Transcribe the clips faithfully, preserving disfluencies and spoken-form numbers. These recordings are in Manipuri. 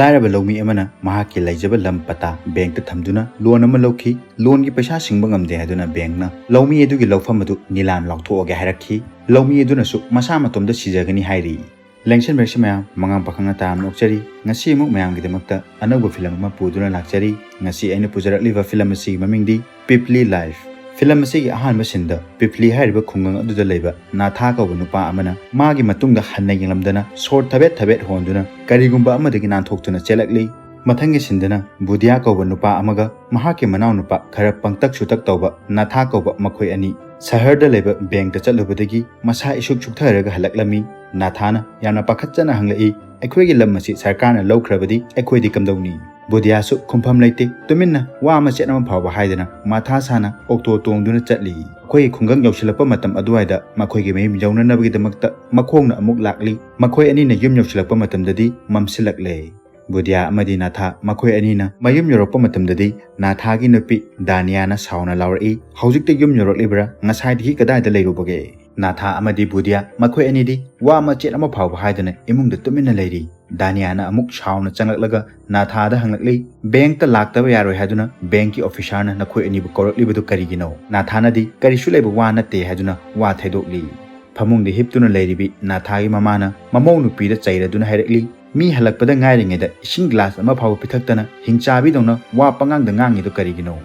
ꯂꯥꯏꯔꯕ ꯂꯧꯃꯤ ꯑꯃꯅ ꯃꯍꯥꯛꯀꯤ ꯂꯩꯖꯕ ꯂꯝ ꯄꯇꯥ ꯕꯦꯡꯛꯇ ꯊꯝꯗꯨꯅ ꯂꯣꯟ ꯑꯃ ꯂꯧꯈꯤ꯫ ꯂꯣꯟꯒꯤ ꯄꯩꯁꯥ ꯁꯤꯡꯕ ꯉꯝꯗꯦ ꯍꯥꯏꯗꯨꯅ ꯕꯦꯡꯛꯅ ꯂꯧꯃꯤ ꯑꯗꯨꯒꯤ ꯂꯧꯐꯝ ꯑꯗꯨ ꯅꯤꯂꯥꯝ ꯂꯥꯎꯊꯣꯛꯑꯒꯦ ꯍꯥꯏꯔꯛꯈꯤ꯫ ꯂꯧꯃꯤ ꯑꯗꯨꯅꯁꯨ ꯃꯁꯥ ꯃꯇꯣꯝꯗ ꯁꯤꯖꯒꯅꯤ ꯍꯥꯏꯔꯤ꯫ ꯂꯦꯡꯁꯟꯕꯤꯔꯁꯤ ꯃꯌꯥꯝ, ꯃꯉꯥꯡ ꯄꯥꯈꯪ ꯑꯇꯥ ꯑꯃ ꯑꯣꯛꯆꯔꯤ꯫ ꯉꯁꯤ ꯑꯃꯨꯛ ꯃꯌꯥꯝꯒꯤꯗꯃꯛꯇ ꯑꯅꯧꯕ ꯐꯤꯂꯝ ꯑꯃ ꯄꯨꯗꯨꯅ ꯂꯥꯛꯆꯔꯤ꯫ ꯉꯁꯤ ꯑꯩꯅ ꯄꯨꯖꯔꯛꯂꯤꯕ ꯐꯤꯂꯝ ꯑꯁꯤꯒꯤ ꯃꯃꯤꯡꯗꯤ ꯄꯤꯄ꯭ꯂꯤ ꯂꯥꯏꯐ꯫ ꯐꯤꯂꯝ ꯑꯁꯤꯒꯤ ꯑꯍꯥꯟꯕ ꯁꯤꯟꯗ ꯄꯤꯄ꯭ꯂꯤ ꯍꯥꯏꯔꯤꯕ ꯈꯨꯡꯒꯪ ꯑꯗꯨꯗ ꯂꯩꯕ ꯅꯥꯊꯥ ꯀꯧꯕ ꯅꯨꯄꯥ ꯑꯃꯅ ꯃꯥꯒꯤ ꯃꯇꯨꯡꯗ ꯍꯟꯅ ꯌꯦꯡꯂꯝꯗꯅ ꯁꯣꯔ ꯊꯕꯦꯠ ꯊꯕꯦꯠ ꯍꯣꯟꯗꯨꯅ ꯀꯔꯤꯒꯨꯝꯕ ꯑꯃꯗꯒꯤ ꯅꯥꯟꯊꯣꯛꯇꯨꯅ ꯆꯦꯜꯂꯛꯂꯤ꯫ ꯃꯊꯪꯒꯤ ꯁꯤꯟꯗꯅ ꯕꯨꯗꯤꯌꯥ ꯀꯧꯕ ꯅꯨꯄꯥ ꯑꯃꯒ ꯃꯍꯥꯛꯀꯤ ꯃꯅꯥꯎꯅꯨꯄꯥ ꯈꯔ ꯄꯪꯇꯛ ꯁꯨꯇꯛ ꯇꯧꯕ ꯅꯥꯊꯥ ꯀꯧꯕ ꯃꯈꯣꯏ ꯑꯅꯤ ꯁꯍꯔꯗ ꯂꯩꯕ ꯕꯦꯡꯛꯇ ꯆꯠꯂꯨꯕꯗꯒꯤ ꯃꯁꯥ ꯏꯁꯨꯛ ꯁꯨꯛꯊꯔꯒ ꯍꯜꯂꯛꯂꯝꯃꯤ꯫ ꯅꯥꯊꯥꯅ ꯌꯥꯝꯅ ꯄꯥꯈꯠꯆꯅ ꯍꯪꯂꯛꯏ, "ꯑꯩꯈꯣꯏꯒꯤ ꯂꯝ ꯑꯁꯤ ꯁꯔꯀꯥꯔꯅ ꯂꯧꯈ꯭ꯔꯕꯗꯤ ꯑꯩꯈꯣꯏꯗꯤ ꯀꯝꯗꯧꯅꯤ?" ꯕꯨꯗꯤꯌꯥꯁꯨ ꯈꯨꯝꯐꯝ ꯂꯩꯇꯦ, ꯇꯨꯃꯤꯟꯅ ꯋꯥ ꯃꯆꯦꯠ ꯑꯃ ꯐꯥꯎꯕ ꯍꯥꯏꯗꯅ ꯃꯊꯥ ꯁꯥꯅ ꯑꯣꯛꯇꯣ ꯇꯣꯡꯗꯨꯅ ꯆꯠꯂꯤ꯫ ꯑꯩꯈꯣꯏꯒꯤ ꯈꯨꯡꯒꯪ ꯌꯧꯁꯤꯜꯂꯛꯄ ꯃꯇꯝ ꯑꯗꯨꯋꯥꯏꯗ ꯃꯈꯣꯏꯒꯤ ꯃꯌꯨꯝ ꯌꯧꯅꯅꯕꯒꯤꯗꯃꯛꯇ ꯃꯈꯣꯡꯅ ꯑꯃꯨꯛ ꯂꯥꯛꯂꯤ꯫ ꯃꯈꯣꯏ ꯑꯅꯤꯅ ꯌꯨꯝ ꯌꯧꯁꯤꯜꯂꯛꯄ ꯃꯇꯝꯗꯗꯤ ꯃꯝꯁꯤꯜꯂꯛꯂꯦ꯫ ꯕꯨꯗꯤꯌꯥ ꯑꯃꯗꯤ ꯅꯥꯊꯥ ꯃꯈꯣꯏ ꯑꯅꯤꯅ ꯃꯌꯨꯝ ꯌꯧꯔꯛꯄ ꯃꯇꯝꯗꯗꯤ ꯅꯥꯊꯥꯒꯤ ꯅꯨꯄꯤ ꯗꯥꯅꯤꯌꯥꯅ ꯁꯥꯎꯅ ꯂꯥꯎꯔꯛꯏ, "ꯍꯧꯖꯤꯛꯇ ꯌꯨꯝ ꯌꯧꯔꯛꯂꯤꯕ꯭ꯔꯥ? ꯉꯁꯥꯏꯗꯒꯤ ꯀꯗꯥꯏꯗ ꯂꯩꯔꯨꯕꯒꯦ?" ꯅꯥꯊꯥ ꯑꯃꯗꯤ ꯕꯨꯗꯤꯌꯥ ꯃꯈꯣꯏ ꯑꯅꯤꯗꯤ ꯋꯥ ꯃꯆꯦꯠ ꯑꯃ ꯐꯥꯎꯕ ꯍꯥꯏꯗꯅ ꯏꯃꯨꯡꯗ ꯇꯨꯃꯤꯟꯅ ꯂꯩꯔꯤ꯫ ꯗꯥꯅꯤꯌꯥꯅ ꯑꯃꯨꯛ ꯁꯥꯎꯅ ꯆꯪꯂꯛꯂꯒ ꯅꯥꯊꯥꯗ ꯍꯪꯂꯛꯂꯤ, "ꯕꯦꯡꯛꯇ ꯂꯥꯛꯇꯕ ꯌꯥꯔꯣꯏ ꯍꯥꯏꯗꯨꯅ ꯕꯦꯡꯛꯀꯤ ꯑꯣꯐꯤꯁꯥꯔꯅ ꯅꯈꯣꯏ ꯑꯅꯤꯕꯨ ꯀꯧꯔꯛꯂꯤꯕꯗꯨ ꯀꯔꯤꯒꯤꯅꯣ?" ꯅꯥꯊꯥꯅꯗꯤ ꯀꯔꯤꯁꯨ ꯂꯩꯕ ꯋꯥ ꯅꯠꯇꯦ ꯍꯥꯏꯗꯨꯅ ꯋꯥ ꯊꯩꯗꯣꯛꯂꯤ꯫ ꯐꯃꯨꯡꯗ ꯍꯤꯞꯇꯨꯅ ꯂꯩꯔꯤꯕꯤ ꯅꯥꯊꯥꯒꯤ ꯃꯃꯥꯅ ꯃꯃꯧ ꯅꯨꯄꯤꯗ ꯆꯩꯔꯗꯨꯅ ꯍꯥꯏꯔꯛꯂꯤ, "ꯃꯤ ꯍꯜꯂꯛꯄꯗ ꯉꯥꯏꯔꯤꯉꯩꯗ ꯏꯁꯤꯡ ꯒ꯭ꯂꯥꯁ ꯑꯃ ꯐꯥꯎꯕ ꯄꯤꯊꯛꯇꯅ ꯍꯤꯡꯆꯥꯕꯤꯗꯧꯅ ꯋꯥ ꯄꯉꯥꯡꯗ ꯉꯥꯡꯉꯤꯗꯨ ꯀꯔꯤꯒꯤꯅꯣ?"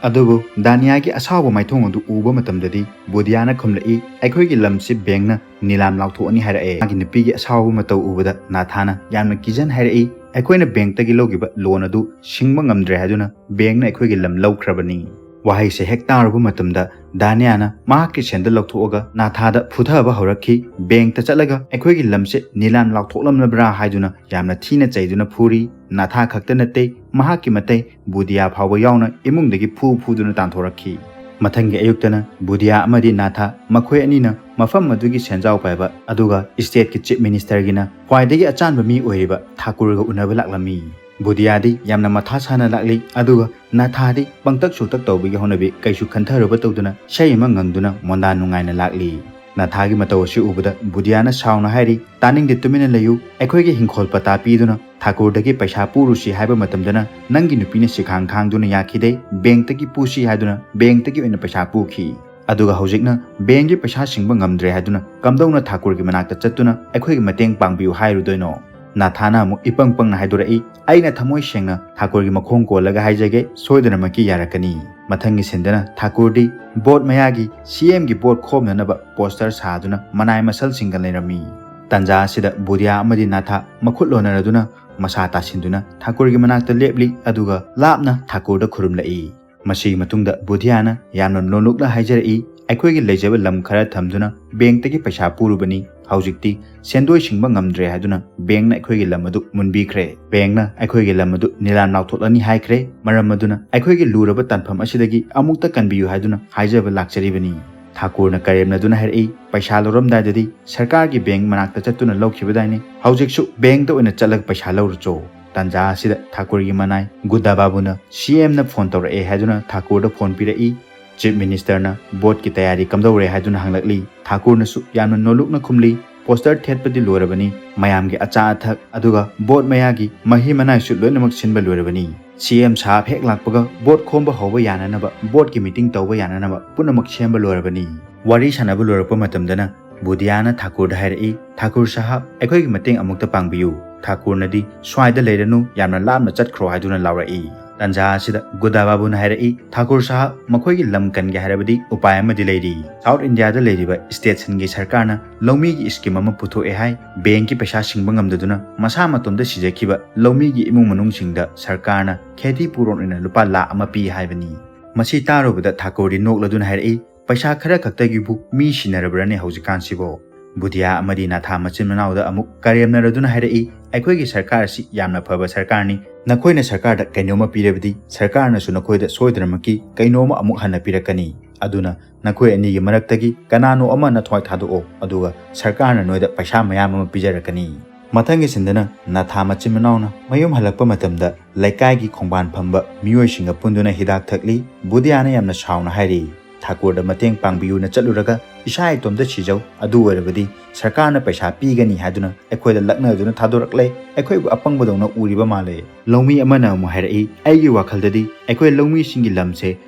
ꯑꯗꯨꯕꯨ ꯗꯥꯅꯤꯌꯥꯒꯤ ꯑꯁꯥꯎꯕ ꯃꯥꯏꯊꯣꯡ ꯑꯗꯨ ꯎꯕ ꯃꯇꯝꯗꯗꯤ ꯕꯨꯗꯤꯌꯥꯅ ꯈꯨꯝꯂꯛꯏ, "ꯑꯩꯈꯣꯏꯒꯤ ꯂꯝꯁꯤ ꯕꯦꯡꯛꯅ ꯅꯤꯂꯥꯝ ꯂꯥꯎꯊꯣꯛꯑꯅꯤ ꯍꯥꯏꯔꯛꯑꯦ꯫" ꯃꯥꯒꯤ ꯅꯨꯄꯤꯒꯤ ꯑꯁꯥꯎꯕ ꯃꯇꯧ ꯎꯕꯗ ꯅꯥꯊꯥꯅ ꯌꯥꯝꯅ ꯀꯤꯖꯟ ꯍꯥꯏꯔꯛꯏ, "ꯑꯩꯈꯣꯏꯅ ꯕꯦꯡꯛꯇꯒꯤ ꯂꯧꯈꯤꯕ ꯂꯣꯟ ꯑꯗꯨ ꯁꯤꯡꯕ ꯉꯝꯗ꯭ꯔꯦ ꯍꯥꯏꯗꯨꯅ ꯕꯦꯡꯛꯅ ꯑꯩꯈꯣꯏꯒꯤ ꯂꯝ ꯂꯧꯈ꯭ꯔꯕꯅꯤ꯫" ꯋꯥꯍꯩꯁꯦ ꯍꯦꯛ ꯇꯥꯔꯨꯕ ꯃꯇꯝꯗ ꯗꯥꯅꯤꯌꯥꯅ ꯃꯍꯥꯛꯀꯤ ꯁꯦꯟꯗꯜ ꯂꯧꯊꯣꯛꯑꯒ ꯅꯥꯊꯥꯗ ꯐꯨꯊꯕ ꯍꯧꯔꯛꯈꯤ꯫ ꯕꯦꯡꯛꯇ ꯆꯠꯂꯒ ꯑꯩꯈꯣꯏꯒꯤ ꯂꯝꯁꯦ ꯅꯤꯂꯥꯝ ꯂꯥꯎꯊꯣꯛꯂꯝꯂꯕ꯭ꯔꯥ ꯍꯥꯏꯗꯨꯅ ꯌꯥꯝꯅ ꯊꯤꯅ ꯆꯩꯗꯨꯅ ꯐꯨꯔꯤ꯫ ꯅꯥꯊꯥ ꯈꯛꯇ ꯅꯠꯇꯦ, ꯃꯍꯥꯛꯀꯤ ꯃꯇꯩ ꯕꯨꯗꯤꯌꯥ ꯐꯥꯎꯕ ꯌꯥꯎꯅ ꯏꯃꯨꯡꯗꯒꯤ ꯐꯨ ꯐꯨꯗꯨꯅ ꯇꯥꯟꯊꯣꯔꯛꯈꯤ꯫ ꯃꯊꯪꯒꯤ ꯑꯌꯨꯛꯇꯅ ꯕꯨꯗꯤꯌꯥ ꯑꯃꯗꯤ ꯅꯥꯊꯥ ꯃꯈꯣꯏ ꯑꯅꯤꯅ ꯃꯐꯝ ꯑꯗꯨꯒꯤ ꯁꯦꯟꯖꯥꯎ ꯄꯥꯏꯕ ꯑꯗꯨꯒ ꯁ꯭ꯇꯦꯠꯀꯤ ꯆꯤꯐ ꯃꯤꯅꯤꯁꯇꯔꯒꯤꯅ ꯈ꯭ꯋꯥꯏꯗꯒꯤ ꯑꯆꯥꯟꯕ ꯃꯤ ꯑꯣꯏꯔꯤꯕ ꯊꯥꯀꯨꯔꯒ ꯎꯅꯕ ꯂꯥꯛꯂꯝꯃꯤ꯫ ꯕꯨꯗꯤꯌꯥꯗꯤ ꯌꯥꯝꯅ ꯃꯊꯥ ꯁꯥꯅ ꯂꯥꯛꯂꯤ, ꯑꯗꯨꯒ ꯅꯥꯊꯥꯗꯤ ꯄꯪꯇꯛ ꯁꯨꯇꯛ ꯇꯧꯕꯒꯤ ꯍꯧꯅꯕꯤ ꯀꯩꯁꯨ ꯈꯟꯊꯔꯨꯕ ꯇꯧꯗꯅ ꯏꯁꯩ ꯑꯃ ꯉꯪꯗꯨꯅ ꯃꯣꯟꯗꯥ ꯅꯨꯡꯉꯥꯏꯅ ꯂꯥꯛꯂꯤ꯫ ꯅꯥꯊꯥꯒꯤ ꯃꯇꯧ ꯑꯁꯤ ꯎꯕꯗ ꯕꯨꯙꯤꯌꯥꯅ ꯁꯥꯎꯅ ꯍꯥꯏꯔꯤ, "ꯇꯥꯅꯤꯡꯗꯦ, ꯇꯨꯃꯤꯟꯅ ꯂꯩꯌꯨ꯫ ꯑꯩꯈꯣꯏꯒꯤ ꯍꯤꯡꯈꯣꯜ ꯄꯇꯥ ꯄꯤꯗꯨꯅ ꯊꯥꯀꯨꯔꯗꯒꯤ ꯄꯩꯁꯥ ꯄꯨꯔꯨꯁꯤ ꯍꯥꯏꯕ ꯃꯇꯝꯗꯅ ꯅꯪꯒꯤ ꯅꯨꯄꯤꯅ ꯁꯤꯈꯥꯡ ꯈꯥꯡꯗꯨꯅ ꯌꯥꯈꯤꯗꯦ, ꯕꯦꯡꯛꯇꯒꯤ ꯄꯨꯁꯤ ꯍꯥꯏꯗꯨꯅ ꯕꯦꯡꯛꯇꯒꯤ ꯑꯣꯏꯅ ꯄꯩꯁꯥ ꯄꯨꯈꯤ꯫ ꯑꯗꯨꯒ ꯍꯧꯖꯤꯛꯅ ꯕꯦꯡꯛꯒꯤ ꯄꯩꯁꯥ ꯁꯤꯡꯕ ꯉꯝꯗ꯭ꯔꯦ ꯍꯥꯏꯗꯨꯅ ꯀꯝꯗꯧꯅ ꯊꯥꯀꯨꯔꯒꯤ ꯃꯅꯥꯛꯇ ꯆꯠꯇꯨꯅ ꯑꯩꯈꯣꯏꯒꯤ ꯃꯇꯦꯡ ꯄꯥꯡꯕꯤꯌꯨ ꯍꯥꯏꯔꯨꯗꯣꯏꯅꯣ?" ꯅꯥꯊꯥꯅ ꯑꯃꯨꯛ ꯏꯄꯪ ꯄꯪꯅ ꯍꯥꯏꯗꯣꯔꯛꯏ, "ꯑꯩꯅ ꯊꯃꯣꯏ ꯁꯦꯡꯅ ꯊꯥꯀꯨꯔꯒꯤ ꯃꯈꯣꯡ ꯀꯣꯜꯂꯒ ꯍꯥꯏꯖꯒꯦ, ꯁꯣꯏꯗꯅꯃꯛꯀꯤ ꯌꯥꯔꯛꯀꯅꯤ꯫ ꯃꯊꯪꯒꯤ ꯁꯤꯟꯗꯅ ꯊꯥꯀꯨꯔꯗꯤ ꯕꯣꯠ ꯃꯌꯥꯒꯤ ꯁꯤ ꯑꯦꯝꯒꯤ ꯕꯣꯠ ꯈꯣꯝꯅꯅꯕ ꯄꯣꯁꯇꯔ ꯁꯥꯗꯨꯅ ꯃꯅꯥꯏ ꯃꯁꯜꯁꯤꯡꯒ ꯂꯩꯔꯝꯃꯤ꯫ ꯇꯟꯖꯥ ꯑꯁꯤꯗ ꯕꯨꯙꯤꯌꯥ ꯑꯃꯗꯤ ꯅꯥꯊꯥ ꯃꯈꯨꯠ ꯂꯣꯟꯅꯔꯗꯨꯅ ꯃꯁꯥ ꯇꯥꯁꯤꯟꯗꯨꯅ ꯊꯥꯀꯨꯔꯒꯤ ꯃꯅꯥꯛꯇ ꯂꯦꯞꯂꯤ, ꯑꯗꯨꯒ ꯂꯥꯞꯅ ꯊꯥꯀꯨꯔꯗ ꯈꯨꯔꯨꯝꯂꯛꯏ꯫ ꯃꯁꯤꯒꯤ ꯃꯇꯨꯡꯗ ꯕꯨꯙꯤꯌꯥꯅ ꯌꯥꯝꯅ ꯅꯣꯂꯨꯛꯅ ꯍꯥꯏꯖꯔꯛꯏ, "ꯑꯩꯈꯣꯏꯒꯤ ꯂꯩꯖꯕ ꯂꯝ ꯈꯔ ꯊꯝꯗꯨꯅ ꯕꯦꯡꯛꯇꯒꯤ ꯄꯩꯁꯥ ꯄꯨꯔꯨꯕꯅꯤ꯫ ꯍꯧꯖꯤꯛꯇꯤ ꯁꯦꯟꯗꯣꯏ ꯁꯤꯡꯕ ꯉꯝꯗ꯭ꯔꯦ ꯍꯥꯏꯗꯨꯅ ꯕꯦꯡꯛꯅ ꯑꯩꯈꯣꯏꯒꯤ ꯂꯝ ꯑꯗꯨ ꯃꯨꯟꯕꯤꯈ꯭ꯔꯦ꯫ ꯕꯦꯡꯛꯅ ꯑꯩꯈꯣꯏꯒꯤ ꯂꯝ ꯑꯗꯨ ꯅꯤꯂꯥꯝ ꯂꯥꯎꯊꯣꯛꯂꯅꯤ ꯍꯥꯏꯈ꯭ꯔꯦ꯫ ꯃꯔꯝ ꯑꯗꯨꯅ ꯑꯩꯈꯣꯏꯒꯤ ꯂꯨꯔꯕ ꯇꯥꯟꯐꯝ ꯑꯁꯤꯗꯒꯤ ꯑꯃꯨꯛꯇ ꯀꯟꯕꯤꯌꯨ ꯍꯥꯏꯗꯨꯅ ꯍꯥꯏꯖꯕ ꯂꯥꯛꯆꯔꯤꯕꯅꯤ꯫" ꯊꯥꯀꯨꯔꯅ ꯀꯔꯦꯝꯅꯗꯨꯅ ꯍꯥꯏꯔꯛꯏ, "ꯄꯩꯁꯥ ꯂꯧꯔꯝꯗꯥꯏꯗꯗꯤ ꯁꯔꯀꯥꯔꯒꯤ ꯕꯦꯡꯛ ꯃꯅꯥꯛꯇ ꯆꯠꯇꯨꯅ ꯂꯧꯈꯤꯕꯗꯥꯏꯅꯦ, ꯍꯧꯖꯤꯛꯁꯨ ꯕꯦꯡꯛꯇ ꯑꯣꯏꯅ ꯆꯠꯂꯒ ꯄꯩꯁꯥ ꯂꯧꯔꯨꯆꯣ?" ꯇꯥꯟꯖꯥ ꯑꯁꯤꯗ ꯊꯥꯀꯨꯔꯒꯤ ꯃꯅꯥꯏ ꯒꯨꯗꯥ ꯕꯥꯕꯨꯅ ꯁꯤ ꯑꯦꯝꯅ ꯐꯣꯟ ꯇꯧꯔꯛꯑꯦ ꯍꯥꯏꯗꯨꯅ ꯊꯥꯀꯨꯔꯗ ꯐꯣꯟ ꯄꯤꯔꯛꯏ꯫ ꯆꯤꯐ ꯃꯤꯅꯤꯁꯇꯔꯅ ꯕꯣꯠꯀꯤ ꯇꯌꯥꯔꯤ ꯀꯝꯗꯧꯔꯦ ꯍꯥꯏꯗꯨꯅ ꯍꯪꯂꯛꯂꯤ꯫ ꯊꯥꯀꯨꯔꯅꯁꯨ ꯌꯥꯝꯅ ꯅꯣꯂꯨꯛꯅ ꯈꯨꯝꯂꯤ, "ꯄꯣꯁꯇꯔ ꯊꯦꯠꯄꯗꯤ ꯂꯣꯏꯔꯕꯅꯤ, ꯃꯌꯥꯝꯒꯤ ꯑꯆꯥ ꯑꯊꯛ ꯑꯗꯨꯒ ꯕꯣꯠ ꯃꯌꯥꯒꯤ ꯃꯍꯤ ꯃꯅꯥꯏꯁꯨ ꯂꯣꯏꯅꯃꯛ ꯁꯤꯟꯕ ꯂꯣꯏꯔꯕꯅꯤ꯫ ꯁꯤ ꯑꯦꯝ ꯁꯥꯍꯕ ꯍꯦꯛ ꯂꯥꯛꯄꯒ ꯕꯣꯠ ꯈꯣꯝꯕ ꯍꯧꯕ ꯌꯥꯅꯅꯕ, ꯕꯣꯠꯀꯤ ꯃꯤꯇꯤꯡ ꯇꯧꯕ ꯌꯥꯅꯅꯕ ꯄꯨꯝꯅꯃꯛ ꯁꯦꯝꯕ ꯂꯣꯏꯔꯕꯅꯤ꯫" ꯋꯥꯔꯤ ꯁꯥꯟꯅꯕ ꯂꯣꯏꯔꯛꯄ ꯃꯇꯝꯗꯅ ꯕꯨꯙꯤꯌꯥꯅ ꯊꯥꯀꯨꯔꯗ ꯍꯥꯏꯔꯛꯏ, "ꯊꯥꯀꯨꯔ ꯁꯥꯍꯕ, ꯑꯩꯈꯣꯏꯒꯤ ꯃꯇꯦꯡ ꯑꯃꯨꯛꯇ ꯄꯥꯡꯕꯤꯌꯨ꯫ ꯊꯥꯀꯨꯔꯅꯗꯤ ꯁ꯭ꯋꯥꯏꯗ ꯂꯩꯔꯅꯨ, ꯌꯥꯝꯅ ꯂꯥꯞꯅ ꯆꯠꯈ꯭ꯔꯣ" ꯍꯥꯏꯗꯨꯅ ꯂꯥꯎꯔꯛꯏ꯫ ꯇꯟꯖꯥ ꯑꯁꯤꯗ ꯒꯨꯗꯥ ꯕꯥꯕꯨꯅ ꯍꯥꯏꯔꯛꯏ, "ꯊꯥꯀꯨꯔ ꯁꯥꯍꯕ, ꯃꯈꯣꯏꯒꯤ ꯂꯝ ꯀꯟꯒꯦ ꯍꯥꯏꯔꯕꯗꯤ ꯎꯄꯥꯏ ꯑꯃꯗꯤ ꯂꯩꯔꯤ꯫ ꯁꯥꯎꯠ ꯏꯟꯗꯤꯌꯥꯗ ꯂꯩꯔꯤꯕ ꯁ꯭ꯇꯦꯠꯁꯤꯡꯒꯤ ꯁꯔꯀꯥꯔꯅ ꯂꯧꯃꯤꯒꯤ ꯁ꯭ꯀꯤꯝ ꯑꯃ ꯄꯨꯊꯣꯛꯑꯦ ꯍꯥꯏ꯫ ꯕꯦꯡꯛꯀꯤ ꯄꯩꯁꯥ ꯁꯤꯡꯕ ꯉꯝꯗꯗꯨꯅ ꯃꯁꯥ ꯃꯇꯣꯝꯇ ꯁꯤꯖꯈꯤꯕ ꯂꯧꯃꯤꯒꯤ ꯏꯃꯨꯡ ꯃꯅꯨꯡꯁꯤꯡꯗ ꯁꯔꯀꯥꯔꯅ ꯈꯦꯇꯤ ꯄꯨꯔꯣꯟ ꯑꯣꯏꯅ ꯂꯨꯄꯥ ꯂꯥꯈ ꯑꯃ ꯄꯤ ꯍꯥꯏꯕꯅꯤ꯫" ꯃꯁꯤ ꯇꯥꯔꯨꯕꯗ ꯊꯥꯀꯨꯔꯗꯤ ꯅꯣꯛꯂꯗꯨꯅ ꯍꯥꯏꯔꯛꯏ, "ꯄꯩꯁꯥ ꯈꯔ ꯈꯛꯇꯒꯤꯕꯨ ꯃꯤ ꯁꯤꯟꯅꯔꯕ꯭ꯔꯅꯦ ꯍꯧꯖꯤꯛꯀꯥꯟꯁꯤꯕꯣ?" ꯕꯨꯙꯤꯌꯥ ꯑꯃꯗꯤ ꯅꯥꯊꯥ ꯃꯆꯤꯟ ꯃꯅꯥꯎꯗ ꯑꯃꯨꯛ ꯀꯔꯦꯝꯅꯔꯗꯨꯅ ꯍꯥꯏꯔꯛꯏ, "ꯑꯩꯈꯣꯏꯒꯤ ꯁꯔꯀꯥꯔ ꯑꯁꯤ ꯌꯥꯝꯅ ꯐꯕ ꯁꯔꯀꯥꯔꯅꯤ꯫ ꯅꯈꯣꯏꯅ ꯁꯔꯀꯥꯔꯗ ꯀꯩꯅꯣꯝꯃ ꯄꯤꯔꯕꯗꯤ ꯁꯔꯀꯥꯔꯅꯁꯨ ꯅꯈꯣꯏꯗ ꯁꯣꯏꯗꯅꯃꯛꯀꯤ ꯀꯩꯅꯣꯝꯃ ꯑꯃꯨꯛ ꯍꯟꯅ ꯄꯤꯔꯛꯀꯅꯤ꯫ ꯑꯗꯨꯅ ꯅꯈꯣꯏ ꯑꯅꯤꯒꯤ ꯃꯔꯛꯇꯒꯤ ꯀꯅꯥꯅꯣ ꯑꯃ ꯅꯊ꯭ꯋꯥꯏ ꯊꯥꯗꯣꯛꯑꯣ, ꯑꯗꯨꯒ ꯁꯔꯀꯥꯔꯅ ꯅꯣꯏꯗ ꯄꯩꯁꯥ ꯃꯌꯥꯝ ꯑꯃ ꯄꯤꯖꯔꯛꯀꯅꯤ꯫" ꯃꯊꯪꯒꯤ ꯁꯤꯟꯗꯅ ꯅꯥꯊꯥ ꯃꯆꯤꯟ ꯃꯅꯥꯎꯅ ꯃꯌꯨꯝ ꯍꯜꯂꯛꯄ ꯃꯇꯝꯗ ꯂꯩꯀꯥꯏꯒꯤ ꯈꯣꯡꯕꯥꯟ ꯐꯝꯕ ꯃꯤꯑꯣꯏꯁꯤꯡꯒ ꯄꯨꯟꯗꯨꯅ ꯍꯤꯗꯥꯛ ꯊꯛꯂꯤ꯫ ꯕꯨꯙꯤꯌꯥꯅ ꯌꯥꯝꯅ ꯁꯥꯎꯅ ꯍꯥꯏꯔꯤ, "ꯊꯥꯀꯨꯔꯗ ꯃꯇꯦꯡ ꯄꯥꯡꯕꯤꯌꯨꯅ ꯆꯠꯂꯨꯔꯒ ꯏꯁꯥ ꯏꯇꯣꯝꯇ ꯁꯤꯖꯧ, ꯑꯗꯨ ꯑꯣꯏꯔꯕꯗꯤ ꯁꯔꯀꯥꯔꯅ ꯄꯩꯁꯥ ꯄꯤꯒꯅꯤ ꯍꯥꯏꯗꯨꯅ ꯑꯩꯈꯣꯏꯗ ꯂꯛꯅꯗꯨꯅ ꯊꯥꯗꯣꯔꯛꯂꯦ꯫ ꯑꯩꯈꯣꯏꯕꯨ ꯑꯄꯪꯕꯗꯧꯅ ꯎꯔꯤꯕ ꯃꯥꯜꯂꯦ꯫ ꯂꯧꯃꯤ ꯑꯃꯅ ꯑꯃꯨꯛ ꯍꯥꯏꯔꯛꯏ, "ꯑꯩꯒꯤ ꯋꯥꯈꯜꯗꯗꯤ ꯑꯩꯈꯣꯏ ꯂꯧꯃꯤꯁꯤꯡꯒꯤ ꯂꯝꯁꯦ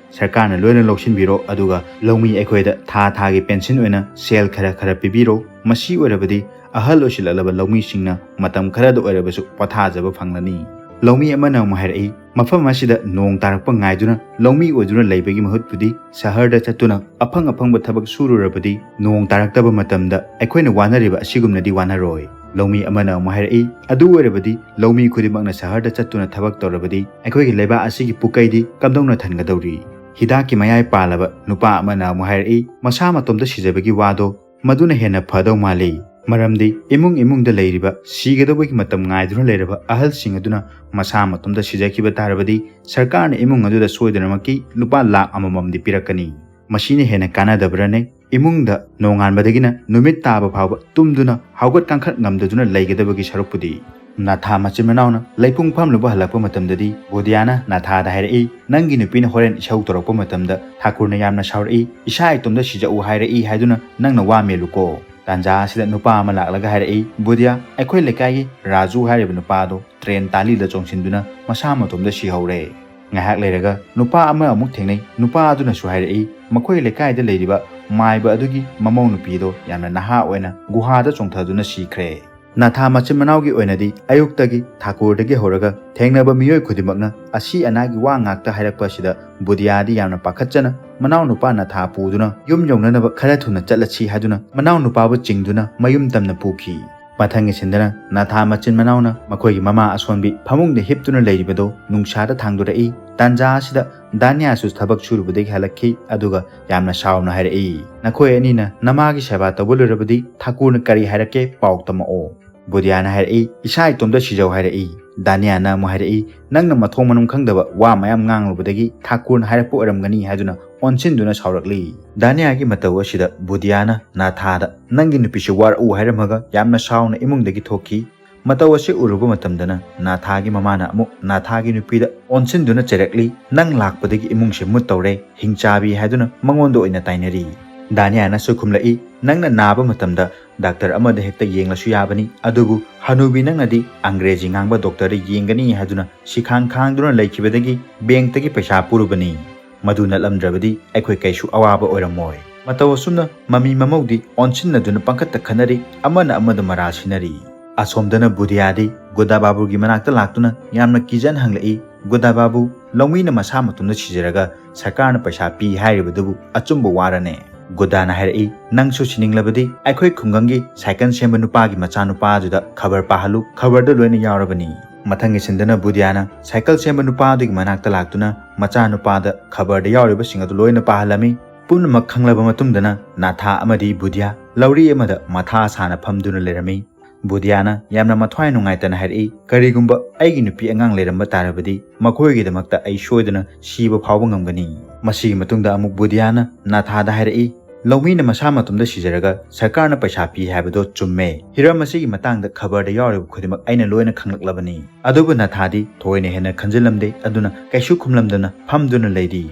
ꯁꯔꯀꯥꯔꯅ ꯂꯣꯏꯅ ꯂꯧꯁꯤꯟꯕꯤꯔꯣ, ꯑꯗꯨꯒ ꯂꯧꯃꯤ ꯑꯩꯈꯣꯏꯗ ꯊꯥ ꯊꯥꯒꯤ ꯄꯦꯟꯁꯤꯟ ꯑꯣꯏꯅ ꯁꯦꯜ ꯈꯔ ꯈꯔ ꯄꯤꯕꯤꯔꯣ꯫ ꯃꯁꯤ ꯑꯣꯏꯔꯕꯗꯤ ꯑꯍꯜ ꯑꯣꯏꯁꯤꯜꯂꯛꯂꯕ ꯂꯧꯃꯤꯁꯤꯡꯅ ꯃꯇꯝ ꯈꯔꯗ ꯑꯣꯏꯔꯕꯁꯨ ꯄꯣꯊꯥꯖꯕ ꯐꯪꯂꯅꯤ"꯫ ꯂꯧꯃꯤ ꯑꯃꯅ ꯑꯃꯨꯛ ꯍꯥꯏꯔꯛꯏ, "ꯃꯐꯝ ꯑꯁꯤꯗ ꯅꯣꯡ ꯇꯥꯔꯛꯄ ꯉꯥꯏꯗꯨꯅ ꯂꯧꯃꯤ ꯑꯣꯏꯗꯨꯅ ꯂꯩꯕꯒꯤ ꯃꯍꯨꯠꯄꯨꯗꯤ ꯁꯍꯔꯗ ꯆꯠꯇꯨꯅ ꯑꯐꯪ ꯑꯐꯪꯕ ꯊꯕꯛ ꯁꯨꯔꯨꯔꯕꯗꯤ ꯅꯣꯡ ꯇꯥꯔꯛꯇꯕ ꯃꯇꯝꯗ ꯑꯩꯈꯣꯏꯅ ꯋꯥꯅꯔꯤꯕ ꯑꯁꯤꯒꯨꯝꯅꯗꯤ ꯋꯥꯅꯔꯣꯏ"꯫ ꯂꯧꯃꯤ ꯑꯃꯅ ꯑꯃꯨꯛ ꯍꯥꯏꯔꯛꯏ, "ꯑꯗꯨ ꯑꯣꯏꯔꯕꯗꯤ ꯂꯧꯃꯤ ꯈꯨꯗꯤꯡꯃꯛꯅ ꯁꯍꯔꯗ ꯆꯠꯇꯨꯅ ꯊꯕꯛ ꯇꯧꯔꯕꯗꯤ ꯑꯩꯈꯣꯏꯒꯤ ꯂꯩꯕꯥꯛ ꯑꯁꯤꯒꯤ ꯄꯨꯀꯩꯗꯤ ꯀꯝꯗꯧꯅ ꯊꯟꯒꯗꯧꯔꯤ?" ꯍꯤꯗꯥꯛꯀꯤ ꯃꯌꯥꯏ ꯄꯥꯜꯂꯕ ꯅꯨꯄꯥ ꯑꯃꯅ ꯑꯃꯨꯛ ꯍꯥꯏꯔꯛꯏ, "ꯃꯁꯥ ꯃꯇꯣꯝꯇ ꯁꯤꯖꯕꯒꯤ ꯋꯥꯗꯣ ꯃꯗꯨꯅ ꯍꯦꯟꯅ ꯐꯗꯧ ꯃꯥꯜꯂꯤ꯫ ꯃꯔꯝꯗꯤ ꯏꯃꯨꯡ ꯏꯃꯨꯡꯗ ꯂꯩꯔꯤꯕ ꯁꯤꯒꯗꯧꯕꯒꯤ ꯃꯇꯝ ꯉꯥꯏꯗꯨꯅ ꯂꯩꯔꯕ ꯑꯍꯜꯁꯤꯡ ꯑꯗꯨꯅ ꯃꯁꯥ ꯃꯇꯣꯝꯇ ꯁꯤꯖꯈꯤꯕ ꯇꯥꯔꯕꯗꯤ ꯁꯔꯀꯥꯔꯅ ꯏꯃꯨꯡ ꯑꯗꯨꯗ ꯁꯣꯏꯗꯅꯃꯛꯀꯤ ꯂꯨꯄꯥ ꯂꯥꯈ ꯑꯃꯃꯝꯗꯤ ꯄꯤꯔꯛꯀꯅꯤ꯫ ꯃꯁꯤꯅ ꯍꯦꯟꯅ ꯀꯥꯟꯅꯗꯕ꯭ꯔꯅꯦ? ꯏꯃꯨꯡꯗ ꯅꯣꯡꯉꯥꯟꯕꯗꯒꯤꯅ ꯅꯨꯃꯤꯠ ꯇꯥꯕ ꯐꯥꯎꯕ ꯇꯨꯝꯗꯨꯅ ꯍꯧꯒꯠ ꯀꯥꯡꯈꯠ ꯉꯝꯗꯗꯨꯅ ꯂꯩꯒꯗꯕꯒꯤ ꯁꯔꯨꯛꯄꯨꯗꯤ"꯫ ꯅꯥꯊꯥ ꯃꯆꯤꯟ ꯃꯅꯥꯎꯅ ꯂꯩꯄꯨꯡ ꯐꯝꯂꯨꯕ ꯍꯜꯂꯛꯄ ꯃꯇꯝꯗꯗꯤ ꯕꯨꯙꯤꯌꯥꯅ ꯅꯥꯊꯥꯗ ꯍꯥꯏꯔꯛꯏ, "ꯅꯪꯒꯤ ꯅꯨꯄꯤꯅ ꯍꯣꯔꯦꯟ ꯏꯁꯧ ꯇꯧꯔꯛꯄ ꯃꯇꯝꯗ ꯊꯥꯀꯨꯔꯅ ꯌꯥꯝꯅ ꯁꯥꯎꯔꯛꯏ, ꯏꯁꯥ ꯏꯇꯣꯝꯇ ꯁꯤꯖꯧ ꯍꯥꯏꯔꯛꯏ ꯍꯥꯏꯗꯨꯅ ꯅꯪꯅ ꯋꯥ ꯃꯦꯜꯂꯨꯀꯣ"꯫ ꯇꯥꯟꯖꯥ ꯑꯁꯤꯗ ꯅꯨꯄꯥ ꯑꯃ ꯂꯥꯛꯂꯒ ꯍꯥꯏꯔꯛꯏ, "ꯕꯨꯙꯤꯌꯥ, ꯑꯩꯈꯣꯏ ꯂꯩꯀꯥꯏꯒꯤ ꯔꯥꯖꯨ ꯍꯥꯏꯔꯤꯕ ꯅꯨꯄꯥ ꯑꯗꯣ ꯇ꯭ꯔꯦꯟ ꯇꯥꯂꯤꯗ ꯆꯣꯡꯁꯤꯟꯗꯨꯅ ꯃꯁꯥ ꯃꯇꯣꯝꯗ ꯁꯤꯍꯧꯔꯦ"꯫ ꯉꯥꯏꯍꯥꯛ ꯂꯩꯔꯒ ꯅꯨꯄꯥ ꯑꯃ ꯑꯃꯨꯛ ꯊꯦꯡꯅꯩ꯫ ꯅꯨꯄꯥ ꯑꯗꯨꯅꯁꯨ ꯍꯥꯏꯔꯛꯏ, ꯃꯈꯣꯏ ꯂꯩꯀꯥꯏꯗ ꯂꯩꯔꯤꯕ ꯃꯥꯏꯕ ꯑꯗꯨꯒꯤ ꯃꯃꯧ ꯅꯨꯄꯤ ꯑꯗꯣ ꯌꯥꯝꯅ ꯅꯍꯥ ꯑꯣꯏꯅ ꯒꯨꯍꯥꯗ ꯆꯣꯡꯊꯗꯨꯅ ꯁꯤꯈ꯭ꯔꯦ꯫ ꯅꯥꯊꯥ ꯃꯆꯤꯟ ꯃꯅꯥꯎꯒꯤ ꯑꯣꯏꯅꯗꯤ ꯑꯌꯨꯛꯇꯒꯤ ꯊꯥꯀꯨꯔꯗꯒꯤ ꯍꯧꯔꯒ ꯊꯦꯡꯅꯕ ꯃꯤꯑꯣꯏ ꯈꯨꯗꯤꯡꯃꯛꯅ ꯑꯁꯤ ꯑꯅꯥꯒꯤ ꯋꯥ ꯉꯥꯛꯇ ꯍꯥꯏꯔꯛꯄ ꯑꯁꯤꯗ ꯕꯨꯙꯤꯌꯥꯗꯤ ꯌꯥꯝꯅ ꯄꯥꯈꯠꯆꯅ ꯃꯅꯥꯎꯅꯨꯄꯥ ꯅꯥꯊꯥ ꯄꯨꯗꯨꯅ ꯌꯨꯝ ꯌꯧꯅꯅꯕ ꯈꯔ ꯊꯨꯅ ꯆꯠꯂꯁꯤ ꯍꯥꯏꯗꯨꯅ ꯃꯅꯥꯎꯅꯨꯄꯥꯕꯨ ꯆꯤꯡꯗꯨꯅ ꯃꯌꯨꯝ ꯇꯝꯅ ꯄꯨꯈꯤ꯫ ꯃꯊꯪꯒꯤ ꯁꯤꯟꯗꯅ ꯅꯥꯊꯥ ꯃꯆꯤꯟ ꯃꯅꯥꯎꯅ ꯃꯈꯣꯏꯒꯤ ꯃꯃꯥ ꯑꯁꯣꯟꯕꯤ ꯐꯃꯨꯡꯗ ꯍꯤꯞꯇꯨꯅ ꯂꯩꯔꯤꯕꯗꯣ ꯅꯨꯡꯁꯥꯗ ꯊꯥꯡꯗꯣꯔꯛꯏ꯫ ꯇꯥꯟꯖꯥ ꯑꯁꯤꯗ ꯗꯥꯅꯤꯌꯥꯁꯨ ꯊꯕꯛ ꯁꯨꯔꯨꯕꯗꯒꯤ ꯍꯜꯂꯛꯈꯤ, ꯑꯗꯨꯒ ꯌꯥꯝꯅ ꯁꯥꯎꯅ ꯍꯥꯏꯔꯛꯏ, "ꯅꯈꯣꯏ ꯑꯅꯤꯅ ꯅꯃꯥꯒꯤ ꯁꯦꯕꯥ ꯇꯧꯕ ꯂꯣꯏꯔꯕꯗꯤ ꯊꯥꯀꯨꯔꯅ ꯀꯔꯤ ꯍꯥꯏꯔꯛꯀꯦ ꯄꯥꯎ ꯇꯝꯃꯛꯑꯣ"꯫ ꯕꯨꯙꯤꯌꯥꯅ ꯍꯥꯏꯔꯛꯏ, "ꯏꯁꯥ ꯏꯇꯣꯝꯇ ꯁꯤꯖꯧ ꯍꯥꯏꯔꯛꯏ"꯫ ꯗꯥꯅꯤꯌꯥꯅ ꯑꯃꯨꯛ ꯍꯥꯏꯔꯛꯏ, "ꯅꯪꯅ ꯃꯊꯣꯡ ꯃꯅꯨꯡ ꯈꯪꯗꯕ ꯋꯥ ꯃꯌꯥꯝ ꯉꯥꯡꯂꯨꯕꯗꯒꯤ ꯊꯥꯀꯨꯔꯅ ꯍꯥꯏꯔꯛꯄ ꯑꯣꯏꯔꯝꯒꯅꯤ" ꯍꯥꯏꯗꯨꯅ ꯑꯣꯟꯁꯤꯟꯗꯨꯅ ꯁꯥꯎꯔꯛꯂꯤ꯫ ꯗꯥꯅꯤꯌꯥꯒꯤ ꯃꯇꯧ ꯑꯁꯤꯗ ꯕꯨꯙꯤꯌꯥꯅ ꯅꯥꯊꯥꯗ, "ꯅꯪꯒꯤ ꯅꯨꯄꯤꯁꯤ ꯋꯥꯔꯛꯎ" ꯍꯥꯏꯔꯝꯃꯒ ꯌꯥꯝꯅ ꯁꯥꯎꯅ ꯏꯃꯨꯡꯗꯒꯤ ꯊꯣꯛꯈꯤ꯫ ꯃꯇꯧ ꯑꯁꯤ ꯎꯔꯨꯕ ꯃꯇꯝꯗꯅ ꯅꯥꯊꯥꯒꯤ ꯃꯃꯥꯅ ꯑꯃꯨꯛ ꯅꯥꯊꯥꯒꯤ ꯅꯨꯄꯤꯗ ꯑꯣꯟꯁꯤꯟꯗꯨꯅ ꯆꯩꯔꯛꯂꯤ, "ꯅꯪ ꯂꯥꯛꯄꯗꯒꯤ ꯏꯃꯨꯡꯁꯦ ꯃꯨꯠ ꯇꯧꯔꯦ, ꯍꯤꯡꯆꯥꯕꯤ" ꯍꯥꯏꯗꯨꯅ ꯃꯉꯣꯟꯗ ꯑꯣꯏꯅ ꯇꯥꯏꯅꯔꯤ꯫ ꯗꯥꯅꯤꯌꯥꯅꯁꯨ ꯈꯨꯝꯂꯛꯏ, "ꯅꯪꯅ ꯅꯥꯕ ꯃꯇꯝꯗ ꯗꯥꯛꯇꯔ ꯑꯃꯗ ꯍꯦꯛꯇ ꯌꯦꯡꯂꯁꯨ ꯌꯥꯕꯅꯤ, ꯑꯗꯨꯕꯨ ꯍꯅꯨꯕꯤ ꯅꯪꯅꯗꯤ ꯑꯪꯒ꯭ꯔꯦꯖꯤ ꯉꯥꯡꯕ ꯗꯣꯛꯇꯔꯗ ꯌꯦꯡꯒꯅꯤ ꯍꯥꯏꯗꯨꯅ ꯁꯤꯈꯥꯡ ꯈꯥꯡꯗꯨꯅ ꯂꯩꯈꯤꯕꯗꯒꯤ ꯕꯦꯡꯛꯇꯒꯤ ꯄꯩꯁꯥ ꯄꯨꯔꯨꯕꯅꯤ꯫ ꯃꯗꯨ ꯅꯠꯂꯝꯗ꯭ꯔꯕꯗꯤ ꯑꯩꯈꯣꯏ ꯀꯩꯁꯨ ꯑꯋꯥꯕ ꯑꯣꯏꯔꯝꯃꯣꯏ꯫" ꯃꯇꯧ ꯑꯁꯨꯝꯅ ꯃꯃꯤ ꯃꯃꯧꯗꯤ ꯑꯣꯟꯁꯤꯟꯅꯗꯨꯅ ꯄꯪꯈꯠꯇ ꯈꯠꯅꯔꯤ, ꯑꯃꯅ ꯑꯃꯗ ꯃꯔꯥ ꯁꯤꯟꯅꯔꯤ꯫ ꯑꯁꯣꯝꯗꯅ ꯕꯨꯙꯤꯌꯥꯗꯤ ꯒꯨꯗꯥ ꯕꯥꯕꯨꯒꯤ ꯃꯅꯥꯛꯇ ꯂꯥꯛꯇꯨꯅ ꯌꯥꯝꯅ ꯀꯤꯖꯅ ꯍꯪꯂꯛꯏ, "ꯒꯨꯗꯥ ꯕꯥꯕꯨ, ꯂꯧꯃꯤꯅ ꯃꯁꯥ ꯃꯇꯣꯝꯗ ꯁꯤꯖꯔꯒ ꯁꯔꯀꯥꯔꯅ ꯄꯩꯁꯥ ꯄꯤ ꯍꯥꯏꯔꯤꯕꯗꯨꯕꯨ ꯑꯆꯨꯝꯕ ꯋꯥꯔꯅꯦ?" ꯒꯨꯗꯥꯅ ꯍꯥꯏꯔꯛꯏ, "ꯅꯪꯁꯨ ꯁꯤꯅꯤꯡꯂꯕꯗꯤ ꯑꯩꯈꯣꯏ ꯈꯨꯡꯒꯪꯒꯤ ꯁꯥꯏꯀꯜ ꯁꯦꯝꯕ ꯅꯨꯄꯥꯒꯤ ꯃꯆꯥꯅꯨꯄꯥꯗꯨꯗ ꯈꯕꯔ ꯄꯥꯍꯜꯂꯨ, ꯈꯕꯔꯗ ꯂꯣꯏꯅ ꯌꯥꯎꯔꯕꯅꯤ꯫" ꯃꯊꯪꯒꯤ ꯁꯤꯟꯗꯅ ꯕꯨꯙꯤꯌꯥꯅ ꯁꯥꯏꯀꯜ ꯁꯦꯝꯕ ꯅꯨꯄꯥꯗꯨꯒꯤ ꯃꯅꯥꯛꯇ ꯂꯥꯛꯇꯨꯅ ꯃꯆꯥꯅꯨꯄꯥꯗ ꯈꯕꯔꯗ ꯌꯥꯎꯔꯤꯕꯁꯤꯡ ꯑꯗꯨ ꯂꯣꯏꯅ ꯄꯥꯍꯜꯂꯝꯃꯤ꯫ ꯄꯨꯝꯅꯃꯛ ꯈꯪꯂꯕ ꯃꯇꯨꯡꯗꯅ ꯅꯥꯊꯥ ꯑꯃꯗꯤ ꯕꯨꯙꯤꯌꯥ ꯂꯧꯔꯤ ꯑꯃꯗ ꯃꯊꯥ ꯁꯥꯅ ꯐꯝꯗꯨꯅ ꯂꯩꯔꯝꯃꯤ꯫ ꯕꯨꯙꯤꯌꯥꯅ ꯌꯥꯝꯅ ꯃꯊ꯭ꯋꯥꯏ ꯅꯨꯡꯉꯥꯏꯇꯅ ꯍꯥꯏꯔꯛꯏ, "ꯀꯔꯤꯒꯨꯝꯕ ꯑꯩꯒꯤ ꯅꯨꯄꯤ ꯑꯉꯥꯡ ꯂꯩꯔꯝꯕ ꯇꯥꯔꯕꯗꯤ ꯃꯈꯣꯏꯒꯤꯗꯃꯛꯇ ꯑꯩ ꯁꯣꯏꯗꯅ ꯁꯤꯕ ꯐꯥꯎꯕ ꯉꯝꯒꯅꯤ꯫" ꯃꯁꯤꯒꯤ ꯃꯇꯨꯡꯗ ꯑꯃꯨꯛ ꯕꯨꯙꯤꯌꯥꯅ ꯅꯥꯊꯥꯗ ꯍꯥꯏꯔꯛꯏ, "ꯂꯧꯃꯤꯅ ꯃꯁꯥ ꯃꯇꯣꯝꯗ ꯁꯤꯖꯔꯒ ꯁꯔꯀꯥꯔꯅ ꯄꯩꯁꯥ ꯄꯤ ꯍꯥꯏꯕꯗꯣ ꯆꯨꯝꯃꯦ꯫ ꯍꯤꯔꯝ ꯑꯁꯤꯒꯤ ꯃꯇꯥꯡꯗ ꯈꯕꯔꯗ ꯌꯥꯎꯔꯤꯕ ꯈꯨꯗꯤꯡꯃꯛ ꯑꯩꯅ ꯂꯣꯏꯅ ꯈꯪꯂꯛꯂꯕꯅꯤ꯫" ꯑꯗꯨꯕꯨ ꯅꯥꯊꯥꯗꯤ ꯊꯣꯏꯅ ꯍꯦꯟꯅ ꯈꯟꯖꯤꯜꯂꯝꯗꯦ, ꯑꯗꯨꯅ ꯀꯩꯁꯨ ꯈꯨꯝꯂꯝꯗꯅ ꯐꯝꯗꯨꯅ ꯂꯩꯔꯤ꯫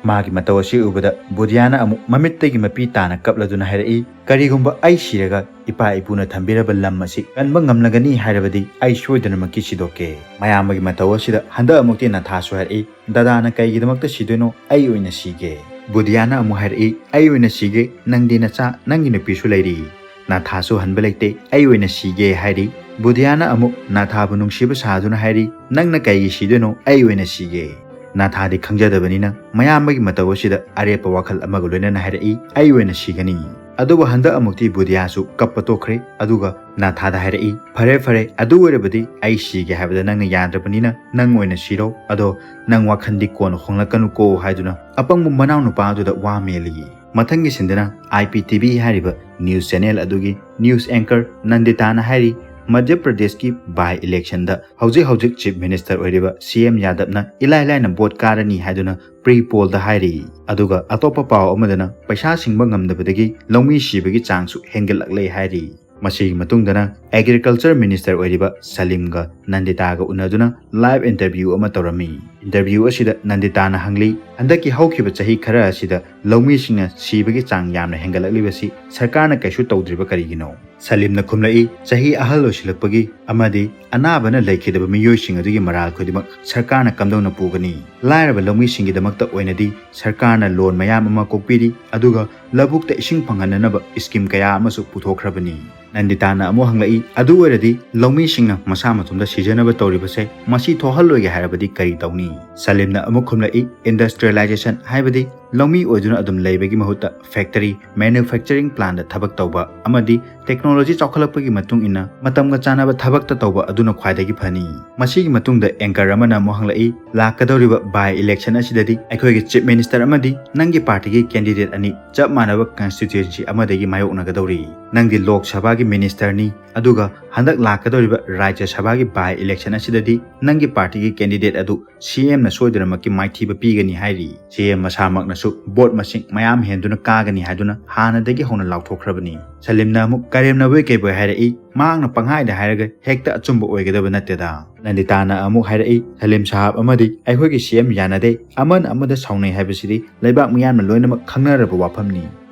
ꯃꯥꯒꯤ ꯃꯇꯧ ꯑꯁꯤ ꯎꯕꯗ ꯕꯨꯙꯤꯌꯥꯅ ꯑꯃꯨꯛ ꯃꯃꯤꯠꯇꯒꯤ ꯃꯄꯤ ꯇꯥꯅ ꯀꯞꯂꯗꯨꯅ ꯍꯥꯏꯔꯛꯏ, "ꯀꯔꯤꯒꯨꯝꯕ ꯑꯩ ꯁꯤꯔꯒ ꯏꯄꯥ ꯏꯄꯨꯅ ꯊꯝꯕꯤꯔꯕ ꯂꯝ ꯑꯁꯤ ꯀꯟꯕ ꯉꯝꯂꯒꯅꯤ ꯍꯥꯏꯔꯕꯗꯤ ꯑꯩ ꯁꯣꯏꯗꯅꯃꯛꯀꯤ ꯁꯤꯗꯣꯛꯀꯦ꯫" ꯃꯌꯥꯝꯕꯒꯤ ꯃꯇꯧ ꯑꯁꯤꯗ ꯍꯟꯗꯛ ꯑꯃꯨꯛꯇꯤ ꯅꯥꯊꯥꯁꯨ ꯍꯥꯏꯔꯛꯏ, "ꯗꯗꯥꯅ ꯀꯩꯒꯤꯗꯃꯛꯇ ꯁꯤꯗꯣꯏꯅꯣ? ꯑꯩ ꯑꯣꯏꯅ ꯁꯤꯒꯦ꯫" ꯕꯨꯙꯤꯌꯥꯅ ꯑꯃꯨꯛ ꯍꯥꯏꯔꯛꯏ, "ꯑꯩ ꯑꯣꯏꯅ ꯁꯤꯒꯦ, ꯅꯪꯗꯤ ꯅꯆꯥ, ꯅꯪꯒꯤ ꯅꯨꯄꯤꯁꯨ ꯂꯩꯔꯤ꯫" ꯅꯥꯊꯥꯁꯨ ꯍꯟꯕ ꯂꯩꯇꯦ, "ꯑꯩ ꯑꯣꯏꯅ ꯁꯤꯒꯦ" ꯍꯥꯏꯔꯤ꯫ ꯕꯨꯙꯤꯌꯥꯅ ꯑꯃꯨꯛ ꯅꯥꯊꯥꯕꯨ ꯅꯨꯡꯁꯤꯕ ꯁꯥꯗꯨꯅ ꯍꯥꯏꯔꯤ, "ꯅꯪꯅ ꯀꯩꯒꯤ ꯁꯤꯗꯣꯏꯅꯣ? ꯑꯩ ꯑꯣꯏꯅ ꯁꯤꯒꯦ꯫" ꯅꯥꯊꯥꯗꯤ ꯈꯪꯖꯗꯕꯅꯤꯅ ꯃꯌꯥꯝꯕꯒꯤ ꯃꯇꯧ ꯑꯁꯤꯗ ꯑꯔꯦꯞꯄ ꯋꯥꯈꯜ ꯑꯃꯒ ꯂꯣꯏꯅꯅ ꯍꯥꯏꯔꯛꯏ, "ꯑꯩ ꯑꯣꯏꯅ ꯁꯤꯒꯅꯤ꯫" ꯑꯗꯨꯕꯨ ꯍꯟꯗꯛ ꯑꯃꯨꯛꯇꯤ ꯕꯨꯙꯤꯌꯥꯁꯨ ꯀꯞꯄ ꯇꯣꯛꯈ꯭ꯔꯦ, ꯑꯗꯨꯒ ꯅꯥꯊꯥꯗ ꯍꯥꯏꯔꯛꯏ, "ꯐꯔꯦ ꯐꯔꯦ, ꯑꯗꯨ ꯑꯣꯏꯔꯕꯗꯤ ꯑꯩ ꯁꯤꯒꯦ ꯍꯥꯏꯕꯗ ꯅꯪꯅ ꯌꯥꯗ꯭ꯔꯕꯅꯤꯅ ꯅꯪ ꯑꯣꯏꯅ ꯁꯤꯔꯣ, ꯑꯗꯣ ꯅꯪ ꯋꯥꯈꯜꯗꯤ ꯀꯣꯟꯅ ꯍꯣꯡꯂꯛꯀꯅꯨꯀꯣ" ꯍꯥꯏꯗꯨꯅ ꯑꯄꯪꯕ ꯃꯅꯥꯎ ꯅꯨꯄꯥ ꯑꯗꯨꯗ ꯋꯥ ꯃꯦꯜꯂꯤ꯫ ꯃꯊꯪꯒꯤ ꯁꯤꯟꯗꯅ ꯑꯥꯏ ꯄꯤ ꯇꯤ ꯚꯤ ꯍꯥꯏꯔꯤꯕ ꯅ꯭ꯌꯨꯁ ꯆꯦꯅꯦꯜ ꯑꯗꯨꯒꯤ ꯅ꯭ꯌꯨꯁ ꯑꯦꯡꯀꯔ ꯅꯟꯗꯤꯇꯥꯅ ꯍꯥꯏꯔꯤ, ꯃꯙ꯭ꯌ ꯄ꯭ꯔꯗꯦꯁꯀꯤ ꯕꯥꯏ ꯏꯂꯦꯛꯁꯟꯗ ꯍꯧꯖꯤꯛ ꯍꯧꯖꯤꯛ ꯆꯤꯐ ꯃꯤꯅꯤꯁꯇꯔ ꯑꯣꯏꯔꯤꯕ ꯁꯤ ꯑꯦꯝ ꯌꯥꯗꯕꯅ ꯏꯂꯥꯏ ꯂꯥꯏꯅ ꯚꯣꯠ ꯀꯥꯔꯅꯤ ꯍꯥꯏꯗꯨꯅ ꯄ꯭ꯔꯤ ꯄꯣꯜꯗ ꯍꯥꯏꯔꯤ꯫ ꯑꯗꯨꯒ ꯑꯇꯣꯞꯄ ꯄꯥꯎ ꯑꯃꯗꯅ ꯄꯩꯁꯥ ꯁꯤꯡꯕ ꯉꯝꯗꯕꯗꯒꯤ ꯂꯧꯃꯤ ꯁꯤꯕꯒꯤ ꯆꯥꯡꯁꯨ ꯍꯦꯟꯒꯠꯂꯛꯂꯦ ꯍꯥꯏꯔꯤ꯫ ꯃꯁꯤꯒꯤ ꯃꯇꯨꯡꯗꯅ ꯑꯦꯒ꯭ꯔꯤꯀꯜꯆꯔ ꯃꯤꯅꯤꯁꯇꯔ ꯑꯣꯏꯔꯤꯕ ꯁꯂꯤꯝꯒ ꯅꯟꯗꯤꯇꯥꯒ ꯎꯅꯗꯨꯅ ꯂꯥꯏꯚ ꯏꯟꯇꯔꯚ꯭ꯌꯨ ꯑꯃ ꯇꯧꯔꯝꯃꯤ꯫ ꯏꯟꯇꯔꯚ꯭ꯌꯨ ꯑꯁꯤꯗ ꯅꯟꯗꯤꯇꯥꯅ ꯍꯪꯂꯤ, ꯍꯟꯗꯛꯀꯤ ꯍꯧꯈꯤꯕ ꯆꯍꯤ ꯈꯔ ꯑꯁꯤꯗ ꯂꯧꯃꯤꯁꯤꯡꯅ ꯁꯤꯕꯒꯤ ꯆꯥꯡ ꯌꯥꯝꯅ ꯍꯦꯟꯒꯠꯂꯛꯂꯤꯕꯁꯤ ꯁꯔꯀꯥꯔꯅ ꯀꯩꯁꯨ ꯇꯧꯗ꯭ꯔꯤꯕ ꯀꯔꯤꯒꯤꯅꯣ? ꯁꯂꯤꯝꯅ ꯈꯨꯝꯂꯛꯏ, ꯆꯍꯤ ꯑꯍꯜ ꯑꯣꯏꯁꯤꯜꯂꯛꯄꯒꯤ ꯑꯃꯗꯤ ꯑꯅꯥꯕꯅ ꯂꯩꯈꯤꯗꯕ ꯃꯤꯑꯣꯏꯁꯤꯡ ꯑꯗꯨꯒꯤ ꯃꯔꯥꯜ ꯈꯨꯗꯤꯡꯃꯛ ꯁꯔꯀꯥꯔꯅ ꯀꯝꯗꯧꯅ ꯄꯨꯒꯅꯤ? ꯂꯥꯏꯔꯕ ꯂꯧꯃꯤꯁꯤꯡꯒꯤꯗꯃꯛꯇ ꯑꯣꯏꯅꯗꯤ ꯁꯔꯀꯥꯔꯅ ꯂꯣꯟ ꯃꯌꯥꯝ ꯑꯃ ꯀꯣꯛꯄꯤꯔꯤ, ꯑꯗꯨꯒ ꯂꯧꯕꯨꯛꯇ ꯏꯁꯤꯡ ꯐꯪꯍꯟꯅꯅꯕ ꯁ꯭ꯀꯤꯝ ꯀꯌꯥ ꯑꯃꯁꯨ ꯄꯨꯊꯣꯛꯈ꯭ꯔꯕꯅꯤ꯫ ꯅꯟꯗꯤꯇꯥꯅ ꯑꯃꯨꯛ ꯍꯪꯂꯛꯏ, ꯑꯗꯨ ꯑꯣꯏꯔꯗꯤ ꯂꯧꯃꯤꯁꯤꯡꯅ ꯃꯁꯥ ꯃꯊꯣꯝꯗ ꯁꯤꯖꯅꯕ ꯇꯧꯔꯤꯕꯁꯦ ꯃꯁꯤ ꯊꯣꯛꯍꯜꯂꯣꯏꯒꯦ ꯍꯥꯏꯔꯕꯗꯤ ꯀꯔꯤ ꯇꯧꯅꯤ? ꯁꯂꯤꯝꯅ ꯑꯃꯨꯛ ꯈꯨꯝꯂꯛꯏ, ꯏꯟꯗꯁꯇ꯭ꯔꯤꯌꯦꯂꯥꯏꯖꯦꯁꯟ ꯍꯥꯏꯕꯗꯤ ꯂꯧꯃꯤ ꯑꯣꯏꯗꯨꯅ ꯑꯗꯨꯝ ꯂꯩꯕꯒꯤ ꯃꯍꯨꯠꯇ ꯐꯦꯛꯇꯔꯤ, ꯃꯦꯅꯨꯐꯦꯛꯆꯔꯤꯡ ꯄ꯭ꯂꯥꯟꯗ ꯊꯕꯛ ꯇꯧꯕ ꯑꯃꯗꯤ ꯇꯦꯛꯅꯣꯂꯣꯖꯤ ꯆꯥꯎꯈꯠꯂꯛꯄꯒꯤ ꯃꯇꯨꯡ ꯏꯟꯅ ꯃꯇꯝꯒ ꯆꯥꯟꯅꯕ ꯊꯕꯛꯇ ꯇꯧꯕ ꯑꯗꯨꯅ ꯈ꯭ꯋꯥꯏꯗꯒꯤ ꯐꯅꯤ꯫ ꯃꯁꯤꯒꯤ ꯃꯇꯨꯡꯗ ꯑꯦꯡꯀꯔ ꯑꯃꯅ ꯑꯃꯨꯛ ꯍꯪꯂꯛꯏ, ꯂꯥꯛꯀꯗꯧꯔꯤꯕ ꯕꯥꯏ ꯏꯂꯦꯛꯁꯟ ꯑꯁꯤꯗꯗꯤ ꯑꯩꯈꯣꯏꯒꯤ ꯆꯤꯐ ꯃꯤꯅꯤꯁꯇꯔ ꯑꯃꯗꯤ ꯅꯪꯒꯤ ꯄꯥꯔꯇꯤꯒꯤ ꯀꯦꯟꯗꯤꯗꯦꯠ ꯑꯅꯤ ꯆꯞ ꯃꯥꯟꯅꯕ ꯀꯟꯁꯇꯤꯇ꯭ꯌꯨꯑꯦꯟꯁꯤ ꯑꯃꯗꯒꯤ ꯃꯥꯌꯣꯛꯅꯒꯗꯧꯔꯤ꯫ ꯅꯪꯗꯤ ꯂꯣꯛ ꯁꯚꯥꯒꯤ ꯃꯤꯅꯤꯁꯇꯔꯅꯤ, ꯑꯗꯨꯒ ꯍꯟꯗꯛ ꯂꯥꯛꯀꯗꯧꯔꯤꯕ ꯔꯥꯖ꯭ꯌ ꯁꯚꯥꯒꯤ ꯕꯥꯏ ꯏꯂꯦꯛꯁꯟ ꯑꯁꯤꯗꯗꯤ ꯅꯪꯒꯤ ꯄꯥꯔꯇꯤꯒꯤ ꯀꯦꯟꯗꯤꯗꯦꯠ ꯑꯗꯨ ꯁꯤ ꯑꯦꯝꯅ ꯁꯣꯏꯗꯅꯃꯛꯀꯤ ꯃꯥꯏꯊꯤꯕ ꯄꯤꯒꯅꯤ ꯍꯥꯏꯔꯤ꯫ ꯁꯤ ꯑꯦꯝ ꯃꯁꯥꯃꯛꯅꯁꯨ ꯚꯣꯠ ꯃꯁꯤꯡ ꯃꯌꯥꯝ ꯍꯦꯟꯗꯨꯅ ꯀꯥꯒꯅꯤ ꯍꯥꯏꯗꯨꯅ ꯍꯥꯟꯅꯗꯒꯤ ꯍꯧꯅ ꯂꯥꯎꯊꯣꯛꯈ꯭ꯔꯕꯅꯤ꯫ ꯁꯂꯤꯝꯅ ꯑꯃꯨꯛ ꯀꯔꯦꯝꯅꯕꯣꯏ ꯀꯩꯕꯣꯏ ꯍꯥꯏꯔꯛꯏ, ꯃꯍꯥꯛꯅ ꯄꯪꯍꯥꯏꯗ ꯍꯥꯏꯔꯒ ꯍꯦꯛꯇ ꯑꯆꯨꯝꯕ ꯑꯣꯏꯒꯗꯕ ꯅꯠꯇꯦꯗ꯫ ꯅꯟꯗꯤꯇꯥꯅ ꯑꯃꯨꯛ ꯍꯥꯏꯔꯛꯏ, ꯁꯂꯤꯝ ꯁꯥꯍꯥꯕ ꯑꯃꯗꯤ ꯑꯩꯈꯣꯏꯒꯤ ꯁꯤ ꯑꯦꯝ ꯌꯥꯅꯗꯦ, ꯑꯃꯅ ꯑꯃꯗ ꯁꯥꯎꯅꯩ ꯍꯥꯏꯕꯁꯤꯗꯤ ꯂꯩꯕꯥꯛ ꯃꯤꯌꯥꯝꯅ ꯂꯣꯏꯅꯃꯛ ꯈꯪꯅꯔꯕ ꯋꯥꯐꯝꯅꯤ꯫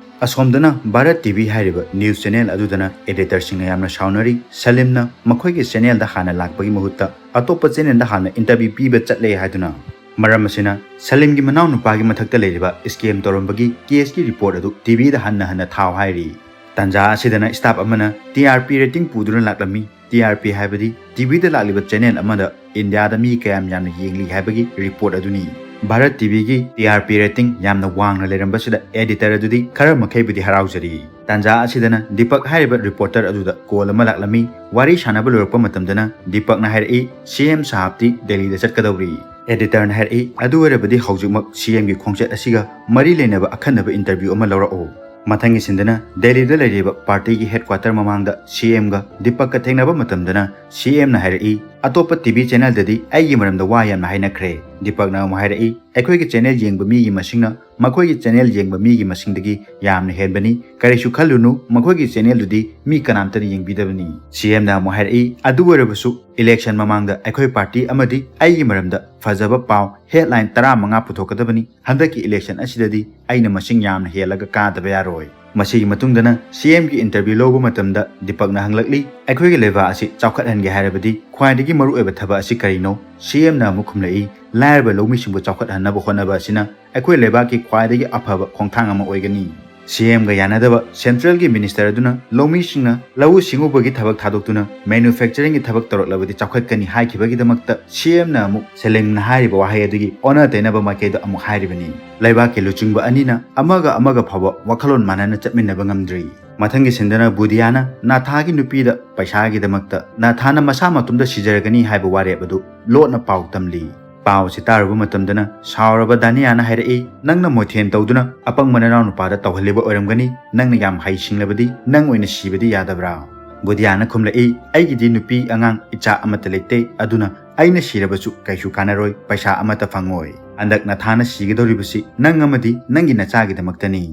ꯑꯁꯣꯝꯗꯅ ꯚꯥꯔꯠ ꯇꯤ ꯚꯤ ꯍꯥꯏꯔꯤꯕ ꯅ꯭ꯌꯨꯁ ꯆꯦꯅꯦꯜ ꯑꯗꯨꯗꯅ ꯑꯦꯗꯤꯇꯔꯁꯤꯡꯅ ꯌꯥꯝꯅ ꯁꯥꯎꯅꯔꯤ, ꯁꯂꯤꯝꯅ ꯃꯈꯣꯏꯒꯤ ꯆꯦꯅꯦꯜꯗ ꯍꯥꯟꯅ ꯂꯥꯛꯄꯒꯤ ꯃꯍꯨꯠꯇ ꯑꯇꯣꯞꯄ ꯆꯦꯅꯦꯜꯗ ꯍꯥꯟꯅ ꯏꯟꯇꯔꯚ꯭ꯌꯨ ꯄꯤꯕ ꯆꯠꯂꯦ ꯍꯥꯏꯗꯨꯅ꯫ ꯃꯔꯝ ꯑꯁꯤꯅ ꯁꯂꯤꯝꯒꯤ ꯃꯅꯥꯎꯅꯨꯄꯥꯒꯤ ꯃꯊꯛꯇ ꯂꯩꯔꯤꯕ ꯁ꯭ꯀꯦꯝ ꯇꯧꯔꯝꯕꯒꯤ ꯀꯦꯁꯀꯤ ꯔꯤꯄꯣꯔꯠ ꯑꯗꯨ ꯇꯤ ꯚꯤꯗ ꯍꯟꯅ ꯍꯟꯅ ꯊꯥꯎ ꯍꯥꯏꯔꯤ꯫ ꯇꯥꯟꯖꯥ ꯑꯁꯤꯗꯅ ꯁ꯭ꯇꯥꯐ ꯑꯃꯅ ꯇꯤ ꯑꯥꯔ ꯄꯤ ꯔꯦꯇꯤꯡ ꯄꯨꯗꯨꯅ ꯂꯥꯛꯂꯝꯃꯤ꯫ ꯇꯤ ꯑꯥꯔ ꯄꯤ ꯍꯥꯏꯕꯗꯤ ꯇꯤ ꯚꯤꯗ ꯂꯥꯛꯂꯤꯕ ꯆꯦꯅꯦꯜ ꯑꯃꯗ ꯏꯟꯗꯤꯌꯥꯗ ꯃꯤ ꯀꯌꯥꯝ ꯌꯥꯝꯅ ꯌꯦꯡꯂꯤ ꯍꯥꯏꯕꯒꯤ ꯔꯤꯄꯣꯔꯠ ꯑꯗꯨꯅꯤ꯫ ꯚꯥꯔꯠ ꯇꯤ ꯚꯤꯒꯤ ꯇꯤ ꯑꯥꯔ ꯄꯤ ꯔꯦꯇꯤꯡ ꯌꯥꯝꯅ ꯋꯥꯡꯅ ꯂꯩꯔꯝꯕꯁꯤꯗ ꯑꯦꯗꯤꯇꯔ ꯑꯗꯨꯗꯤ ꯈꯔ ꯃꯈꯩꯕꯨꯗꯤ ꯍꯔꯥꯎꯖꯔꯤ꯫ ꯇꯥꯟꯖꯥ ꯑꯁꯤꯗꯅ ꯗꯤꯄꯛ ꯍꯥꯏꯔꯤꯕ ꯔꯤꯄꯣꯔꯇꯔ ꯑꯗꯨꯗ ꯀꯣꯜ ꯑꯃ ꯂꯥꯛꯂꯝꯃꯤ꯫ ꯋꯥꯔꯤ ꯁꯥꯟꯅꯕ ꯂꯣꯏꯔꯛꯄ ꯃꯇꯝꯗꯅ ꯗꯤꯄꯛꯅ ꯍꯥꯏꯔꯛꯏ, ꯁꯤ ꯑꯦꯝ ꯁꯥꯍꯥꯕꯇꯤ ꯗꯦꯜꯂꯤꯗ ꯆꯠꯀꯗꯧꯔꯤ꯫ ꯑꯦꯗꯤꯇꯔꯅ ꯍꯥꯏꯔꯛꯏ, ꯑꯗꯨ ꯑꯣꯏꯔꯕꯗꯤ ꯍꯧꯖꯤꯛꯃꯛ ꯁꯤ ꯑꯦꯝꯒꯤ ꯈꯣꯡꯆꯠ ꯑꯁꯤꯒ ꯃꯔꯤ ꯂꯩꯅꯕ ꯑꯈꯟꯅꯕ ꯏꯟꯇꯔꯚ꯭ꯌꯨ ꯑꯃ ꯂꯧꯔꯛꯎ꯫ ꯃꯊꯪꯒꯤ ꯁꯤꯟꯗꯅ ꯗꯦꯜꯂꯤꯗ ꯂꯩꯔꯤꯕ ꯄꯥꯔꯇꯤꯒꯤ ꯍꯦꯗꯀ꯭ꯋꯥꯇꯔ ꯃꯃꯥꯡꯗ ꯁꯤ ꯑꯦꯝꯒ ꯗꯤꯄꯛꯀ ꯊꯦꯡꯅꯕ ꯃꯇꯝꯗꯅ ꯁꯤ ꯑꯦꯝꯅ ꯍꯥꯏꯔꯛꯏ, ꯑꯇꯣꯞꯄ ꯇꯤ ꯚꯤ ꯆꯦꯅꯦꯜꯗꯗꯤ ꯑꯩꯒꯤ ꯃꯔꯝꯗ ꯋꯥ ꯌꯥꯝꯅ ꯍꯥꯏꯅꯈ꯭ꯔꯦ, ꯗꯤꯄꯛꯅ ꯑꯃꯨꯛ ꯍꯥꯏꯔꯛꯏ, "ꯑꯩꯈꯣꯏꯒꯤ ꯆꯦꯅꯦꯜ ꯌꯦꯡꯕ ꯃꯤꯒꯤ ꯃꯁꯤꯡꯅ ꯃꯈꯣꯏꯒꯤ ꯆꯦꯅꯦꯜ ꯌꯦꯡꯕ ꯃꯤꯒꯤ ꯃꯁꯤꯡꯗꯒꯤ ꯌꯥꯝꯅ ꯍꯦꯟꯕꯅꯤ꯫ ꯀꯔꯤꯁꯨ ꯈꯜꯂꯨꯅꯨ, ꯃꯈꯣꯏꯒꯤ ꯆꯦꯅꯦꯜꯗꯨꯗꯤ ꯃꯤ ꯀꯅꯥꯝꯇꯅ ꯌꯦꯡꯕꯤꯗꯕꯅꯤ꯫" ꯁꯤ ꯑꯦꯝꯅ ꯑꯃꯨꯛ ꯍꯥꯏꯔꯛꯏ, "ꯑꯗꯨ ꯑꯣꯏꯔꯕꯁꯨ ꯏꯂꯦꯛꯁꯟ ꯃꯃꯥꯡꯗ ꯑꯩꯈꯣꯏ ꯄꯥꯔꯇꯤ ꯑꯃꯗꯤ ꯑꯩꯒꯤ ꯃꯔꯝꯗ ꯐꯖꯕ ꯄꯥꯎ ꯍꯦꯗꯂꯥꯏꯟ ꯇꯔꯥꯃꯉꯥ ꯄꯨꯊꯣꯛꯀꯗꯕꯅꯤ꯫ ꯍꯟꯗꯛꯀꯤ ꯏꯂꯦꯛꯁꯟ ꯑꯁꯤꯗꯗꯤ ꯑꯩꯅ ꯃꯁꯤꯡ ꯌꯥꯝꯅ ꯍꯦꯜꯂꯒ ꯀꯥꯗꯕ ꯌꯥꯔꯣꯏ꯫" ꯃꯁꯤꯒꯤ ꯃꯇꯨꯡꯗꯅ ꯁꯤ ꯑꯦꯝꯒꯤ ꯏꯟꯇꯔꯚ꯭ꯌꯨ ꯂꯧꯕ ꯃꯇꯝꯗ ꯗꯤꯄꯛꯅ ꯍꯪꯂꯛꯂꯤ, "ꯑꯩꯈꯣꯏꯒꯤ ꯂꯩꯕꯥꯛ ꯑꯁꯤ ꯆꯥꯎꯈꯠꯍꯟꯒꯦ ꯍꯥꯏꯔꯕꯗꯤ ꯈ꯭ꯋꯥꯏꯗꯒꯤ ꯃꯔꯨꯑꯣꯏꯕ ꯊꯕꯛ ꯑꯁꯤ ꯀꯔꯤꯅꯣ?" ꯁꯤ ꯑꯦꯝꯅ ꯑꯃꯨꯛ ꯈꯨꯝꯂꯛꯏ, "ꯂꯥꯏꯔꯕ ꯂꯧꯃꯤꯁꯤꯡꯕꯨ ꯆꯥꯎꯈꯠꯍꯟꯅꯕ ꯍꯣꯠꯅꯕ ꯑꯁꯤꯅ ꯑꯩꯈꯣꯏ ꯂꯩꯕꯥꯛꯀꯤ ꯈ꯭ꯋꯥꯏꯗꯒꯤ ꯑꯐꯕ ꯈꯣꯡꯊꯥꯡ ꯑꯃ ꯑꯣꯏꯒꯅꯤ꯫" ꯁꯤ ꯑꯦꯝꯒ ꯌꯥꯅꯗꯕ ꯁꯦꯟꯇ꯭ꯔꯦꯜꯒꯤ ꯃꯤꯅꯤꯁꯇꯔ ꯑꯗꯨꯅ ꯂꯧꯃꯤꯁꯤꯡꯅ ꯂꯧꯎ ꯁꯤꯡꯎꯕꯒꯤ ꯊꯕꯛ ꯊꯥꯗꯣꯛꯇꯨꯅ ꯃꯦꯅꯨꯐꯦꯛꯆꯔꯤꯡꯒꯤ ꯊꯕꯛ ꯇꯧꯔꯛꯂꯕꯗꯤ ꯆꯥꯎꯈꯠꯀꯅꯤ ꯍꯥꯏꯈꯤꯕꯒꯤꯗꯃꯛꯇ ꯁꯤ ꯑꯦꯝꯅ ꯑꯃꯨꯛ ꯁꯦꯂꯤꯝꯅ ꯍꯥꯏꯔꯤꯕ ꯋꯥꯍꯩ ꯑꯗꯨꯒꯤ ꯑꯣꯟꯅ ꯇꯩꯅꯕ ꯃꯥꯏꯀꯩꯗ ꯑꯃꯨꯛ ꯍꯥꯏꯔꯤꯕꯅꯤ꯫ ꯂꯩꯕꯥꯛꯀꯤ ꯂꯨꯆꯤꯡꯕ ꯑꯅꯤꯅ ꯑꯃꯒ ꯑꯃꯒ ꯐꯥꯎꯕ ꯋꯥꯈꯜꯂꯣꯟ ꯃꯥꯟꯅꯅ ꯆꯠꯃꯤꯟꯅꯕ ꯉꯝꯗ꯭ꯔꯤ꯫ ꯃꯊꯪꯒꯤ ꯁꯤꯟꯗꯅ ꯕꯨꯙꯤꯌꯥꯅ ꯅꯥꯊꯥꯒꯤ ꯅꯨꯄꯤꯗ ꯄꯩꯁꯥꯒꯤꯗꯃꯛꯇ ꯅꯥꯊꯥꯅ ꯃꯁꯥ ꯃꯇꯣꯝꯗ ꯁꯤꯖꯔꯒꯅꯤ ꯍꯥꯏꯕ ꯋꯥꯔꯦꯞ ꯑꯗꯨ ꯂꯣꯠꯅ ꯄꯥꯎ ꯇꯝꯂꯤ꯫ ꯄꯥꯎ ꯑꯁꯤ ꯇꯥꯔꯨꯕ ꯃꯇꯝꯗꯅ ꯁꯥꯎꯔꯕ ꯗꯥꯅꯤꯌꯥꯅ ꯍꯥꯏꯔꯛꯏ, "ꯅꯪꯅ ꯃꯣꯏꯊꯦꯝ ꯇꯧꯗꯨꯅ ꯑꯄꯪꯕ ꯅꯅꯥꯎ ꯅꯨꯄꯥꯗ ꯇꯧꯍꯜꯂꯤꯕ ꯑꯣꯏꯔꯝꯒꯅꯤ꯫ ꯅꯪꯅ ꯌꯥꯝ ꯍꯩꯁꯤꯡꯂꯕꯗꯤ ꯅꯪ ꯑꯣꯏꯅ ꯁꯤꯕꯗꯤ ꯌꯥꯗꯕ꯭ꯔꯥ?" ꯕꯨꯙꯤꯌꯥꯅ ꯈꯨꯝꯂꯛꯏ, "ꯑꯩꯒꯤꯗꯤ ꯅꯨꯄꯤ ꯑꯉꯥꯡ ꯏꯆꯥ ꯑꯃꯠꯇ ꯂꯩꯇꯦ, ꯑꯗꯨꯅ ꯑꯩꯅ ꯁꯤꯔꯕꯁꯨ ꯀꯩꯁꯨ ꯀꯥꯟꯅꯔꯣꯏ, ꯄꯩꯁꯥ ꯑꯃꯠꯇ ꯐꯪꯉꯣꯏ꯫ ꯍꯟꯗꯛ ꯅꯥꯊꯥꯅ ꯁꯤꯒꯗꯧꯔꯤꯕꯁꯤ ꯅꯪ ꯑꯃꯗꯤ ꯅꯪꯒꯤ ꯅꯆꯥꯒꯤꯗꯃꯛꯇꯅꯤ꯫"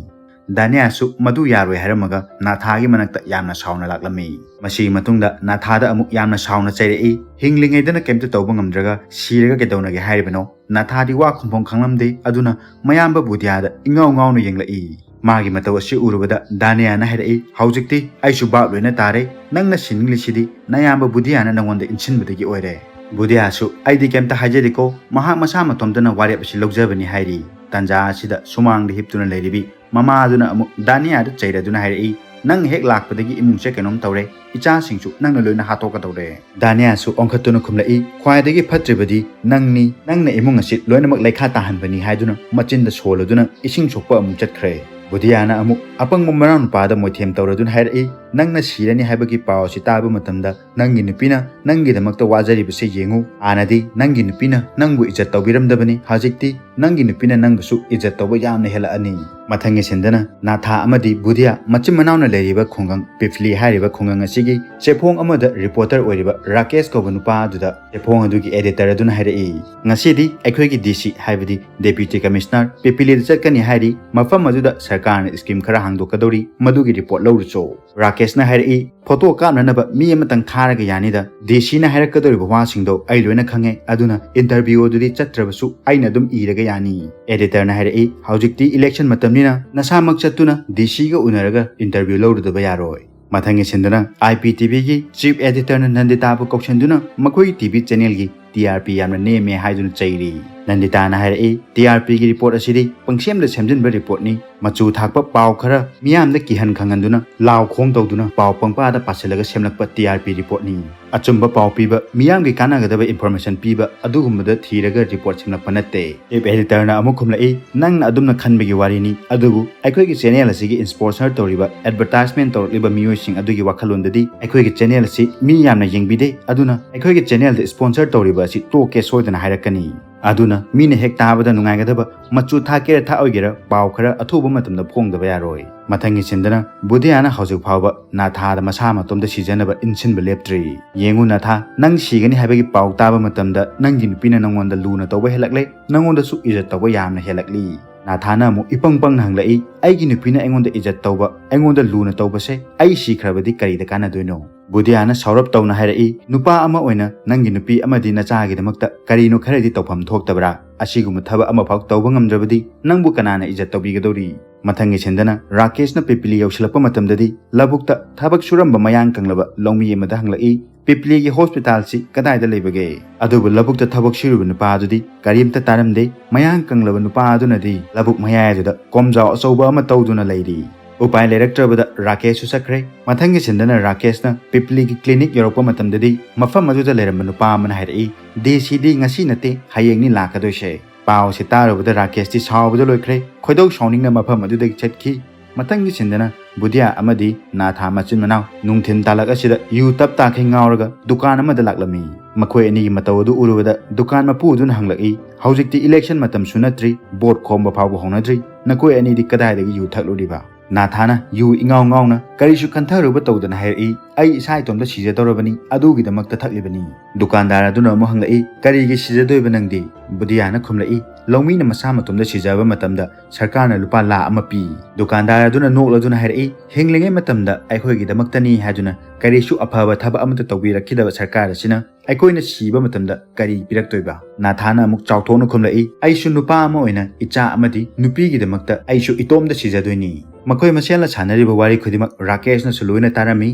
ꯗꯥꯅꯤꯌꯥꯁꯨ ꯃꯗꯨ ꯌꯥꯔꯣꯏ ꯍꯥꯏꯔꯝꯃꯒ ꯅꯥꯊꯥꯒꯤ ꯃꯅꯥꯛꯇ ꯌꯥꯝꯅ ꯁꯥꯎꯅ ꯂꯥꯛꯂꯝꯃꯤ꯫ ꯃꯁꯤꯒꯤ ꯃꯇꯨꯡꯗ ꯅꯥꯊꯥꯗ ꯑꯃꯨꯛ ꯌꯥꯝꯅ ꯁꯥꯎꯅ ꯆꯩꯔꯛꯏ, "ꯍꯤꯡꯂꯤꯉꯩꯗꯅ ꯀꯩꯝꯇ ꯇꯧꯕ ꯉꯝꯗ꯭ꯔꯒ ꯁꯤꯔꯒ ꯀꯩꯗꯧꯅꯒꯦ ꯍꯥꯏꯔꯤꯕꯅꯣ?" ꯅꯥꯊꯥꯗꯤ ꯋꯥ ꯈꯨꯝꯐꯝ ꯈꯪꯂꯝꯗꯦ, ꯑꯗꯨꯅ ꯃꯌꯥꯝꯕ ꯕꯨꯙꯤꯌꯥꯗ ꯏꯉꯥꯎ ꯉꯥꯎꯅ ꯌꯦꯡꯂꯛꯏ꯫ ꯃꯥꯒꯤ ꯃꯇꯧ ꯑꯁꯤ ꯎꯔꯨꯕꯗ ꯗꯥꯅꯤꯌꯥꯅ ꯍꯥꯏꯔꯛꯏ, "ꯍꯧꯖꯤꯛꯇꯤ ꯑꯩꯁꯨ ꯚꯥꯞ ꯂꯣꯏꯅ ꯇꯥꯔꯦ꯫ ꯅꯪꯅ ꯁꯤꯅꯤꯡꯂꯤꯁꯤꯗꯤ ꯅꯌꯥꯝꯕ ꯕꯨꯙꯤꯌꯥꯅ ꯅꯉꯣꯟꯗ ꯏꯟꯁꯤꯟꯕꯗꯒꯤ ꯑꯣꯏꯔꯦ꯫" ꯕꯨꯙꯤꯌꯥꯁꯨ, "ꯑꯩꯗꯤ ꯀꯩꯝꯇ ꯍꯥꯏꯖꯗꯦꯀꯣ, ꯃꯍꯥꯛ ꯃꯁꯥ ꯃꯇꯣꯝꯇꯅ ꯋꯥꯔꯦꯞ ꯑꯁꯤ ꯂꯧꯖꯕꯅꯤ" ꯍꯥꯏꯔꯤ꯫ ꯇꯥꯟꯖꯥ ꯑꯁꯤꯗ ꯁꯨꯃꯥꯡꯗ ꯍꯤꯞꯇꯨꯅ ꯂꯩꯔꯤꯕꯤ ꯃꯃꯥ ꯑꯗꯨꯅ ꯑꯃꯨꯛ ꯗꯥꯅꯤꯌꯥꯗ ꯆꯩꯔꯗꯨꯅ ꯍꯥꯏꯔꯛꯏ, "ꯅꯪ ꯍꯦꯛ ꯂꯥꯛꯄꯗꯒꯤ ꯏꯃꯨꯡꯁꯦ ꯀꯩꯅꯣꯝ ꯇꯧꯔꯦ, ꯏꯆꯥꯁꯤꯡꯁꯨ ꯅꯪꯅ ꯂꯣꯏꯅ ꯍꯥꯠꯇꯣꯛꯀꯗꯧꯔꯦ꯫" ꯗꯥꯅꯤꯌꯥꯁꯨ ꯑꯣꯟꯈꯠꯇꯨꯅ ꯈꯨꯝꯂꯛꯏ, "ꯈ꯭ꯋꯥꯏꯗꯒꯤ ꯐꯠꯇ꯭ꯔꯤꯕꯗꯤ ꯅꯪꯅꯤ, ꯅꯪꯅ ꯏꯃꯨꯡ ꯑꯁꯤ ꯂꯣꯏꯅꯃꯛ ꯂꯩꯈꯥ ꯇꯥꯍꯟꯕꯅꯤ" ꯍꯥꯏꯗꯨꯅ ꯃꯆꯤꯟꯗ ꯁꯣꯜꯂꯗꯨꯅ ꯏꯁꯤꯡ ꯁꯣꯛꯄ ꯑꯃꯨꯛ ꯆꯠꯈ꯭ꯔꯦ꯫ ꯕꯨꯙꯤꯌꯥꯅ ꯑꯃꯨꯛ ꯑꯄꯪꯕ ꯃꯅꯥꯎꯅꯨꯄꯥꯗ ꯃꯣꯏꯊꯦꯝ ꯇꯧꯔꯗꯨꯅ ꯍꯥꯏꯔꯛꯏ, ꯅꯪꯅ ꯁꯤꯔꯅꯤ ꯍꯥꯏꯕꯒꯤ ꯄꯥꯎ ꯑꯁꯤ ꯇꯥꯕ ꯃꯇꯝꯗ ꯅꯪꯒꯤ ꯅꯨꯄꯤꯅ ꯅꯪꯒꯤꯗꯃꯛꯇ ꯋꯥꯖꯔꯤꯕꯁꯦ ꯌꯦꯡꯉꯨ꯫ ꯍꯥꯟꯅꯗꯤ ꯅꯪꯒꯤ ꯅꯨꯄꯤꯅ ꯅꯪꯕꯨ ꯏꯖꯠ ꯇꯧꯕꯤꯔꯝꯗꯕꯅꯤ, ꯍꯧꯖꯤꯛꯇꯤ ꯅꯪꯒꯤ ꯅꯨꯄꯤꯅ ꯅꯪꯕꯨꯁꯨ ꯏꯖꯠ ꯇꯧꯕ ꯌꯥꯝꯅ ꯍꯦꯜꯂꯛꯑꯅꯤ꯫ ꯃꯊꯪꯒꯤ ꯁꯤꯟꯗꯅ ꯅꯥꯊꯥ ꯑꯃꯗꯤ ꯕꯨꯙꯤꯌꯥ ꯃꯆꯤꯟ ꯃꯅꯥꯎꯅ ꯂꯩꯔꯤꯕ ꯈꯨꯡꯒꯪ ꯄꯤꯄ꯭ꯂꯤ ꯍꯥꯏꯔꯤꯕ ꯈꯨꯡꯒꯪ ꯑꯁꯤꯒꯤ ꯆꯦꯐꯣꯡ ꯑꯃꯗ ꯔꯤꯄꯣꯔꯇꯔ ꯑꯣꯏꯔꯤꯕ ꯔꯥꯀꯦꯁ ꯀꯧꯕ ꯅꯨꯄꯥ ꯑꯗꯨꯗ ꯆꯦꯐꯣꯡ ꯑꯗꯨꯒꯤ ꯑꯦꯗꯤꯇꯔ ꯑꯗꯨꯅ ꯍꯥꯏꯔꯛꯏ, "ꯉꯁꯤꯗꯤ ꯑꯩꯈꯣꯏꯒꯤ ꯗꯤ ꯁꯤ ꯍꯥꯏꯕꯗꯤ ꯗꯦꯄ꯭ꯌꯨꯇꯤ ꯀꯃꯤꯁꯅꯔ ꯄꯤꯄꯤꯂꯤꯗ ꯆꯠꯀꯅꯤ ꯍꯥꯏꯔꯤ, ꯃꯐꯝ ꯑꯗꯨꯗ ꯁꯔꯀꯥꯔꯅ ꯁ꯭ꯀꯤꯝ ꯈꯔ ꯍꯥꯡꯗꯣꯛꯀꯗꯧꯔꯤ, ꯃꯗꯨꯒꯤ ꯔꯤꯄꯣꯔꯠ ꯂꯧꯔꯨꯆꯣ꯫" ꯔꯥꯀꯦꯁꯅ ꯍꯥꯏꯔꯛꯏ, "ꯐꯣꯇꯣ ꯀꯥꯞꯅꯅꯕ ꯃꯤ ꯑꯃꯇꯪ ꯊꯥꯔꯒ ꯌꯥꯅꯤꯗ꯫ ꯗꯤ ꯁꯤꯅ ꯍꯥꯏꯔꯛꯀꯗꯧꯔꯤꯕ ꯋꯥꯁꯤꯡꯗꯣ ꯑꯩ ꯂꯣꯏꯅ ꯈꯪꯉꯦ, ꯑꯗꯨꯅ ꯏꯟꯇꯔꯚ꯭ꯌꯨ ꯑꯗꯨꯗꯤ ꯆꯠꯇ꯭ꯔꯕꯁꯨ ꯑꯩꯅ ꯑꯗꯨꯝ ꯏꯔꯒ ꯌꯥꯅꯤ꯫" ꯑꯦꯗꯤꯇꯔꯅ ꯍꯥꯏꯔꯛꯏ, "ꯍꯧꯖꯤꯛꯇꯤ ꯏꯂꯦꯛꯁꯟ ꯃꯇꯝꯅꯤꯅ ꯅꯁꯥꯃꯛ ꯆꯠꯇꯨꯅ ꯗꯤ ꯁꯤꯒ ꯎꯅꯔꯒ ꯏꯟꯇꯔꯚ꯭ꯌꯨ ꯂꯧꯔꯨꯗꯕ ꯌꯥꯔꯣꯏ꯫" ꯃꯊꯪꯒꯤ ꯁꯤꯟꯗꯅ ꯑꯥꯏ ꯄꯤ ꯇꯤ ꯚꯤꯒꯤ ꯆꯤꯐ ꯑꯦꯗꯤꯇꯔꯅ ꯅꯟꯗꯤꯇꯥꯕꯨ ꯀꯧꯁꯤꯟꯗꯨꯅ ꯃꯈꯣꯏꯒꯤ ꯇꯤ ꯚꯤ ꯆꯦꯅꯦꯜꯒꯤ ꯇꯤ ꯑꯥꯔ ꯄꯤ ꯌꯥꯝꯅ ꯅꯦꯝꯃꯦ ꯍꯥꯏꯗꯨꯅ ꯆꯩꯔꯤ꯫ ꯅꯟꯗꯤꯇꯥꯅ ꯍꯥꯏꯔꯛꯏ, "ꯇꯤ ꯑꯥꯔ ꯄꯤꯒꯤ ꯔꯤꯄꯣꯔꯠ ꯑꯁꯤꯗꯤ ꯄꯪꯁꯦꯝꯗ ꯁꯦꯝꯖꯤꯟꯕ ꯔꯤꯄꯣꯔꯠꯅꯤ꯫ ꯃꯆꯨ ꯊꯥꯛꯄ ꯄꯥꯎ ꯈꯔ ꯃꯤꯌꯥꯝꯗ ꯀꯤꯍꯟ ꯈꯪꯍꯟꯗꯨꯅ ꯂꯥꯎ ꯈꯣꯡ ꯇꯧꯗꯨꯅ ꯄꯥꯎ ꯄꯪꯄꯥꯗ ꯄꯥꯁꯤꯜꯂꯒ ꯁꯦꯝꯂꯛꯄ ꯇꯤ ꯑꯥꯔ ꯄꯤ ꯔꯤꯄꯣꯔꯠꯅꯤ꯫ ꯑꯆꯨꯝꯕ ꯄꯥꯎ ꯄꯤꯕ, ꯃꯤꯌꯥꯝꯒꯤ ꯀꯥꯟꯅꯒꯗꯕ ꯏꯟꯐꯣꯔꯃꯦꯁꯟ ꯄꯤꯕ ꯑꯗꯨꯒꯨꯝꯕꯗ ꯊꯤꯔꯒ ꯔꯤꯄꯣꯔꯠ ꯁꯦꯝꯂꯛꯄ ꯅꯠꯇꯦ꯫" ꯆꯤꯐ ꯑꯦꯗꯤꯇꯔꯅ ꯑꯃꯨꯛ ꯈꯨꯝꯂꯛꯏ, "ꯅꯪꯅ ꯑꯗꯨꯝꯅ ꯈꯟꯕꯒꯤ ꯋꯥꯔꯤꯅꯤ, ꯑꯗꯨꯕꯨ ꯑꯩꯈꯣꯏꯒꯤ ꯆꯦꯅꯦꯜ ꯑꯁꯤꯒꯤ ꯏꯟꯁꯄꯣꯟꯁꯔ ꯇꯧꯔꯤꯕ, ꯑꯦꯗꯚꯔꯇꯥꯏꯖꯃꯦꯟ ꯇꯧꯔꯛꯂꯤꯕ ꯃꯤꯑꯣꯏꯁꯤꯡ ꯑꯗꯨꯒꯤ ꯋꯥꯈꯜꯂꯣꯟꯗꯗꯤ ꯑꯩꯈꯣꯏꯒꯤ ꯆꯦꯅꯦꯜ ꯑꯁꯤ ꯃꯤ ꯌꯥꯝꯅ ꯌꯦꯡꯕꯤꯗꯦ, ꯑꯗꯨꯅ ꯑꯩꯈꯣꯏꯒꯤ ꯆꯦꯅꯦꯜꯗ ꯏꯟꯁꯄꯣꯟꯁꯔ ꯇꯧꯔꯤꯕ ꯑꯁꯤ ꯇꯣꯛꯀꯦ ꯁꯣꯏꯗꯅ ꯍꯥꯏꯔꯛꯀꯅꯤ꯫ ꯑꯗꯨꯅ ꯃꯤꯅ ꯍꯦꯛ ꯇꯥꯕꯗ ꯅꯨꯡꯉꯥꯏꯒꯗꯕ ꯃꯆꯨ ꯊꯥꯛꯀꯦꯔꯥ ꯊꯥꯛꯑꯣꯏꯒꯦꯔꯥ ꯄꯥꯎ ꯈꯔ ꯑꯊꯨꯕ ꯃꯇꯝꯗ ꯐꯣꯡꯗꯕ ꯌꯥꯔꯣꯏ꯫" ꯃꯊꯪꯒꯤ ꯁꯤꯟꯗꯅ ꯕꯨꯙꯤꯌꯥꯅ ꯍꯧꯖꯤꯛ ꯐꯥꯎꯕ ꯅꯥꯊꯥꯗ ꯃꯁꯥ ꯃꯇꯣꯝꯗ ꯁꯤꯖꯅꯕ ꯏꯟꯁꯤꯟꯕ ꯂꯦꯞꯇ꯭ꯔꯤ꯫ "ꯌꯦꯡꯉꯨ ꯅꯥꯊꯥ, ꯅꯪ ꯁꯤꯒꯅꯤ ꯍꯥꯏꯕꯒꯤ ꯄꯥꯎ ꯇꯥꯕ ꯃꯇꯝꯗ ꯅꯪꯒꯤ ꯅꯨꯄꯤꯅ ꯅꯪꯉꯣꯟꯗ ꯂꯨꯅ ꯇꯧꯕ ꯍꯦꯜꯂꯛꯂꯦ, ꯅꯪꯉꯣꯟꯗꯁꯨ ꯏꯖꯠ ꯇꯧꯕ ꯌꯥꯝꯅ ꯍꯦꯜꯂꯛꯂꯤ꯫" ꯅꯥꯊꯥꯅ ꯑꯃꯨꯛ ꯏꯄꯪ ꯄꯪꯅ ꯍꯪꯂꯛꯏ, "ꯑꯩꯒꯤ ꯅꯨꯄꯤꯅ ꯑꯩꯉꯣꯟꯗ ꯏꯖꯠ ꯇꯧꯕ, ꯑꯩꯉꯣꯟꯗ ꯂꯨꯅ ꯇꯧꯕꯁꯦ ꯑꯩ ꯁꯤꯈ꯭ꯔꯕꯗꯤ ꯀꯔꯤꯗ ꯀꯥꯟꯅꯗꯣꯏꯅꯣ?" ꯕꯨꯙꯤꯌꯥꯅ ꯁꯥꯎꯔꯞ ꯇꯧꯅ ꯍꯥꯏꯔꯛꯏ, "ꯅꯨꯄꯥ ꯑꯃ ꯑꯣꯏꯅ ꯅꯪꯒꯤ ꯅꯨꯄꯤ ꯑꯃꯗꯤ ꯅꯆꯥꯒꯤꯗꯃꯛꯇ ꯀꯔꯤꯅꯣ ꯈꯔꯗꯤ ꯇꯧꯐꯝ ꯊꯣꯛꯇꯕ꯭ꯔꯥ? ꯑꯁꯤꯒꯨꯝꯕ ꯊꯕꯛ ꯑꯃꯐꯥꯎ ꯇꯧꯕ ꯉꯝꯗ꯭ꯔꯕꯗꯤ ꯅꯪꯕꯨ ꯀꯅꯥꯅ ꯏꯖꯠ ꯇꯧꯕꯤꯒꯗꯧꯔꯤ?" ꯃꯊꯪꯒꯤ ꯁꯤꯟꯗꯅ ꯔꯥꯀꯦꯁꯅ ꯄꯤꯄꯤꯂꯤ ꯌꯧꯁꯤꯜꯂꯛꯄ ꯃꯇꯝꯗꯗꯤ ꯂꯧꯕꯨꯛꯇ ꯊꯕꯛ ꯁꯨꯔꯝꯕ ꯃꯌꯥꯡ ꯀꯪꯂꯕ ꯂꯧꯃꯤ ꯑꯃꯗ ꯍꯪꯂꯛꯏ, "ꯄꯤꯄꯤꯂꯤꯒꯤ ꯍꯣꯁꯄꯤꯇꯥꯜꯁꯤ ꯀꯗꯥꯏꯗ ꯂꯩꯕꯒꯦ?" ꯑꯗꯨꯕꯨ ꯂꯧꯕꯨꯛꯇ ꯊꯕꯛ ꯁꯨꯔꯤꯕ ꯅꯨꯄꯥ ꯑꯗꯨꯗꯤ ꯀꯔꯤꯝꯇ ꯇꯥꯔꯝꯗꯦ꯫ ꯃꯌꯥꯡ ꯀꯪꯂꯕ ꯅꯨꯄꯥ ꯑꯗꯨꯅꯗꯤ ꯂꯧꯕꯨꯛ ꯃꯌꯥꯏ ꯑꯗꯨꯗ ꯀꯣꯝꯖꯥꯎ ꯑꯆꯧꯕ ꯑꯃ ꯇꯧꯗꯨꯅ ꯂꯩꯔꯤ꯫ ꯎꯄꯥꯏ ꯂꯩꯔꯛꯇ꯭ꯔꯕꯗ ꯔꯥꯀꯦꯁꯁꯨ ꯆꯠꯈ꯭ꯔꯦ꯫ ꯃꯊꯪꯒꯤ ꯁꯤꯟꯗꯅ ꯔꯥꯀꯦꯁꯅ ꯄꯤꯄꯂꯤꯒꯤ ꯀ꯭ꯂꯤꯅꯤꯛ ꯌꯧꯔꯛꯄ ꯃꯇꯝꯗꯗꯤ ꯃꯐꯝ ꯑꯗꯨꯗ ꯂꯩꯔꯝꯕ ꯅꯨꯄꯥ ꯑꯃꯅ ꯍꯥꯏꯔꯛꯏ, "ꯗꯤ ꯁꯤꯗꯤ ꯉꯁꯤ ꯅꯠꯇꯦ, ꯍꯌꯦꯡꯅꯤ ꯂꯥꯛꯀꯗꯣꯏꯁꯦ꯫" ꯄꯥꯎꯁꯦ ꯇꯥꯔꯨꯕꯗ ꯔꯥꯀꯦꯁꯇꯤ ꯁꯥꯎꯕꯗ ꯂꯣꯏꯈ꯭ꯔꯦ꯫ ꯈꯣꯏꯗꯧ ꯁꯥꯎꯅꯤꯡꯅ ꯃꯐꯝ ꯑꯗꯨꯗꯒꯤ ꯆꯠꯈꯤ꯫ ꯃꯊꯪꯒꯤ ꯁꯤꯟꯗꯅ ꯕꯨꯙꯤꯌꯥ ꯑꯃꯗꯤ ꯅꯥꯊꯥ ꯃꯆꯤꯟ ꯃꯅꯥꯎ ꯅꯨꯡꯊꯤꯟ ꯇꯥꯂꯛ ꯑꯁꯤꯗ ꯌꯨ ꯇꯞ ꯇꯥꯈꯩ ꯉꯥꯎꯔꯒ ꯗꯨꯀꯥꯟ ꯑꯃꯗ ꯂꯥꯛꯂꯝꯃꯤ꯫ ꯃꯈꯣꯏ ꯑꯅꯤꯒꯤ ꯃꯇꯧ ꯑꯗꯨ ꯎꯔꯨꯕꯗ ꯗꯨꯀꯥꯟ ꯃꯄꯨ ꯑꯗꯨꯅ ꯍꯪꯂꯛꯏ, "ꯍꯧꯖꯤꯛꯇꯤ election ꯃꯇꯝꯁꯨ ꯅꯠꯇ꯭ꯔꯤ, vote ꯈꯣꯝꯕ ꯐꯥꯎꯕ ꯍꯧꯅꯗ꯭ꯔꯤ, ꯅꯈꯣꯏ ꯑꯅꯤꯗꯤ ꯀꯗꯥꯏꯗꯒꯤ ꯌꯨ ꯊꯛꯂꯨꯔꯤꯕ?" ꯅꯥꯊꯥꯅ ꯌꯨ ꯏꯉꯥꯎ ꯉꯥꯎꯅ ꯀꯔꯤꯁꯨ ꯈꯟꯊꯔꯨꯕ ꯇꯧꯗꯅ ꯍꯥꯏꯔꯛꯏ, "ꯑꯩ ꯏꯁꯥ ꯏꯇꯣꯝꯇ ꯁꯤꯖꯗꯧꯔꯕꯅꯤ, ꯑꯗꯨꯒꯤꯗꯃꯛꯇ ꯊꯛꯂꯤꯕꯅꯤ꯫" ꯗꯨꯀꯥꯟꯗꯥꯔ ꯑꯗꯨꯅ ꯑꯃꯨꯛ ꯍꯪꯂꯛꯏ, "ꯀꯔꯤꯒꯤ ꯁꯤꯖꯗꯣꯏꯕ ꯅꯪꯗꯤ?" ꯕꯨꯙꯤꯌꯥꯅ ꯈꯨꯝꯂꯛꯏ, "ꯂꯧꯃꯤꯅ ꯃꯁꯥ ꯃꯇꯣꯝꯇ ꯁꯤꯖꯕ ꯃꯇꯝꯗ ꯁꯔꯀꯥꯔꯅ ꯂꯨꯄꯥ ꯂꯥꯈ ꯑꯃ ꯄꯤ꯫" ꯗꯨꯀꯥꯟꯗꯥꯔ ꯑꯗꯨꯅ ꯅꯣꯛꯂꯗꯨꯅ ꯍꯥꯏꯔꯛꯏ, "ꯍꯤꯡꯂꯤꯉꯩ ꯃꯇꯝꯗ ꯑꯩꯈꯣꯏꯒꯤꯗꯃꯛꯇꯅꯤ ꯍꯥꯏꯗꯨꯅ ꯀꯔꯤꯁꯨ ꯑꯐꯕ ꯊꯕꯛ ꯑꯃꯠꯇ ꯇꯧꯕꯤꯔꯛꯈꯤꯗꯕ ꯁꯔꯀꯥꯔ ꯑꯁꯤꯅ ꯑꯩꯈꯣꯏꯅ ꯁꯤꯕ ꯃꯇꯝꯗ ꯀꯔꯤ ꯄꯤꯔꯛꯇꯣꯏꯕ?" ꯅꯥꯊꯥꯅ ꯑꯃꯨꯛ ꯆꯥꯎꯊꯣꯛꯅ ꯈꯨꯝꯂꯛꯏ, "ꯑꯩꯁꯨ ꯅꯨꯄꯥ ꯑꯃ ꯑꯣꯏꯅ ꯏꯆꯥ ꯑꯃꯗꯤ ꯅꯨꯄꯤꯒꯤꯗꯃꯛꯇ ꯑꯩꯁꯨ ꯏꯇꯣꯝꯇ ꯁꯤꯖꯗꯣꯏꯅꯤ꯫" ꯃꯈꯣꯏ ꯃꯁꯦꯜꯅ ꯁꯥꯟꯅꯔꯤꯕ ꯋꯥꯔꯤ ꯈꯨꯗꯤꯡꯃꯛ ꯔꯥꯀꯦꯁꯅꯁꯨ ꯂꯣꯏꯅ ꯇꯥꯔꯝꯃꯤ꯫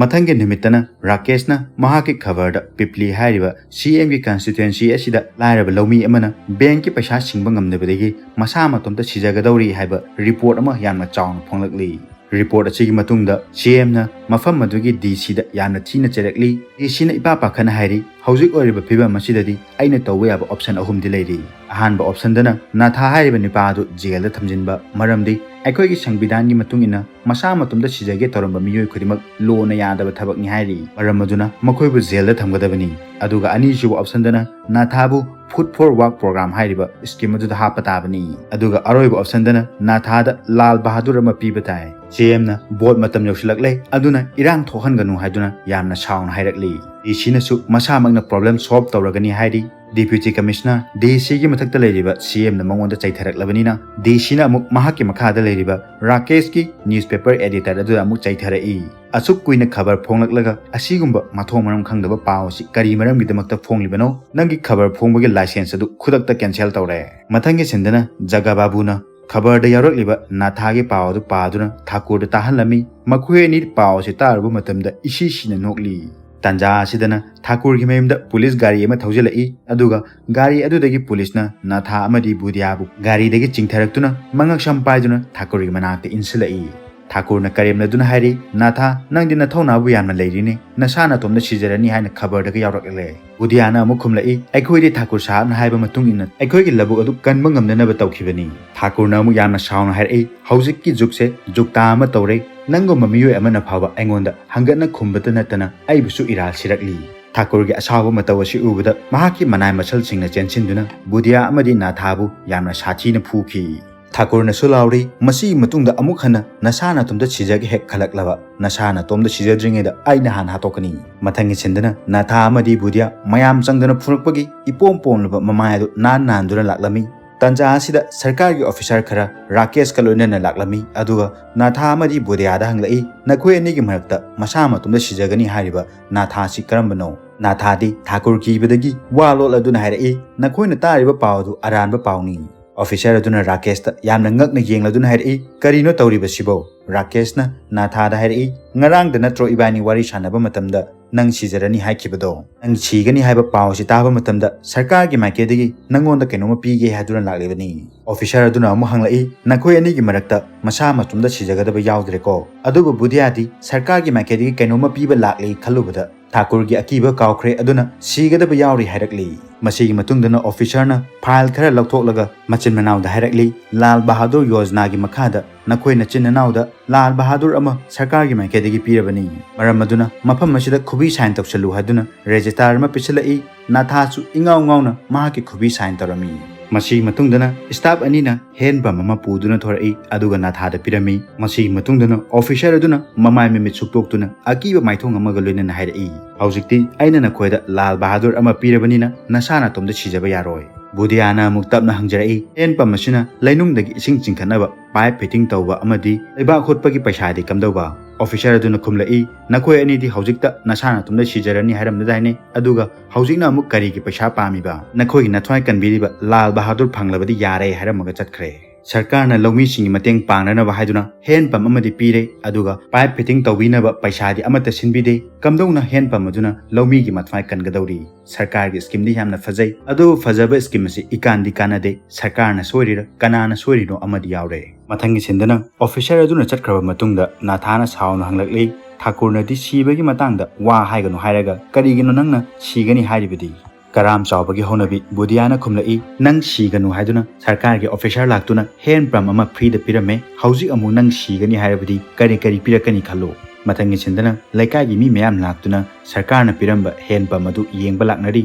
ꯃꯊꯪꯒꯤ ꯅꯨꯃꯤꯠꯇꯅ ꯔꯥꯀꯦꯁꯅ ꯃꯍꯥꯛꯀꯤ ꯈꯕꯔꯗ ꯄꯤꯄ꯭ꯂꯤ ꯍꯥꯏꯔꯤꯕ ꯁꯤ ꯑꯦꯝꯒꯤ ꯀꯟꯁꯇꯤꯇ꯭ꯋꯦꯟꯁꯤ ꯑꯁꯤꯗ ꯂꯥꯏꯔꯕ ꯂꯧꯃꯤ ꯑꯃꯅ ꯕꯦꯡꯛꯀꯤ ꯄꯩꯁꯥ ꯁꯤꯡꯕ ꯉꯝꯗꯕꯗꯒꯤ ꯃꯁꯥ ꯃꯇꯣꯝꯇ ꯁꯤꯖꯒꯗꯧꯔꯤ ꯍꯥꯏꯕ ꯔꯤꯄꯣꯔꯠ ꯑꯃ ꯌꯥꯝꯅ ꯆꯥꯎꯅ ꯐꯣꯡꯂꯛꯂꯤ꯫ ꯔꯤꯄꯣꯔꯠ ꯑꯁꯤꯒꯤ ꯃꯇꯨꯡꯗ ꯁꯤ ꯑꯦꯝꯅ ꯃꯐꯝ ꯑꯗꯨꯒꯤ ꯗꯤ ꯁꯤꯗ ꯌꯥꯝꯅ ꯊꯤꯅ ꯆꯩꯔꯛꯂꯤ꯫ ꯗꯤ ꯁꯤꯅ ꯏꯄꯥ ꯄꯥꯈꯠꯅ ꯍꯥꯏꯔꯤ, "ꯍꯧꯖꯤꯛ ꯑꯣꯏꯔꯤꯕ ꯐꯤꯕꯝ ꯑꯁꯤꯗꯗꯤ ꯑꯩꯅ ꯇꯧꯕ ꯌꯥꯕ ꯑꯣꯞꯁꯟ ꯑꯍꯨꯝꯗꯤ ꯂꯩꯔꯤ꯫ ꯑꯍꯥꯟꯕ ꯑꯣꯞꯁꯟꯗꯅ ꯅꯥꯊꯥ ꯍꯥꯏꯔꯤꯕ ꯅꯨꯄꯥ ꯑꯗꯨ ꯖꯦꯜꯗ ꯊꯝꯖꯤꯟꯕ, ꯃꯔꯝꯗꯤ ꯑꯩꯈꯣꯏꯒꯤ ꯁꯪꯕꯤꯙꯥꯟꯒꯤ ꯃꯇꯨꯡ ꯏꯟꯅ ꯃꯁꯥ ꯃꯇꯣꯝꯇ ꯁꯤꯖꯒꯦ ꯇꯧꯔꯝꯕ ꯃꯤꯑꯣꯏ ꯈꯨꯗꯤꯡꯃꯛ ꯂꯣꯅ ꯌꯥꯗꯕ ꯊꯕꯛꯅꯤ ꯍꯥꯏꯔꯤ꯫ ꯃꯔꯝ ꯑꯗꯨꯅ ꯃꯈꯣꯏꯕꯨ ꯖꯦꯜꯗ ꯊꯝꯒꯗꯕꯅꯤ꯫ ꯑꯗꯨꯒ ꯑꯅꯤꯁꯨꯕ ꯑꯣꯞꯁꯟꯗꯅ ꯅꯥꯊꯥꯕꯨ Food for Work Program ꯍꯥꯏꯔꯤꯕ ꯁ꯭ꯀꯤꯝ ꯑꯗꯨꯗ ꯍꯥꯞꯄ ꯇꯥꯕꯅꯤ꯫ ꯑꯗꯨꯒ ꯑꯔꯣꯏꯕ ꯑꯣꯞꯁꯟꯗꯅ ꯅꯥꯊꯥꯗ ꯂꯥꯜ ꯕꯍꯥꯗꯨꯔ ꯑꯃ ꯄꯤꯕ ꯇꯥꯏ꯫ ꯁꯤ ꯑꯦꯝꯅ ꯚꯣꯠ ꯃꯇꯝ ꯌꯧꯁꯤꯜꯂꯛꯂꯦ, ꯑꯗꯨꯅ ꯏꯔꯥꯡ ꯊꯣꯛꯍꯟꯒꯅꯨ ꯍꯥꯏꯗꯨꯅ ꯌꯥꯝꯅ ꯁꯥꯎꯅ ꯍꯥꯏꯔꯛꯂꯤ꯫ ꯗꯤ ꯁꯤꯅꯁꯨ ꯃꯁꯥꯃꯛꯅ ꯄ꯭ꯔꯣꯕ꯭ꯂꯦꯝ ꯁꯣꯜꯚ ꯇꯧꯔꯒꯅꯤ ꯍꯥꯏꯔꯤ꯫ ꯗꯤꯄ꯭ꯌꯨꯇꯤ ꯀꯃꯤꯁꯅꯔ, ꯗꯤ ꯁꯤꯒꯤ ꯃꯊꯛꯇ ꯂꯩꯔꯤꯕ ꯁꯤ ꯑꯦꯝꯅ ꯃꯉꯣꯟꯗ ꯆꯩꯊꯔꯛꯂꯕꯅꯤꯅ, ꯗꯤ ꯁꯤꯅ ꯑꯃꯨꯛ ꯃꯍꯥꯛꯀꯤ ꯃꯈꯥꯗ ꯂꯩꯔꯤꯕ ꯔꯥꯀꯦꯁꯀꯤ ꯅ꯭ꯌꯨꯁꯄꯦꯄꯔ ꯑꯦꯗꯤꯇꯔ ꯑꯗꯨꯗ ꯑꯃꯨꯛ ꯆꯩꯊꯔꯛꯏ꯫ "ꯑꯁꯨꯛ ꯀꯨꯏꯅ ꯈꯕꯔ ꯐꯣꯡꯂꯛꯂꯒ ꯑꯁꯤꯒꯨꯝꯕ ꯃꯊꯣꯡ ꯃꯔꯝ ꯈꯪꯗꯕ ꯄꯥꯎ ꯑꯁꯤ ꯀꯔꯤ ꯃꯔꯝꯒꯤꯗꯃꯛꯇ ꯐꯣꯡꯂꯤꯕꯅꯣ? ꯅꯪꯒꯤ ꯈꯕꯔ ꯐꯣꯡꯕꯒꯤ ꯂꯥꯏꯁꯦꯟꯁ ꯑꯗꯨ ꯈꯨꯗꯛꯇ ꯀꯦꯟꯁꯦꯜ ꯇꯧꯔꯦ꯫" ꯃꯊꯪꯒꯤ ꯁꯤꯟꯗꯅ ꯖꯒꯥ ꯕꯥꯕꯨꯅ ꯈꯕꯔꯗ ꯌꯥꯎꯔꯛꯂꯤꯕ ꯅꯥꯊꯥꯒꯤ ꯄꯥꯎ ꯑꯗꯨ ꯄꯥꯗꯨꯅ ꯊꯥꯀꯨꯔꯗ ꯇꯥꯍꯜꯂꯝꯃꯤ꯫ ꯃꯈꯣꯏ ꯑꯅꯤ ꯄꯥꯎ ꯑꯁꯤ ꯇꯥꯔꯨꯕ ꯃꯇꯝꯗ ꯏꯁꯤ ꯁꯤꯅ ꯅꯣꯛꯂꯤ꯫ ꯇꯥꯟꯖꯥ ꯑꯁꯤꯗꯅ ꯊꯥꯀꯨꯔꯒꯤ ꯃꯌꯨꯝꯗ ꯄꯨꯂꯤꯁ ꯒꯥꯔꯤ ꯑꯃ ꯊꯧꯖꯤꯜꯂꯛꯏ, ꯑꯗꯨꯒ ꯒꯥꯔꯤ ꯑꯗꯨꯗꯒꯤ ꯄꯨꯂꯤꯁꯅ ꯅꯥꯊꯥ ꯑꯃꯗꯤ ꯕꯨꯙꯤꯌꯥꯕꯨ ꯒꯥꯔꯤꯗꯒꯤ ꯆꯤꯡꯊꯔꯛꯇꯨꯅ ꯃꯉꯛꯁꯝ ꯄꯥꯏꯗꯨꯅ ꯊꯥꯀꯨꯔꯒꯤ ꯃꯅꯥꯛꯇ ꯏꯟꯁꯤꯜꯂꯛꯏ꯫ ꯊꯥꯀꯨꯔꯅ ꯀꯔꯦꯝꯅꯗꯨꯅ ꯍꯥꯏꯔꯤ, "ꯅꯥꯊꯥ, ꯅꯪꯗꯤ ꯅꯊꯧꯅꯥꯕꯨ ꯌꯥꯝꯅ ꯂꯩꯔꯤꯅꯦ, ꯅꯁꯥ ꯅꯇꯣꯝꯇ ꯁꯤꯖꯔꯅꯤ ꯍꯥꯏꯅ ꯈꯕꯔꯗꯒ ꯌꯥꯎꯔꯛꯂꯦ꯫" ꯕꯨꯙꯤꯌꯥꯅ ꯑꯃꯨꯛ ꯈꯨꯝꯂꯛꯏ, "ꯑꯩꯈꯣꯏꯗꯤ ꯊꯥꯀꯨꯔ ꯁꯥꯍꯕꯅ ꯍꯥꯏꯕ ꯃꯇꯨꯡ ꯏꯟꯅ ꯑꯩꯈꯣꯏꯒꯤ ꯂꯧꯕꯨꯛ ꯑꯗꯨ ꯀꯟꯕ ꯉꯝꯅꯅꯕ ꯇꯧꯈꯤꯕꯅꯤ꯫" ꯊꯥꯀꯨꯔꯅ ꯑꯃꯨꯛ ꯌꯥꯝꯅ ꯁꯥꯎꯅ ꯍꯥꯏꯔꯛꯏ, "ꯍꯧꯖꯤꯛꯀꯤ ꯖꯨꯛꯁꯦ ꯖꯨꯛꯇꯥ ꯑꯃ ꯇꯧꯔꯦ, ꯅꯪꯒꯨꯝꯕ ꯃꯤꯑꯣꯏ ꯑꯃꯅ ꯐꯥꯎꯕ ꯑꯩꯉꯣꯟꯗ ꯍꯪꯒꯠꯅ ꯈꯨꯝꯕꯇ ꯅꯠꯇꯅ ꯑꯩꯕꯨꯁꯨ ꯏꯔꯥꯜ ꯁꯤꯔꯛꯂꯤ꯫ ꯊꯥꯀꯨꯔꯒꯤ ꯑꯁꯥꯎꯕ ꯃꯇꯧ ꯑꯁꯤ ꯎꯕꯗ ꯃꯍꯥꯛꯀꯤ ꯃꯅꯥꯏ ꯃꯁꯜꯁꯤꯡꯅ ꯆꯦꯟꯁꯤꯟꯗꯨꯅ ꯕꯨꯙꯤꯌꯥ ꯑꯃꯗꯤ ꯅꯥꯊꯥꯕꯨ ꯌꯥꯝꯅ ꯁꯥꯊꯤꯅ ꯐꯨꯈꯤ꯫ ꯊꯥꯀꯨꯔꯅꯁꯨ ꯂꯥꯎꯔꯤ, "ꯃꯁꯤꯒꯤ ꯃꯇꯨꯡꯗ ꯑꯃꯨꯛ ꯍꯟꯅ ꯅꯁꯥ ꯅꯇꯣꯝꯇ ꯁꯤꯖꯒꯦ ꯍꯦꯛ ꯈꯜꯂꯛꯂꯕ, ꯅꯁꯥ ꯅꯇꯣꯝꯇ ꯁꯤꯖꯗ꯭ꯔꯤꯉꯩꯗ ꯑꯩꯅ ꯍꯥꯟꯅ ꯍꯥꯠꯇꯣꯛꯀꯅꯤ"꯫ ꯃꯊꯪꯒꯤ ꯁꯤꯟꯗꯅ ꯅꯥꯊꯥ ꯑꯃꯗꯤ ꯕꯨꯙꯤꯌꯥ ꯃꯌꯥꯝ ꯆꯪꯗꯅ ꯐꯨꯔꯛꯄꯒꯤ ꯏꯄꯣꯝ ꯄꯣꯝꯂꯕ ꯃꯃꯥꯏ ꯑꯗꯨ ꯅꯥꯟ ꯅꯥꯟꯗꯨꯅ ꯂꯥꯛꯂꯝꯃꯤ꯫ ꯇꯟꯖꯥ ꯑꯁꯤꯗ ꯁꯔꯀꯥꯔꯒꯤ ꯑꯣꯐꯤꯁꯥꯔ ꯈꯔ ꯔꯥꯀꯦꯁꯀ ꯂꯣꯏꯅꯅ ꯂꯥꯛꯂꯝꯃꯤ, ꯑꯗꯨꯒ ꯅꯥꯊꯥ ꯑꯃꯗꯤ ꯕꯨꯙꯤꯌꯥꯗ ꯍꯪꯂꯛꯏ, "ꯅꯈꯣꯏ ꯑꯅꯤꯒꯤ ꯃꯔꯛꯇ ꯃꯁꯥ ꯃꯇꯣꯝꯇ ꯁꯤꯖꯒꯅꯤ ꯍꯥꯏꯔꯤꯕ ꯅꯥꯊꯥꯁꯤ ꯀꯔꯝꯕꯅꯣ?" ꯅꯥꯊꯥꯗꯤ ꯊꯥꯀꯨꯔ ꯀꯤꯕꯗꯒꯤ ꯋꯥ ꯂꯣꯠꯂꯗꯨꯅ ꯍꯥꯏꯔꯛꯏ, "ꯅꯈꯣꯏꯅ ꯇꯥꯔꯤꯕ ꯄꯥꯎ ꯑꯗꯨ ꯑꯔꯥꯟꯕ ꯄꯥꯎꯅꯤ"꯫ ꯑꯣꯐꯤꯁꯥꯔ ꯑꯗꯨꯅ ꯔꯥꯀꯦꯁꯇ ꯌꯥꯝꯅ ꯉꯛꯅ ꯌꯦꯡꯂꯗꯨꯅ ꯍꯥꯏꯔꯛꯏ, "ꯀꯔꯤꯅꯣ ꯇꯧꯔꯤꯕꯁꯤꯕꯣ?" ꯔꯥꯀꯦꯁꯅ ꯅꯥꯊꯥꯗ ꯍꯥꯏꯔꯛꯏ, "ꯉꯔꯥꯡꯗ ꯅꯠꯇ꯭ꯔꯣ ꯏꯕꯥꯅꯤ ꯋꯥꯔꯤ ꯁꯥꯟꯅꯕ ꯃꯇꯝꯗ ꯅꯪ ꯁꯤꯖꯔꯅꯤ ꯍꯥꯏꯈꯤꯕꯗꯣ? ꯅꯪ ꯁꯤꯒꯅꯤ ꯍꯥꯏꯕ ꯄꯥꯎ ꯑꯁꯤ ꯇꯥꯕ ꯃꯇꯝꯗ ꯁꯔꯀꯥꯔꯒꯤ ꯃꯥꯏꯀꯩꯗꯒꯤ ꯅꯪꯉꯣꯟꯗ ꯀꯩꯅꯣꯝꯃ ꯄꯤꯒꯦ ꯍꯥꯏꯗꯨꯅ ꯂꯥꯛꯂꯤꯕꯅꯤ"꯫ ꯑꯣꯐꯤꯁꯥꯔ ꯑꯗꯨꯅ ꯑꯃꯨꯛ ꯍꯪꯂꯛꯏ, "ꯅꯈꯣꯏ ꯑꯅꯤꯒꯤ ꯃꯔꯛꯇ ꯃꯁꯥ ꯃꯇꯣꯝꯇ ꯁꯤꯖꯒꯗꯕ ꯌꯥꯎꯗ꯭ꯔꯦꯀꯣ? ꯑꯗꯨꯕꯨ ꯕꯨꯙꯤꯌꯥꯗꯤ ꯁꯔꯀꯥꯔꯒꯤ ꯃꯥꯏꯀꯩꯗꯒꯤ ꯀꯩꯅꯣꯝꯃ ꯄꯤꯕ ꯂꯥꯛꯂꯤ ꯈꯜꯂꯨꯕꯗ ꯊꯥꯀꯨꯔꯒꯤ ꯑꯀꯤꯕ ꯀꯥꯎꯈ꯭ꯔꯦ, ꯑꯗꯨꯅ ꯁꯤꯒꯗꯕ ꯌꯥꯎꯔꯤ" ꯍꯥꯏꯔꯛꯂꯤ꯫ ꯃꯁꯤꯒꯤ ꯃꯇꯨꯡꯗꯅ ꯑꯣꯐꯤꯁꯥꯔꯅ ꯐꯥꯏꯜ ꯈꯔ ꯂꯧꯊꯣꯛꯂꯒ ꯃꯆꯤꯟ ꯃꯅꯥꯎꯗ ꯍꯥꯏꯔꯛꯂꯤ, "ꯂꯥꯜ ꯕꯍꯥꯗꯨꯔ ꯌꯣꯖꯅꯥꯒꯤ ꯃꯈꯥꯗ ꯅꯈꯣꯏ ꯅꯆꯤꯟ ꯅꯅꯥꯎꯗ ꯂꯥꯜ ꯕꯍꯥꯗꯨꯔ ꯑꯃ ꯁꯔꯀꯥꯔꯒꯤ ꯃꯥꯏꯀꯩꯗꯒꯤ ꯄꯤꯔꯕꯅꯤ꯫ ꯃꯔꯝ ꯑꯗꯨꯅ ꯃꯐꯝ ꯑꯁꯤꯗ ꯈꯨꯕꯤ ꯁꯥꯏꯟ ꯇꯧꯁꯜꯂꯨ" ꯍꯥꯏꯗꯨꯅ ꯔꯦꯖꯤꯁꯇꯥꯔ ꯑꯃ ꯄꯤꯁꯤꯜꯂꯛꯏ꯫ ꯅꯥꯊꯥꯁꯨ ꯏꯉꯥꯎ ꯉꯥꯎꯅ ꯃꯍꯥꯛꯀꯤ ꯈꯨꯕꯤ ꯁꯥꯏꯟ ꯇꯧꯔꯝꯃꯤ꯫ ꯃꯁꯤꯒꯤ ꯃꯇꯨꯡꯗꯅ ꯁ꯭ꯇꯥꯐ ꯑꯅꯤꯅ ꯍꯦꯟ ꯄꯝ ꯑꯃ ꯄꯨꯗꯨꯅ ꯊꯣꯔꯛꯏ, ꯑꯗꯨꯒ ꯅꯥꯊꯥꯗ ꯄꯤꯔꯝꯃꯤ꯫ ꯃꯁꯤꯒꯤ ꯃꯇꯨꯡꯗꯅ ꯑꯣꯐꯤꯁꯥꯔ ꯑꯗꯨꯅ ꯃꯃꯥꯏ ꯃꯃꯤꯠ ꯁꯨꯛꯇꯣꯛꯇꯨꯅ ꯑꯀꯤꯕ ꯃꯥꯏꯊꯣꯡ ꯑꯃꯒ ꯂꯣꯏꯅꯅ ꯍꯥꯏꯔꯛꯏ, "ꯍꯧꯖꯤꯛꯇꯤ ꯑꯩꯅ ꯅꯈꯣꯏꯗ ꯂꯥꯜ ꯕꯍꯥꯗꯨꯔ ꯑꯃ ꯄꯤꯔꯕꯅꯤꯅ ꯅꯁꯥ ꯅꯇꯣꯝꯇ ꯁꯤꯖꯕ ꯌꯥꯔꯣꯏ"꯫ ꯕꯨꯙꯤꯌꯥꯅ ꯑꯃꯨꯛ ꯇꯞꯅ ꯍꯪꯖꯔꯛꯏ, "ꯍꯦꯟ ꯄꯝ ꯑꯁꯤꯅ ꯂꯩꯅꯨꯡꯗꯒꯤ ꯏꯁꯤꯡ ꯆꯤꯡꯈꯠꯅꯕ ꯄꯥꯏꯞ ꯐꯤꯠꯇꯤꯡ ꯇꯧꯕ ꯑꯃꯗꯤ ꯂꯩꯕꯥꯛ ꯍꯨꯠꯄꯒꯤ ꯄꯩꯁꯥꯗꯤ ꯀꯝꯗꯧꯕ?" ꯑꯣꯐꯤꯁꯥꯔ ꯑꯗꯨꯅ ꯈꯨꯝꯂꯛꯏ, "ꯅꯈꯣꯏ ꯑꯅꯤꯗꯤ ꯍꯧꯖꯤꯛꯇ ꯅꯁꯥ ꯅꯇꯣꯝꯇ ꯁꯤꯖꯔꯅꯤ ꯍꯥꯏꯔꯝꯕꯗꯥꯏꯅꯦ, ꯑꯗꯨꯒ ꯍꯧꯖꯤꯛꯅ ꯑꯃꯨꯛ ꯀꯔꯤꯒꯤ ꯄꯩꯁꯥ ꯄꯥꯝꯃꯤꯕ? ꯅꯈꯣꯏꯒꯤ ꯅꯊ꯭ꯋꯥꯏ ꯀꯟꯕꯤꯔꯤꯕ ꯂꯥꯜ ꯕꯍꯥꯗꯨꯔ ꯐꯪꯂꯕꯗꯤ ꯌꯥꯔꯦ" ꯍꯥꯏꯔꯝꯃꯒ ꯆꯠꯈ꯭ꯔꯦ꯫ ꯁꯔꯀꯥꯔꯅ ꯂꯧꯃꯤꯁꯤꯡꯒꯤ ꯃꯇꯦꯡ ꯄꯥꯡꯅꯅꯕ ꯍꯥꯏꯗꯨꯅ ꯍꯦꯟ ꯄꯝ ꯑꯃꯗꯤ ꯄꯤꯔꯦ, ꯑꯗꯨꯒ ꯄꯥꯏꯞ ꯐꯤꯠꯇꯤꯡ ꯇꯧꯕꯤꯅꯕ ꯄꯩꯁꯥꯗꯤ ꯑꯃꯠꯇ ꯁꯤꯟꯕꯤꯗꯦ꯫ ꯀꯝꯗꯧꯅ ꯍꯦꯟ ꯄꯝ ꯑꯗꯨꯅ ꯂꯧꯃꯤꯒꯤ ꯃꯊ꯭ꯋꯥꯏ ꯀꯟꯒꯗꯧꯔꯤ? ꯁꯔꯀꯥꯔꯒꯤ ꯁ꯭ꯀꯤꯝꯗꯤ ꯌꯥꯝꯅ ꯐꯖꯩ, ꯑꯗꯨꯕꯨ ꯐꯖꯕ ꯁ꯭ꯀꯤꯝ ꯑꯁꯤ ꯏꯀꯥꯟꯗꯤ ꯀꯥꯟꯅꯗꯦ꯫ ꯁꯔꯀꯥꯔꯅ ꯁꯣꯏꯔꯤꯔ ꯀꯅꯥꯅ ꯁꯣꯏꯔꯤꯅꯣ ꯑꯃꯗꯤ ꯌꯥꯎꯔꯦ꯫ ꯃꯊꯪꯒꯤ ꯁꯤꯟꯗꯅ ꯑꯣꯐꯤꯁꯥꯔ ꯑꯗꯨꯅ ꯆꯠꯈ꯭ꯔꯕ ꯃꯇꯨꯡꯗ ꯅꯥꯊꯥꯅ ꯁꯥꯎꯅ ꯍꯪꯂꯛꯂꯤ, "ꯊꯥꯀꯨꯔꯅꯗꯤ ꯁꯤꯕꯒꯤ ꯃꯇꯥꯡꯗ ꯋꯥ ꯍꯥꯏꯒꯅꯨ ꯍꯥꯏꯔꯒ ꯀꯔꯤꯒꯤꯅꯣ ꯅꯪꯅ ꯁꯤꯒꯅꯤ ꯍꯥꯏꯔꯤꯕꯗꯤ?" ꯀꯔꯥꯝ ꯆꯥꯎꯕꯒꯤ ꯍꯧꯅꯕꯤ ꯕꯨꯙꯤꯌꯥꯅ ꯈꯨꯝꯂꯛꯏ, "ꯅꯪ ꯁꯤꯒꯅꯨ ꯍꯥꯏꯗꯨꯅ ꯁꯔꯀꯥꯔꯒꯤ ꯑꯣꯐꯤꯁꯥꯔ ꯂꯥꯛꯇꯨꯅ ꯍꯦꯟ ꯄꯝ ꯑꯃ ꯐ꯭ꯔꯤꯗ ꯄꯤꯔꯝꯃꯦ, ꯍꯧꯖꯤꯛ ꯑꯃꯨꯛ ꯅꯪ ꯁꯤꯒꯅꯤ ꯍꯥꯏꯔꯕꯗꯤ ꯀꯔꯤ ꯀꯔꯤ ꯄꯤꯔꯛꯀꯅꯤ ꯈꯜꯂꯨ?" ꯃꯊꯪꯒꯤ ꯁꯤꯟꯗꯅ ꯂꯩꯀꯥꯏꯒꯤ ꯃꯤ ꯃꯌꯥꯝ ꯂꯥꯛꯇꯨꯅ ꯁꯔꯀꯥꯔꯅ ꯄꯤꯔꯝꯕ ꯍꯦꯟ ꯄꯝ ꯑꯗꯨ ꯌꯦꯡꯕ ꯂꯥꯛꯅꯔꯤ꯫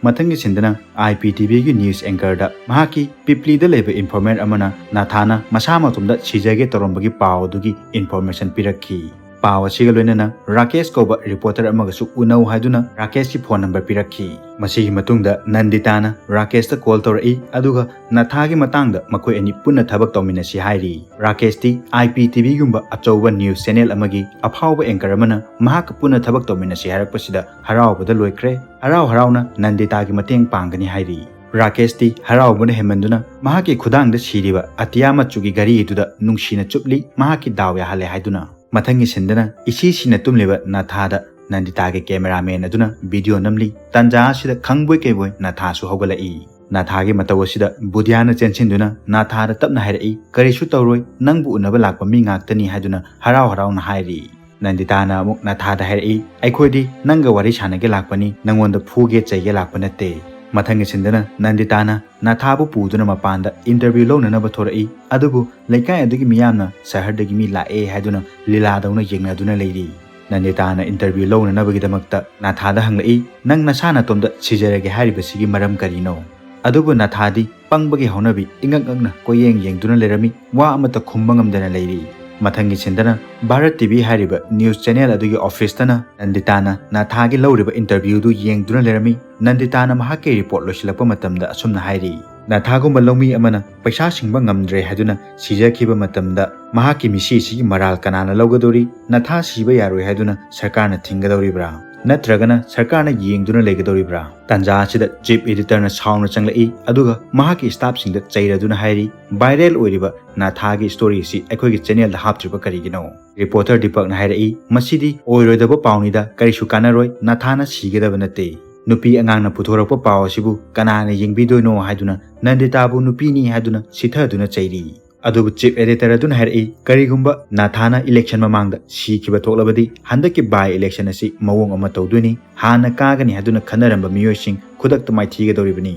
ꯃꯊꯪꯒꯤ ꯁꯤꯟꯗꯅ ꯑꯥꯏ ꯄꯤ ꯇꯤ ꯚꯤꯒꯤ ꯅ꯭ꯌꯨꯁ ꯑꯦꯡꯀꯔꯗ ꯃꯍꯥꯛꯀꯤ ꯄꯤꯄ꯭ꯂꯤꯗ ꯂꯩꯕ ꯏꯟꯐꯣꯔꯃꯔ ꯑꯃꯅ ꯅꯥꯊꯥꯅ ꯃꯁꯥ ꯃꯇꯣꯝꯗ ꯁꯤꯖꯒꯦ ꯇꯧꯔꯝꯕꯒꯤ ꯄꯥꯎ ꯑꯗꯨꯒꯤ ꯏꯟꯐꯣꯔꯃꯦꯁꯟ ꯄꯤꯔꯛꯈꯤ꯫ ꯄꯥꯎ ꯑꯁꯤꯒ ꯂꯣꯏꯅꯅ ꯔꯥꯀꯦꯁ ꯀꯧꯕ ꯔꯤꯄꯣꯔꯇꯔ ꯑꯃꯒꯁꯨ ꯎꯅꯧ ꯍꯥꯏꯗꯨꯅ ꯔꯥꯀꯦꯁꯀꯤ ꯐꯣꯟ ꯅꯝꯕꯔ ꯄꯤꯔꯛꯈꯤ꯫ ꯃꯁꯤꯒꯤ ꯃꯇꯨꯡꯗ ꯅꯟꯗꯤꯇꯥꯅ ꯔꯥꯀꯦꯁꯇ ꯀꯣꯜ ꯇꯧꯔꯛꯏ, ꯑꯗꯨꯒ ꯅꯥꯊꯥꯒꯤ ꯃꯇꯥꯡꯗ ꯃꯈꯣꯏ ꯑꯅꯤ ꯄꯨꯟꯅ ꯊꯕꯛ ꯇꯧꯃꯤꯟꯅꯁꯤ ꯍꯥꯏꯔꯤ꯫ ꯔꯥꯀꯦꯁꯇꯤ ꯑꯥꯏ ꯄꯤ ꯇꯤ ꯚꯤꯒꯨꯝꯕ ꯑꯆꯧꯕ ꯅ꯭ꯌꯨꯁ ꯆꯦꯅꯦꯜ ꯑꯃꯒꯤ ꯑꯐꯥꯎꯕ ꯑꯦꯡꯀꯔ ꯑꯃꯅ ꯃꯍꯥꯛꯀ ꯄꯨꯟꯅ ꯊꯕꯛ ꯇꯧꯃꯤꯟꯅꯁꯤ ꯍꯥꯏꯔꯛꯄꯁꯤꯗ ꯍꯔꯥꯎꯕꯗ ꯂꯣꯏꯈ꯭ꯔꯦ꯫ ꯍꯔꯥꯎ ꯍꯔꯥꯎꯅ ꯅꯟꯗꯤꯇꯥꯒꯤ ꯃꯇꯦꯡ ꯄꯥꯡꯒꯅꯤ ꯍꯥꯏꯔꯤ꯫ ꯔꯥꯀꯦꯁꯇꯤ ꯍꯔꯥꯎꯕꯅ ꯍꯦꯟꯃꯟꯗꯨꯅ ꯃꯍꯥꯛꯀꯤ ꯈꯨꯗꯥꯡꯗ ꯁꯤꯔꯤꯕ ꯑꯇꯤꯌꯥ ꯃꯆꯨꯒꯤ ꯘꯔꯤ ꯑꯗꯨꯗ ꯅꯨꯡꯁꯤꯅ ꯆꯨꯞꯂꯤ, ꯃꯍꯥꯛꯀꯤ ꯗꯥꯎ ꯌꯥꯍꯜꯂꯦ ꯍꯥꯏꯗꯨꯅ꯫ ꯃꯊꯪꯒꯤ ꯁꯤꯟꯗꯅ ꯏꯁꯤ ꯁꯤꯅ ꯇꯨꯝꯂꯤꯕ ꯅꯥꯊꯥꯗ ꯅꯟꯗꯤꯇꯥꯒꯤ ꯀꯦꯃꯦꯔꯥꯃꯦꯟ ꯑꯗꯨꯅ ꯚꯤꯗꯤꯑꯣ ꯅꯝꯂꯤ꯫ ꯇꯥꯟꯖꯥ ꯑꯁꯤꯗ ꯈꯪꯕꯣꯏ ꯀꯩꯕꯣꯏ ꯅꯥꯊꯥꯁꯨ ꯍꯧꯒꯠꯂꯛꯏ꯫ ꯅꯥꯊꯥꯒꯤ ꯃꯇꯧ ꯑꯁꯤꯗ ꯕꯨꯙꯤꯌꯥꯅ ꯆꯦꯟꯁꯤꯟꯗꯨꯅ ꯅꯥꯊꯥꯗ ꯇꯞꯅ ꯍꯥꯏꯔꯛꯏ, "ꯀꯔꯤꯁꯨ ꯇꯧꯔꯣꯏ, ꯅꯪꯕꯨ ꯎꯅꯕ ꯂꯥꯛꯄ ꯃꯤ ꯉꯥꯛꯇꯅꯤ" ꯍꯥꯏꯗꯨꯅ ꯍꯔꯥꯎ ꯍꯔꯥꯎꯅ ꯍꯥꯏꯔꯤ꯫ ꯅꯟꯗꯤꯇꯥꯅ ꯑꯃꯨꯛ ꯅꯥꯊꯥꯗ ꯍꯥꯏꯔꯛꯏ, "ꯑꯩꯈꯣꯏꯗꯤ ꯅꯪꯒ ꯋꯥꯔꯤ ꯁꯥꯟꯅꯒꯦ ꯂꯥꯛꯄꯅꯤ, ꯅꯪꯉꯣꯟꯗ ꯐꯨꯒꯦ ꯆꯩꯒꯦ ꯂꯥꯛꯄ ꯅꯠꯇꯦ"꯫ ꯃꯊꯪꯒꯤ ꯁꯤꯟꯗꯅ ꯅꯟꯗꯤꯇꯥꯅ ꯅꯥꯊꯥꯕꯨ ꯄꯨꯗꯨꯅ ꯃꯄꯥꯟꯗ ꯏꯟꯇꯔꯚ꯭ꯌꯨ ꯂꯧꯅꯅꯕ ꯊꯣꯔꯛꯏ꯫ ꯑꯗꯨꯕꯨ ꯂꯩꯀꯥꯏ ꯑꯗꯨꯒꯤ ꯃꯤꯌꯥꯝꯅ ꯁꯍꯔꯗꯒꯤ ꯃꯤ ꯂꯥꯛꯑꯦ ꯍꯥꯏꯗꯨꯅ ꯂꯤꯂꯥꯗꯧꯅ ꯌꯦꯡꯅꯗꯨꯅ ꯂꯩꯔꯤ꯫ ꯅꯟꯗꯤꯇꯥꯅ ꯏꯟꯇꯔꯚ꯭ꯌꯨ ꯂꯧꯅꯅꯕꯒꯤꯗꯃꯛꯇ ꯅꯥꯊꯥꯗ ꯍꯪꯂꯛꯏ, "ꯅꯪ ꯅꯁꯥ ꯅꯇꯣꯝꯇ ꯁꯤꯖꯔꯒꯦ ꯍꯥꯏꯔꯤꯕꯁꯤꯒꯤ ꯃꯔꯝ ꯀꯔꯤꯅꯣ?" ꯑꯗꯨꯕꯨ ꯅꯥꯊꯥꯗꯤ ꯄꯪꯕꯒꯤ ꯍꯧꯅꯕꯤ ꯏꯉꯛ ꯉꯛꯅ ꯀꯣꯏꯌꯦꯡ ꯌꯦꯡꯗꯨꯅ ꯂꯩꯔꯝꯃꯤ, ꯋꯥ ꯑꯃꯠꯇ ꯈꯨꯝꯕ ꯉꯝꯗꯅ ꯂꯩꯔꯤ꯫ ꯃꯊꯪꯒꯤ ꯁꯤꯟꯗꯅ ꯚꯥꯔꯠ ꯇꯤ ꯚꯤ ꯍꯥꯏꯔꯤꯕ ꯅ꯭ꯌꯨꯁ ꯆꯦꯅꯦꯜ ꯑꯗꯨꯒꯤ ꯑꯣꯐꯤꯁꯇꯅ ꯅꯟꯗꯤꯇꯥꯅ ꯅꯥꯊꯥꯒꯤ ꯂꯧꯔꯤꯕ ꯏꯟꯇꯔꯚ꯭ꯌꯨꯗꯨ ꯌꯦꯡꯗꯨꯅ ꯂꯩꯔꯝꯃꯤ꯫ ꯅꯟꯗꯤꯇꯥꯅ ꯃꯍꯥꯛꯀꯤ ꯔꯤꯄꯣꯔꯠ ꯂꯣꯏꯁꯤꯜꯂꯛꯄ ꯃꯇꯝꯗ ꯑꯁꯨꯝꯅ ꯍꯥꯏꯔꯤ, "ꯅꯥꯊꯥꯒꯨꯝꯕ ꯂꯧꯃꯤ ꯑꯃꯅ ꯄꯩꯁꯥ ꯁꯤꯡꯕ ꯉꯝꯗ꯭ꯔꯦ ꯍꯥꯏꯗꯨꯅ ꯁꯤꯖꯈꯤꯕ ꯃꯇꯝꯗ ꯃꯍꯥꯛꯀꯤ ꯃꯤꯁꯤ ꯑꯁꯤꯒꯤ ꯃꯔꯥꯜ ꯀꯅꯥꯅ ꯂꯧꯒꯗꯧꯔꯤ? ꯅꯥꯊꯥ ꯁꯤꯕ ꯌꯥꯔꯣꯏ ꯍꯥꯏꯗꯨꯅ ꯁꯔꯀꯥꯔꯅ ꯊꯤꯡꯒꯗꯧꯔꯤꯕ꯭ꯔꯥ? ꯅꯠꯇ꯭ꯔꯒꯅ ꯁꯔꯀꯥꯔꯅ ꯌꯦꯡꯗꯨꯅ ꯂꯩꯒꯗꯧꯔꯤꯕ꯭ꯔꯥ?" ꯇꯥꯟꯖꯥ ꯑꯁꯤꯗ ꯆꯤꯐ ꯏꯗꯤꯇꯔꯅ ꯁꯥꯎꯅ ꯆꯪꯂꯛꯏ, ꯑꯗꯨꯒ ꯃꯍꯥꯛꯀꯤ ꯁ꯭ꯇꯥꯐꯁꯤꯡꯗ ꯆꯩꯔꯗꯨꯅ ꯍꯥꯏꯔꯤ, "ꯚꯥꯏꯔꯦꯜ ꯑꯣꯏꯔꯤꯕ ꯅꯥꯊꯥꯒꯤ ꯁ꯭ꯇꯣꯔꯤ ꯑꯁꯤ ꯑꯩꯈꯣꯏꯒꯤ ꯆꯦꯅꯦꯜꯗ ꯍꯥꯞꯇ꯭ꯔꯤꯕ ꯀꯔꯤꯒꯤꯅꯣ?" ꯔꯤꯄꯣꯔꯇꯔ ꯗꯤꯄꯛꯅ ꯍꯥꯏꯔꯛꯏ, "ꯃꯁꯤꯗꯤ ꯑꯣꯏꯔꯣꯏꯗꯕ ꯄꯥꯎꯅꯤꯗ, ꯀꯔꯤꯁꯨ ꯀꯥꯟꯅꯔꯣꯏ, ꯅꯥꯊꯥꯅ ꯁꯤꯒꯗꯕ ꯅꯠꯇꯦ꯫ ꯅꯨꯄꯤ ꯑꯉꯥꯡꯅ ꯄꯨꯊꯣꯔꯛꯄ ꯄꯥꯎ ꯑꯁꯤꯕꯨ ꯀꯅꯥꯅ ꯌꯦꯡꯕꯤꯗꯣꯏꯅꯣ?" ꯍꯥꯏꯗꯨꯅ ꯅꯟꯗꯤꯇꯥꯕꯨ ꯅꯨꯄꯤꯅꯤ ꯍꯥꯏꯗꯨꯅ ꯁꯤꯊꯗꯨꯅ ꯆꯩꯔꯤ꯫ ꯑꯗꯨꯕꯨ chief editor ꯑꯗꯨꯅ ꯍꯥꯏꯔꯛꯏ, ꯀꯔꯤꯒꯨꯝꯕ ꯅꯥꯊꯥꯅ election ꯃꯃꯥꯡꯗ ꯁꯤꯈꯤꯕ ꯊꯣꯛꯂꯕꯗꯤ ꯍꯟꯗꯛꯀꯤ by election ꯑꯁꯤ ꯃꯑꯣꯡ ꯑꯃ ꯇꯧꯗꯣꯏꯅꯤ, ꯍꯥꯟꯅ ꯀꯥꯒꯅꯤ ꯍꯥꯏꯗꯨꯅ ꯈꯟꯅꯔꯝꯕ ꯃꯤꯑꯣꯏꯁꯤꯡ ꯈꯨꯗꯛꯇ ꯃꯥꯏꯊꯤꯒꯗꯧꯔꯤꯕꯅꯤ꯫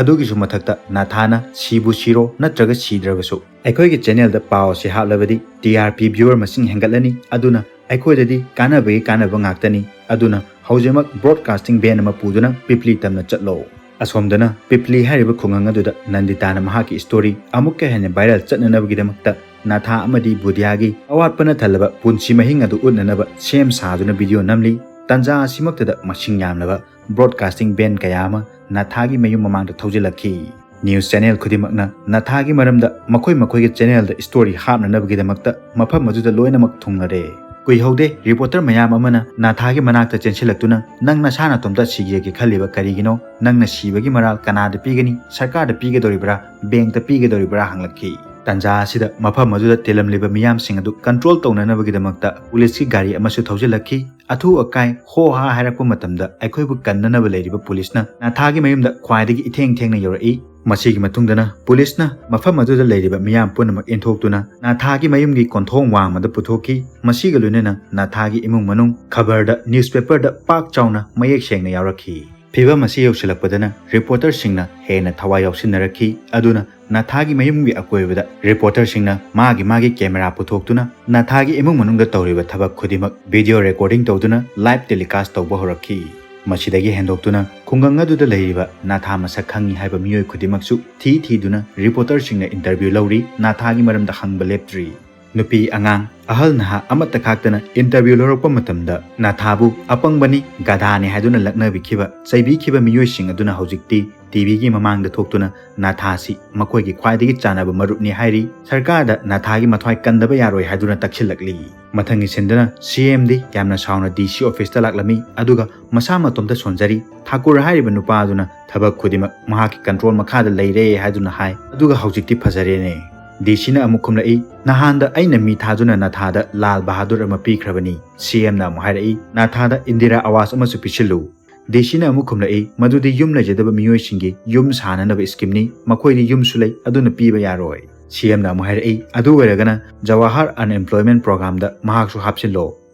ꯑꯗꯨꯒꯤꯁꯨ ꯃꯊꯛꯇ ꯅꯥꯊꯥꯅ ꯁꯤꯕꯨ ꯁꯤꯔꯣ ꯅꯠꯇ꯭ꯔꯒ ꯁꯤꯗ꯭ꯔꯕꯁꯨ ꯑꯩꯈꯣꯏꯒꯤ channelꯗ ꯄꯥꯎ ꯑꯁꯤ ꯍꯥꯞꯂꯕꯗꯤ T R P viewer ꯃꯁꯤꯡ ꯍꯦꯟꯒꯠꯂꯅꯤ, ꯑꯗꯨꯅ ꯑꯩꯈꯣꯏꯗꯗꯤ ꯀꯥꯟꯅꯕꯒꯤ ꯀꯥꯟꯅꯕ ꯉꯥꯛꯇꯅꯤ꯫ ꯑꯗꯨꯅ ꯍꯧꯖꯤꯛꯃꯛ broadcasting ban ꯑꯃ ꯄꯨꯗꯨꯅ ꯄꯤꯄ꯭ꯂꯤ ꯇꯝꯅ ꯆꯠꯂꯣ꯫ ꯑꯁꯣꯝꯗꯅ ꯄꯤꯄ꯭ꯂꯤ ꯍꯥꯏꯔꯤꯕ ꯈꯨꯡꯒꯪ ꯑꯗꯨꯗ ꯅꯟꯗꯤꯇꯥꯅ ꯃꯍꯥꯛꯀꯤ story ꯑꯃꯨꯛꯀ ꯍꯦꯟꯅ viral ꯆꯠꯅꯅꯕꯒꯤꯗꯃꯛꯇ ꯅꯥꯊꯥ ꯑꯃꯗꯤ ꯕꯨꯙ꯭ꯌꯥꯒꯤ ꯑꯋꯥꯠꯄꯅ ꯊꯜꯂꯕ ꯄꯨꯟꯁꯤ ꯃꯍꯤꯡ ꯑꯗꯨ ꯎꯠꯅꯅꯕ ꯁꯦꯝ ꯁꯥꯗꯨꯅ video ꯅꯝꯂꯤ꯫ ꯇꯟꯖꯥ ꯑꯁꯤꯃꯛꯇꯗ ꯃꯁꯤꯡ ꯌꯥꯝꯂꯕ broadcasting ban ꯀꯌꯥ ꯑꯃ ꯅꯥꯊꯥꯒꯤ ꯃꯌꯨꯝ ꯃꯃꯥꯡꯗ ꯊꯧꯖꯤꯜꯂꯛꯈꯤ꯫ News channel ꯈꯨꯗꯤꯡꯃꯛꯅ ꯅꯥꯊꯥꯒꯤ ꯃꯔꯝꯗ ꯃꯈꯣꯏ ꯃꯈꯣꯏꯒꯤ channelꯗ story ꯍꯥꯞꯅꯅꯕꯒꯤꯗꯃꯛꯇ ꯃꯐꯝ ꯑꯗꯨꯗ ꯂꯣꯏꯅꯃꯛ ꯊꯨꯡꯂꯔꯦ꯫ ꯀꯨꯏꯍꯧꯗꯦ, reporter ꯃꯌꯥꯝ ꯑꯃꯅ ꯅꯥꯊꯥꯒꯤ ꯃꯅꯥꯛꯇ ꯆꯦꯟꯁꯤꯜꯂꯛꯇꯨꯅ, "ꯅꯪ ꯅꯁꯥ ꯅꯇꯣꯝꯇ ꯁꯤꯒꯦꯒꯦ ꯈꯜꯂꯤꯕ ꯀꯔꯤꯒꯤꯅꯣ? ꯅꯪꯅ ꯁꯤꯕꯒꯤ ꯃꯔꯥꯜ ꯀꯅꯥꯗ ꯄꯤꯒꯅꯤ? ꯁꯔꯀꯥꯔꯗ ꯄꯤꯒꯗꯧꯔꯤꯕ꯭ꯔꯥ? Bankꯇ ꯄꯤꯒꯗꯧꯔꯤꯕ꯭ꯔꯥ?" ꯍꯪꯂꯛꯈꯤ꯫ ꯇꯟꯖꯥ ꯑꯁꯤꯗ ꯃꯐꯝ ꯑꯗꯨꯗ ꯇꯤꯜꯂꯝꯂꯤꯕ ꯃꯤꯌꯥꯝꯁꯤꯡ ꯑꯗꯨ control ꯇꯧꯅꯅꯕꯒꯤꯗꯃꯛꯇ ꯄꯨꯂꯤꯁꯀꯤ ꯒꯥꯔꯤ ꯑꯃꯁꯨ ꯊꯧꯖꯤꯜꯂꯛꯈꯤ꯫ ꯑꯊꯨ ꯑꯀꯥꯏ ꯍꯣ ꯍꯥ ꯍꯥꯏꯔꯛꯄ ꯃꯇꯝꯗ ꯑꯩꯈꯣꯏꯕꯨ ꯀꯟꯅꯅꯕ ꯂꯩꯔꯤꯕ ꯄꯨꯂꯤꯁꯅ ꯅꯥꯊꯥꯒꯤ ꯃꯌꯨꯝꯗ ꯈ꯭ꯋꯥꯏꯗꯒꯤ ꯏꯊꯦꯡ ꯊꯦꯡꯅ ꯌꯧꯔꯛꯏ꯫ ꯃꯁꯤꯒꯤ ꯃꯇꯨꯡꯗꯅ ꯄꯨꯂꯤꯁꯅ ꯃꯐꯝ ꯑꯗꯨꯗ ꯂꯩꯔꯤꯕ ꯃꯤꯌꯥꯝ ꯄꯨꯝꯅꯃꯛ ꯏꯟꯊꯣꯛꯇꯨꯅ ꯅꯥꯊꯥꯒꯤ ꯃꯌꯨꯝꯒꯤ ꯀꯣꯟꯊꯣꯡ ꯋꯥꯡꯃꯗ ꯄꯨꯊꯣꯛꯈꯤ꯫ ꯃꯁꯤꯒ ꯂꯣꯏꯅꯅ ꯅꯥꯊꯥꯒꯤ ꯏꯃꯨꯡ ꯃꯅꯨꯡ ꯈꯕꯔꯗ, newspaperꯗ ꯄꯥꯛ ꯆꯥꯎꯅ ꯃꯌꯦꯛ ꯁꯦꯡꯅ ꯌꯥꯎꯔꯛꯈꯤ꯫ ꯐꯤꯚꯝ ꯑꯁꯤ ꯌꯧꯁꯤꯜꯂꯛꯄꯗꯅ reporterꯁꯤꯡꯅ ꯍꯦꯟꯅ ꯊꯋꯥꯏ ꯌꯥꯎꯁꯤꯟꯅꯔꯛꯈꯤ꯫ ꯑꯗꯨꯅ ꯅꯥꯊꯥꯒꯤ ꯃꯌꯨꯝꯒꯤ ꯑꯀꯣꯏꯕꯗ reporterꯁꯤꯡꯅ ꯃꯥꯒꯤ ꯃꯥꯒꯤ camera ꯄꯨꯊꯣꯛꯇꯨꯅ ꯅꯥꯊꯥꯒꯤ ꯏꯃꯨꯡ ꯃꯅꯨꯡꯗ ꯇꯧꯔꯤꯕ ꯊꯕꯛ ꯈꯨꯗꯤꯡꯃꯛ video recording ꯇꯧꯗꯨꯅ live telecast ꯇꯧꯕ ꯍꯧꯔꯛꯈꯤ꯫ ꯃꯁꯤꯗꯒꯤ ꯍꯦꯟꯗꯣꯛꯇꯨꯅ ꯈꯨꯡꯒꯪ ꯑꯗꯨꯗ ꯂꯩꯔꯤꯕ ꯅꯥꯊꯥ ꯃꯁꯛ ꯈꯪꯉꯤ ꯍꯥꯏꯕ ꯃꯤꯑꯣꯏ ꯈꯨꯗꯤꯡꯃꯛꯁꯨ ꯊꯤ ꯊꯤꯗꯨꯅ reporterꯁꯤꯡꯅ interview ꯂꯧꯔꯤ, ꯅꯥꯊꯥꯒꯤ ꯃꯔꯝꯗ ꯍꯪꯕ ꯂꯦꯞꯇ꯭ꯔꯤ꯫ ꯅꯨꯄꯤ, ꯑꯉꯥꯡ, ꯑꯍꯜ ꯅꯍꯥ ꯑꯃꯠꯇ ꯈꯥꯛꯇꯅ interview ꯂꯧꯔꯛꯄ ꯃꯇꯝꯗ ꯅꯥꯊꯥꯕꯨ ꯑꯄꯪꯕꯅꯤ, ꯒꯙꯥꯅꯤ ꯍꯥꯏꯗꯨꯅ ꯂꯛꯅꯕꯤꯈꯤꯕ, ꯆꯩꯕꯤꯈꯤꯕ ꯃꯤꯑꯣꯏꯁꯤꯡ ꯑꯗꯨꯅ ꯍꯧꯖꯤꯛꯇꯤ TVꯒꯤ ꯃꯃꯥꯡꯗ ꯊꯣꯛꯇꯨꯅ ꯅꯥꯊꯥꯁꯤ ꯃꯈꯣꯏꯒꯤ ꯈ꯭ꯋꯥꯏꯗꯒꯤ ꯆꯥꯟꯅꯕ ꯃꯔꯨꯞꯅꯤ ꯍꯥꯏꯔꯤ꯫ ꯁꯔꯀꯥꯔꯗ ꯅꯥꯊꯥꯒꯤ ꯃꯊ꯭ꯋꯥꯏ ꯀꯟꯗꯕ ꯌꯥꯔꯣꯏ ꯍꯥꯏꯗꯨꯅ ꯇꯛꯁꯤꯜꯂꯛꯂꯤ꯫ ꯃꯊꯪꯒꯤ sceneꯗꯅ CMꯗꯤ ꯌꯥꯝꯅ ꯁꯥꯎꯅ DC officeꯇ ꯂꯥꯛꯂꯝꯃꯤ, ꯑꯗꯨꯒ ꯃꯁꯥ ꯃꯇꯣꯝꯇ ꯁꯣꯟꯖꯔꯤ꯫ ꯊꯥꯀꯨꯔ ꯍꯥꯏꯔꯤꯕ ꯅꯨꯄꯥ ꯑꯗꯨꯅ ꯊꯕꯛ ꯈꯨꯗꯤꯡꯃꯛ ꯃꯍꯥꯛꯀꯤ control ꯃꯈꯥꯗ ꯂꯩꯔꯦ ꯍꯥꯏꯗꯨꯅ ꯍꯥꯏ, ꯑꯗꯨꯒ ꯍꯧꯖꯤꯛꯇꯤ ꯐꯖꯔꯦꯅꯦ꯫ DCꯅ ꯑꯃꯨꯛ ꯈꯨꯝꯂꯛꯏ, "ꯅꯍꯥꯟꯗ ꯑꯩꯅ ꯃꯤ ꯊꯥꯗꯨꯅ ꯅꯥꯊꯥꯗ ꯂꯥꯜ ꯕꯍꯥꯗꯨꯔ ꯑꯃ ꯄꯤꯈ꯭ꯔꯕꯅꯤ"꯫ CMꯅ ꯑꯃꯨꯛ ꯍꯥꯏꯔꯛꯏ, "ꯅꯥꯊꯥꯗ ꯏꯟꯗꯤꯔꯥ ꯑꯋꯥꯁ ꯑꯃꯁꯨ ꯄꯤꯁꯤꯜꯂꯨ"꯫ DCꯅ ꯑꯃꯨꯛ ꯈꯨꯝꯂꯛꯏ, "ꯃꯗꯨꯗꯤ ꯌꯨꯝ ꯂꯩꯖꯗꯕ ꯃꯤꯑꯣꯏꯁꯤꯡꯒꯤ ꯌꯨꯝ ꯁꯥꯅꯅꯕ schemeꯅꯤ, ꯃꯈꯣꯏꯗꯤ ꯌꯨꯝꯁꯨ ꯂꯩ, ꯑꯗꯨꯅ ꯄꯤꯕ ꯌꯥꯔꯣꯏ"꯫ ꯁꯤ ꯑꯦꯝꯅ ꯑꯃꯨꯛ ꯍꯥꯏꯔꯛꯏ, "ꯑꯗꯨ ꯑꯣꯏꯔꯒꯅ ꯖꯋꯥꯍꯔ Unemployment Programꯗ ꯃꯍꯥꯛꯁꯨ ꯍꯥꯞꯆꯤꯜꯂꯣ"꯫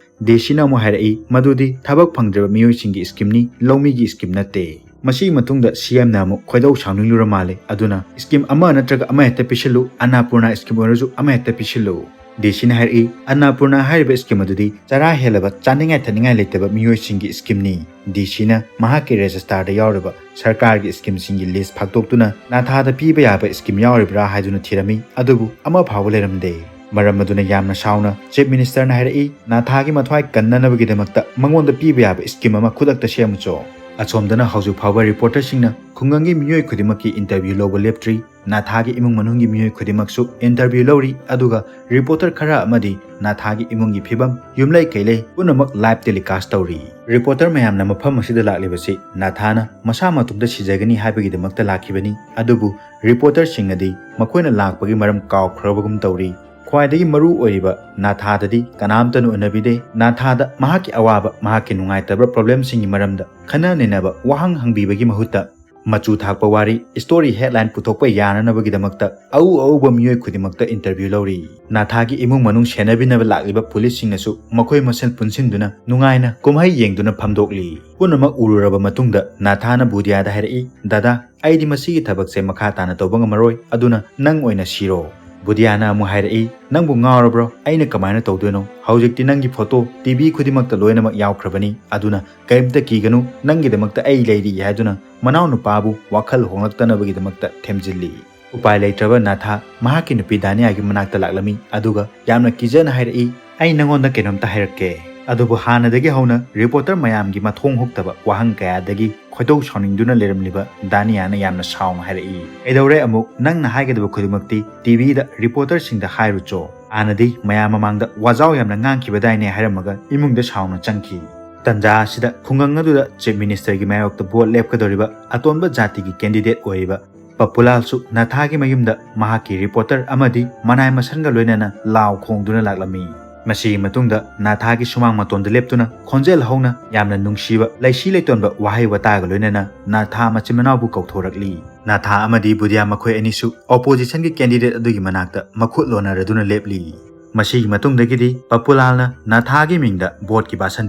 ꯗꯤ ꯁꯤꯅ ꯑꯃꯨꯛ ꯍꯥꯏꯔꯛꯏ, "ꯃꯗꯨꯗꯤ ꯊꯕꯛ ꯐꯪꯗ꯭ꯔꯕ ꯃꯤꯑꯣꯏꯁꯤꯡꯒꯤ ꯁ꯭ꯀꯤꯝꯅꯤ, ꯂꯧꯃꯤꯒꯤ ꯁ꯭ꯀꯤꯝ ꯅꯠꯇꯦ"꯫ ꯃꯁꯤꯒꯤ ꯃꯇꯨꯡꯗ ꯁꯤ ꯑꯦꯝꯅ ꯑꯃꯨꯛ ꯈꯣꯏꯗꯧ ꯁꯥꯎꯅꯤꯡꯂꯨꯔ ꯃꯥꯜꯂꯦ꯫ ꯑꯗꯨꯅ, "ꯁ꯭ꯀꯤꯝ ꯑꯃ ꯅꯠꯇ꯭ꯔꯒ ꯑꯃ ꯍꯦꯛꯇ ꯄꯤꯁꯤꯜꯂꯨ, ꯑꯟꯅꯄꯨꯔꯅꯥ ꯁ꯭ꯀꯤꯝ ꯑꯣꯏꯔꯁꯨ ꯑꯃ ꯍꯦꯛꯇ ꯄꯤꯁꯤꯜꯂꯨ"꯫ ꯗꯤ ꯁꯤꯅ ꯍꯥꯏꯔꯛꯏ, "ꯑꯟꯅꯄꯨꯔꯅꯥ ꯍꯥꯏꯔꯤꯕ ꯁ꯭ꯀꯤꯝ ꯑꯗꯨꯗꯤ ꯆꯔꯥ ꯍꯦꯜꯂꯕ, ꯆꯥꯅꯤꯡꯉꯥꯏ ꯊꯛꯅꯤꯡꯉꯥꯏ ꯂꯩꯇꯕ ꯃꯤꯑꯣꯏꯁꯤꯡꯒꯤ ꯁ꯭ꯀꯤꯝꯅꯤ"꯫ ꯗꯤ ꯁꯤꯅ ꯃꯍꯥꯛꯀꯤ ꯔꯦꯖꯤꯁꯇꯥꯔꯗ ꯌꯥꯎꯔꯤꯕ ꯁꯔꯀꯥꯔꯒꯤ ꯁ꯭ꯀꯤꯝꯁꯤꯡꯒꯤ ꯂꯤꯁ ꯐꯥꯛꯇꯣꯛꯇꯨꯅ ꯅꯥꯊꯥꯗ ꯄꯤꯕ ꯌꯥꯕ ꯁ꯭ꯀꯤꯝ ꯌꯥꯎꯔꯤꯕ꯭ꯔꯥ ꯍꯥꯏꯗꯨꯅ ꯊꯤꯔꯝꯃꯤ, ꯑꯗꯨꯕꯨ ꯑꯃ ꯐꯥꯎꯕ ꯂꯩꯔꯝꯗꯦ꯫ ꯃꯔꯝ ꯑꯗꯨꯅ ꯌꯥꯝꯅ ꯁꯥꯎꯅ ꯆꯤꯐ ꯃꯤꯅꯤꯁꯇꯔꯅ ꯍꯥꯏꯔꯛꯏ, "ꯅꯥꯊꯥꯒꯤ ꯃꯊ꯭ꯋꯥꯏ ꯀꯟꯅꯅꯕꯒꯤꯗꯃꯛꯇ ꯃꯉꯣꯟꯗ ꯄꯤꯕ ꯌꯥꯕ ꯁ꯭ꯀꯤꯝ ꯑꯃ ꯈꯨꯗꯛꯇ ꯁꯦꯝꯃꯨꯆꯣ"꯫ ꯑꯁꯣꯝꯗꯅ ꯍꯧꯖꯤꯛ ꯐꯥꯎꯕ ꯔꯤꯄꯣꯔꯇꯔꯁꯤꯡꯅ ꯈꯨꯡꯒꯪꯒꯤ ꯃꯤꯑꯣꯏ ꯈꯨꯗꯤꯡꯃꯛꯀꯤ ꯏꯟꯇꯔꯚ꯭ꯌꯨ ꯂꯧꯕ ꯂꯦꯞꯇ꯭ꯔꯤ꯫ ꯅꯥꯊꯥꯒꯤ ꯏꯃꯨꯡ ꯃꯅꯨꯡꯒꯤ ꯃꯤꯑꯣꯏ ꯈꯨꯗꯤꯡꯃꯛꯁꯨ ꯏꯟꯇꯔꯚ꯭ꯌꯨ ꯂꯧꯔꯤ, ꯑꯗꯨꯒ ꯔꯤꯄꯣꯔꯇꯔ ꯈꯔ ꯑꯃꯗꯤ ꯅꯥꯊꯥꯒꯤ ꯏꯃꯨꯡꯒꯤ ꯐꯤꯕꯝ, ꯌꯨꯝꯂꯩ ꯀꯩꯂꯩ ꯄꯨꯝꯅꯃꯛ ꯂꯥꯏꯚ ꯇꯦꯂꯤꯀꯥꯁ ꯇꯧꯔꯤ꯫ ꯔꯤꯄꯣꯔꯇꯔ ꯃꯌꯥꯝꯅ ꯃꯐꯝ ꯑꯁꯤꯗ ꯂꯥꯛꯂꯤꯕꯁꯤ ꯅꯥꯊꯥꯅ ꯃꯁꯥ ꯃꯇꯣꯝꯇ ꯁꯤꯖꯒꯅꯤ ꯍꯥꯏꯕꯒꯤꯗꯃꯛꯇ ꯂꯥꯛꯈꯤꯕꯅꯤ, ꯑꯗꯨꯕꯨ ꯔꯤꯄꯣꯔꯇꯔꯁꯤꯡꯅꯗꯤ ꯃꯈꯣꯏꯅ ꯂꯥꯛꯄꯒꯤ ꯃꯔꯝ ꯀꯥꯎꯈ꯭ꯔꯕꯒꯨꯝ ꯇꯧꯔꯤ꯫ ꯈ꯭ꯋꯥꯏꯗꯒꯤ ꯃꯔꯨ ꯑꯣꯏꯔꯤꯕ ꯅꯥꯊꯥꯗꯗꯤ ꯀꯅꯥꯝꯇꯅ ꯎꯅꯕꯤꯗꯦ꯫ ꯅꯥꯊꯥꯗ ꯃꯍꯥꯛꯀꯤ ꯑꯋꯥꯕ, ꯃꯍꯥꯛꯀꯤ ꯅꯨꯡꯉꯥꯏꯇꯕ ꯄ꯭ꯔꯣꯕ꯭ꯂꯦꯝꯁꯤꯡꯒꯤ ꯃꯔꯝꯗ ꯈꯟꯅ ꯅꯩꯅꯕ ꯋꯥꯍꯪ ꯍꯪꯕꯤꯕꯒꯤ ꯃꯍꯨꯠꯇ, ꯃꯆꯨ ꯊꯥꯛꯄ ꯋꯥꯔꯤ, ꯁ꯭ꯇꯣꯔꯤ ꯍꯦꯗꯂꯥꯏꯟ ꯄꯨꯊꯣꯛꯄ ꯌꯥꯅꯅꯕꯒꯤꯗꯃꯛꯇ ꯑꯎ ꯑꯎꯕ ꯃꯤꯑꯣꯏ ꯈꯨꯗꯤꯡꯃꯛꯇ ꯏꯟꯇꯔꯚ꯭ꯌꯨ ꯂꯧꯔꯤ꯫ ꯅꯥꯊꯥꯒꯤ ꯏꯃꯨꯡ ꯃꯅꯨꯡ ꯁꯦꯟꯅꯕꯤꯅꯕ ꯂꯥꯛꯂꯤꯕ ꯄꯨꯂꯤꯁꯁꯤꯡꯅꯁꯨ ꯃꯈꯣꯏ ꯃꯁꯦꯜ ꯄꯨꯟꯁꯤꯟꯗꯨꯅ ꯅꯨꯡꯉꯥꯏꯅ ꯀꯨꯝꯍꯩ ꯌꯦꯡꯗꯨꯅ ꯐꯝꯗꯣꯛꯂꯤ꯫ ꯄꯨꯝꯅꯃꯛ ꯎꯔꯨꯔꯕ ꯃꯇꯨꯡꯗ ꯅꯥꯊꯥꯅ ꯕꯨꯙꯤꯌꯥꯗ ꯍꯥꯏꯔꯛꯏ, "ꯗꯥꯗꯥ, ꯑꯩꯗꯤ ꯃꯁꯤꯒꯤ ꯊꯕꯛꯁꯦ ꯃꯈꯥ ꯇꯥꯅ ꯇꯧꯕ ꯉꯝꯃꯔꯣꯏ, ꯑꯗꯨꯅ ꯅꯪ ꯑꯣꯏꯅ ꯁꯤꯔꯣ"꯫ ꯕꯨꯙꯤꯌꯥꯅ ꯑꯃꯨꯛ ꯍꯥꯏꯔꯛꯏ, "ꯅꯪꯕꯨ ꯉꯥꯎꯔꯕ꯭ꯔꯣ? ꯑꯩꯅ ꯀꯃꯥꯏꯅ ꯇꯧꯗꯣꯏꯅꯣ? ꯍꯧꯖꯤꯛꯇꯤ ꯅꯪꯒꯤ ꯐꯣꯇꯣ ꯇꯤ ꯚꯤ ꯈꯨꯗꯤꯡꯃꯛꯇ ꯂꯣꯏꯅꯃꯛ ꯌꯥꯎꯈ꯭ꯔꯕꯅꯤ, ꯑꯗꯨꯅ ꯀꯔꯤꯝꯇ ꯀꯤꯒꯅꯨ, ꯅꯪꯒꯤꯗꯃꯛꯇ ꯑꯩ ꯂꯩꯔꯤ" ꯍꯥꯏꯗꯨꯅ ꯃꯅꯥꯎꯅꯨꯄꯥꯕꯨ ꯋꯥꯈꯜ ꯍꯣꯡꯂꯛꯇꯅꯕꯒꯤꯗꯃꯛꯇ ꯊꯦꯝꯖꯤꯜꯂꯤ꯫ ꯎꯄꯥꯏ ꯂꯩꯇ꯭ꯔꯕ ꯅꯥꯊꯥ ꯃꯍꯥꯛꯀꯤ ꯅꯨꯄꯤ ꯗꯥꯅꯤꯌꯥꯒꯤ ꯃꯅꯥꯛꯇ ꯂꯥꯛꯂꯝꯃꯤ, ꯑꯗꯨꯒ ꯌꯥꯝꯅ ꯀꯤꯖꯅ ꯍꯥꯏꯔꯛꯏ, "ꯑꯩ ꯅꯪꯉꯣꯟꯗ ꯀꯩꯅꯣꯝꯇ ꯍꯥꯏꯔꯛꯀꯦ"꯫ ꯑꯗꯨꯕꯨ ꯍꯥꯟꯅꯗꯒꯤ ꯍꯧꯅ ꯔꯤꯄꯣꯔꯇꯔ ꯃꯌꯥꯝꯒꯤ ꯃꯊꯣꯡ ꯍꯨꯛꯇꯕ ꯋꯥꯍꯪ ꯀꯌꯥꯗꯒꯤ ꯈꯣꯏꯗꯧ ꯁꯥꯎꯅꯤꯡꯗꯨꯅ ꯂꯩꯔꯝꯂꯤꯕ ꯗꯥꯅꯤꯌꯥꯅ ꯌꯥꯝꯅ ꯁꯥꯎꯅ ꯍꯥꯏꯔꯛꯏ, "ꯀꯩꯗꯧꯔꯦ ꯑꯃꯨꯛ? ꯅꯪꯅ ꯍꯥꯏꯒꯗꯕ ꯈꯨꯗꯤꯡꯃꯛꯇꯤ ꯇꯤ ꯚꯤꯗ ꯔꯤꯄꯣꯔꯇꯔꯁꯤꯡꯗ ꯍꯥꯏꯔꯨꯆꯣ꯫ ꯍꯥꯟꯅꯗꯤ ꯃꯌꯥꯝ ꯃꯃꯥꯡꯗ ꯋꯥꯖꯥꯎ ꯌꯥꯝꯅ ꯉꯥꯡꯈꯤꯕꯗꯥꯏꯅꯦ" ꯍꯥꯏꯔꯝꯃꯒ ꯏꯃꯨꯡꯗ ꯁꯥꯎꯅ ꯆꯪꯈꯤ꯫ ꯇꯟꯖꯥ ꯑꯁꯤꯗ ꯈꯨꯡꯒꯪ ꯑꯗꯨꯗ ꯆꯤꯐ ꯃꯤꯅꯤꯁꯇꯔꯒꯤ ꯃꯥꯌꯣꯛꯇ ꯚꯣꯠ ꯂꯦꯞꯀꯗꯧꯔꯤꯕ ꯑꯇꯣꯟꯕ ꯖꯥꯇꯤꯒꯤ ꯀꯦꯟꯗꯤꯗꯦꯠ ꯑꯣꯏꯔꯤꯕ ꯄꯄꯨꯂꯥꯜꯁꯨ ꯅꯥꯊꯥꯒꯤ ꯃꯌꯨꯝꯗ ꯃꯍꯥꯛꯀꯤ ꯔꯤꯄꯣꯔꯇꯔ ꯑꯃꯗꯤ ꯃꯅꯥꯏ ꯃꯁꯟꯒ ꯂꯣꯏꯅꯅ ꯂꯥꯎ ꯈꯣꯡꯗꯨꯅ ꯂꯥꯛꯂꯝꯃꯤ꯫ ꯃꯁꯤꯒꯤ ꯃꯇꯨꯡꯗ ꯅꯥꯊꯥꯒꯤ ꯁꯨꯃꯥꯡ ꯃꯇꯣꯟꯗ ꯂꯦꯞꯇꯨꯅ ꯈꯣꯟꯖꯦꯜ ꯍꯧꯅ ꯌꯥꯝꯅ ꯅꯨꯡꯁꯤꯕ ꯂꯩꯁꯤ ꯂꯩꯇꯣꯟꯕ ꯋꯥꯍꯩ ꯋꯥꯇꯥꯒ ꯂꯣꯏꯅꯅ ꯅꯥꯊꯥ ꯃꯆꯤꯟ ꯃꯅꯥꯎꯕꯨ ꯀꯧꯊꯣꯔꯛꯂꯤ꯫ ꯅꯥꯊꯥ ꯑꯃꯗꯤ ꯕꯨꯙꯤꯌꯥ ꯃꯈꯣꯏ ꯑꯅꯤꯁꯨ oppositionꯒꯤ candidate ꯑꯗꯨꯒꯤ ꯃꯅꯥꯛꯇ ꯃꯈꯨꯠ ꯂꯣꯟꯅꯔꯗꯨꯅ ꯂꯦꯞꯂꯤ꯫ ꯃꯁꯤꯒꯤ ꯃꯇꯨꯡꯗꯒꯤꯗꯤ ꯄꯄꯨꯂꯥꯜꯅ ꯅꯥꯊꯥꯒꯤ ꯃꯤꯡꯗ voteꯀꯤ ꯕꯥꯁꯟ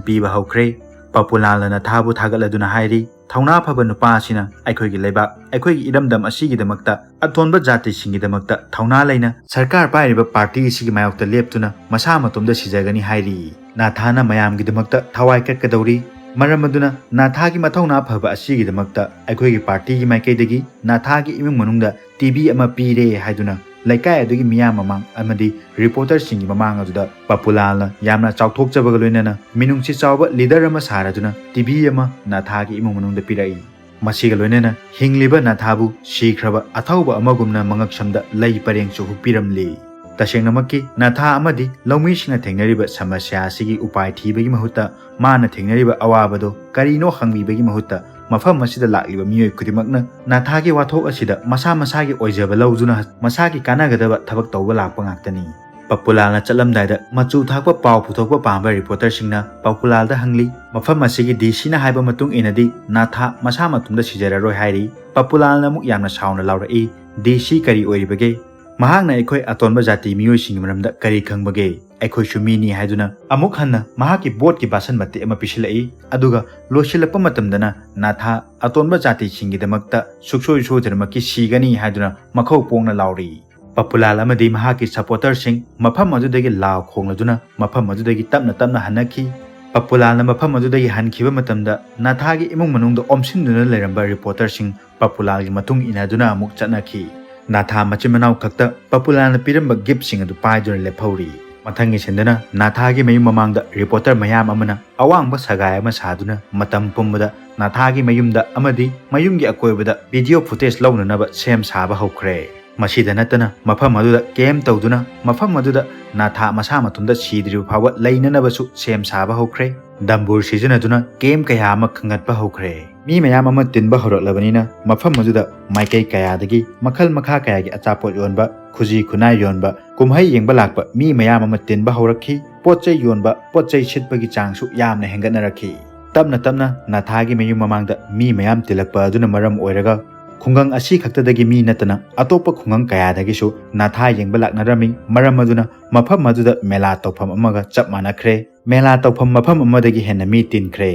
ꯄꯤꯕ ꯍꯧꯈ꯭ꯔꯦ꯫ ꯄꯄꯨꯂꯥꯜꯅ ꯅꯥꯊꯥꯕꯨ ꯊꯥꯒꯠꯂꯗꯨꯅ ꯍꯥꯏꯔꯤ, "ꯊꯧꯅꯥ ꯐꯕ ꯅꯨꯄꯥ ꯑꯁꯤꯅ ꯑꯩꯈꯣꯏꯒꯤ ꯂꯩꯕꯥꯛ, ꯑꯩꯈꯣꯏꯒꯤ ꯏꯔꯝꯗꯝ ꯑꯁꯤꯒꯤꯗꯃꯛꯇ, ꯑꯇꯣꯟꯕ ꯖꯥꯇꯤꯁꯤꯡꯒꯤꯗꯃꯛꯇ ꯊꯧꯅꯥ ꯂꯩꯅ ꯁꯔꯀꯥꯔ ꯄꯥꯏꯔꯤꯕ party ꯑꯁꯤꯒꯤ ꯃꯥꯌꯣꯛꯇ ꯂꯦꯞꯇꯨꯅ ꯃꯁꯥ ꯃꯇꯣꯝꯗ ꯁꯤꯖꯒꯅꯤ" ꯍꯥꯏꯔꯤ꯫ ꯅꯥꯊꯥꯅ ꯃꯌꯥꯝꯒꯤꯗꯃꯛꯇ ꯊꯋꯥꯏ ꯀꯠꯀꯗꯧꯔꯤ꯫ ꯃꯔꯝ ꯑꯗꯨꯅ ꯅꯥꯊꯥꯒꯤ ꯃꯊꯧꯅꯥ ꯐꯕ ꯑꯁꯤꯒꯤꯗꯃꯛꯇ ꯑꯩꯈꯣꯏꯒꯤ partyꯒꯤ ꯃꯥꯏꯀꯩꯗꯒꯤ ꯅꯥꯊꯥꯒꯤ ꯏꯃꯨꯡ ꯃꯅꯨꯡꯗ TV ꯑꯃ ꯄꯤꯔꯦ ꯍꯥꯏꯗꯨꯅ ꯂꯩꯀꯥꯏ ꯑꯗꯨꯒꯤ ꯃꯤꯌꯥꯝ ꯃꯃꯥꯡ ꯑꯃꯗꯤ reporterꯁꯤꯡꯒꯤ ꯃꯃꯥꯡ ꯑꯗꯨꯗ ꯄꯄꯨꯂꯥꯜꯅ ꯌꯥꯝꯅ ꯆꯥꯎꯊꯣꯛꯆꯕꯒ ꯂꯣꯏꯅꯅ ꯃꯤꯅꯨꯡꯁꯤ ꯆꯥꯎꯕ leader ꯑꯃ ꯁꯥꯔꯗꯨꯅ TV ꯑꯃ ꯅꯥꯊꯥꯒꯤ ꯏꯃꯨꯡ ꯃꯅꯨꯡꯗ ꯄꯤꯔꯛꯏ꯫ ꯃꯁꯤꯒ ꯂꯣꯏꯅꯅ ꯍꯤꯡꯂꯤꯕ ꯅꯥꯊꯥꯕꯨ ꯁꯤꯈ꯭ꯔꯕ ꯑꯊꯧꯕ ꯑꯃꯒꯨꯝꯅ ꯃꯉꯛꯁꯝꯗ ꯂꯩ ꯄꯔꯦꯡꯁꯨ ꯍꯨꯛꯄꯤꯔꯝꯂꯤ꯫ ꯇꯁꯦꯡꯅꯃꯛꯀꯤ ꯅꯥꯊꯥ ꯑꯃꯗꯤ ꯂꯧꯃꯤꯁꯤꯡꯅ ꯊꯦꯡꯅꯔꯤꯕ ꯁꯃꯁ꯭ꯌꯥ ꯑꯁꯤꯒꯤ ꯎꯄꯥꯏ ꯊꯤꯕꯒꯤ ꯃꯍꯨꯠꯇ ꯃꯥꯅ ꯊꯦꯡꯅꯔꯤꯕ ꯑꯋꯥꯕꯗꯣ ꯀꯔꯤꯅꯣ ꯍꯪꯕꯤꯕꯒꯤ ꯃꯍꯨꯠꯇ ꯃꯐꯝ ꯑꯁꯤꯗ ꯂꯥꯛꯂꯤꯕ ꯃꯤꯑꯣꯏ ꯈꯨꯗꯤꯡꯃꯛꯅ ꯅꯥꯊꯥꯒꯤ ꯋꯥꯊꯣꯛ ꯑꯁꯤꯗ ꯃꯁꯥ ꯃꯁꯥꯒꯤ ꯑꯣꯏꯖꯕ ꯂꯧꯗꯨꯅ ꯃꯁꯥꯒꯤ ꯀꯥꯟꯅꯒꯗꯕ ꯊꯕꯛ ꯇꯧꯕ ꯂꯥꯛꯄ ꯉꯥꯛꯇꯅꯤ꯫ ꯄꯄꯨꯂꯥꯜꯅ ꯆꯠꯂꯝꯗꯥꯏꯗ ꯃꯆꯨ ꯊꯥꯛꯄ ꯄꯥꯎ ꯄꯨꯊꯣꯛꯄ ꯄꯥꯝꯕ reporterꯁꯤꯡꯅ ꯄꯄꯨꯂꯥꯜꯗ ꯍꯪꯂꯤ, "ꯃꯐꯝ ꯑꯁꯤꯒꯤ DCꯅ ꯍꯥꯏꯕ ꯃꯇꯨꯡ ꯏꯟꯅꯗꯤ ꯅꯥꯊꯥ ꯃꯁꯥ ꯃꯇꯣꯝꯗ ꯁꯤꯖꯔꯔꯣꯏ" ꯍꯥꯏꯔꯤ꯫ ꯄꯄꯨꯂꯥꯜꯅ ꯑꯃꯨꯛ ꯌꯥꯝꯅ ꯁꯥꯎꯅ ꯂꯥꯎꯔꯛꯏ, "DC ꯀꯔꯤ ꯑꯣꯏꯔꯤꯕꯒꯦ? ꯃꯍꯥꯛꯅ ꯑꯩꯈꯣꯏ ꯑꯇꯣꯟꯕ ꯖꯥꯇꯤ ꯃꯤꯑꯣꯏꯁꯤꯡꯒꯤ ꯃꯔꯝꯗ ꯀꯔꯤ ꯈꯪꯕꯒꯦ? ꯑꯩꯈꯣꯏꯁꯨ ꯃꯤꯅꯤ" ꯍꯥꯏꯗꯨꯅ ꯑꯃꯨꯛ ꯍꯟꯅ ꯃꯍꯥꯛꯀꯤ voteꯀꯤ ꯕꯥꯁꯟ ꯃꯇꯦꯛ ꯑꯃ ꯄꯤꯁꯤꯜꯂꯛꯏ꯫ ꯑꯗꯨꯒ ꯂꯣꯏꯁꯤꯜꯂꯛꯄ ꯃꯇꯝꯗꯅ ꯅꯥꯊꯥ ꯑꯇꯣꯟꯕ ꯖꯥꯇꯤꯁꯤꯡꯒꯤꯗꯃꯛꯇ ꯁꯨꯛꯁꯣꯏ ꯁꯣꯏꯗꯅꯃꯛꯀꯤ ꯁꯤꯒꯅꯤ ꯍꯥꯏꯗꯨꯅ ꯃꯈꯧ ꯄꯣꯡꯅ ꯂꯥꯎꯔꯤ꯫ ꯄꯄꯨꯂꯥꯜ ꯑꯃꯗꯤ ꯃꯍꯥꯛꯀꯤ supporterꯁꯤꯡ ꯃꯐꯝ ꯑꯗꯨꯗꯒꯤ ꯂꯥꯎ ꯈꯣꯡꯂꯗꯨꯅ ꯃꯐꯝ ꯑꯗꯨꯗꯒꯤ ꯇꯞꯅ ꯇꯞꯅ ꯍꯟꯅꯈꯤ꯫ ꯄꯄꯨꯂꯥꯜꯅ ꯃꯐꯝ ꯑꯗꯨꯗꯒꯤ ꯍꯟꯈꯤꯕ ꯃꯇꯝꯗ ꯅꯥꯊꯥꯒꯤ ꯏꯃꯨꯡ ꯃꯅꯨꯡꯗ ꯑꯣꯝꯁꯤꯟꯗꯨꯅ ꯂꯩꯔꯝꯕ reporterꯁꯤꯡ ꯄꯄꯨꯂꯥꯜꯒꯤ ꯃꯇꯨꯡ ꯏꯟꯅꯗꯨꯅ ꯑꯃꯨꯛ ꯆꯠꯅꯈꯤ꯫ ꯅꯥꯊꯥ ꯃꯆꯤꯟ ꯃꯅꯥꯎ ꯈꯛꯇ ꯄꯄꯨꯂꯥꯜꯅ ꯄꯤꯔꯝꯕ giftꯁꯤꯡ ꯑꯗꯨ ꯄꯥꯏꯗꯨꯅ ꯂꯦꯞꯍꯧꯔꯤ꯫ ꯃꯊꯪꯒꯤ sceneꯗꯅ ꯅꯥꯊꯥꯒꯤ ꯃꯌꯨꯝ ꯃꯃꯥꯡꯗ reporter ꯃꯌꯥꯝ ꯑꯃꯅ ꯑꯋꯥꯡꯕ ꯁꯒꯥꯏ ꯑꯃ ꯁꯥꯗꯨꯅ ꯃꯇꯝ ꯄꯨꯝꯕꯗ ꯅꯥꯊꯥꯒꯤ ꯃꯌꯨꯝꯗ ꯑꯃꯗꯤ ꯃꯌꯨꯝꯒꯤ ꯑꯀꯣꯏꯕꯗ video footage ꯂꯧꯅꯅꯕ ꯁꯦꯝ ꯁꯥꯕ ꯍꯧꯈ꯭ꯔꯦ꯫ ꯃꯁꯤꯗ ꯅꯠꯇꯅ ꯃꯐꯝ ꯑꯗꯨꯗ camp ꯇꯧꯗꯨꯅ ꯃꯐꯝ ꯑꯗꯨꯗ ꯅꯥꯊꯥ ꯃꯁꯥ ꯃꯇꯣꯝꯗ ꯁꯤꯗ꯭ꯔꯤꯕ ꯐꯥꯎꯕ ꯂꯩꯅꯅꯕꯁꯨ ꯁꯦꯝ ꯁꯥꯕ ꯍꯧꯈ꯭ꯔꯦ꯫ ꯗꯝꯕꯨꯔ ꯁꯤꯖꯤꯟꯅꯗꯨꯅ camp ꯀꯌꯥ ꯑꯃ ꯈꯟꯒꯠꯄ ꯍꯧꯈ꯭ꯔꯦ꯫ ꯃꯤ ꯃꯌꯥꯝ ꯑꯃ ꯇꯤꯟꯕ ꯍꯧꯔꯛꯂꯕꯅꯤꯅ ꯃꯐꯝ ꯑꯗꯨꯗ ꯃꯥꯏꯀꯩ ꯀꯌꯥꯗꯒꯤ ꯃꯈꯜ ꯃꯈꯥ ꯀꯌꯥꯒꯤ ꯑꯆꯥꯄꯣꯠ ꯌꯣꯟꯕ, ꯈꯨꯖꯤ ꯈꯨꯅꯥꯏ ꯌꯣꯟꯕ, ꯀꯨꯝꯍꯩ ꯌꯦꯡꯕ ꯂꯥꯛꯄ ꯃꯤ ꯃꯌꯥꯝ ꯑꯃ ꯇꯤꯟꯕ ꯍꯧꯔꯛꯈꯤ꯫ ꯄꯣꯠ ꯆꯩ ꯌꯣꯟꯕ, ꯄꯣꯠ ꯆꯩ ꯁꯤꯠꯄꯒꯤ ꯆꯥꯡꯁꯨ ꯌꯥꯝꯅ ꯍꯦꯟꯒꯠꯅꯔꯛꯈꯤ꯫ ꯇꯞꯅ ꯇꯞꯅ ꯅꯥꯊꯥꯒꯤ ꯃꯌꯨꯝ ꯃꯃꯥꯡꯗ ꯃꯤ ꯃꯌꯥꯝ ꯇꯤꯜꯂꯛꯄ ꯑꯗꯨꯅ ꯃꯔꯝ ꯑꯣꯏꯔꯒ ꯈꯨꯡꯒꯪ ꯑꯁꯤ ꯈꯛꯇꯗꯒꯤ ꯃꯤ ꯅꯠꯇꯅ ꯑꯇꯣꯞꯄ ꯈꯨꯡꯒꯪ ꯀꯌꯥꯗꯒꯤꯁꯨ ꯅꯥꯊꯥ ꯌꯦꯡꯕ ꯂꯥꯛꯅꯔꯝꯃꯤ꯫ ꯃꯔꯝ ꯑꯗꯨꯅ ꯃꯐꯝ ꯑꯗꯨꯗ ꯃꯦꯂꯥ ꯇꯧꯐꯝ ꯑꯃꯒ ꯆꯞ ꯃꯥꯟꯅꯈ꯭ꯔꯦ꯫ ꯃꯦꯂꯥ ꯇꯧꯐꯝ ꯃꯐꯝ ꯑꯃꯗꯒꯤ ꯍꯦꯟꯅ ꯃꯤ ꯇꯤꯟꯈ꯭ꯔꯦ꯫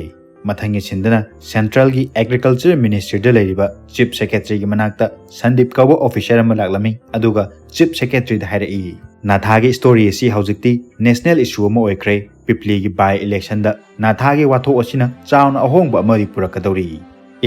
ꯃꯊꯪꯒꯤ ꯁꯤꯟꯗꯅ ꯁꯦꯟꯇ꯭ꯔꯦꯜꯒꯤ ꯑꯦꯒ꯭ꯔꯤꯀꯜꯆꯔ ꯃꯤꯅꯤꯁꯇ꯭ꯔꯤꯗ ꯂꯩꯔꯤꯕ ꯆꯤꯐ ꯁꯦꯀ꯭ꯔꯦꯇꯔꯤꯒꯤ ꯃꯅꯥꯛꯇ ꯁꯟꯗꯤꯞ ꯀꯧꯕ ꯑꯣꯐꯤꯁꯔ ꯑꯃ ꯂꯥꯛꯂꯝꯃꯤ꯫ ꯑꯗꯨꯒ ꯆꯤꯐ ꯁꯦꯀ꯭ꯔꯦꯇꯔꯤꯗ ꯍꯥꯏꯔꯛꯏ, "ꯅꯥꯊꯥꯒꯤ ꯁ꯭ꯇꯣꯔꯤ ꯑꯁꯤ ꯍꯧꯖꯤꯛꯇꯤ ꯅꯦꯁꯅꯦꯜ ꯏꯁꯨ ꯑꯃ ꯑꯣꯏꯈ꯭ꯔꯦ꯫ ꯄꯤꯄ꯭ꯂꯤꯒꯤ ꯕꯥꯏ ꯏꯂꯦꯛꯁꯟꯗ ꯅꯥꯊꯥꯒꯤ ꯋꯥꯊꯣꯛ ꯑꯁꯤꯅ ꯆꯥꯎꯅ ꯑꯍꯣꯡꯕ ꯑꯃꯗꯤ ꯄꯨꯔꯛꯀꯗꯧꯔꯤ꯫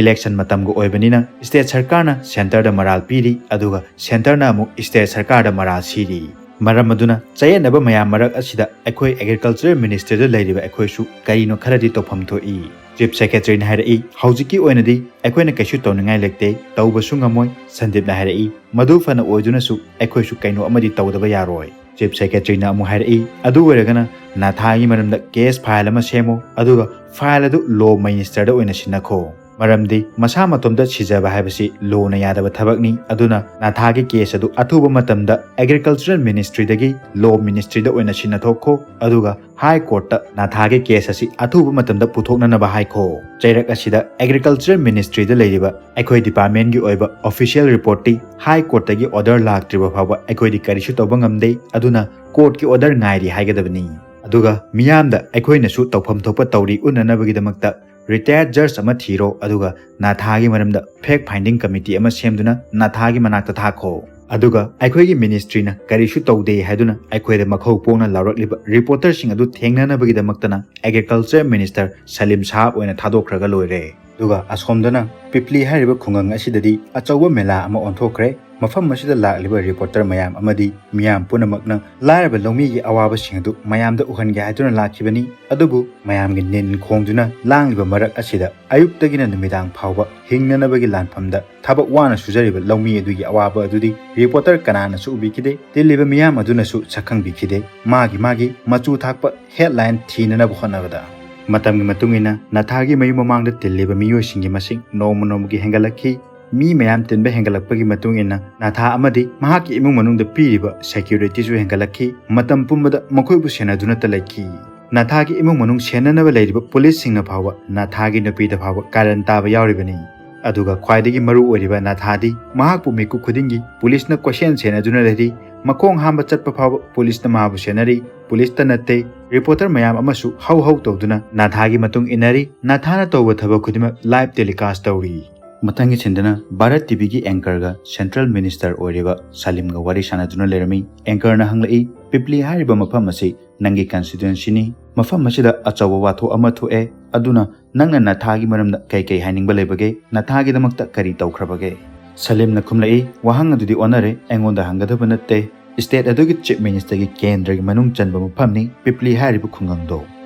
ꯏꯂꯦꯛꯁꯟ ꯃꯇꯝꯒ ꯑꯣꯏꯕꯅꯤꯅ ꯁ꯭ꯇꯦꯠ ꯁꯔꯀꯥꯔꯅ ꯁꯦꯟꯇꯔꯗ ꯃꯔꯥꯜ ꯄꯤꯔꯤ, ꯑꯗꯨꯒ ꯁꯦꯟꯇꯔꯅ ꯑꯃꯨꯛ ꯁ꯭ꯇꯦꯠ ꯁꯔꯀꯥꯔꯗ ꯃꯔꯥꯜ ꯁꯤꯔꯤ꯫ ꯃꯔꯝ ꯑꯗꯨꯅ ꯆꯌꯦꯠꯅꯕ ꯃꯌꯥꯝ ꯃꯔꯛ ꯑꯁꯤꯗ ꯑꯩꯈꯣꯏ ꯑꯦꯒ꯭ꯔꯤꯀꯜꯆꯔ ꯃꯤꯅꯤꯁꯇ꯭ꯔꯤꯗ ꯂꯩꯔꯤꯕ ꯑꯩꯈꯣꯏꯁꯨ ꯀꯔꯤꯅꯣ ꯈꯔꯗꯤ ꯇꯧꯐꯝ ꯊꯣꯛꯏ꯫" ꯆꯤꯐ ꯁꯦꯀ꯭ꯔꯦꯇꯔꯤꯅ ꯍꯥꯏꯔꯛꯏ, "ꯍꯧꯖꯤꯛꯀꯤ ꯑꯣꯏꯅꯗꯤ ꯑꯩꯈꯣꯏꯅ ꯀꯩꯁꯨ ꯇꯧꯅꯤꯡꯉꯥꯏ ꯂꯩꯇꯦ, ꯇꯧꯕꯁꯨ ꯉꯝꯃꯣꯏ꯫" ꯁꯟꯗꯤꯞꯅ ꯍꯥꯏꯔꯛꯏ, "ꯃꯗꯨ ꯐꯅ ꯑꯣꯏꯗꯨꯅꯁꯨ ꯑꯩꯈꯣꯏꯁꯨ ꯀꯩꯅꯣ ꯑꯃꯗꯤ ꯇꯧꯗꯕ ꯌꯥꯔꯣꯏ꯫" ꯆꯤꯐ ꯁꯦꯀ꯭ꯔꯦꯇꯔꯤꯅ ꯑꯃꯨꯛ ꯍꯥꯏꯔꯛꯏ, "ꯑꯗꯨ ꯑꯣꯏꯔꯒꯅ ꯅꯥꯊꯥꯒꯤ ꯃꯔꯝꯗ ꯀꯦꯁ ꯐꯥꯏꯜ ꯑꯃ ꯁꯦꯝꯃꯨ, ꯑꯗꯨꯒ ꯐꯥꯏꯜ ꯑꯗꯨ ꯂꯣ ꯃꯤꯅꯤꯁꯇꯔꯗ ꯑꯣꯏꯅ ꯁꯤꯟꯅꯈꯣ꯫ ꯃꯔꯝꯗꯤ ꯃꯁꯥ ꯃꯇꯣꯝꯇ ꯁꯤꯖꯕ ꯍꯥꯏꯕꯁꯤ ꯂꯣꯅ ꯌꯥꯗꯕ ꯊꯕꯛꯅꯤ꯫ ꯑꯗꯨꯅ ꯅꯥꯊꯥꯒꯤ ꯀꯦꯁ ꯑꯗꯨ ꯑꯊꯨꯕ ꯃꯇꯝꯗ ꯑꯦꯒ꯭ꯔꯤꯀꯜꯆꯔꯦꯜ ꯃꯤꯅꯤꯁꯇ꯭ꯔꯤꯗꯒꯤ ꯂꯣ ꯃꯤꯅꯤꯁꯇ꯭ꯔꯤꯗ ꯑꯣꯏꯅ ꯁꯤꯟꯅꯊꯣꯛꯈꯣ, ꯑꯗꯨꯒ ꯍꯥꯏ ꯀꯣꯔꯠꯇ ꯅꯥꯊꯥꯒꯤ ꯀꯦꯁ ꯑꯁꯤ ꯑꯊꯨꯕ ꯃꯇꯝꯗ ꯄꯨꯊꯣꯛꯅꯅꯕ ꯍꯥꯏꯈꯣ꯫ ꯆꯩꯔꯛ ꯑꯁꯤꯗ ꯑꯦꯒ꯭ꯔꯤꯀꯜꯆꯔ ꯃꯤꯅꯤꯁꯇ꯭ꯔꯤꯗ ꯂꯩꯔꯤꯕ ꯑꯩꯈꯣꯏ ꯗꯤꯄꯥꯔꯠꯃꯦꯟꯒꯤ ꯑꯣꯏꯕ ꯑꯣꯐꯤꯁꯤꯌꯦꯜ ꯔꯤꯄꯣꯔꯠꯇꯤ ꯍꯥꯏ ꯀꯣꯔꯠꯇꯒꯤ ꯑꯣꯔꯗꯔ ꯂꯥꯛꯇ꯭ꯔꯤꯕ ꯐꯥꯎꯕ ꯑꯩꯈꯣꯏꯗꯤ ꯀꯔꯤꯁꯨ ꯇꯧꯕ ꯉꯝꯗꯦ꯫ ꯑꯗꯨꯅ ꯀꯣꯔꯠꯀꯤ ꯑꯣꯔꯗꯔ ꯉꯥꯏꯔꯤ ꯍꯥꯏꯒꯗꯕꯅꯤ꯫ ꯑꯗꯨꯒ ꯃꯤꯌꯥꯝꯗ ꯑꯩꯈꯣꯏꯅꯁꯨ ꯇꯧꯐꯝ ꯊꯣꯛꯄ ꯇꯧꯔꯤ ꯎꯠꯅꯅꯕꯒꯤꯗꯃꯛꯇ ꯔꯤꯇꯥꯌꯔꯗ ꯖꯖ ꯑꯃ ꯊꯤꯔꯣ, ꯑꯗꯨꯒ ꯅꯥꯊꯥꯒꯤ ꯃꯔꯝꯗ ꯐꯦꯛ ꯐꯥꯏꯟꯗꯤꯡ ꯀꯃꯤꯇꯤ ꯑꯃ ꯁꯦꯝꯗꯨꯅ ꯅꯥꯊꯥꯒꯤ ꯃꯅꯥꯛꯇ ꯊꯥꯈꯣ꯫ ꯑꯗꯨꯒ ꯑꯩꯈꯣꯏꯒꯤ ꯃꯤꯅꯤꯁꯇ꯭ꯔꯤꯅ ꯀꯔꯤꯁꯨ ꯇꯧꯗꯦ ꯍꯥꯏꯗꯨꯅ ꯑꯩꯈꯣꯏꯗ ꯃꯈꯧ ꯄꯣꯡꯅ ꯂꯥꯎꯔꯛꯂꯤꯕ ꯔꯤꯄꯣꯔꯇꯔꯁꯤꯡ ꯑꯗꯨ ꯊꯦꯡꯅꯅꯕꯒꯤꯗꯃꯛꯇꯅ ꯑꯦꯒ꯭ꯔꯤꯀꯜꯆꯔ ꯃꯤꯅꯤꯁꯇꯔ ꯁꯂꯤꯝ ꯁꯥꯍꯕ ꯑꯣꯏꯅ ꯊꯥꯗꯣꯛꯈ꯭ꯔꯒ ꯂꯣꯏꯔꯦ꯫ ꯑꯗꯨꯒ ꯑꯁꯣꯝꯗꯅ ꯄꯤꯄ꯭ꯂꯤ ꯍꯥꯏꯔꯤꯕ ꯈꯨꯡꯒꯪ ꯑꯁꯤꯗꯗꯤ ꯑꯆꯧꯕ ꯃꯦꯂꯥ ꯑꯃ ꯑꯣꯟꯊꯣꯛꯈ꯭ꯔꯦ꯫ ꯃꯐꯝ ꯑꯁꯤꯗ ꯂꯥꯛꯂꯤꯕ ꯔꯤꯄꯣꯔꯇꯔ ꯃꯌꯥꯝ ꯑꯃꯗꯤ ꯃꯤꯌꯥꯝ ꯄꯨꯝꯅꯃꯛꯅ ꯂꯥꯏꯔꯕ ꯂꯧꯃꯤꯒꯤ ꯑꯋꯥꯕꯁꯤꯡ ꯑꯗꯨ ꯃꯌꯥꯝꯗ ꯎꯍꯟꯒꯦ ꯍꯥꯏꯗꯨꯅ ꯂꯥꯛꯈꯤꯕꯅꯤ꯫ ꯑꯗꯨꯕꯨ ꯃꯌꯥꯝꯒꯤ ꯅꯤꯟ ꯈꯣꯡꯗꯨꯅ ꯂꯥꯡꯂꯤꯕ ꯃꯔꯛ ꯑꯁꯤꯗ ꯑꯌꯨꯛꯇꯒꯤꯅ ꯅꯨꯃꯤꯗꯥꯡ ꯐꯥꯎꯕ ꯍꯤꯡꯅꯅꯕꯒꯤ ꯂꯥꯟꯐꯝꯗ ꯊꯕꯛ ꯋꯥꯅ ꯁꯨꯖꯔꯤꯕ ꯂꯧꯃꯤ ꯑꯗꯨꯒꯤ ꯑꯋꯥꯕ ꯑꯗꯨꯗꯤ ꯔꯤꯄꯣꯔꯇꯔ ꯀꯅꯥꯅꯁꯨ ꯎꯕꯤꯈꯤꯗꯦ꯫ ꯇꯤꯜꯂꯤꯕ ꯃꯤꯌꯥꯝ ꯑꯗꯨꯅꯁꯨ ꯁꯛꯈꯪꯕꯤꯈꯤꯗꯦ꯫ ꯃꯥꯒꯤ ꯃꯥꯒꯤ ꯃꯆꯨ ꯊꯥꯛꯄ ꯍꯦꯗꯂꯥꯏꯟ ꯊꯤꯅꯅꯕ ꯍꯣꯠꯅꯕꯗ ꯃꯇꯝꯒꯤ ꯃꯇꯨꯡ ꯏꯟꯅ ꯅꯥꯊꯥꯒꯤ ꯃꯌꯨꯝ ꯃꯃꯥꯡꯗ ꯇꯤꯜꯂꯤꯕ ꯃꯤꯑꯣꯏꯁꯤꯡꯒꯤ ꯃꯁꯤꯡ ꯅꯣꯡꯃ ꯅꯣꯡꯃꯒꯤ ꯍꯦꯟꯒꯠꯂꯛꯈꯤ꯫ ꯃꯤ ꯃꯌꯥꯝ ꯇꯤꯟꯕ ꯍꯦꯟꯒꯠꯂꯛꯄꯒꯤ ꯃꯇꯨꯡ ꯏꯟꯅ ꯅꯥꯊꯥ ꯑꯃꯗꯤ ꯃꯍꯥꯛꯀꯤ ꯏꯃꯨꯡ ꯃꯅꯨꯡꯗ ꯄꯤꯔꯤꯕ securityꯁꯨ ꯍꯦꯟꯒꯠꯂꯛꯈꯤ꯫ ꯃꯇꯝ ꯄꯨꯝꯕꯗ ꯃꯈꯣꯏꯕꯨ ꯁꯦꯟꯅꯗꯨꯅꯇ ꯂꯩꯈꯤ꯫ ꯅꯥꯊꯥꯒꯤ ꯏꯃꯨꯡ ꯃꯅꯨꯡ ꯁꯦꯟꯅꯅꯕ ꯂꯩꯔꯤꯕ policeꯁꯤꯡꯅ ꯐꯥꯎꯕ ꯅꯥꯊꯥꯒꯤ ꯅꯨꯄꯤꯗ ꯐꯥꯎꯕ ꯀꯥꯔꯟ ꯇꯥꯕ ꯌꯥꯎꯔꯤꯕꯅꯤ꯫ ꯑꯗꯨꯒ ꯈ꯭ꯋꯥꯏꯗꯒꯤ ꯃꯔꯨ ꯑꯣꯏꯔꯤꯕ ꯅꯥꯊꯥꯗꯤ ꯃꯍꯥꯛꯄꯨ ꯃꯤꯀꯨꯞ ꯈꯨꯗꯤꯡꯒꯤ policeꯅ ꯀꯣꯏꯁꯦꯟ ꯁꯦꯟꯅꯗꯨꯅ ꯂꯩꯔꯤ꯫ ꯃꯈꯣꯡ ꯍꯥꯝꯕ ꯆꯠꯄ ꯐꯥꯎꯕ policeꯅ ꯃꯍꯥꯛꯄꯨ ꯁꯦꯟꯅꯔꯤ꯫ Policeꯇ ꯅꯠꯇꯦ, reporter ꯃꯌꯥꯝ ꯑꯃꯁꯨ ꯍꯧ ꯍꯧ ꯇꯧꯗꯨꯅ ꯅꯥꯊꯥꯒꯤ ꯃꯇꯨꯡ ꯏꯟꯅꯔꯤ꯫ ꯅꯥꯊꯥꯅ ꯇꯧꯕ ꯊꯕꯛ ꯈꯨꯗꯤꯡꯃꯛ live telecast ꯇꯧꯔꯤ꯫ ꯃꯊꯪꯒꯤ ꯁꯤꯟꯗꯅ ꯚꯥꯔꯠ TVꯒꯤ anchorꯒ central minister ꯑꯣꯏꯔꯤꯕ ꯁꯂꯤꯝꯒ ꯋꯥꯔꯤ ꯁꯥꯟꯅꯗꯨꯅ ꯂꯩꯔꯝꯃꯤ꯫ Anchorꯅ ꯍꯪꯂꯛꯏ, "ꯄꯤꯄ꯭ꯂꯤ ꯍꯥꯏꯔꯤꯕ ꯃꯐꯝ ꯑꯁꯤ ꯅꯪꯒꯤ constituencyꯅꯤ꯫ ꯃꯐꯝ ꯑꯁꯤꯗ ꯑꯆꯧꯕ ꯋꯥꯊꯣꯛ ꯑꯃ ꯊꯣꯛꯑꯦ, ꯑꯗꯨꯅ ꯅꯪꯅ ꯅꯥꯊꯥꯒꯤ ꯃꯔꯝꯗ ꯀꯩ ꯀꯩ ꯍꯥꯏꯅꯤꯡꯕ ꯂꯩꯕꯒꯦ? ꯅꯥꯊꯥꯒꯤꯗꯃꯛꯇ ꯀꯔꯤ ꯇꯧꯈ꯭ꯔꯕꯒꯦ?" ꯁꯂꯤꯝꯅ ꯈꯨꯝꯂꯛꯏ, "ꯋꯥꯍꯪ ꯑꯗꯨꯗꯤ ꯑꯣꯟꯅꯔꯦ, ꯑꯩꯉꯣꯟꯗ ꯍꯪꯒꯗꯕ ꯅꯠꯇꯦ꯫ State ꯑꯗꯨꯒꯤ chief ministerꯒꯤ ꯀꯦꯟꯗ꯭ꯔꯒꯤ ꯃꯅꯨꯡ ꯆꯟꯕ ꯃꯐꯝꯅꯤ ꯄꯤꯄ꯭ꯂꯤ ꯍꯥꯏꯔꯤꯕ ꯈꯨꯡꯒꯪꯗꯣ꯫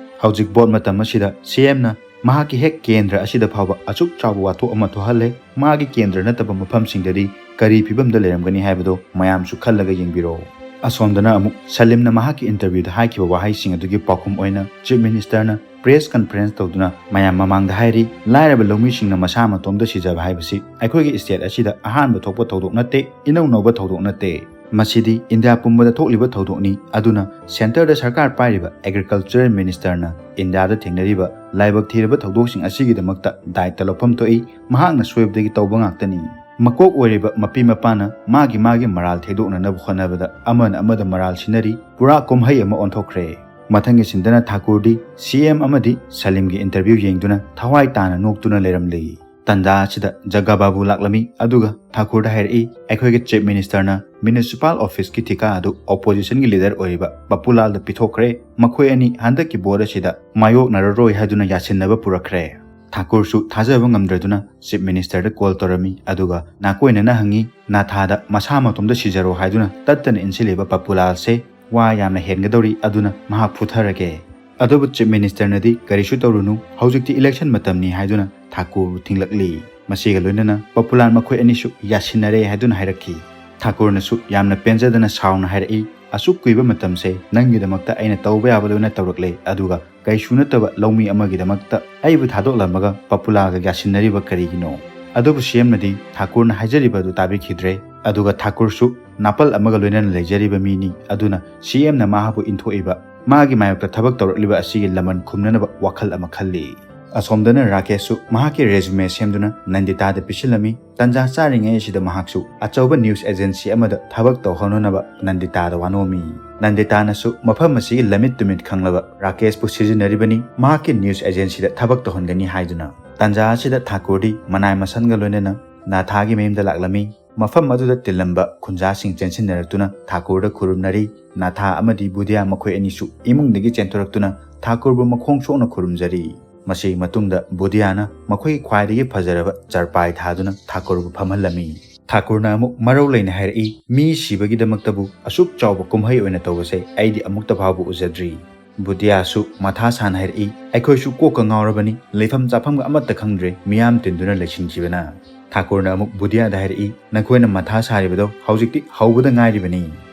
ꯍꯧꯖꯤꯛ vote ꯃꯇꯝ ꯑꯁꯤꯗ CMꯅ ꯃꯍꯥꯛꯀꯤ ꯍꯦꯛ ꯀꯦꯟꯗ꯭ꯔ ꯑꯁꯤꯗ ꯐꯥꯎꯕ ꯑꯁꯨꯛ ꯆꯥꯎꯕ ꯋꯥꯊꯣꯛ ꯑꯃ ꯊꯣꯛꯍꯜꯂꯦ꯫ ꯃꯥꯒꯤ ꯀꯦꯟꯗ꯭ꯔ ꯅꯠꯇꯕ ꯃꯐꯝꯁꯤꯡꯗꯗꯤ ꯀꯔꯤ ꯐꯤꯕꯝꯗ ꯂꯩꯔꯝꯒꯅꯤ ꯍꯥꯏꯕꯗꯣ ꯃꯌꯥꯝꯁꯨ ꯈꯜꯂꯒ ꯌꯦꯡꯕꯤꯔꯣ꯫" ꯑꯁꯣꯝꯗꯅ ꯑꯃꯨꯛ ꯁꯂꯤꯝꯅ ꯃꯍꯥꯛꯀꯤ interviewꯗ ꯍꯥꯏꯈꯤꯕ ꯋꯥꯍꯩꯁꯤꯡ ꯑꯗꯨꯒꯤ ꯄꯥꯎꯈꯨꯝ ꯑꯣꯏꯅ chief ministerꯅ press conference ꯇꯧꯗꯨꯅ ꯃꯌꯥꯝ ꯃꯃꯥꯡꯗ ꯍꯥꯏꯔꯤ, "ꯂꯥꯏꯔꯕ ꯂꯧꯃꯤꯁꯤꯡꯅ ꯃꯁꯥ ꯃꯇꯣꯝꯗ ꯁꯤꯖꯕ ꯍꯥꯏꯕꯁꯤ ꯑꯩꯈꯣꯏꯒꯤ state ꯑꯁꯤꯗ ꯑꯍꯥꯟꯕ ꯊꯣꯛꯄ ꯊꯧꯗꯣꯛ ꯅꯠꯇꯦ, ꯏꯅꯧ ꯅꯧꯕ ꯊꯧꯗꯣꯛ ꯅꯠꯇꯦ꯫ ꯃꯁꯤꯗꯤ ꯏꯟꯗꯤꯌꯥ ꯄꯨꯝꯕꯗ ꯊꯣꯛꯂꯤꯕ ꯊꯧꯗꯣꯛꯅꯤ꯫ ꯑꯗꯨꯅ centreꯗ ꯁꯔꯀꯥꯔ ꯄꯥꯏꯔꯤꯕ agriculture ministerꯅ ꯏꯟꯗꯤꯌꯥꯗ ꯊꯦꯡꯅꯔꯤꯕ ꯂꯥꯏꯕꯛ ꯊꯤꯔꯕ ꯊꯧꯗꯣꯛꯁꯤꯡ ꯑꯁꯤꯒꯤꯗꯃꯛꯇ ꯗꯥꯏꯇ ꯂꯧꯐꯝ ꯊꯣꯛꯏ꯫ ꯃꯍꯥꯛꯅ ꯁꯣꯏꯕꯗꯒꯤ ꯇꯧꯕ ꯉꯥꯛꯇꯅꯤ꯫" ꯃꯀꯣꯛ ꯑꯣꯏꯔꯤꯕ ꯃꯄꯤ ꯃꯄꯥꯅ ꯃꯥꯒꯤ ꯃꯥꯒꯤ ꯃꯔꯥꯜ ꯊꯦꯡꯗꯣꯛꯅꯅꯕ ꯍꯣꯠꯅꯕꯗ ꯑꯃꯅ ꯑꯃꯗ ꯃꯔꯥꯜ ꯁꯤꯟꯅꯔꯤ꯫ ꯄꯨꯔꯥ ꯀꯨꯝꯍꯩ ꯑꯃ ꯑꯣꯟꯊꯣꯛꯈ꯭ꯔꯦ꯫ ꯃꯊꯪꯒꯤ ꯁꯤꯟꯗꯅ ꯊꯥꯀꯨꯔꯗꯤ CM ꯑꯃꯗꯤ ꯁꯂꯤꯝꯒꯤ interview ꯌꯦꯡꯗꯨꯅ ꯊꯋꯥꯏ ꯇꯥꯅ ꯅꯣꯛꯇꯨꯅ ꯂꯩꯔꯝꯂꯤ꯫ ꯇꯟꯖꯥ ꯑꯁꯤꯗ ꯖꯒꯥ ꯕꯥꯕꯨ ꯂꯥꯛꯂꯝꯃꯤ, ꯑꯗꯨꯒ ꯊꯥꯀꯨꯔꯗ ꯍꯥꯏꯔꯛꯏ, "ꯑꯩꯈꯣꯏꯒꯤ chief ministerꯅ municipal officeꯀꯤ ꯊꯤꯀꯥ ꯑꯗꯨ oppositionꯒꯤ leader ꯑꯣꯏꯔꯤꯕ ꯄꯄꯨꯂꯥꯜꯗ ꯄꯤꯊꯣꯛꯈ꯭ꯔꯦ꯫ ꯃꯈꯣꯏ ꯑꯅꯤ ꯍꯟꯗꯛꯀꯤ vote ꯑꯁꯤꯗ ꯃꯥꯌꯣꯛꯅꯔꯔꯣꯏ ꯍꯥꯏꯗꯨꯅ ꯌꯥꯁꯤꯟꯅꯕ ꯄꯨꯔꯛꯈ꯭ꯔꯦ꯫" ꯊꯥꯀꯨꯔꯁꯨ ꯊꯥꯖꯕ ꯉꯝꯗ꯭ꯔꯗꯨꯅ chief ministerꯗ call ꯇꯧꯔꯝꯃꯤ, ꯑꯗꯨꯒ ꯅꯥꯀꯣꯏꯅꯅ ꯍꯪꯉꯤ, "ꯅꯥꯊꯥꯗ ꯃꯁꯥ ꯃꯇꯣꯝꯗ ꯁꯤꯖꯔꯣ ꯍꯥꯏꯗꯨꯅ ꯇꯠꯇꯅ ꯏꯟꯁꯤꯜꯂꯤꯕ ꯄꯄꯨꯂꯥꯜꯁꯦ ꯋꯥ ꯌꯥꯝꯅ ꯍꯦꯟꯒꯗꯧꯔꯤ, ꯑꯗꯨꯅ ꯃꯍꯥꯛ ꯐꯨꯊꯔꯒꯦ꯫" ꯑꯗꯨꯕꯨ chief ministerꯅꯗꯤ "ꯀꯔꯤꯁꯨ ꯇꯧꯔꯨꯅꯨ, ꯍꯧꯖꯤꯛꯇꯤ election ꯃꯇꯝꯅꯤ" ꯍꯥꯏꯗꯨꯅ ꯊꯥꯀꯨꯔꯕꯨ ꯊꯤꯡꯂꯛꯂꯤ꯫ ꯃꯁꯤꯒ ꯂꯣꯏꯅꯅ ꯄꯄꯨꯂꯥꯜ ꯃꯈꯣꯏ ꯑꯅꯤꯁꯨ ꯌꯥꯁꯤꯟꯅꯔꯦ ꯍꯥꯏꯗꯨꯅ ꯍꯥꯏꯔꯛꯈꯤ꯫ ꯊꯥꯀꯨꯔꯅꯁꯨ ꯌꯥꯝꯅ ꯄꯦꯟꯖꯗꯅ ꯁꯥꯎꯅ ꯍꯥꯏꯔꯛꯏ, "ꯑꯁꯨꯛ ꯀꯨꯏꯕ ꯃꯇꯝꯁꯦ ꯅꯪꯒꯤꯗꯃꯛꯇ ꯑꯩꯅ ꯇꯧꯕ ꯌꯥꯕ ꯂꯣꯏꯅ ꯇꯧꯔꯛꯂꯦ, ꯑꯗꯨꯒ ꯀꯩꯁꯨ ꯅꯠꯇꯕ ꯂꯧꯃꯤ ꯑꯃꯒꯤꯗꯃꯛꯇ ꯑꯩꯕꯨ ꯊꯥꯗꯣꯛꯂꯝꯃꯒ ꯄꯄꯨꯂꯥꯜꯒ ꯌꯥꯁꯤꯟꯅꯔꯤꯕ ꯀꯔꯤꯒꯤꯅꯣ?" ꯑꯗꯨꯕꯨ ꯁꯤ ꯑꯦꯝꯅꯗꯤ ꯊꯥꯀꯨꯔꯅ ꯍꯥꯏꯖꯔꯤꯕ ꯑꯗꯨ ꯇꯥꯕꯤꯈꯤꯗ꯭ꯔꯦ꯫ ꯑꯗꯨꯒ ꯊꯥꯀꯨꯔꯁꯨ ꯅꯥꯄꯜ ꯑꯃꯒ ꯂꯣꯏꯅꯅ ꯂꯩꯖꯔꯤꯕ ꯃꯤꯅꯤ, ꯑꯗꯨꯅ ꯁꯤ ꯑꯦꯝꯅ ꯃꯍꯥꯛꯄꯨ ꯏꯟꯊꯣꯛꯏꯕ, ꯃꯥꯒꯤ ꯃꯥꯌꯣꯛꯇ ꯊꯕꯛ ꯇꯧꯔꯛꯂꯤꯕ ꯑꯁꯤꯒꯤ ꯂꯃꯟ ꯈꯨꯝꯅꯅꯕ ꯋꯥꯈꯜ ꯑꯃ ꯈꯜꯂꯤ꯫ ꯑꯁꯣꯝꯗꯅ ꯔꯥꯀꯦꯁꯁꯨ ꯃꯍꯥꯛꯀꯤ resume ꯁꯦꯝꯗꯨꯅ ꯅꯟꯗꯤꯇꯥꯗ ꯄꯤꯁꯤꯜꯂꯝꯃꯤ꯫ ꯇꯟꯖꯥ ꯆꯥꯔꯤꯉꯩ ꯑꯁꯤꯗ ꯃꯍꯥꯛꯁꯨ ꯑꯆꯧꯕ news agency ꯑꯃꯗ ꯊꯕꯛ ꯇꯧꯍꯧꯅꯅꯕ ꯅꯟꯗꯤꯇꯥꯗ ꯋꯥꯅꯣꯝꯃꯤ꯫ ꯅꯟꯗꯤꯇꯥꯅꯁꯨ ꯃꯐꯝ ꯑꯁꯤꯒꯤ ꯂꯝꯃꯤꯠ ꯇꯨꯃꯤꯠ ꯈꯪꯂꯕ ꯔꯥꯀꯦꯁꯄꯨ ꯁꯤꯖꯤꯟꯅꯔꯤꯕꯅꯤ, ꯃꯍꯥꯛꯀꯤ news agencyꯗ ꯊꯕꯛ ꯇꯧꯍꯟꯒꯅꯤ ꯍꯥꯏꯗꯨꯅ꯫ ꯇꯟꯖꯥ ꯑꯁꯤꯗ ꯊꯥꯀꯨꯔꯗꯤ ꯃꯅꯥꯏ ꯃꯁꯟꯒ ꯂꯣꯏꯅꯅ ꯅꯥꯊꯥꯒꯤ ꯃꯌꯨꯝꯗ ꯂꯥꯛꯂꯝꯃꯤ꯫ ꯃꯐꯝ ꯑꯗꯨꯗ ꯇꯤꯜꯂꯝꯕ ꯈꯨꯟꯖꯥꯁꯤꯡ ꯆꯦꯟꯁꯤꯟꯅꯔꯛꯇꯨꯅ ꯊꯥꯀꯨꯔꯗ ꯈꯨꯔꯨꯝꯅꯔꯤ꯫ ꯅꯥꯊꯥ ꯑꯃꯗꯤ ꯕꯨꯙꯤꯌꯥ ꯃꯈꯣꯏ ꯑꯅꯤꯁꯨ ꯏꯃꯨꯡꯗꯒꯤ ꯆꯦꯟꯊꯣꯔꯛꯇꯨꯅ ꯊꯥꯀꯨꯔꯕꯨ ꯃꯈꯣꯡ ꯁꯣꯛꯅ ꯈꯨꯔꯨꯝꯖꯔꯤ꯫ ꯃꯁꯤꯒꯤ ꯃꯇꯨꯡꯗ ꯕꯨꯙꯤꯌꯥꯅ ꯃꯈꯣꯏꯒꯤ ꯈ꯭ꯋꯥꯏꯗꯒꯤ ꯐꯖꯔꯕ ꯆꯔꯄꯥꯏ ꯊꯥꯗꯨꯅ ꯊꯥꯀꯨꯔꯕꯨ ꯐꯝꯍꯜꯂꯝꯃꯤ꯫ ꯊꯥꯀꯨꯔꯅ ꯑꯃꯨꯛ ꯃꯔꯧ ꯂꯩꯅ ꯍꯥꯏꯔꯛꯏ, "ꯃꯤ ꯁꯤꯕꯒꯤꯗꯃꯛꯇꯕꯨ ꯑꯁꯨꯛ ꯆꯥꯎꯕ ꯀꯨꯝꯍꯩ ꯑꯣꯏꯅ ꯇꯧꯕꯁꯦ ꯑꯩꯗꯤ ꯑꯃꯨꯛꯇ ꯐꯥꯎꯕ ꯎꯖꯗ꯭ꯔꯤ"꯫ ꯕꯨꯙꯤꯌꯥꯁꯨ ꯃꯊꯥ ꯁꯥꯅ ꯍꯥꯏꯔꯛꯏ, "ꯑꯩꯈꯣꯏꯁꯨ ꯀꯣꯛꯀ ꯉꯥꯎꯔꯕꯅꯤ, ꯂꯩꯐꯝ ꯆꯥꯐꯝꯒ ꯑꯃꯠꯇ ꯈꯪꯗ꯭ꯔꯦ, ꯃꯤꯌꯥꯝ ꯇꯤꯟꯗꯨꯅ ꯂꯩꯁꯤꯟꯈꯤꯕꯅ"꯫ ꯊꯥꯀꯨꯔꯅ ꯑꯃꯨꯛ ꯕꯨꯙꯤꯌꯥꯗ ꯍꯥꯏꯔꯛꯏ, "ꯅꯈꯣꯏꯅ ꯃꯊꯥ ꯁꯥꯔꯤꯕꯗꯣ ꯍꯧꯖꯤꯛꯇꯤ ꯍꯧꯕꯗ ꯉꯥꯏꯔꯤꯕꯅꯤ꯫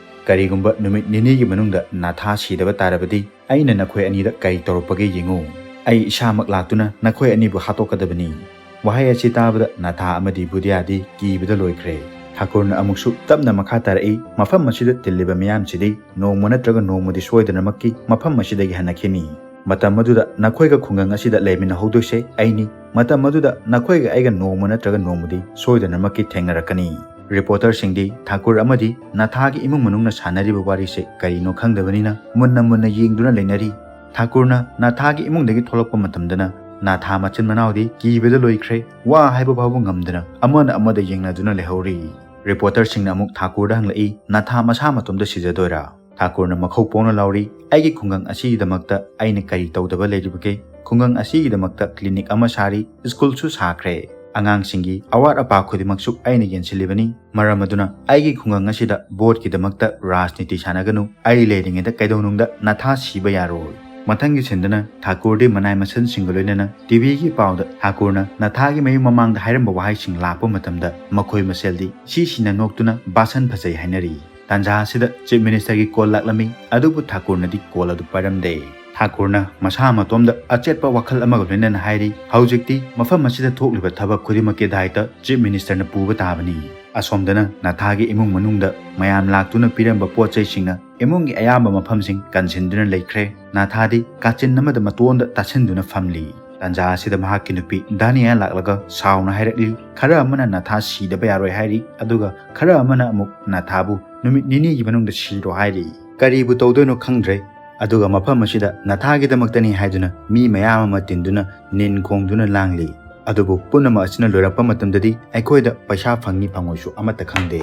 ꯀꯔꯤꯒꯨꯝꯕ ꯅꯨꯃꯤꯠ ꯅꯤꯅꯤꯒꯤ ꯃꯅꯨꯡꯗ ꯅꯥꯊꯥ ꯁꯤꯗꯕ ꯇꯥꯔꯕꯗꯤ ꯑꯩꯅ ꯅꯈꯣꯏ ꯑꯅꯤꯗ ꯀꯔꯤ ꯇꯧꯔꯛꯄꯒꯦ ꯌꯦꯡꯉꯨ꯫ ꯑꯩ ꯏꯁꯥꯃꯛ ꯂꯥꯛꯇꯨꯅ ꯅꯈꯣꯏ ꯑꯅꯤꯕꯨ ꯍꯥꯠꯇꯣꯛꯀꯗꯕꯅꯤ"꯫ ꯋꯥꯍꯩ ꯑꯁꯤ ꯇꯥꯕꯗ ꯅꯥꯊꯥ ꯑꯃꯗꯤ ꯕꯨꯙꯤꯌꯥꯗꯤ ꯀꯤꯕꯗ ꯂꯣꯏꯈ꯭ꯔꯦ꯫ ꯊꯥꯀꯨꯔꯅ ꯑꯃꯨꯛꯁꯨ ꯇꯞꯅ ꯃꯈꯥ ꯇꯥꯔꯛꯏ, "ꯃꯐꯝ ꯑꯁꯤꯗ ꯇꯤꯜꯂꯤꯕ ꯃꯤꯌꯥꯝꯁꯤꯗꯤ ꯅꯣꯡꯃ ꯅꯠꯇ꯭ꯔꯒ ꯅꯣꯡꯃꯗꯤ ꯁꯣꯏꯗꯅꯃꯛꯀꯤ ꯃꯐꯝ ꯑꯁꯤꯗꯒꯤ ꯍꯟꯅꯈꯤꯅꯤ꯫ ꯃꯇꯝ ꯑꯗꯨꯗ ꯅꯈꯣꯏꯒ ꯈꯨꯡꯒꯪ ꯑꯁꯤꯗ ꯂꯩꯃꯤꯟꯅꯍꯧꯗꯣꯏꯁꯦ ꯑꯩꯅꯤ꯫ ꯃꯇꯝ ꯑꯗꯨꯗ ꯅꯈꯣꯏꯒ ꯑꯩꯒ ꯅꯣꯡꯃ ꯅꯠꯇ꯭ꯔꯒ ꯅꯣꯡꯃꯗꯤ ꯁꯣꯏꯗꯅꯃꯛꯀꯤ ꯊꯦꯡꯅꯔꯛꯀꯅꯤ"꯫ ꯔꯤꯄꯣꯔꯇꯔꯁꯤꯡꯗꯤ ꯊꯥꯀꯨꯔ ꯑꯃꯗꯤ ꯅꯥꯊꯥꯒꯤ ꯏꯃꯨꯡ ꯃꯅꯨꯡꯅ ꯁꯥꯟꯅꯔꯤꯕ ꯋꯥꯔꯤꯁꯦ ꯀꯔꯤꯅꯣ ꯈꯪꯗꯕꯅꯤꯅ ꯃꯨꯟꯅ ꯃꯨꯟꯅ ꯌꯦꯡꯗꯨꯅ ꯂꯩꯅꯔꯤ꯫ ꯊꯥꯀꯨꯔꯅ ꯅꯥꯊꯥꯒꯤ ꯏꯃꯨꯡꯗꯒꯤ ꯊꯣꯛꯂꯛꯄ ꯃꯇꯝꯗꯅ ꯅꯥꯊꯥ ꯃꯆꯤꯟ ꯃꯅꯥꯎꯗꯤ ꯀꯤꯕꯗ ꯂꯣꯏꯈ꯭ꯔꯦ꯫ ꯋꯥ ꯍꯥꯏꯕ ꯐꯥꯎꯕ ꯉꯝꯗꯅ ꯑꯃꯅ ꯑꯃꯗ ꯌꯦꯡꯅꯗꯨꯅ ꯂꯩꯍꯧꯔꯤ꯫ ꯔꯤꯄꯣꯔꯇꯔꯁꯤꯡꯅ ꯑꯃꯨꯛ ꯊꯥꯀꯨꯔꯗ ꯍꯪꯂꯛꯏ, "ꯅꯥꯊꯥ ꯃꯁꯥ ꯃꯇꯣꯝꯇ ꯁꯤꯖꯗꯣꯏꯔꯥ?" ꯊꯥꯀꯨꯔꯅ ꯃꯈꯧ ꯄꯣꯡꯅ ꯂꯥꯎꯔꯤ, "ꯑꯩꯒꯤ ꯈꯨꯡꯒꯪ ꯑꯁꯤꯒꯤꯗꯃꯛꯇ ꯑꯩꯅ ꯀꯔꯤ ꯇꯧꯗꯕ ꯂꯩꯔꯤꯕꯒꯦ? ꯈꯨꯡꯒꯪ ꯑꯁꯤꯒꯤꯗꯃꯛꯇ clinic ꯑꯃ ꯁꯥꯔꯤ, ꯁ꯭ꯀꯨꯜꯁꯨ ꯁꯥꯈ꯭ꯔꯦ꯫ ꯑꯉꯥꯡꯁꯤꯡꯒꯤ ꯑꯋꯥꯠ ꯑꯄꯥ ꯈꯨꯗꯤꯡꯃꯛꯁꯨ ꯑꯩꯅ ꯌꯦꯡꯁꯤꯜꯂꯤꯕꯅꯤ꯫ ꯃꯔꯝ ꯑꯗꯨꯅ ꯑꯩꯒꯤ ꯈꯨꯡꯒꯪ ꯑꯁꯤꯗ ꯚꯣꯠꯀꯤꯗꯃꯛꯇ ꯔꯥꯖꯅꯤꯇꯤ ꯁꯥꯟꯅꯒꯅꯨ꯫ ꯑꯩ ꯂꯩꯔꯤꯉꯩꯗ ꯀꯩꯗꯧꯅꯨꯡꯗ ꯅꯥꯊꯥ ꯁꯤꯕ ꯌꯥꯔꯣꯏ"꯫ ꯃꯊꯪꯒꯤ ꯁꯤꯟꯗꯅ ꯊꯥꯀꯨꯔꯗꯤ ꯃꯅꯥꯏ ꯃꯁꯟꯁꯤꯡꯒ ꯂꯣꯏꯅꯅ ꯇꯤꯚꯤꯒꯤ ꯄꯥꯎꯗ ꯊꯥꯀꯨꯔꯅ ꯅꯥꯊꯥꯒꯤ ꯃꯌꯨꯝ ꯃꯃꯥꯡꯗ ꯍꯥꯏꯔꯝꯕ ꯋꯥꯍꯩꯁꯤꯡ ꯂꯥꯛꯄ ꯃꯇꯝꯗ ꯃꯈꯣꯏ ꯃꯁꯦꯜꯗꯤ ꯁꯤ ꯁꯤꯅ ꯅꯣꯛꯇꯨꯅ ꯕꯥꯁꯟ ꯐꯖꯩ ꯍꯥꯏꯅꯔꯤ꯫ ꯇꯥꯟꯖꯥ ꯑꯁꯤꯗ ꯆꯤꯐ ꯃꯤꯅꯤꯁꯇꯔꯒꯤ ꯀꯣꯜ ꯂꯥꯛꯂꯝꯃꯤ, ꯑꯗꯨꯕꯨ ꯊꯥꯀꯨꯔꯅꯗꯤ ꯀꯣꯜ ꯑꯗꯨ ꯄꯥꯏꯔꯝꯗꯦ꯫ ꯊꯥꯀꯨꯔꯅ ꯃꯁꯥ ꯃꯇꯣꯝꯗ ꯑꯆꯦꯠꯄ ꯋꯥꯈꯜ ꯑꯃꯒ ꯂꯣꯏꯅꯅ ꯍꯥꯏꯔꯤ, "ꯍꯧꯖꯤꯛꯇꯤ ꯃꯐꯝ ꯑꯁꯤꯗ ꯊꯣꯛꯂꯤꯕ ꯊꯕꯛ ꯈꯨꯗꯤꯡꯃꯛꯀꯤ ꯗꯥꯏꯇ ꯆꯤꯐ ꯃꯤꯅꯤꯁꯇꯔꯅ ꯄꯨꯕ ꯇꯥꯕꯅꯤ꯫ ꯑꯁꯣꯝꯗꯅ ꯅꯥꯊꯥꯒꯤ ꯏꯃꯨꯡ ꯃꯅꯨꯡꯗ ꯃꯌꯥꯝ ꯂꯥꯛꯇꯨꯅ ꯄꯤꯔꯝꯕ ꯄꯣꯠ ꯆꯩꯁꯤꯡꯅ ꯏꯃꯨꯡꯒꯤ ꯑꯌꯥꯝꯕ ꯃꯐꯝꯁꯤꯡ ꯀꯟꯁꯤꯟꯗꯨꯅ ꯂꯩꯈ꯭ꯔꯦ꯫ ꯅꯥꯊꯥꯗꯤ ꯀꯥꯆꯤꯟ ꯑꯃꯗ ꯃꯇꯣꯟꯗ ꯇꯥꯁꯤꯟꯗꯨꯅ ꯐꯝꯂꯤ꯫ ꯇꯥꯟꯖꯥ ꯑꯁꯤꯗ ꯃꯍꯥꯛꯀꯤ ꯅꯨꯄꯤ ꯗꯥꯅꯤꯌꯥ ꯂꯥꯛꯂꯒ ꯁꯥꯎꯅ ꯍꯥꯏꯔꯛꯂꯤ, ꯈꯔ ꯑꯃꯅ ꯅꯥꯊꯥ ꯁꯤꯗꯕ ꯌꯥꯔꯣꯏ ꯍꯥꯏꯔꯤ, ꯑꯗꯨꯒ ꯈꯔ ꯑꯃꯅ ꯑꯃꯨꯛ ꯅꯥꯊꯥꯕꯨ ꯅꯨꯃꯤꯠ ꯅꯤꯅꯤꯒꯤ ꯃꯅꯨꯡꯗ ꯁꯤꯔꯣ ꯍꯥꯏꯔꯤ꯫ ꯀꯔꯤꯕꯨ ꯇꯧꯗꯣꯏꯅꯣ ꯈꯪꯗ꯭ꯔꯦ꯫ ꯑꯗꯨꯒ ꯃꯐꯝ ꯑꯁꯤꯗ ꯅꯥꯊꯥꯒꯤꯗꯃꯛꯇꯅꯤ ꯍꯥꯏꯗꯨꯅ ꯃꯤ ꯃꯌꯥꯝ ꯑꯃ ꯇꯤꯟꯗꯨꯅ ꯅꯤꯟ ꯈꯣꯡꯗꯨꯅ ꯂꯥꯡꯂꯤ꯫ ꯑꯗꯨꯕꯨ ꯄꯨꯝꯅꯃꯛ ꯑꯁꯤꯅ ꯂꯣꯏꯔꯛꯄ ꯃꯇꯝꯗꯗꯤ ꯑꯩꯈꯣꯏꯗ ꯄꯩꯁꯥ ꯐꯪꯅꯤ ꯐꯪꯉꯣꯏꯁꯨ ꯑꯃꯠꯇ ꯈꯪꯗꯦ꯫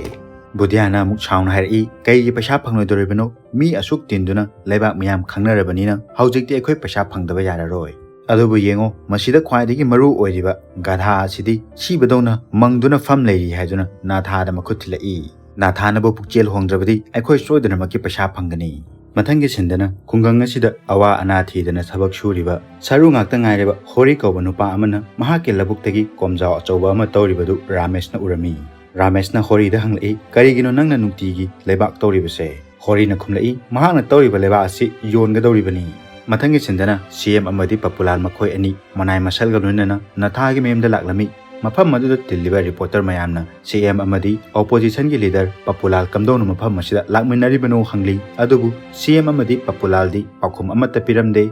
ꯕꯨꯙꯤꯌꯥꯅ ꯑꯃꯨꯛ ꯁꯥꯎꯅ ꯍꯥꯏꯔꯛꯏ, "ꯀꯩꯒꯤ ꯄꯩꯁꯥ ꯐꯪꯂꯣꯏꯗꯧꯔꯤꯕꯅꯣ? ꯃꯤ ꯑꯁꯨꯛ ꯇꯤꯟꯗꯨꯅ ꯂꯩꯕꯥꯛ ꯃꯤꯌꯥꯝ ꯈꯪꯅꯔꯕꯅꯤꯅ ꯍꯧꯖꯤꯛꯇꯤ ꯑꯩꯈꯣꯏ ꯄꯩꯁꯥ ꯐꯪꯗꯕ ꯌꯥꯔꯔꯣꯏ꯫ ꯑꯗꯨꯕꯨ ꯌꯦꯡꯉꯣ, ꯃꯁꯤꯗ ꯈ꯭ꯋꯥꯏꯗꯒꯤ ꯃꯔꯨ ꯑꯣꯏꯔꯤꯕ ꯒꯙꯥ ꯑꯁꯤꯗꯤ ꯁꯤꯕꯗꯧꯅ ꯃꯪꯗꯨꯅ ꯐꯝ ꯂꯩꯔꯤ" ꯍꯥꯏꯗꯨꯅ ꯅꯥꯊꯥꯗ ꯃꯈꯨꯠ ꯊꯤꯜꯂꯛꯏ꯫ "ꯅꯥꯊꯥꯅꯕꯨ ꯄꯨꯛꯆꯦꯜ ꯍꯣꯡꯗ꯭ꯔꯕꯗꯤ ꯑꯩꯈꯣꯏ ꯁꯣꯏꯗꯅꯃꯛꯀꯤ ꯄꯩꯁꯥ ꯐꯪꯒꯅꯤ"꯫ ꯃꯊꯪꯒꯤ ꯁꯤꯟꯗꯅ ꯈꯨꯡꯒꯪ ꯑꯁꯤꯗ ꯑꯋꯥ ꯑꯅꯥ ꯊꯤꯗꯅ ꯊꯕꯛ ꯁꯨꯔꯤꯕ ꯁꯔꯨ ꯉꯥꯛꯇ ꯉꯥꯏꯔꯕ ꯍꯣꯔꯤ ꯀꯧꯕ ꯅꯨꯄꯥ ꯑꯃꯅ ꯃꯍꯥꯛꯀꯤ ꯂꯧꯕꯨꯛꯇꯒꯤ ꯀꯣꯝꯖꯥꯎ ꯑꯆꯧꯕ ꯑꯃ ꯇꯧꯔꯤꯕꯗꯨ ꯔꯥꯃꯦꯁꯅ ꯎꯔꯝꯃꯤ꯫ ꯔꯥꯃꯦꯁꯅ ꯍꯣꯔꯤꯗ ꯍꯪꯂꯛꯏ, "ꯀꯔꯤꯒꯤꯅꯣ ꯅꯪꯅ ꯅꯨꯡꯇꯤꯒꯤ ꯂꯩꯕꯥꯛ ꯇꯧꯔꯤꯕꯁꯦ?" ꯍꯣꯔꯤꯅ ꯈꯨꯝꯂꯛꯏ, "ꯃꯍꯥꯛꯅ ꯇꯧꯔꯤꯕ ꯂꯩꯕꯥꯛ ꯑꯁꯤ ꯌꯣꯟꯒꯗꯧꯔꯤꯕꯅꯤ"꯫ ꯃꯊꯪꯒꯤ ꯁꯤꯟꯗꯅ ꯁꯤ ꯑꯦꯝ ꯑꯃꯗꯤ ꯄꯄꯨꯂꯥꯜ ꯃꯈꯣꯏ ꯑꯅꯤ ꯃꯅꯥꯏ ꯃꯁꯜꯒ ꯂꯣꯏꯅꯅ ꯅꯥꯊꯥꯒꯤ ꯃꯌꯨꯝꯗ ꯂꯥꯛꯂꯝꯃꯤ꯫ ꯃꯐꯝ ꯑꯗꯨꯗ ꯇꯤꯜꯂꯤꯕ ꯔꯤꯄꯣꯔꯇꯔ ꯃꯌꯥꯝꯅ ꯁꯤ ꯑꯦꯝ ꯑꯃꯗꯤ ꯑꯣꯄꯣꯖꯤꯁꯟꯒꯤ ꯂꯤꯗꯔ ꯄꯄꯨꯂꯥꯜ ꯀꯝꯗꯧꯅ ꯃꯐꯝ ꯑꯁꯤꯗ ꯂꯥꯛꯃꯤꯟꯅꯔꯤꯕꯅꯣ ꯍꯪꯂꯤ꯫ ꯑꯗꯨꯕꯨ ꯁꯤ ꯑꯦꯝ ꯑꯃꯗꯤ ꯄꯄꯨꯂꯥꯜꯗꯤ ꯄꯥꯎꯈꯨꯝ ꯑꯃꯠꯇ ꯄꯤꯔꯝꯗꯦ꯫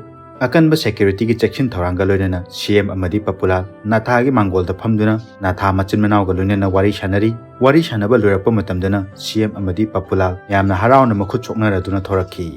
ꯑꯀꯟꯕ ꯁꯦꯀ꯭ꯌꯨꯔꯤꯇꯤꯒꯤ ꯆꯦꯛꯁꯤꯟ ꯊꯧꯔꯥꯡꯒ ꯂꯣꯏꯅꯅ ꯁꯤ ꯑꯦꯝ ꯑꯃꯗꯤ ꯄꯄꯨꯂꯥꯜ ꯅꯥꯊꯥꯒꯤ ꯃꯥꯡꯒꯣꯜꯗ ꯐꯝꯗꯨꯅ ꯅꯥꯊꯥ ꯃꯆꯤꯟ ꯃꯅꯥꯎꯒ ꯂꯣꯏꯅꯅ ꯋꯥꯔꯤ ꯁꯥꯟꯅꯔꯤ꯫ ꯋꯥꯔꯤ ꯁꯥꯟꯅꯕ ꯂꯣꯏꯔꯛꯄ ꯃꯇꯝꯗꯅ ꯁꯤ ꯑꯦꯝ ꯑꯃꯗꯤ ꯄꯄꯨꯂꯥꯜ ꯌꯥꯝꯅ ꯍꯔꯥꯎꯅ ꯃꯈꯨꯠ ꯁꯣꯛꯅꯔꯗꯨꯅ ꯊꯣꯔꯛꯈꯤ꯫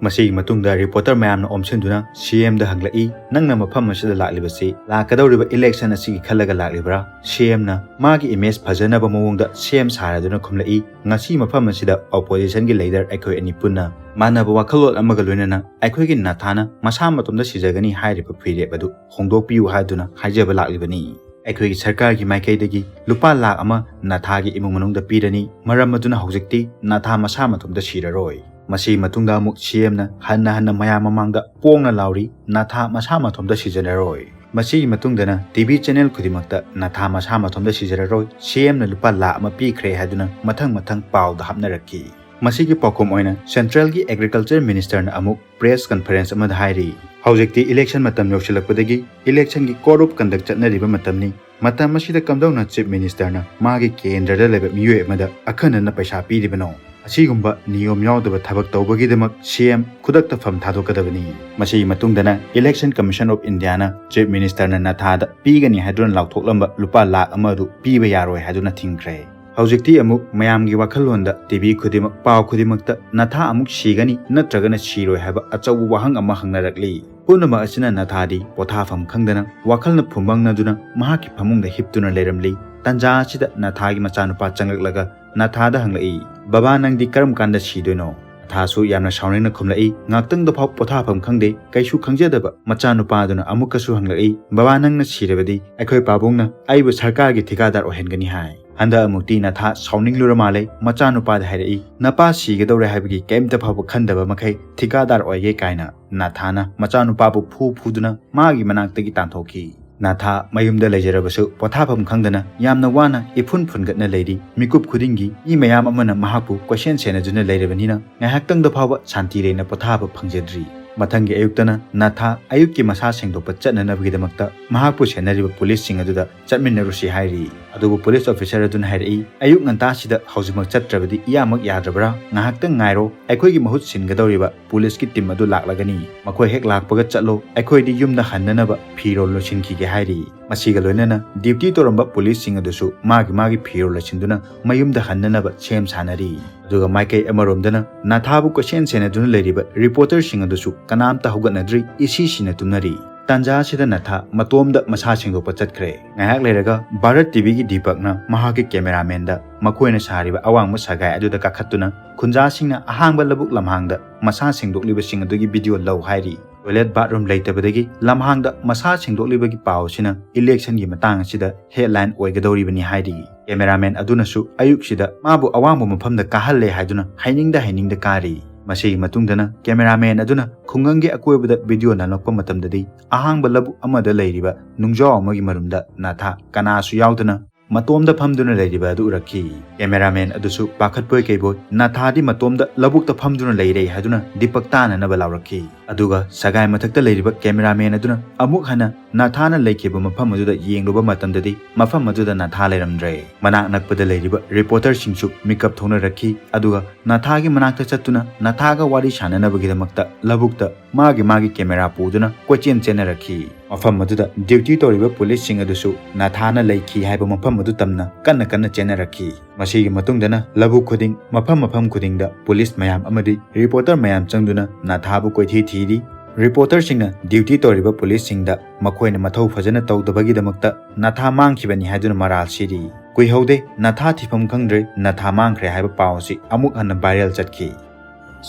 ꯃꯁꯤꯒꯤ ꯃꯇꯨꯡꯗ ꯔꯤꯄꯣꯔꯇꯔ ꯃꯌꯥꯝꯅ ꯑꯣꯝꯁꯤꯟꯗꯨꯅ ꯁꯤ ꯑꯦꯝꯗ ꯍꯪꯂꯛꯏ, "ꯅꯪꯅ ꯃꯐꯝ ꯑꯁꯤꯗ ꯂꯥꯛꯂꯤꯕꯁꯤ ꯂꯥꯛꯀꯗꯧꯔꯤꯕ ꯏꯂꯦꯛꯁꯟ ꯑꯁꯤꯒꯤ ꯈꯜꯂꯒ ꯂꯥꯛꯂꯤꯕ꯭ꯔꯥ?" ꯁꯤ ꯑꯦꯝꯅ ꯃꯥꯒꯤ ꯏꯃꯦꯖ ꯐꯖꯅꯕ ꯃꯑꯣꯡꯗ ꯁꯦꯝ ꯁꯥꯔꯗꯨꯅ ꯈꯨꯝꯂꯛꯏ, "ꯉꯁꯤ ꯃꯐꯝ ꯑꯁꯤꯗ ꯑꯣꯄꯣꯖꯤꯁꯟꯒꯤ ꯂꯤꯗꯔ ꯑꯩꯈꯣꯏ ꯑꯅꯤ ꯄꯨꯟꯅ ꯃꯥꯟꯅꯕ ꯋꯥꯈꯜꯂꯣꯟ ꯑꯃꯒ ꯂꯣꯏꯅꯅ ꯑꯩꯈꯣꯏꯒꯤ ꯅꯥꯊꯥꯅ ꯃꯁꯥ ꯃꯇꯣꯝꯗ ꯁꯤꯖꯒꯅꯤ ꯍꯥꯏꯔꯤꯕ ꯐꯤꯔꯦꯞ ꯑꯗꯨ ꯍꯣꯡꯗꯣꯛꯄꯤꯌꯨ ꯍꯥꯏꯗꯨꯅ ꯍꯥꯏꯖꯕ ꯂꯥꯛꯂꯤꯕꯅꯤ꯫ ꯑꯩꯈꯣꯏꯒꯤ ꯁꯔꯀꯥꯔꯒꯤ ꯃꯥꯏꯀꯩꯗꯒꯤ ꯂꯨꯄꯥ ꯂꯥꯈ ꯑꯃ ꯅꯥꯊꯥꯒꯤ ꯏꯃꯨꯡ ꯃꯅꯨꯡꯗ ꯄꯤꯔꯅꯤ꯫ ꯃꯔꯝ ꯑꯗꯨꯅ ꯍꯧꯖꯤꯛꯇꯤ ꯅꯥꯊꯥ ꯃꯁꯥ ꯃꯇꯣꯝꯇ ꯁꯤꯔꯔꯣꯏ"꯫ ꯃꯁꯤꯒꯤ ꯃꯇꯨꯡꯗ ꯑꯃꯨꯛ ꯁꯤ ꯑꯦꯝꯅ ꯍꯟꯅ ꯍꯟꯅ ꯃꯌꯥꯝ ꯃꯃꯥꯡꯗ ꯄꯣꯡꯅ ꯂꯥꯎꯔꯤ, "ꯅꯥꯊꯥ ꯃꯁꯥ ꯃꯇꯣꯝꯇ ꯁꯤꯖꯔꯔꯣꯏ"꯫ ꯃꯁꯤꯒꯤ ꯃꯇꯨꯡꯗꯅ ꯇꯤ ꯚꯤ ꯆꯦꯅꯦꯜ ꯈꯨꯗꯤꯡꯃꯛꯇ "ꯅꯥꯊꯥ ꯃꯁꯥ ꯃꯇꯣꯝꯇ ꯁꯤꯖꯔꯔꯣꯏ, ꯁꯤ ꯑꯦꯝꯅ ꯂꯨꯄꯥ ꯂꯥꯈ ꯑꯃ ꯄꯤꯈ꯭ꯔꯦ" ꯍꯥꯏꯗꯨꯅ ꯃꯊꯪ ꯃꯊꯪ ꯄꯥꯎꯗ ꯍꯥꯞꯅꯔꯛꯈꯤ꯫ ꯃꯁꯤꯒꯤ ꯄꯥꯎꯈꯨꯝ ꯑꯣꯏꯅ Central ꯒꯤ Agriculture Minister ꯅ ꯑꯃꯨꯛ press conference ꯑꯃꯗ ꯍꯥꯏꯔꯤ, ꯍꯧꯖꯤꯛꯇꯤ election ꯃꯇꯝ ꯌꯧꯁꯤꯜꯂꯛꯄꯗꯒꯤ election ꯒꯤ code of conduct ꯆꯠꯅꯔꯤꯕ ꯃꯇꯝꯅꯤ꯫ ꯃꯇꯝ ꯑꯁꯤꯗ ꯀꯝꯗꯧꯅ Chief Minister ꯅ ꯃꯥꯒꯤ ꯀꯦꯟꯗ꯭ꯔꯗ ꯂꯩꯕ ꯃꯤꯑꯣꯏ ꯑꯃꯗ ꯑꯈꯟꯅꯅ ꯄꯩꯁꯥ ꯄꯤꯔꯤꯕꯅꯣ? ꯑꯁꯤꯒꯨꯝꯕ ꯅꯤꯌꯣꯝ ꯌꯥꯎꯗꯕ ꯊꯕꯛ ꯇꯧꯕꯒꯤꯗꯃꯛ C M ꯈꯨꯗꯛꯇ ꯐꯝ ꯊꯥꯗꯣꯛꯀꯗꯕꯅꯤ꯫ ꯃꯁꯤꯒꯤ ꯃꯇꯨꯡꯗꯅ Election Commission of India ꯅ Chief Minister ꯅ ꯅꯊꯥꯗ ꯄꯤꯒꯅꯤ ꯍꯥꯏꯗꯨꯅ ꯂꯥꯎꯊꯣꯛꯂꯝꯕ ꯂꯨꯄꯥ ꯂꯥꯈ ꯑꯃ ꯑꯗꯨ ꯄꯤꯕ ꯌꯥꯔꯣꯏ ꯍꯥꯏꯗꯨꯅ ꯊꯤꯡꯈ꯭ꯔꯦ꯫ ꯍꯧꯖꯤꯛꯇꯤ ꯑꯃꯨꯛ ꯃꯌꯥꯝꯒꯤ ꯋꯥꯈꯜꯂꯣꯟꯗ T V ꯈꯨꯗꯤꯡꯃꯛ, ꯄꯥꯎ ꯈꯨꯗꯤꯡꯃꯛꯇ ꯅꯊꯥ ꯑꯃꯨꯛ ꯁꯤꯒꯅꯤ ꯅꯠꯇ꯭ꯔꯒꯅ ꯁꯤꯔꯣꯏ ꯍꯥꯏꯕ ꯑꯆꯧꯕ ꯋꯥꯍꯪ ꯑꯃ ꯍꯪꯅꯔꯛꯂꯤ꯫ ꯄꯨꯝꯅꯃꯛ ꯑꯁꯤꯅ ꯅꯊꯥꯗꯤ ꯄꯣꯊꯥꯐꯝ ꯈꯪꯗꯅ ꯋꯥꯈꯜꯅ ꯐꯨꯝꯕꯪꯅꯗꯨꯅ ꯃꯍꯥꯛꯀꯤ ꯐꯃꯨꯡꯗ ꯍꯤꯞꯇꯨꯅ ꯂꯩꯔꯝꯂꯤ꯫ ꯇꯟꯖꯥ ꯑꯁꯤꯗ ꯅꯊꯥꯒꯤ ꯃꯆꯥꯅꯨꯄꯥ ꯆꯪꯂꯛꯂꯒ ꯅꯊꯥꯗ ꯍꯪꯂꯛꯏ, "ꯕꯕꯥ, ꯅꯪꯗꯤ ꯀꯔꯝ ꯀꯥꯟꯗ ꯁꯤꯗꯣꯏꯅꯣ?" ꯅꯊꯥꯁꯨ ꯌꯥꯝꯅ ꯁꯥꯎꯅꯤꯡꯅ ꯈꯨꯝꯂꯛꯏ, "ꯉꯥꯛꯇꯪꯗ ꯐꯥꯎ ꯄꯣꯊꯥꯐꯝ ꯈꯪꯗꯦ, ꯀꯩꯁꯨ ꯈꯪꯖꯗꯕ ꯃꯆꯥꯅꯨꯄꯥꯗꯨꯅ ꯑꯃꯨꯛꯀꯁꯨ ꯍꯪꯂꯛꯏ, "ꯕꯕꯥ, ꯅꯪꯅ ꯁꯤꯔꯕꯗꯤ ꯑꯩꯈꯣꯏ ꯄꯥꯕꯨꯡꯅ ꯑꯩꯕꯨ ꯁꯔꯀꯥꯔꯒꯤ ꯊꯤꯀꯥꯗꯥꯔ ꯑꯣꯏꯍꯟꯒꯅꯤ ꯍꯥꯏ"꯫ ꯍꯟꯗꯛ ꯑꯃꯨꯛꯇꯤ ꯅꯊꯥ ꯁꯥꯎꯅꯤꯡꯂꯨꯔ ꯃꯥꯜꯂꯦ꯫ ꯃꯆꯥꯅꯨꯄꯥꯗ ꯍꯥꯏꯔꯛꯏ, "ꯅꯄꯥ ꯁꯤꯒꯗꯧꯔꯦ ꯍꯥꯏꯕꯒꯤ ꯀꯩꯝꯇ ꯐꯥꯎꯕ ꯈꯟꯗꯕ ꯃꯈꯩ ꯊꯤꯀꯥꯗꯥꯔ ꯑꯣꯏꯒꯦ" ꯀꯥꯏꯅ ꯅꯊꯥꯅ ꯃꯆꯥꯅꯨꯄꯥꯕꯨ ꯐꯨ ꯐꯨꯗꯨꯅ ꯃꯥꯒꯤ ꯃꯅꯥꯛꯇꯒꯤ ꯇꯥꯟꯊꯣꯛꯈꯤ꯫ ꯅꯊꯥ ꯃꯌꯨꯝꯗ ꯂꯩꯖꯔꯕꯁꯨ ꯄꯣꯊꯥꯐꯝ ꯈꯪꯗꯅ ꯌꯥꯝꯅ ꯋꯥꯅ ꯏꯐꯨꯟ ꯐꯨꯟꯒꯠꯅ ꯂꯩꯔꯤ꯫ ꯃꯤꯀꯨꯞ ꯈꯨꯗꯤꯡꯒꯤ ꯃꯤ ꯃꯌꯥꯝ ꯑꯃꯅ ꯃꯍꯥꯛꯄꯨ ꯀꯣꯏꯁꯦꯟ ꯁꯦꯟꯅꯗꯨꯅ ꯂꯩꯔꯕꯅꯤꯅ ꯉꯥꯏꯍꯥꯛꯇꯪꯗ ꯐꯥꯎꯕ ꯁꯥꯟꯇꯤ ꯂꯩꯅ ꯄꯣꯊꯥꯕ ꯐꯪꯖꯗ꯭ꯔꯤ꯫ ꯃꯊꯪꯒꯤ ꯑꯌꯨꯛꯇꯅ ꯅꯊꯥ ꯑꯌꯨꯛꯀꯤ ꯃꯁꯥ ꯁꯦꯡꯗꯣꯛꯄ ꯆꯠꯅꯅꯕꯒꯤꯗꯃꯛꯇ ꯃꯍꯥꯛꯄꯨ ꯁꯦꯟꯅꯔꯤꯕ ꯄꯨꯂꯤꯁꯁꯤꯡ ꯑꯗꯨꯗ ꯆꯠꯃꯤꯟꯅꯔꯨꯁꯤ ꯍꯥꯏꯔꯤ꯫ ꯑꯗꯨꯕꯨ ꯄꯨꯂꯤꯁ ꯑꯣꯐꯤꯁꯔ ꯑꯗꯨꯅ ꯍꯥꯏꯔꯛꯏ, "ꯑꯌꯨꯛ ꯉꯟꯇꯥꯁꯤꯗ ꯍꯧꯖꯤꯛꯃꯛ ꯆꯠꯇ꯭ꯔꯕꯗꯤ ꯏꯌꯥꯃꯛ ꯌꯥꯗ꯭ꯔꯕ꯭ꯔꯥ? ꯉꯥꯏꯍꯥꯛꯇꯪ ꯉꯥꯏꯔꯣ, ꯑꯩꯈꯣꯏꯒꯤ ꯃꯍꯨꯠ ꯁꯤꯟꯒꯗꯧꯔꯤꯕ ꯄꯨꯂꯤꯁꯀꯤ ꯇꯤꯝ ꯑꯗꯨ ꯂꯥꯛꯂꯒꯅꯤ꯫ ꯃꯈꯣꯏ ꯍꯦꯛ ꯂꯥꯛꯄꯒ ꯆꯠꯂꯣ, ꯑꯩꯈꯣꯏꯗꯤ ꯌꯨꯝꯗ ꯍꯟꯅꯅꯕ ꯐꯤꯔꯣꯜ ꯂꯣꯏꯁꯤꯟꯈꯤꯒꯦ" ꯍꯥꯏꯔꯤ꯫ ꯃꯁꯤꯒ ꯂꯣꯏꯅꯅ ꯗ꯭ꯌꯨꯇꯤ ꯇꯧꯔꯝꯕ ꯄꯨꯂꯤꯁꯁꯤꯡ ꯑꯗꯨꯁꯨ ꯃꯥꯒꯤ ꯃꯥꯒꯤ ꯐꯤꯔꯣꯜ ꯂꯣꯏꯁꯤꯟꯗꯨꯅ ꯃꯌꯨꯝꯗ ꯍꯟꯅꯅꯕ ꯁꯦꯝ ꯁꯥꯅꯔꯤ꯫ ꯑꯗꯨꯒ ꯃꯥꯏꯀꯩ ꯑꯃꯔꯣꯝꯗꯅ ꯅꯊꯥꯕꯨ ꯀꯣꯏꯁꯦꯟ ꯁꯦꯟꯅꯗꯨꯅ ꯂꯩꯔꯤꯕ ꯔꯤꯄꯣꯔꯇꯔꯁꯤꯡ ꯑꯗꯨꯁꯨ ꯀꯅꯥꯝꯇ ꯍꯧꯒꯠꯅꯗ꯭ꯔꯤ, ꯏꯁꯤ ꯁꯤꯅ ꯇꯨꯝꯅꯔꯤ꯫ ꯇꯥꯟꯖꯥ ꯑꯁꯤꯗ ꯅꯊꯥ ꯃꯇꯣꯝꯗ ꯃꯁꯥ ꯁꯦꯡꯗꯣꯛꯄ ꯆꯠꯈ꯭ꯔꯦ꯫ ꯉꯥꯏꯍꯥꯛ ꯂꯩꯔꯒ ꯚꯥꯔꯠ ꯇꯤꯚꯤꯒꯤ ꯗꯤꯄꯛꯅ ꯃꯍꯥꯛꯀꯤ ꯀꯦꯃꯦꯔꯥꯃꯦꯟꯗ ꯃꯈꯣꯏꯅ ꯁꯥꯔꯤꯕ ꯑꯋꯥꯡꯕ ꯁꯒꯥꯏ ꯑꯗꯨꯗ ꯀꯥꯈꯠꯇꯨꯅ ꯈꯨꯟꯖꯥꯁꯤꯡꯅ ꯑꯍꯥꯡꯕ ꯂꯧꯕꯨꯛ ꯂꯝꯍꯥꯡꯗ ꯃꯁꯥ ꯁꯦꯡꯗꯣꯛꯂꯤꯕꯁꯤꯡ ꯑꯗꯨꯒꯤ ꯚꯤꯗꯤꯑꯣ ꯂꯧ ꯍꯥꯏꯔꯤ꯫ ꯇꯣꯏꯂꯦꯠ ꯕꯥꯊꯔꯨꯝ ꯂꯩꯇꯕꯗꯒꯤ ꯂꯝꯍꯥꯡꯗ ꯃꯁꯥ ꯁꯦꯡꯗꯣꯛꯂꯤꯕꯒꯤ ꯄꯥꯎ ꯑꯁꯤꯅ ꯏꯂꯦꯛꯁꯟꯒꯤ ꯃꯇꯥꯡ ꯑꯁꯤꯗ ꯍꯦꯗꯂꯥꯏꯟ ꯑꯣꯏꯒꯗꯧꯔꯤꯕꯅꯤ ꯍꯥꯏꯔꯤ꯫ ꯀꯦꯃꯦꯔꯥꯃꯦꯟ ꯑꯗꯨꯅꯁꯨ ꯑꯌꯨꯛꯁꯤꯗ ꯃꯥꯕꯨ ꯑꯋꯥꯡꯕ ꯃꯐꯝꯗ ꯀꯥꯍꯜꯂꯦ ꯍꯥꯏꯗꯨꯅ ꯍꯩꯅꯤꯡꯗ ꯍꯩꯅꯤꯡꯗ ꯀꯥꯔꯤ꯫ ꯃꯁꯤꯒꯤ ꯃꯇꯨꯡꯗꯅ ꯀꯦꯃꯦꯔꯥꯃꯦꯟ ꯑꯗꯨꯅ ꯈꯨꯡꯒꯪꯒꯤ ꯑꯀꯣꯏꯕꯗ ꯚꯤꯗꯤꯑꯣ ꯅꯝꯂꯛꯄ ꯃꯇꯝꯗꯗꯤ ꯑꯍꯥꯡꯕ ꯂꯧꯕꯨꯛ ꯑꯃꯗ ꯂꯩꯔꯤꯕ ꯅꯨꯡꯖꯥꯎ ꯑꯃꯒꯤ ꯃꯔꯨꯝꯗ ꯅꯥꯊꯥ ꯀꯅꯥꯁꯨ ꯌꯥꯎꯗꯅ ꯃꯇꯣꯝꯗ ꯐꯝꯗꯨꯅ ꯂꯩꯔꯤꯕ ꯑꯗꯨ ꯎꯔꯛꯈꯤ꯫ ꯀꯦꯃꯦꯔꯥꯃꯦꯟ ꯑꯗꯨꯁꯨ ꯄꯥꯈꯠꯄꯣꯏ ꯀꯩꯕꯣꯏ ꯅꯥꯊꯥꯗꯤ ꯃꯇꯣꯝꯗ ꯂꯧꯕꯨꯛꯇ ꯐꯝꯗꯨꯅ ꯂꯩꯔꯦ ꯍꯥꯏꯗꯨꯅ ꯗꯤꯄꯛ ꯇꯥꯅꯅꯕ ꯂꯥꯎꯔꯛꯈꯤ꯫ ꯑꯗꯨꯒ ꯁꯒꯥꯏ ꯃꯊꯛꯇ ꯂꯩꯔꯤꯕ ꯀꯦꯃꯦꯔꯥꯃꯦꯟ ꯑꯗꯨꯅ ꯑꯃꯨꯛ ꯍꯟꯅ ꯅꯥꯊꯥꯅ ꯂꯩꯈꯤꯕ ꯃꯐꯝ ꯑꯗꯨꯗ ꯌꯦꯡꯂꯨꯕ ꯃꯇꯝꯗꯗꯤ ꯃꯐꯝ ꯑꯗꯨꯗ ꯅꯥꯊꯥ ꯂꯩꯔꯝꯗ꯭ꯔꯦ꯫ ꯃꯅꯥꯛ ꯅꯛꯄꯗ ꯂꯩꯔꯤꯕ ꯔꯤꯄꯣꯔꯇꯔꯁꯤꯡꯁꯨ ꯃꯤꯀꯞ ꯊꯣꯛꯅꯔꯛꯈꯤ꯫ ꯑꯗꯨꯒ ꯅꯥꯊꯥꯒꯤ ꯃꯅꯥꯛꯇ ꯆꯠꯇꯨꯅ ꯅꯥꯊꯥꯒ ꯋꯥꯔꯤ ꯁꯥꯟꯅꯅꯕꯒꯤꯗꯃꯛꯇ ꯂꯧꯕꯨꯛꯇ ꯃꯥꯒꯤ ꯃꯥꯒꯤ ꯀꯦꯃꯦꯔꯥ ꯄꯨꯗꯨꯅ ꯀꯣꯏꯆꯦꯟ ꯆꯦꯟꯅꯔꯛꯈꯤ꯫ ꯃꯐꯝ ꯑꯗꯨꯗ ꯗ꯭ꯌꯨꯇꯤ ꯇꯧꯔꯤꯕ ꯄꯨꯂꯤꯁꯁꯤꯡ ꯑꯗꯨꯁꯨ ꯅꯥꯊꯥꯅ ꯂꯩꯈꯤ ꯍꯥꯏꯕ ꯃꯐꯝ ꯑꯗꯨ ꯇꯝꯅ ꯀꯟꯅ ꯀꯟꯅ ꯆꯦꯟꯅꯔꯛꯈꯤ꯫ ꯃꯁꯤꯒꯤ ꯃꯇꯨꯡꯗꯅ ꯂꯧꯕꯨꯛ ꯈꯨꯗꯤꯡ, ꯃꯐꯝ ꯃꯐꯝ ꯈꯨꯗꯤꯡꯗ ꯄꯨꯂꯤꯁ ꯃꯌꯥꯝ ꯑꯃꯗꯤ ꯔꯤꯄꯣꯔꯇꯔ ꯃꯌꯥꯝ ꯆꯪꯗꯨꯅ ꯅꯥꯊꯥꯕꯨ ꯀꯣꯏꯊꯤ ꯊꯤꯔꯤ꯫ ꯔꯤꯄꯣꯔꯇꯔꯁꯤꯡꯅ ꯗ꯭ꯌꯨꯇꯤ ꯇꯧꯔꯤꯕ ꯄꯨꯂꯤꯁꯁꯤꯡꯗ ꯃꯈꯣꯏꯅ ꯃꯊꯧ ꯐꯖꯅ ꯇꯧꯗꯕꯒꯤꯗꯃꯛꯇ ꯅꯥꯊꯥ ꯃꯥꯡꯈꯤꯕꯅꯤ ꯍꯥꯏꯗꯨꯅ ꯃꯔꯥꯜ ꯁꯤꯔꯤ꯫ ꯀꯨꯏꯍꯧꯗꯦ, ꯅꯥꯊꯥ ꯊꯤꯐꯝ ꯈꯪꯗ꯭ꯔꯦ, ꯅꯥꯊꯥ ꯃꯥꯡꯈ꯭ꯔꯦ ꯍꯥꯏꯕ ꯄꯥꯎ ꯑꯁꯤ ꯑꯃꯨꯛ ꯍꯟꯅ ꯚꯥꯏꯔꯦꯜ ꯆꯠꯈꯤ꯫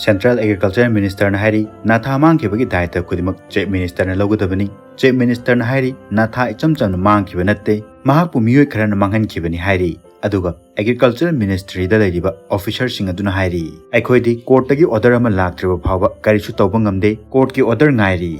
ꯁꯦꯟꯇ꯭ꯔꯦꯜ ꯑꯦꯒ꯭ꯔꯤꯀꯜꯆꯔ ꯃꯤꯅꯤꯁꯇꯔꯅ ꯍꯥꯏꯔꯤ, ꯅꯥꯊꯥ ꯃꯥꯡꯈꯤꯕꯒꯤ ꯗꯥꯏꯇ ꯈꯨꯗꯤꯡꯃꯛ ꯆꯤꯐ ꯃꯤꯅꯤꯁꯇꯔꯅ ꯂꯧꯒꯗꯕꯅꯤ꯫ ꯆꯤꯐ ꯃꯤꯅꯤꯁꯇꯔꯅ ꯍꯥꯏꯔꯤ, ꯅꯥꯊꯥ ꯏꯆꯝ ꯆꯝꯅ ꯃꯥꯡꯈꯤꯕ ꯅꯠꯇꯦ, ꯃꯍꯥꯛꯄꯨ ꯃꯤꯑꯣꯏ ꯈꯔꯅ ꯃꯥꯡꯍꯟꯈꯤꯕꯅꯤ ꯍꯥꯏꯔꯤ꯫ ꯑꯗꯨꯒ ꯑꯦꯒ꯭ꯔꯤꯀꯜꯆꯔ ꯃꯤꯅꯤꯁꯇ꯭ꯔꯤꯗ ꯂꯩꯔꯤꯕ ꯑꯣꯐꯤꯁꯔꯁꯤꯡ ꯑꯗꯨꯅ ꯍꯥꯏꯔꯤ, ꯑꯩꯈꯣꯏꯗꯤ ꯀꯣꯔꯠꯇꯒꯤ ꯑꯣꯔꯗꯔ ꯑꯃ ꯂꯥꯛꯇ꯭ꯔꯤꯕ ꯐꯥꯎꯕ ꯀꯔꯤꯁꯨ ꯇꯧꯕ ꯉꯝꯗꯦ, ꯀꯣꯔꯠꯀꯤ ꯑꯣꯔꯗꯔ ꯉꯥꯏꯔꯤ꯫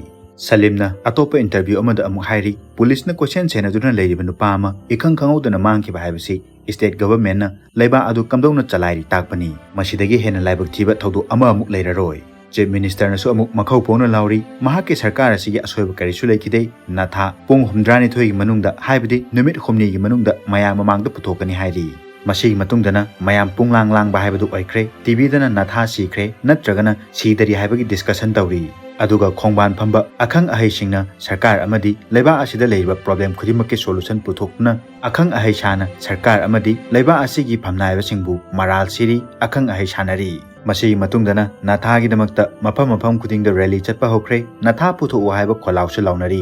ꯁꯂꯤꯝꯅ ꯑꯇꯣꯞꯄ ꯏꯟꯇꯔꯚ꯭ꯌꯨ ꯑꯃꯗ ꯑꯃꯨꯛ ꯍꯥꯏꯔꯤ, ꯄꯨꯂꯤꯁꯅ ꯀꯣꯏꯁꯦꯟ ꯁꯦꯟꯅꯗꯨꯅ ꯂꯩꯔꯤꯕ ꯅꯨꯄꯥ ꯑꯃ ꯏꯈꯪ ꯈꯪꯍꯧꯗꯅ ꯃꯥꯡꯈꯤꯕ ꯍꯥꯏꯕꯁꯤ ꯁ꯭ꯇꯦꯠ ꯒꯚꯔꯟꯃꯦꯟꯠꯅ ꯂꯩꯕꯥꯛ ꯑꯗꯨ ꯀꯝꯗꯧꯅ ꯆꯂꯥꯏꯔꯤ ꯇꯥꯛꯄꯅꯤ꯫ ꯃꯁꯤꯗꯒꯤ ꯍꯦꯟꯅ ꯂꯥꯏꯕꯛ ꯊꯤꯕ ꯊꯧꯗꯣꯛ ꯑꯃ ꯑꯃꯨꯛ ꯂꯩꯔꯔꯣꯏ꯫ ꯆꯤꯐ ꯃꯤꯅꯤꯁꯇꯔꯅꯁꯨ ꯑꯃꯨꯛ ꯃꯈꯧ ꯐꯣꯡꯅ ꯂꯥꯎꯔꯤ, ꯃꯍꯥꯛꯀꯤ ꯁꯔꯀꯥꯔ ꯑꯁꯤꯒꯤ ꯑꯁꯣꯏꯕ ꯀꯔꯤꯁꯨ ꯂꯩꯈꯤꯗꯦ꯫ ꯅꯥꯊꯥ ꯄꯨꯡ ꯍꯨꯝꯗ꯭ꯔꯥꯅꯤꯊꯣꯏꯒꯤ ꯃꯅꯨꯡꯗ, ꯍꯥꯏꯕꯗꯤ ꯅꯨꯃꯤꯠ ꯍꯨꯝꯅꯤꯒꯤ ꯃꯅꯨꯡꯗ ꯃꯌꯥꯝ ꯃꯃꯥꯡꯗ ꯄꯨꯊꯣꯛꯀꯅꯤ ꯍꯥꯏꯔꯤ꯫ ꯃꯁꯤꯒꯤ ꯃꯇꯨꯡꯗꯅ ꯃꯌꯥꯝ ꯄꯨꯡꯂꯥꯡ ꯂꯥꯡꯕ ꯍꯥꯏꯕꯗꯨ ꯑꯣꯏꯈ꯭ꯔꯦ꯫ ꯇꯤꯚꯤꯗꯅ ꯅꯥꯊꯥ ꯁꯤꯈ꯭ꯔꯦ ꯅꯠꯇ꯭ꯔꯒꯅ ꯁꯤꯗꯔꯤ ꯍꯥꯏꯕꯒꯤ ꯗꯤꯁꯀꯁꯟ ꯇꯧꯔꯤ꯫ ꯑꯗꯨꯒ ꯈꯣꯡꯕꯥꯟ ꯐꯝꯕ ꯑꯈꯪ ꯑꯍꯩꯁꯤꯡꯅ ꯁꯔꯀꯥꯔ ꯑꯃꯗꯤ ꯂꯩꯕꯥꯛ ꯑꯁꯤꯗ ꯂꯩꯔꯤꯕ ꯄ꯭ꯔꯣꯕ꯭ꯂꯦꯝ ꯈꯨꯗꯤꯡꯃꯛꯀꯤ ꯁꯣꯂꯨꯁꯟ ꯄꯨꯊꯣꯛꯇꯨꯅ ꯑꯈꯪ ꯑꯍꯩ ꯁꯥꯅ ꯁꯔꯀꯥꯔ ꯑꯃꯗꯤ ꯂꯩꯕꯥꯛ ꯑꯁꯤꯒꯤ ꯐꯝꯅꯥꯏꯕꯁꯤꯡꯕꯨ ꯃꯔꯥꯜ ꯁꯤꯔꯤ, ꯑꯈꯪ ꯑꯍꯩ ꯁꯥꯅꯔꯤ꯫ ꯃꯁꯤꯒꯤ ꯃꯇꯨꯡꯗꯅ ꯅꯥꯊꯥꯒꯤꯗꯃꯛꯇ ꯃꯐꯝ ꯃꯐꯝ ꯈꯨꯗꯤꯡꯗ ꯔꯦꯂꯤ ꯆꯠꯄ ꯍꯧꯈ꯭ꯔꯦ꯫ ꯅꯥꯊꯥ ꯄꯨꯊꯣꯛꯎ ꯍꯥꯏꯕ ꯈꯣꯜꯂꯥꯎꯁꯨ ꯂꯥꯎꯅꯔꯤ꯫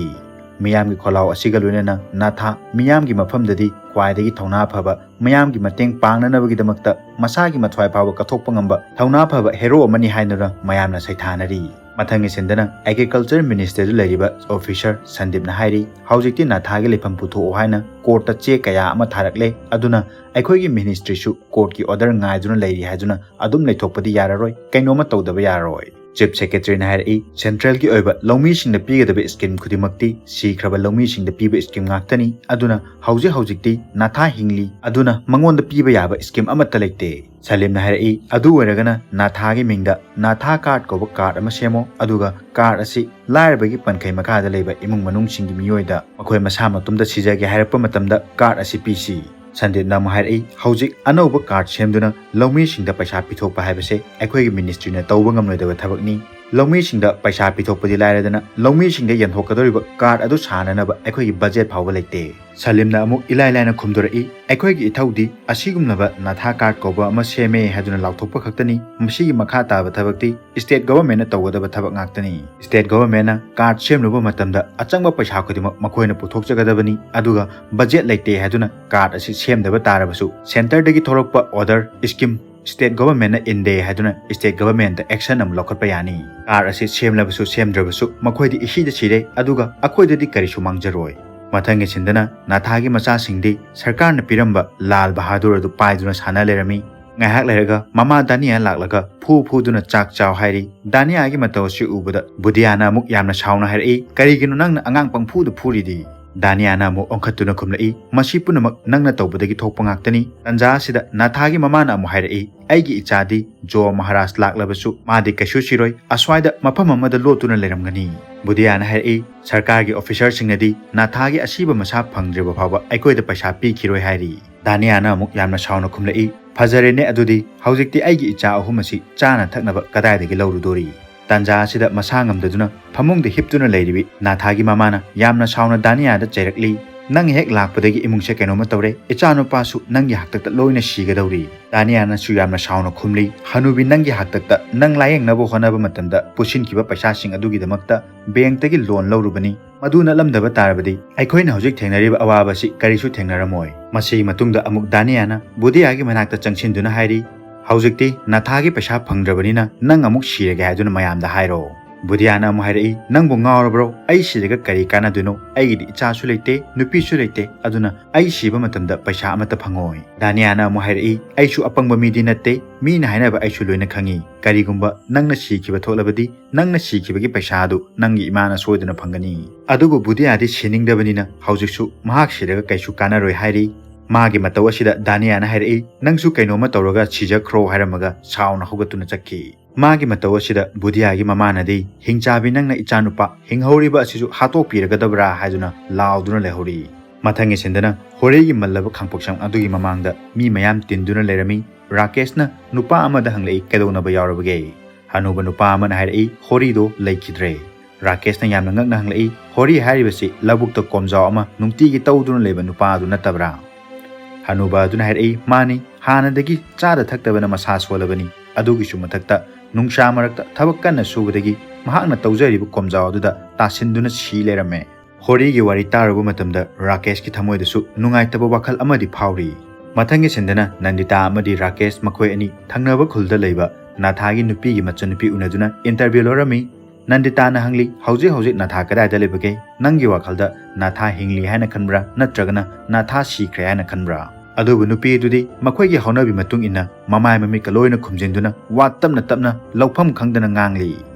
ꯃꯤꯌꯥꯝꯒꯤ ꯈꯣꯜꯂꯥꯎ ꯑꯁꯤꯒ ꯂꯣꯏꯅꯅ ꯅꯥꯊꯥ ꯃꯤꯌꯥꯝꯒꯤ ꯃꯐꯝꯗꯗꯤ ꯈ꯭ꯋꯥꯏꯗꯒꯤ ꯊꯧꯅꯥ ꯐꯕ, ꯃꯤꯌꯥꯝꯒꯤ ꯃꯇꯦꯡ ꯄꯥꯡꯅꯅꯕꯒꯤꯗꯃꯛꯇ ꯃꯁꯥꯒꯤ ꯃꯊ꯭ꯋꯥꯏ ꯐꯥꯎꯕ ꯀꯠꯊꯣꯛꯄ ꯉꯝꯕ ꯊꯧꯅꯥ ꯐꯕ ꯍꯦꯔꯣ ꯑꯃꯅꯤ ꯍꯥꯏꯗꯨꯅ ꯃꯌꯥꯝꯅ ꯁꯩꯊꯥꯅꯔꯤ꯫ ꯃꯊꯪꯒꯤ ꯁꯤꯟꯗꯅ ꯑꯦꯒ꯭ꯔꯤꯀꯜꯆꯔ ꯃꯤꯅꯤꯁꯇꯔꯗ ꯂꯩꯔꯤꯕ ꯑꯣꯐꯤꯁꯔ ꯁꯟꯗꯤꯞꯅ ꯍꯥꯏꯔꯤ, ꯍꯧꯖꯤꯛꯇꯤ ꯅꯥꯊꯥꯒꯤ ꯂꯩꯐꯝ ꯄꯨꯊꯣꯛꯑꯣ ꯍꯥꯏꯅ ꯀꯣꯔꯠꯇ ꯆꯦ ꯀꯌꯥ ꯑꯃ ꯊꯥꯔꯛꯂꯦ꯫ ꯑꯗꯨꯅ ꯑꯩꯈꯣꯏꯒꯤ ꯃꯤꯅꯤꯁꯇ꯭ꯔꯤꯁꯨ ꯀꯣꯔꯠꯀꯤ ꯑꯣꯔꯗꯔ ꯉꯥꯏꯗꯨꯅ ꯂꯩꯔꯤ ꯍꯥꯏꯗꯨꯅ ꯑꯗꯨꯝ ꯂꯩꯊꯣꯛꯄꯗꯤ ꯌꯥꯔꯔꯣꯏ, ꯀꯩꯅꯣꯝꯃ ꯇꯧꯗꯕ ꯌꯥꯔꯔꯣꯏ꯫ ꯆꯤꯐ ꯁꯦꯀ꯭ꯔꯦꯇꯔꯤꯅ ꯍꯥꯏꯔꯛꯏ, ꯁꯦꯟꯇ꯭ꯔꯦꯜꯒꯤ ꯑꯣꯏꯕ ꯂꯧꯃꯤꯁꯤꯡꯗ ꯄꯤꯒꯗꯕ ꯁ꯭ꯀꯤꯝ ꯈꯨꯗꯤꯡꯃꯛꯇꯤ ꯁꯤꯈ꯭ꯔꯕ ꯂꯧꯃꯤꯁꯤꯡꯗ ꯄꯤꯕ ꯁ꯭ꯀꯤꯝ ꯉꯥꯛꯇꯅꯤ꯫ ꯑꯗꯨꯅ ꯍꯧꯖꯤꯛ ꯍꯧꯖꯤꯛꯇꯤ ꯅꯥꯊꯥ ꯍꯤꯡꯂꯤ, ꯑꯗꯨꯅ ꯃꯉꯣꯟꯗ ꯄꯤꯕ ꯌꯥꯕ ꯁ꯭ꯀꯤꯝ ꯑꯃꯠꯇ ꯂꯩꯇꯦ꯫ ꯁꯂꯤꯝꯅ ꯍꯥꯏꯔꯛꯏ, ꯑꯗꯨ ꯑꯣꯏꯔꯒꯅ ꯅꯥꯊꯥꯒꯤ ꯃꯤꯡꯗ ꯅꯥꯊꯥ ꯀꯥꯔꯗ ꯀꯧꯕ ꯀꯥꯔꯗ ꯑꯃ ꯁꯦꯝꯃꯣ, ꯑꯗꯨꯒ ꯀꯥꯔꯗ ꯑꯁꯤ ꯂꯥꯏꯔꯕꯒꯤ ꯄꯟꯈꯩ ꯃꯈꯥꯗ ꯂꯩꯕ ꯏꯃꯨꯡ ꯃꯅꯨꯡꯁꯤꯡꯒꯤ ꯃꯤꯑꯣꯏꯗ ꯃꯈꯣꯏ ꯃꯁꯥ ꯃꯇꯣꯝꯇ ꯁꯤꯖꯒꯦ ꯍꯥꯏꯔꯛꯄ ꯃꯇꯝꯗ ꯀꯥꯔꯗ ꯑꯁꯤ ꯄꯤꯁꯤ꯫ ꯁꯟꯗꯤꯞꯅ ꯑꯃꯨꯛ ꯍꯥꯏꯔꯛꯏ, ꯍꯧꯖꯤꯛ ꯑꯅꯧꯕ ꯀꯥꯔꯗ ꯁꯦꯝꯗꯨꯅ ꯂꯧꯃꯤꯁꯤꯡꯗ ꯄꯩꯁꯥ ꯄꯤꯊꯣꯛꯄ ꯍꯥꯏꯕꯁꯦ ꯑꯩꯈꯣꯏꯒꯤ ꯃꯤꯅꯤꯁꯇ꯭ꯔꯤꯅ ꯇꯧꯕ ꯉꯝꯂꯣꯏꯗꯕ ꯊꯕꯛꯅꯤ꯫ ꯂꯧꯃꯤꯁꯤꯡꯗ ꯄꯩꯁꯥ ꯄꯤꯊꯣꯛꯄꯗꯤ ꯂꯥꯏꯔꯗꯅ, ꯂꯧꯃꯤꯁꯤꯡꯗ ꯌꯦꯟꯊꯣꯛꯀꯗꯧꯔꯤꯕ ꯀꯥꯔꯗ ꯑꯗꯨ ꯁꯥꯅꯅꯕ ꯑꯩꯈꯣꯏꯒꯤ ꯕꯖꯦꯠ ꯐꯥꯎꯕ ꯂꯩꯇꯦ꯫ ꯁꯂꯤꯝꯅ ꯑꯃꯨꯛ ꯏꯂꯥꯏ ꯂꯥꯏꯅ ꯈꯨꯝꯗꯣꯔꯛꯏ, ꯑꯩꯈꯣꯏꯒꯤ ꯏꯊꯧꯗꯤ ꯑꯁꯤꯒꯨꯝꯂꯕ ꯅꯥꯊꯥ ꯀꯥꯔꯗ ꯀꯧꯕ ꯑꯃ ꯁꯦꯝꯃꯦ ꯍꯥꯏꯗꯨꯅ ꯂꯥꯎꯊꯣꯛꯄ ꯈꯛꯇꯅꯤ꯫ ꯃꯁꯤꯒꯤ ꯃꯈꯥ ꯇꯥꯕ ꯊꯕꯛꯇꯤ ꯁ꯭ꯇꯦꯠ ꯒꯚꯔꯟꯃꯦꯟꯠꯅ ꯇꯧꯒꯗꯕ ꯊꯕꯛ ꯉꯥꯛꯇꯅꯤ꯫ ꯁ꯭ꯇꯦꯠ ꯒꯚꯔꯟꯃꯦꯟꯠꯅ ꯀꯥꯔꯗ ꯁꯦꯝꯂꯨꯕ ꯃꯇꯝꯗ ꯑꯆꯪꯕ ꯄꯩꯁꯥ ꯈꯨꯗꯤꯡꯃꯛ ꯃꯈꯣꯏꯅ ꯄꯨꯊꯣꯛꯆꯒꯗꯕꯅꯤ, ꯑꯗꯨꯒ ꯕꯖꯦꯠ ꯂꯩꯇꯦ ꯍꯥꯏꯗꯨꯅ ꯀꯥꯔꯗ ꯑꯁꯤ ꯁꯦꯝꯗꯕ ꯇꯥꯔꯕꯁꯨ, ꯁꯦꯟꯇꯔꯗꯒꯤ ꯊꯣꯛꯂꯛꯄ ꯑꯣꯔꯗꯔ, ꯁ꯭ꯀꯤꯝ, ꯁ꯭ꯇꯦꯠ ꯒꯚꯔꯟꯃꯦꯟꯠꯅ ꯏꯟꯗꯦ ꯍꯥꯏꯗꯨꯅ ꯁ꯭ꯇꯦꯠ ꯒꯚꯔꯟꯃꯦꯟꯠꯇ ꯑꯦꯛꯁꯟ ꯑꯃ ꯂꯧꯈꯠꯄ ꯌꯥꯅꯤ꯫ ꯀꯥꯔꯗ ꯑꯁꯤ ꯁꯦꯝꯂꯕꯁꯨ ꯁꯦꯝꯗ꯭ꯔꯕꯁꯨ ꯃꯈꯣꯏꯗꯤ ꯏꯁꯤꯗ ꯁꯤꯔꯦ, ꯑꯗꯨꯒ ꯑꯩꯈꯣꯏꯗꯗꯤ ꯀꯔꯤꯁꯨ ꯃꯥꯡꯖꯔꯣꯏ꯫ ꯃꯊꯪꯒꯤ ꯁꯤꯟꯗꯅ ꯅꯥꯊꯥꯒꯤ ꯃꯆꯥꯁꯤꯡꯗꯤ ꯁꯔꯀꯥꯔꯅ ꯄꯤꯔꯝꯕ ꯂꯥꯜ ꯕꯍꯥꯗꯨꯔ ꯑꯗꯨ ꯄꯥꯏꯗꯨꯅ ꯁꯥꯟꯅ ꯂꯩꯔꯝꯃꯤ꯫ ꯉꯥꯏꯍꯥꯛ ꯂꯩꯔꯒ ꯃꯃꯥ ꯗꯥꯅꯤꯌꯥ ꯂꯥꯛꯂꯒ ꯐꯨ ꯐꯨꯗꯨꯅ ꯆꯥꯛ ꯆꯥꯎ ꯍꯥꯏꯔꯤ꯫ ꯗꯥꯅꯤꯌꯥꯒꯤ ꯃꯇꯧ ꯑꯁꯤ ꯎꯕꯗ ꯕꯨꯗꯤꯌꯥꯅ ꯑꯃꯨꯛ ꯌꯥꯝꯅ ꯁꯥꯎꯅ ꯍꯥꯏꯔꯛꯏ, "ꯀꯔꯤꯒꯤꯅꯣ ꯅꯪꯅ ꯑꯉꯥꯡ ꯄꯪꯐꯨꯗ ꯐꯨꯔꯤꯗꯤ?" ꯗꯥꯅꯤꯌꯥꯅ ꯑꯃꯨꯛ ꯑꯣꯟꯈꯠꯇꯨꯅ ꯈꯨꯝꯂꯛꯏ, "ꯃꯁꯤ ꯄꯨꯝꯅꯃꯛ ꯅꯪꯅ ꯇꯧꯕꯗꯒꯤ ꯊꯣꯛꯄ ꯉꯥꯛꯇꯅꯤ꯫" ꯇꯟꯖꯥ ꯑꯁꯤꯗ ꯅꯥꯊꯥꯒꯤ ꯃꯃꯥꯅ ꯑꯃꯨꯛ ꯍꯥꯏꯔꯛꯏ, "ꯑꯩꯒꯤ ꯏꯆꯥꯗꯤ ꯖꯣ ꯃꯍꯥꯔꯥꯖ ꯂꯥꯛꯂꯕꯁꯨ ꯃꯥꯗꯤ ꯀꯩꯁꯨ ꯁꯤꯔꯣꯏ, ꯑꯁ꯭ꯋꯥꯏꯗ ꯃꯐꯝ ꯑꯃꯗ ꯂꯣꯠꯇꯨꯅ ꯂꯩꯔꯝꯒꯅꯤ꯫" ꯕꯨꯗꯤꯌꯥꯅ ꯍꯥꯏꯔꯛꯏ, "ꯁꯔꯀꯥꯔꯒꯤ ꯑꯣꯐꯤꯁꯔꯁꯤꯡꯅꯗꯤ ꯅꯥꯊꯥꯒꯤ ꯑꯁꯤꯕ ꯃꯁꯥ ꯐꯪꯗ꯭ꯔꯤꯕ ꯐꯥꯎꯕ ꯑꯩꯈꯣꯏꯗ ꯄꯩꯁꯥ ꯄꯤꯈꯤꯔꯣꯏ ꯍꯥꯏꯔꯤ꯫" ꯗꯥꯅꯤꯌꯥꯅ ꯑꯃꯨꯛ ꯌꯥꯝꯅ ꯁꯥꯎꯅ ꯈꯨꯝꯂꯛꯏ, "ꯐꯖꯔꯦꯅꯦ, ꯑꯗꯨꯗꯤ ꯍꯧꯖꯤꯛꯇꯤ ꯑꯩꯒꯤ ꯏꯆꯥ ꯑꯍꯨꯝ ꯑꯁꯤ ꯆꯥꯅ ꯊꯛꯅꯕ ꯀꯗꯥꯏꯗꯒꯤ ꯂꯧꯔꯨꯗꯣꯔꯤ?" ꯇꯥꯟꯖꯥ ꯑꯁꯤꯗ ꯃꯁꯥ ꯉꯝꯗꯗꯨꯅ ꯐꯃꯨꯡꯗ ꯍꯤꯞꯇꯨꯅ ꯂꯩꯔꯤꯕꯤ ꯅꯥꯊꯥꯒꯤ ꯃꯃꯥꯅ ꯌꯥꯝꯅ ꯁꯥꯎꯅ ꯗꯥꯅꯤꯌꯥꯗ ꯆꯩꯔꯛꯂꯤ, "ꯅꯪ ꯍꯦꯛ ꯂꯥꯛꯄꯗꯒꯤ ꯏꯃꯨꯡꯁꯦ ꯀꯩꯅꯣꯝꯃ ꯇꯧꯔꯦ, ꯏꯆꯥꯅꯨꯄꯥꯁꯨ ꯅꯪꯒꯤ ꯍꯥꯛꯇꯛꯇ ꯂꯣꯏꯅ ꯁꯤꯒꯗꯧꯔꯤ꯫" ꯗꯥꯅꯤꯌꯥꯅꯁꯨ ꯌꯥꯝꯅ ꯁꯥꯎꯅ ꯈꯨꯝꯂꯤ, "ꯍꯅꯨꯕꯤ, ꯅꯪꯒꯤ ꯍꯥꯛꯇꯛꯇ ꯅꯪ ꯂꯥꯌꯦꯡꯅꯕ ꯍꯣꯠꯅꯕ ꯃꯇꯝꯗ ꯄꯨꯁꯤꯟꯈꯤꯕ ꯄꯩꯁꯥꯁꯤꯡ ꯑꯗꯨꯒꯤꯗꯃꯛꯇ ꯕꯦꯡꯛꯇꯒꯤ ꯂꯣꯟ ꯂꯧꯔꯨꯕꯅꯤ꯫ ꯃꯗꯨ ꯅꯠꯂꯝꯗꯕ ꯇꯥꯔꯕꯗꯤ ꯑꯩꯈꯣꯏꯅ ꯍꯧꯖꯤꯛ ꯊꯦꯡꯅꯔꯤꯕ ꯑꯋꯥꯕ ꯑꯁꯤ ꯀꯔꯤꯁꯨ ꯊꯦꯡꯅꯔꯝꯃꯣꯏ꯫" ꯃꯁꯤꯒꯤ ꯃꯇꯨꯡꯗ ꯑꯃꯨꯛ ꯗꯥꯅꯤꯌꯥꯅ ꯕꯨꯗꯤꯌꯥꯒꯤ ꯃꯅꯥꯛꯇ ꯆꯪꯁꯤꯟꯗꯨꯅ ꯍꯥꯏꯔꯤ, "ꯍꯧꯖꯤꯛꯇꯤ ꯅꯥꯊꯥꯒꯤ ꯄꯩꯁꯥ ꯐꯪꯗ꯭ꯔꯕꯅꯤꯅ ꯅꯪ ꯑꯃꯨꯛ ꯁꯤꯔꯒꯦ ꯍꯥꯏꯗꯨꯅ ꯃꯌꯥꯝꯗ ꯍꯥꯏꯔꯣ꯫" ꯕꯨꯙꯤꯌꯥꯅ ꯑꯃꯨꯛ ꯍꯥꯏꯔꯛꯏ, "ꯅꯪꯕꯨ ꯉꯥꯎꯔꯕ꯭ꯔꯣ? ꯑꯩ ꯁꯤꯔꯒ ꯀꯔꯤ ꯀꯥꯟꯅꯗꯣꯏꯅꯣ? ꯑꯩꯒꯤꯗꯤ ꯏꯆꯥꯁꯨ ꯂꯩꯇꯦ, ꯅꯨꯄꯤꯁꯨ ꯂꯩꯇꯦ, ꯑꯗꯨꯅ ꯑꯩ ꯁꯤꯕ ꯃꯇꯝꯗ ꯄꯩꯁꯥ ꯑꯃꯠꯇ ꯐꯪꯉꯣꯏ꯫" ꯗꯥꯅꯤꯌꯥꯅ ꯑꯃꯨꯛ ꯍꯥꯏꯔꯛꯏ, "ꯑꯩꯁꯨ ꯑꯄꯪꯕ ꯃꯤꯗꯤ ꯅꯠꯇꯦ, ꯃꯤꯅ ꯍꯥꯏꯅꯕ ꯑꯩꯁꯨ ꯂꯣꯏꯅ ꯈꯪꯉꯤ꯫ ꯀꯔꯤꯒꯨꯝꯕ ꯅꯪꯅ ꯁꯤꯈꯤꯕ ꯊꯣꯛꯂꯕꯗꯤ, ꯅꯪꯅ ꯁꯤꯈꯤꯕꯒꯤ ꯄꯩꯁꯥ ꯑꯗꯨ ꯅꯪꯒꯤ ꯏꯃꯥꯅ ꯁꯣꯏꯗꯅ ꯐꯪꯒꯅꯤ꯫" ꯑꯗꯨꯕꯨ ꯕꯨꯙꯤꯌꯥꯗꯤ ꯁꯤꯅꯤꯡꯗꯕꯅꯤꯅ ꯍꯧꯖꯤꯛꯁꯨ ꯃꯍꯥꯛ ꯁꯤꯔꯒ ꯀꯩꯁꯨ ꯀꯥꯟꯅꯔꯣꯏ ꯍꯥꯏꯔꯤ꯫ ꯃꯥꯒꯤ ꯃꯇꯧ ꯑꯁꯤꯗ ꯗꯥꯅꯤꯌꯥꯅ ꯍꯥꯏꯔꯛꯏ, "ꯅꯪꯁꯨ ꯀꯩꯅꯣꯝꯃ ꯇꯧꯔꯒ ꯁꯤꯖꯈ꯭ꯔꯣ" ꯍꯥꯏꯔꯝꯃꯒ ꯁꯥꯎꯅ ꯍꯧꯒꯠꯇꯨꯅ ꯆꯠꯈꯤ꯫ ꯃꯥꯒꯤ ꯃꯇꯧ ꯑꯁꯤꯗ ꯕꯨꯙꯤꯌꯥꯒꯤ ꯃꯃꯥꯅꯗꯤ, "ꯍꯤꯡꯆꯥꯕꯤ ꯅꯪꯅ ꯏꯆꯥꯅꯨꯄꯥ ꯍꯤꯡꯍꯧꯔꯤꯕ ꯑꯁꯤꯁꯨ ꯍꯥꯠꯇꯣꯛꯄꯤꯔꯒꯗꯕ꯭ꯔꯥ?" ꯍꯥꯏꯗꯨꯅ ꯂꯥꯎꯗꯨꯅ ꯂꯩꯍꯧꯔꯤ꯫ ꯃꯊꯪꯒꯤ ꯁꯤꯟꯗꯅ ꯍꯣꯔꯤꯒꯤ ꯃꯜꯂꯕ ꯈꯥꯡꯄꯣꯛꯁꯪ ꯑꯗꯨꯒꯤ ꯃꯃꯥꯡꯗ ꯃꯤ ꯃꯌꯥꯝ ꯇꯤꯟꯗꯨꯅ ꯂꯩꯔꯝꯃꯤ꯫ ꯔꯥꯀꯦꯁꯅ ꯅꯨꯄꯥ ꯑꯃꯗ ꯍꯪꯂꯛꯏ, "ꯀꯩꯗꯧꯅꯕ ꯌꯥꯎꯔꯕꯒꯦ?" ꯍꯅꯨꯕ ꯅꯨꯄꯥ ꯑꯃꯅ ꯍꯥꯏꯔꯛꯏ, "ꯍꯣꯔꯤꯗꯣ ꯂꯩꯈꯤꯗ꯭ꯔꯦ꯫" ꯔꯥꯀꯦꯁꯅ ꯌꯥꯝꯅ ꯉꯛꯅ ꯍꯪꯂꯛꯏ, "ꯍꯣꯔꯤ ꯍꯥꯏꯔꯤꯕꯁꯤ ꯂꯧꯕꯨꯛꯇ ꯀꯣꯝꯖꯥꯎ ꯑꯃ ꯅꯨꯡꯇꯤꯒꯤ ꯇꯧꯗꯨꯅ ꯂꯩꯕ ꯅꯨꯄꯥ ꯑꯗꯨ ꯅꯠꯇꯕ꯭ꯔꯥ?" ꯍꯅꯨꯕ ꯑꯗꯨꯅ ꯍꯥꯏꯔꯛꯏ, "ꯃꯥꯅꯤ, ꯍꯥꯟꯅꯗꯒꯤ ꯆꯥꯗ ꯊꯛꯇꯕꯅ ꯃꯁꯥ ꯁꯣꯜꯂꯕꯅꯤ꯫ ꯑꯗꯨꯒꯤꯁꯨ ꯃꯊꯛꯇ ꯅꯨꯡꯁꯥ ꯃꯔꯛꯇ ꯊꯕꯛ ꯀꯟꯅ ꯁꯨꯕꯗꯒꯤ ꯃꯍꯥꯛꯅ ꯇꯧꯖꯔꯤꯕ ꯀꯣꯝꯖꯥꯎ ꯑꯗꯨꯗ ꯇꯥꯁꯤꯟꯗꯨꯅ ꯁꯤ ꯂꯩꯔꯝꯃꯦ꯫" ꯍꯣꯔꯤꯒꯤ ꯋꯥꯔꯤ ꯇꯥꯔꯨꯕ ꯃꯇꯝꯗ ꯔꯥꯀꯦꯁꯀꯤ ꯊꯃꯣꯏꯗꯁꯨ ꯅꯨꯡꯉꯥꯏꯇꯕ ꯋꯥꯈꯜ ꯑꯃꯗꯤ ꯐꯥꯎꯔꯤ꯫ ꯃꯊꯪꯒꯤ ꯁꯤꯟꯗꯅ ꯅꯟꯗꯤꯇꯥ ꯑꯃꯗꯤ ꯔꯥꯀꯦꯁ ꯃꯈꯣꯏ ꯑꯅꯤ ꯊꯪꯅꯕ ꯈꯨꯜꯗ ꯂꯩꯕ ꯅꯥꯊꯥꯒꯤ ꯅꯨꯄꯤꯒꯤ ꯃꯆꯟꯅꯨꯄꯤ ꯎꯅꯗꯨꯅ interview ꯂꯧꯔꯝꯃꯤ꯫ ꯅꯟꯗꯤꯇꯥꯅ ꯍꯪꯂꯤ, "ꯍꯧꯖꯤꯛ ꯍꯧꯖꯤꯛ ꯅꯥꯊꯥ ꯀꯗꯥꯏꯗ ꯂꯩꯕꯒꯦ? ꯅꯪꯒꯤ ꯋꯥꯈꯜꯗ ꯅꯥꯊꯥ ꯍꯤꯡꯂꯤ ꯍꯥꯏꯅ ꯈꯟꯕ꯭ꯔꯥ, ꯅꯠꯇ꯭ꯔꯒꯅ ꯅꯥꯊꯥ ꯁꯤꯈ꯭ꯔꯦ ꯍꯥꯏꯅ ꯈꯟꯕ꯭ꯔꯥ?" ꯑꯗꯨꯕꯨ ꯅꯨꯄꯤ ꯑꯗꯨꯗꯤ ꯃꯈꯣꯏꯒꯤ ꯍꯧꯅꯕꯤ ꯃꯇꯨꯡ ꯏꯟꯅ ꯃꯃꯥꯏ ꯃꯃꯤꯠꯀ ꯂꯣꯏꯅ ꯈꯨꯝꯖꯤꯟꯗꯨꯅ ꯋꯥ ꯇꯞꯅ ꯇꯞꯅ ꯂꯧꯐꯝ ꯈꯪꯗꯅ ꯉꯥꯡꯂꯤ꯫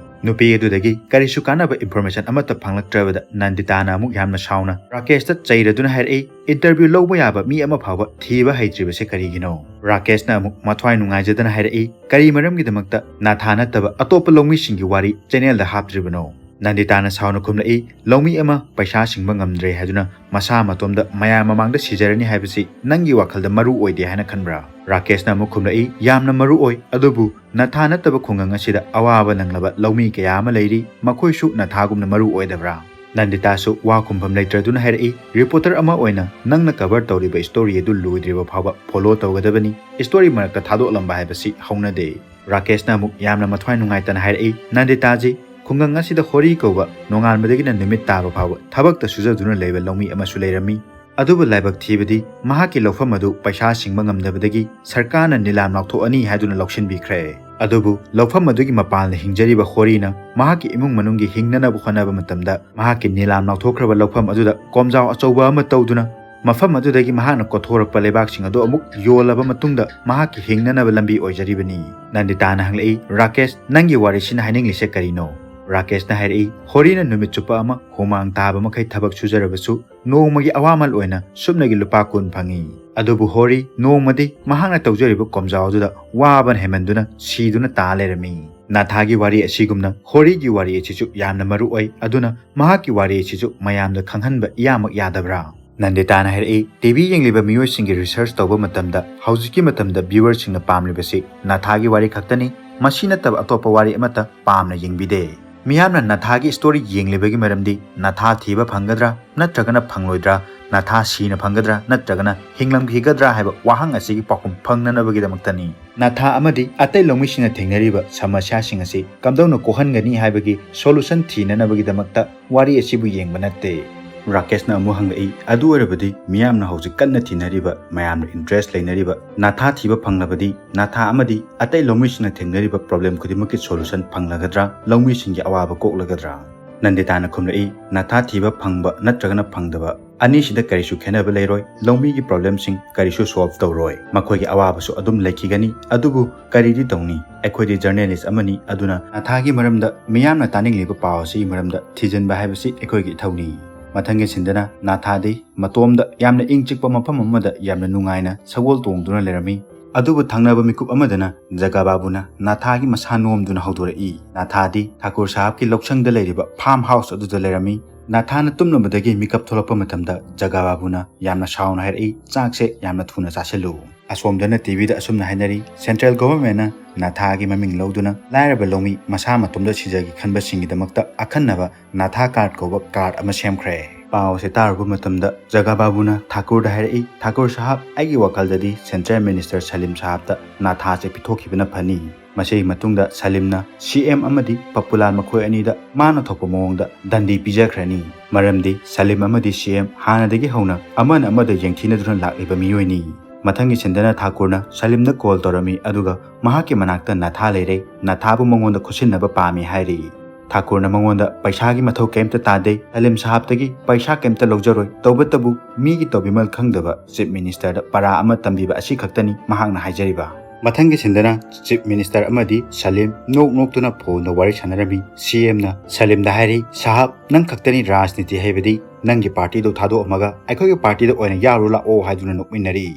ꯅꯨꯄꯤ ꯑꯗꯨꯗꯒꯤ ꯀꯔꯤꯁꯨ ꯀꯥꯟꯅꯕ information ꯑꯃꯠꯇ ꯐꯪꯂꯛꯇ꯭ꯔꯕꯗ ꯅꯟꯗꯤꯇꯥꯅ ꯑꯃꯨꯛ ꯌꯥꯝꯅ ꯁꯥꯎꯅ ꯔꯥꯀꯦꯁꯇ ꯆꯩꯔꯗꯨꯅ ꯍꯥꯏꯔꯛꯏ, "Interview ꯂꯧꯕ ꯌꯥꯕ ꯃꯤ ꯑꯃ ꯐꯥꯎꯕ ꯊꯤꯕ ꯍꯩꯇ꯭ꯔꯤꯕꯁꯦ ꯀꯔꯤꯒꯤꯅꯣ?" ꯔꯥꯀꯦꯁꯅ ꯑꯃꯨꯛ ꯃꯊ꯭ꯋꯥꯏ ꯅꯨꯡꯉꯥꯏꯖꯗꯅ ꯍꯥꯏꯔꯛꯏ, "ꯀꯔꯤ ꯃꯔꯝꯒꯤꯗꯃꯛꯇ ꯅꯥꯊꯥ ꯅꯠꯇꯕ ꯑꯇꯣꯞꯄ ꯂꯧꯃꯤꯁꯤꯡꯒꯤ ꯋꯥꯔꯤ channelꯗ ꯍꯥꯞꯇ꯭ꯔꯤꯕꯅꯣ?" ꯅꯟꯗꯤꯇꯥꯅ ꯁꯥꯎꯅ ꯈꯨꯝꯂꯛꯏ, "ꯂꯧꯃꯤ ꯑꯃ ꯄꯩꯁꯥ ꯁꯤꯡꯕ ꯉꯝꯗ꯭ꯔꯦ ꯍꯥꯏꯗꯨꯅ ꯃꯁꯥ ꯃꯇꯣꯝꯗ ꯃꯌꯥꯝ ꯃꯃꯥꯡꯗ ꯁꯤꯖꯔꯅꯤ ꯍꯥꯏꯕꯁꯤ ꯅꯪꯒꯤ ꯋꯥꯈꯜꯗ ꯃꯔꯨ ꯑꯣꯏꯗꯦ ꯍꯥꯏꯅ ꯈꯟꯕ꯭ꯔꯥ?" ꯔꯥꯀꯦꯁꯅ ꯑꯃꯨꯛ ꯈꯨꯝꯂꯛꯏ, "ꯌꯥꯝꯅ ꯃꯔꯨ ꯑꯣꯏ, ꯑꯗꯨꯕꯨ ꯅꯥꯊꯥ ꯅꯠꯇꯕ ꯈꯨꯡꯒꯪ ꯑꯁꯤꯗ ꯑꯋꯥꯕ ꯅꯪꯂꯕ ꯂꯧꯃꯤ ꯀꯌꯥ ꯑꯃ ꯂꯩꯔꯤ, ꯃꯈꯣꯏꯁꯨ ꯅꯥꯊꯥꯒꯨꯝꯅ ꯃꯔꯨ ꯑꯣꯏꯗꯕ꯭ꯔꯥ?" ꯅꯟꯗꯤꯇꯥꯁꯨ ꯋꯥ ꯈꯨꯝꯐꯝ ꯂꯩꯇ꯭ꯔꯗꯨꯅ ꯍꯥꯏꯔꯛꯏ, "Reporter ꯑꯃ ꯑꯣꯏꯅ ꯅꯪꯅ cover ꯇꯧꯔꯤꯕ story ꯑꯗꯨ ꯂꯣꯏꯗ꯭ꯔꯤꯕ ꯐꯥꯎꯕ follow ꯇꯧꯒꯗꯕꯅꯤ꯫ Story ꯃꯔꯛꯇ ꯊꯥꯗꯣꯛꯂꯝꯕ ꯍꯥꯏꯕꯁꯤ ꯍꯧꯅꯗꯦ꯫" ꯔꯥꯀꯦꯁꯅ ꯑꯃꯨꯛ ꯌꯥꯝꯅ ꯃꯊ꯭ꯋꯥꯏ ꯅꯨꯡꯉꯥꯏꯇꯅ ꯍꯥꯏꯔꯛꯏ, "ꯅꯟꯗꯤꯇꯥꯖꯤ, ꯈꯨꯡꯒꯪ ꯑꯁꯤꯗ ꯍꯣꯔꯤ ꯀꯧꯕ ꯅꯣꯡꯉꯥꯟꯕꯗꯒꯤꯅ ꯅꯨꯃꯤꯠ ꯇꯥꯕ ꯐꯥꯎꯕ ꯊꯕꯛꯇ ꯁꯨꯖꯗꯨꯅ ꯂꯩꯕ ꯂꯧꯃꯤ ꯑꯃꯁꯨ ꯂꯩꯔꯝꯃꯤ꯫ ꯑꯗꯨꯕꯨ ꯂꯥꯏꯕꯛ ꯊꯤꯕꯗꯤ ꯃꯍꯥꯛꯀꯤ ꯂꯧꯐꯝ ꯑꯗꯨ ꯄꯩꯁꯥ ꯁꯤꯡꯕ ꯉꯝꯗꯕꯗꯒꯤ ꯁꯔꯀꯥꯔꯅ ꯅꯤꯂꯥꯝ ꯂꯥꯎꯊꯣꯛꯑꯅꯤ ꯍꯥꯏꯗꯨꯅ ꯂꯧꯁꯤꯟꯕꯤꯈ꯭ꯔꯦ꯫ ꯑꯗꯨꯕꯨ ꯂꯧꯐꯝ ꯑꯗꯨꯒꯤ ꯃꯄꯥꯟꯗ ꯍꯤꯡꯖꯔꯤꯕ ꯍꯣꯔꯤꯅ ꯃꯍꯥꯛꯀꯤ ꯏꯃꯨꯡ ꯃꯅꯨꯡꯒꯤ ꯍꯤꯡꯅꯅꯕ ꯍꯣꯠꯅꯕ ꯃꯇꯝꯗ ꯃꯍꯥꯛꯀꯤ ꯅꯤꯂꯥꯝ ꯂꯥꯎꯊꯣꯛꯈ꯭ꯔꯕ ꯂꯧꯐꯝ ꯑꯗꯨꯗ ꯀꯣꯝꯖꯥꯎ ꯑꯆꯧꯕ ꯑꯃ ꯇꯧꯗꯨꯅ ꯃꯐꯝ ꯑꯗꯨꯗꯒꯤ ꯃꯍꯥꯛꯅ ꯀꯣꯊꯣꯔꯛꯄ ꯂꯩꯕꯥꯛꯁꯤꯡ ꯑꯗꯨ ꯑꯃꯨꯛ ꯌꯣꯜꯂꯕ ꯃꯇꯨꯡꯗ ꯃꯍꯥꯛꯀꯤ ꯍꯤꯡꯅꯅꯕ ꯂꯝꯕꯤ ꯑꯣꯏꯖꯔꯤꯕꯅꯤ꯫ ꯅꯟꯗꯤꯇꯥꯅ ꯍꯪꯂꯛꯏ, "ꯔꯥꯀꯦꯁ, ꯅꯪꯒꯤ ꯋꯥꯔꯤꯁꯤꯅ ꯍꯥꯏꯅꯤꯡꯂꯤꯁꯦ ꯀꯔꯤꯅꯣ?" ꯔꯥꯀꯦꯁꯅ ꯍꯥꯏꯔꯛꯏ, "ꯍꯣꯔꯤꯅ ꯅꯨꯃꯤꯠ ꯆꯨꯞꯄ ꯑꯃ ꯍꯨꯃꯥꯡ ꯇꯥꯕ ꯃꯈꯩ ꯊꯕꯛ ꯁꯨꯖꯔꯕꯁꯨ ꯅꯣꯡꯃꯒꯤ ꯑꯋꯥꯃꯜ ꯑꯣꯏꯅ ꯁꯨꯞꯅꯒꯤ ꯂꯨꯄꯥ ꯀꯨꯟ ꯐꯪꯉꯤ꯫ ꯑꯗꯨꯕꯨ ꯍꯣꯔꯤ ꯅꯣꯡꯃꯗꯤ ꯃꯍꯥꯛꯅ ꯇꯧꯖꯔꯤꯕ ꯀꯣꯝꯖꯥꯎ ꯑꯗꯨꯗ ꯋꯥꯕꯅ ꯍꯦꯟꯃꯟꯗꯨꯅ ꯁꯤꯗꯨꯅ ꯇꯥ ꯂꯩꯔꯝꯃꯤ꯫" ꯅꯥꯊꯥꯒꯤ ꯋꯥꯔꯤ ꯑꯁꯤꯒꯨꯝꯅ ꯍꯣꯔꯤꯒꯤ ꯋꯥꯔꯤ ꯑꯁꯤꯁꯨ ꯌꯥꯝꯅ ꯃꯔꯨ ꯑꯣꯏ꯫ ꯑꯗꯨꯅ ꯃꯍꯥꯛꯀꯤ ꯋꯥꯔꯤ ꯑꯁꯤꯁꯨ ꯃꯌꯥꯝꯗ ꯈꯪꯍꯟꯕ ꯏꯌꯥꯃꯛ ꯌꯥꯗꯕ꯭ꯔꯥ? ꯅꯟꯗꯤꯇꯥꯅ ꯍꯥꯏꯔꯛꯏ, "ꯇꯤ ꯚꯤ ꯌꯦꯡꯂꯤꯕ ꯃꯤꯑꯣꯏꯁꯤꯡꯒꯤ ꯔꯤꯁꯔꯆ ꯇꯧꯕ ꯃꯇꯝꯗ ꯍꯧꯖꯤꯛꯀꯤ ꯃꯇꯝꯗ ꯚ꯭ꯌꯨꯋꯔꯁꯤꯡꯅ ꯄꯥꯝꯂꯤꯕꯁꯤ ꯅꯥꯊꯥꯒꯤ ꯋꯥꯔꯤ ꯈꯛꯇꯅꯤ꯫ ꯃꯁꯤ ꯅꯠꯇꯕ ꯑꯇꯣꯞꯄ ꯋꯥꯔꯤ ꯑꯃꯠꯇ ꯄꯥꯝꯅ ꯌꯦꯡꯕꯤꯗꯦ꯫ ꯃꯤꯌꯥꯝꯅ ꯅꯥꯊꯥꯒꯤ ꯁ꯭ꯇꯣꯔꯤ ꯌꯦꯡꯂꯤꯕꯒꯤ ꯃꯔꯝꯗꯤ ꯅꯥꯊꯥ ꯊꯤꯕ ꯐꯪꯒꯗ꯭ꯔꯥ ꯅꯠꯇ꯭ꯔꯒꯅ ꯐꯪꯂꯣꯏꯗ꯭ꯔꯥ, ꯅꯥꯊꯥ ꯁꯤꯅ ꯐꯪꯒꯗ꯭ꯔꯥ ꯅꯠꯇ꯭ꯔꯒꯅ ꯍꯤꯡꯂꯝꯈꯤꯒꯗ꯭ꯔꯥ ꯍꯥꯏꯕ ꯋꯥꯍꯪ ꯑꯁꯤꯒꯤ ꯄꯥꯎꯈꯨꯝ ꯐꯪꯅꯅꯕꯒꯤꯗꯃꯛꯇꯅꯤ꯫ ꯅꯥꯊꯥ ꯑꯃꯗꯤ ꯑꯇꯩ ꯂꯧꯃꯤꯁꯤꯡꯅ ꯊꯦꯡꯅꯔꯤꯕ ꯁꯃꯁ꯭ꯌꯥꯁꯤꯡ ꯑꯁꯤ ꯀꯝꯗꯧꯅ ꯀꯣꯛꯍꯟꯒꯅꯤ ꯍꯥꯏꯕꯒꯤ ꯁꯣꯂꯨꯁꯟ ꯊꯤꯅꯅꯕꯒꯤꯗꯃꯛꯇ ꯋꯥꯔꯤ ꯑꯁꯤꯕꯨ ꯌꯦꯡꯕ ꯅꯠꯇꯦ꯫" ꯔꯥꯀꯦꯁꯅ ꯑꯃꯨꯛ ꯍꯪꯂꯛꯏ, "ꯑꯗꯨ ꯑꯣꯏꯔꯕꯗꯤ ꯃꯤꯌꯥꯝꯅ ꯍꯧꯖꯤꯛ ꯀꯟꯅ ꯊꯤꯅꯔꯤꯕ, ꯃꯌꯥꯝꯅ ꯏꯟꯇꯔꯦꯁ ꯂꯩꯅꯔꯤꯕ ꯅꯥꯊꯥ ꯊꯤꯕ ꯐꯪꯂꯕꯗꯤ ꯅꯥꯊꯥ ꯑꯃꯗꯤ ꯑꯇꯩ ꯂꯧꯃꯤꯁꯤꯡꯅ ꯊꯦꯡꯅꯔꯤꯕ ꯄ꯭ꯔꯣꯕ꯭ꯂꯦꯝ ꯈꯨꯗꯤꯡꯃꯛꯀꯤ ꯁꯣꯂꯨꯁꯟ ꯐꯪꯂꯒꯗ꯭ꯔꯥ? ꯂꯧꯃꯤꯁꯤꯡꯒꯤ ꯑꯋꯥꯕ ꯀꯣꯛꯂꯒꯗ꯭ꯔꯥ?" ꯅꯟꯗꯤꯇꯥꯅ ꯈꯨꯝꯂꯛꯏ, "ꯅꯥꯊꯥ ꯊꯤꯕ ꯐꯪꯕ ꯅꯠꯇ꯭ꯔꯒꯅ ꯐꯪꯗꯕ ꯑꯅꯤꯁꯤꯗ ꯀꯔꯤꯁꯨ ꯈꯦꯠꯅꯕ ꯂꯩꯔꯣꯏ꯫ ꯂꯧꯃꯤꯒꯤ ꯄ꯭ꯔꯣꯕ꯭ꯂꯦꯝꯁꯤꯡ ꯀꯔꯤꯁꯨ ꯁꯣꯜꯚ ꯇꯧꯔꯣꯏ꯫ ꯃꯈꯣꯏꯒꯤ ꯑꯋꯥꯕꯁꯨ ꯑꯗꯨꯝ ꯂꯩꯈꯤꯒꯅꯤ꯫ ꯑꯗꯨꯕꯨ ꯀꯔꯤꯗꯤ ꯇꯧꯅꯤ? ꯑꯩꯈꯣꯏꯗꯤ ꯖꯔꯅꯦꯂꯤꯁ ꯑꯃꯅꯤ, ꯑꯗꯨꯅ ꯅꯥꯊꯥꯒꯤ ꯃꯔꯝꯗ ꯃꯤꯌꯥꯝꯅ ꯇꯥꯅꯤꯡꯂꯤꯕ ꯄꯥꯎ ꯑꯁꯤꯒꯤ ꯃꯔꯝꯗ ꯊꯤꯖꯤꯟꯕ ꯍꯥꯏꯕꯁꯤ ꯑꯩꯈꯣꯏꯒꯤ ꯏꯊꯧꯅꯤ꯫" ꯃꯊꯪꯒꯤ ꯁꯤꯟꯗꯅ ꯅꯥꯊꯥꯗꯤ ꯃꯇꯣꯝꯗ ꯌꯥꯝꯅ ꯏꯪ ꯆꯤꯛꯄ ꯃꯐꯝ ꯑꯃꯗ ꯌꯥꯝꯅ ꯅꯨꯡꯉꯥꯏꯅ ꯁꯒꯣꯜ ꯇꯣꯡꯗꯨꯅ ꯂꯩꯔꯝꯃꯤ꯫ ꯑꯗꯨꯕꯨ ꯊꯪꯅꯕ ꯃꯤꯀꯨꯞ ꯑꯃꯗꯅ ꯖꯒꯥ ꯕꯥꯕꯨꯅ ꯅꯥꯊꯥꯒꯤ ꯃꯁꯥ ꯅꯣꯝꯗꯨꯅ ꯍꯧꯗꯣꯔꯛꯏ꯫ ꯅꯥꯊꯥꯗꯤ ꯊꯥꯀꯨꯔ ꯁꯥꯍꯕꯀꯤ ꯂꯧꯁꯪꯗ ꯂꯩꯔꯤꯕ ꯐꯥꯔꯝ ꯍꯥꯎꯁ ꯑꯗꯨꯗ ꯂꯩꯔꯝꯃꯤ꯫ ꯅꯥꯊꯥꯅ ꯇꯨꯝꯂꯝꯕꯗꯒꯤ ꯃꯤꯀꯞ ꯊꯣꯛꯂꯛꯄ ꯃꯇꯝꯗ ꯖꯒꯥ ꯕꯥꯕꯨꯅ ꯌꯥꯝꯅ ꯁꯥꯎꯅ ꯍꯥꯏꯔꯛꯏ, "ꯆꯥꯛꯁꯦ ꯌꯥꯝꯅ ꯊꯨꯅ ꯆꯥꯁꯤꯜꯂꯨ꯫" ꯑꯁꯣꯝꯗꯅ ꯇꯤ ꯚꯤꯗ ꯑꯁꯨꯝꯅ ꯍꯥꯏꯅꯔꯤ, "ꯁꯦꯟꯇ꯭ꯔꯦꯜ ꯒꯣꯚꯔꯟꯃꯦꯟꯠꯅ ꯅꯥꯊꯥꯒꯤ ꯃꯃꯤꯡ ꯂꯧꯗꯨꯅ ꯂꯥꯏꯔꯕ ꯂꯧꯃꯤ ꯃꯁꯥ ꯃꯇꯣꯝꯗ ꯁꯤꯖꯒꯦ ꯈꯟꯕꯁꯤꯡꯒꯤꯗꯃꯛꯇ ꯑꯈꯟꯅꯕ ꯅꯥꯊꯥ ꯀꯥꯔꯗ ꯀꯧꯕ ꯀꯥꯔꯗ ꯑꯃ ꯁꯦꯝꯈ꯭ꯔꯦ꯫" ꯄꯥꯎ ꯑꯁꯦ ꯇꯥꯔꯨꯕ ꯃꯇꯝꯗ ꯖꯒꯥ ꯕꯥꯕꯨꯅ ꯊꯥꯀꯨꯔꯗ ꯍꯥꯏꯔꯛꯏ, "ꯊꯥꯀꯨꯔ ꯁꯥꯍꯕ, ꯑꯩꯒꯤ ꯋꯥꯈꯜꯗꯗꯤ ꯁꯦꯟꯇ꯭ꯔꯦꯜ ꯃꯤꯅꯤꯁꯇꯔ ꯁꯂꯤꯝ ꯁꯥꯍꯕꯇ ꯅꯥꯊꯥꯁꯦ ꯄꯤꯊꯣꯛꯈꯤꯕꯅ ꯐꯅꯤ꯫ ꯃꯁꯤꯒꯤ ꯃꯇꯨꯡꯗ ꯁꯂꯤꯝꯅ ꯁꯤ ꯑꯦꯝ ꯑꯃꯗꯤ ꯄꯞꯄꯨꯂꯥꯜ ꯃꯈꯣꯏ ꯑꯅꯤꯗ ꯃꯥꯅ ꯊꯣꯛꯄ ꯃꯑꯣꯡꯗ ꯗꯟꯗꯤ ꯄꯤꯖꯈ꯭ꯔꯅꯤ꯫ ꯃꯔꯝꯗꯤ ꯁꯂꯤꯝ ꯑꯃꯗꯤ ꯁꯤ ꯑꯦꯝ ꯍꯥꯟꯅꯗꯒꯤ ꯍꯧꯅ ꯑꯃꯅ ꯑꯃꯗ ꯌꯦꯡꯊꯤꯅꯗꯨꯅ ꯂꯥꯛꯂꯤꯕ ꯃꯤꯑꯣꯏꯅꯤ꯫ ꯃꯊꯪꯒꯤ ꯁꯤꯟꯗꯅ ꯊꯥꯀꯨꯔꯅ ꯁꯂꯤꯝꯗ ꯀꯣꯜ ꯇꯧꯔꯝꯃꯤ, ꯑꯗꯨꯒ ꯃꯍꯥꯛꯀꯤ ꯃꯅꯥꯛꯇ ꯅꯥꯊꯥ ꯂꯩꯔꯦ, ꯅꯥꯊꯥꯕꯨ ꯃꯉꯣꯟꯗ ꯈꯨꯠꯁꯤꯟꯅꯕ ꯄꯥꯝꯃꯤ ꯍꯥꯏꯔꯤ꯫ ꯊꯥꯀꯨꯔꯅ ꯃꯉꯣꯟꯗ ꯄꯩꯁꯥꯒꯤ ꯃꯊꯧ ꯀꯩꯝꯇ ꯇꯥꯗꯦ, ꯁꯂꯤꯝ ꯁꯥꯍꯥꯕꯇꯒꯤ ꯄꯩꯁꯥ ꯀꯩꯝꯇ ꯂꯧꯖꯔꯣꯏ, ꯇꯧꯕꯇꯕꯨ ꯃꯤꯒꯤ ꯇꯧꯕꯤꯃꯜ ꯈꯪꯗꯕ ꯆꯤꯐ ꯃꯤꯅꯤꯁꯇꯔꯗ ꯄꯔꯥ ꯑꯃ ꯇꯝꯕꯤꯕ ꯑꯁꯤ ꯈꯛꯇꯅꯤ ꯃꯍꯥꯛꯅ ꯍꯥꯏꯖꯔꯤꯕ꯫ ꯃꯊꯪꯒꯤ ꯁꯤꯟꯗꯅ ꯆꯤꯐ ꯃꯤꯅꯤꯁꯇꯔ ꯑꯃꯗꯤ ꯁꯂꯤꯝ ꯅꯣꯛ ꯅꯣꯛꯇꯨꯅ ꯐꯣꯟꯗ ꯋꯥꯔꯤ ꯁꯥꯟꯅꯔꯝꯃꯤ꯫ ꯁꯤ ꯑꯦꯝꯅ ꯁꯂꯤꯝꯗ ꯍꯥꯏꯔꯤ, "ꯁꯥꯍꯥꯕ, ꯅꯪ ꯈꯛꯇꯅꯤ ꯔꯥꯖꯅꯤꯇꯤ ꯍꯩꯕꯗꯤ, ꯅꯪꯒꯤ ꯄꯥꯔꯇꯤꯗꯨ ꯊꯥꯗꯣꯛꯑꯝꯃꯒ ꯑꯩꯈꯣꯏꯒꯤ ꯄꯥꯔꯇꯤꯗ ꯑꯣꯏꯅ ꯌꯥꯎꯔꯨ ꯂꯥꯛꯑꯣ" ꯍꯥꯏꯗꯨꯅ ꯅꯣꯛꯃꯤꯟꯅꯔꯤ꯫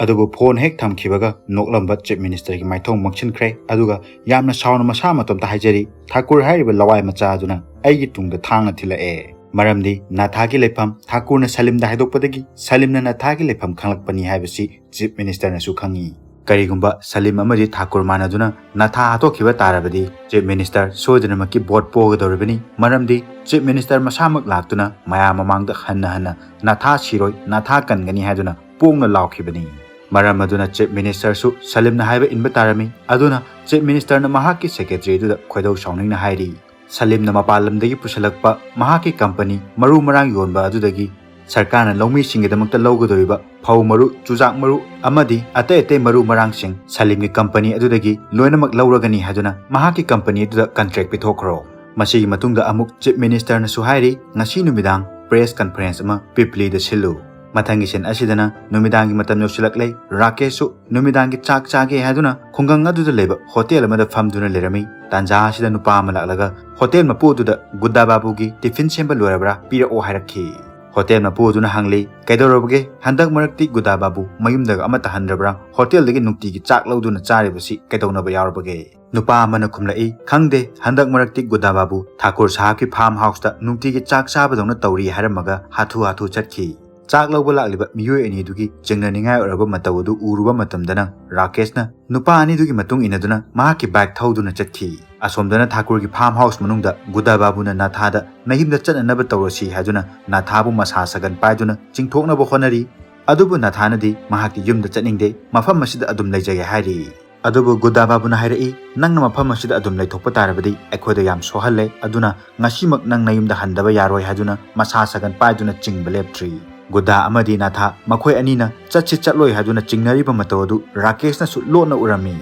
ꯑꯗꯨꯕꯨ ꯐꯣꯟ ꯍꯦꯛ ꯊꯝꯈꯤꯕꯒ ꯅꯣꯛꯂꯝꯕ ꯆꯤꯐ ꯃꯤꯅꯤꯁꯇꯔꯒꯤ ꯃꯥꯏꯊꯣꯡ ꯃꯛꯁꯤꯟꯈ꯭ꯔꯦ, ꯑꯗꯨꯒ ꯌꯥꯝꯅ ꯁꯥꯎꯅ ꯃꯁꯥ ꯃꯇꯣꯝꯇ ꯍꯥꯏꯖꯔꯤ, "ꯊꯥꯀꯨꯔ ꯍꯥꯏꯔꯤꯕ ꯂꯋꯥꯏ ꯃꯆꯥ ꯑꯗꯨꯅ ꯑꯩꯒꯤ ꯇꯨꯡꯗ ꯊꯥꯡꯅ ꯊꯤꯜꯂꯛꯑꯦ"꯫ ꯃꯔꯝꯗꯤ ꯅꯥꯊꯥꯒꯤ ꯂꯩꯐꯝ ꯊꯥꯀꯨꯔꯅ ꯁꯂꯤꯝꯗ ꯍꯥꯏꯗꯣꯛꯄꯗꯒꯤ ꯁꯂꯤꯝꯅ ꯅꯥꯊꯥꯒꯤ ꯂꯩꯐꯝ ꯈꯪꯂꯛꯄꯅꯤ ꯍꯥꯏꯕꯁꯤ ꯆꯤꯐ ꯃꯤꯅꯤꯁꯇꯔꯅꯁꯨ ꯈꯪꯉꯤ꯫ ꯀꯔꯤꯒꯨꯝꯕ ꯁꯂꯤꯝ ꯑꯃꯗꯤ ꯊꯥꯀꯨꯔ ꯃꯥꯟꯅꯗꯨꯅ ꯅꯥꯊꯥ ꯍꯥꯠꯇꯣꯛꯈꯤꯕ ꯇꯥꯔꯕꯗꯤ ꯆꯤꯐ ꯃꯤꯅꯤꯁꯇꯔ ꯁꯣꯏꯗꯅꯃꯛꯀꯤ ꯚꯣꯠ ꯄꯣꯒꯗꯧꯔꯤꯕꯅꯤ꯫ ꯃꯔꯝꯗꯤ ꯆꯤꯐ ꯃꯤꯅꯤꯁꯇꯔ ꯃꯁꯥꯃꯛ ꯂꯥꯛꯇꯨꯅ ꯃꯌꯥꯝ ꯃꯃꯥꯡꯗ ꯍꯟꯅ ꯍꯟꯅ "ꯅꯥꯊꯥ ꯁꯤꯔꯣꯏ, ꯅꯥꯊꯥ ꯀꯟꯒꯅꯤ" ꯍꯥꯏꯗꯨꯅ ꯄꯣꯡꯅ ꯂꯥꯎꯈꯤꯕꯅꯤ꯫ ꯃꯔꯝ ꯑꯗꯨꯅ ꯆꯤꯐ ꯃꯤꯅꯤꯁꯇꯔꯁꯨ ꯁꯂꯤꯝꯅ ꯍꯥꯏꯕ ꯏꯟꯕ ꯇꯥꯔꯝꯃꯤ꯫ ꯑꯗꯨꯅ ꯆꯤꯐ ꯃꯤꯅꯤꯁꯇꯔꯅ ꯃꯍꯥꯛꯀꯤ ꯁꯦꯀ꯭ꯔꯦꯇꯔꯤ ꯑꯗꯨꯗ ꯈꯣꯏꯗꯧ ꯁꯥꯎꯅꯤꯡꯅ ꯍꯥꯏꯔꯤ, "ꯁꯂꯤꯝꯅ ꯃꯄꯥꯟ ꯂꯝꯗꯒꯤ ꯄꯨꯁꯤꯜꯂꯛꯄ ꯃꯍꯥꯛꯀꯤ ꯀꯝꯄꯅꯤ ꯃꯔꯨ ꯃꯔꯥꯡ ꯌꯣꯟꯕ ꯑꯗꯨꯗꯒꯤ ꯁꯔꯀꯥꯔꯅ ꯂꯧꯃꯤꯁꯤꯡꯒꯤꯗꯃꯛꯇ ꯂꯧꯒꯗꯧꯔꯤꯕ ꯐꯧ ꯃꯔꯨ, ꯆꯨꯖꯥꯛ ꯃꯔꯨ ꯑꯃꯗꯤ ꯑꯇꯩ ꯑꯇꯩ ꯃꯔꯨ ꯃꯔꯥꯡꯁꯤꯡ ꯁꯂꯤꯝꯒꯤ ꯀꯝꯄꯅꯤ ꯑꯗꯨꯗꯒꯤ ꯂꯣꯏꯅꯃꯛ ꯂꯧꯔꯒꯅꯤ ꯍꯥꯏꯗꯨꯅ ꯃꯍꯥꯛꯀꯤ ꯀꯝꯄꯅꯤ ꯑꯗꯨꯗ ꯀꯟꯇ꯭ꯔꯦꯛ ꯄꯤꯊꯣꯛꯈ꯭ꯔꯣ"꯫ ꯃꯁꯤꯒꯤ ꯃꯇꯨꯡꯗ ꯑꯃꯨꯛ ꯆꯤꯐ ꯃꯤꯅꯤꯁꯇꯔꯅꯁꯨ ꯍꯥꯏꯔꯤ, "ꯉꯁꯤ ꯅꯨꯃꯤꯗꯥꯡ ꯄ꯭ꯔꯦꯁ ꯀꯟꯐꯔꯦꯟꯁ ꯑꯃ ꯄꯤꯄꯂꯤꯗ ꯁꯤꯜꯂꯨ"꯫ ꯃꯊꯪꯒꯤ ꯁꯤꯟ ꯑꯁꯤꯗꯅ ꯅꯨꯃꯤꯗꯥꯡꯒꯤ ꯃꯇꯝ ꯌꯧꯁꯤꯜꯂꯛꯂꯦ꯫ ꯔꯥꯀꯦꯁꯁꯨ ꯅꯨꯃꯤꯗꯥꯡꯒꯤ ꯆꯥꯛ ꯆꯥꯒꯦ ꯍꯥꯏꯗꯨꯅ ꯈꯨꯡꯒꯪ ꯑꯗꯨꯗ ꯂꯩꯕ ꯍꯣꯇꯦꯜ ꯑꯃꯗ ꯐꯝꯗꯨꯅ ꯂꯩꯔꯝꯃꯤ꯫ ꯇꯥꯟꯖꯥ ꯑꯁꯤꯗ ꯅꯨꯄꯥ ꯑꯃ ꯂꯥꯛꯂꯒ ꯍꯣꯇꯦꯜ ꯃꯄꯨ ꯑꯗꯨꯗ ꯒꯨꯗꯥ ꯕꯥꯕꯨꯒꯤ ꯇꯤꯐꯤꯟ ꯁꯦꯝꯕ ꯂꯣꯏꯔꯕ꯭ꯔꯥ ꯄꯤꯔꯛꯑꯣ ꯍꯥꯏꯔꯛꯈꯤ꯫ ꯍꯣꯇꯦꯜ ꯃꯄꯨ ꯑꯗꯨꯅ ꯍꯪꯂꯤ, "ꯀꯩꯗꯧꯔꯕꯒꯦ? ꯍꯟꯗꯛ ꯃꯔꯛꯇꯤ ꯒꯨꯗꯥ ꯕꯥꯕꯨ ꯃꯌꯨꯝꯗꯒ ꯑꯃꯠꯇ ꯍꯟꯗ꯭ꯔꯕ꯭ꯔꯥ? ꯍꯣꯇꯦꯜꯗꯒꯤ ꯅꯨꯡꯇꯤꯒꯤ ꯆꯥꯛ ꯂꯧꯗꯨꯅ ꯆꯥꯔꯤꯕꯁꯤ ꯀꯩꯗꯧꯅꯕ ꯌꯥꯎꯔꯕꯒꯦ?" ꯅꯨꯄꯥ ꯑꯃꯅ ꯈꯨꯝꯂꯛꯏ, "ꯈꯪꯗꯦ, ꯍꯟꯗꯛ ꯃꯔꯛꯇꯤ ꯒꯨꯗꯥ ꯕꯥꯕꯨ ꯊꯥꯀꯨꯔ ꯁꯥꯍꯕꯀꯤ ꯐꯥꯔꯝ ꯍꯥꯎꯁꯇ ꯅꯨꯡꯇꯤꯒꯤ ꯆꯥꯛ ꯆꯥꯕꯗꯧꯅ ꯇꯧꯔꯤ" ꯍꯥꯏꯔꯝꯃꯒ ꯍꯥꯊꯨ ꯍꯥꯊꯨ ꯆꯠꯈꯤ꯫ ꯆꯥꯛ ꯂꯧꯕ ꯂꯥꯛꯂꯤꯕ ꯃꯤꯑꯣꯏ ꯑꯅꯤꯗꯨꯒꯤ ꯆꯤꯡꯅꯅꯤꯡꯉꯥꯏ ꯑꯣꯏꯔꯕ ꯃꯇꯧ ꯑꯗꯨ ꯎꯔꯨꯕ ꯃꯇꯝꯗꯅ ꯔꯥꯀꯦꯁꯅ ꯅꯨꯄꯥ ꯑꯅꯤꯗꯨꯒꯤ ꯃꯇꯨꯡ ꯏꯟꯅꯗꯨꯅ ꯃꯍꯥꯛꯀꯤ ꯕꯥꯏꯛ ꯊꯧꯗꯨꯅ ꯆꯠꯈꯤ꯫ ꯑꯁꯣꯝꯗꯅ ꯊꯥꯀꯨꯔꯒꯤ ꯐꯥꯔꯝ ꯍꯥꯎꯁ ꯃꯅꯨꯡꯗ ꯒꯨꯗꯥ ꯕꯥꯕꯨꯅ ꯅꯥꯊꯥꯗ ꯃꯌꯨꯝꯗ ꯆꯠꯅꯅꯕ ꯇꯧꯔꯁꯤ ꯍꯥꯏꯗꯨꯅ ꯅꯥꯊꯥꯕꯨ ꯃꯁꯥ ꯁꯥꯒꯟ ꯄꯥꯏꯗꯨꯅ ꯆꯤꯡꯊꯣꯛꯅꯕ ꯍꯣꯠꯅꯔꯤ꯫ ꯑꯗꯨꯕꯨ ꯅꯥꯊꯥꯅꯗꯤ ꯃꯍꯥꯛꯀꯤ ꯌꯨꯝꯗ ꯆꯠꯅꯤꯡꯗꯦ, ꯃꯐꯝ ꯑꯁꯤꯗ ꯑꯗꯨꯝ ꯂꯩꯖꯒꯦ ꯍꯥꯏꯔꯤ꯫ ꯑꯗꯨꯕꯨ ꯒꯨꯗꯥ ꯕꯥꯕꯨꯅ ꯍꯥꯏꯔꯛꯏ, "ꯅꯪꯅ ꯃꯐꯝ ꯑꯁꯤꯗ ꯑꯗꯨꯝ ꯂꯩꯊꯣꯛꯄ ꯇꯥꯔꯕꯗꯤ ꯑꯩꯈꯣꯏꯗ ꯌꯥꯝ ꯁꯣꯛꯍꯜꯂꯦ, ꯑꯗꯨꯅ ꯉꯁꯤꯃꯛ ꯅꯪ ꯅꯌꯨꯝꯗ ꯍꯟꯗꯕ ꯌꯥꯔꯣꯏ" ꯍꯥꯏꯗꯨꯅ ꯃꯁꯥ ꯁꯒꯟ ꯄꯥꯏꯗꯨꯅ ꯆꯤꯡꯕ ꯂꯦꯞꯇ꯭ꯔꯤ꯫ ꯒꯨꯗꯥ ꯑꯃꯗꯤ ꯅꯥꯊꯥ ꯃꯈꯣꯏ ꯑꯅꯤꯅ ꯆꯠꯁꯤ ꯆꯠꯂꯣꯏ ꯍꯥꯏꯗꯨꯅ ꯆꯤꯡꯅꯔꯤꯕ ꯃꯇꯧ ꯑꯗꯨ ꯔꯥꯀꯦꯁꯅꯁꯨ ꯂꯣꯠꯅ ꯎꯔꯝꯃꯤ꯫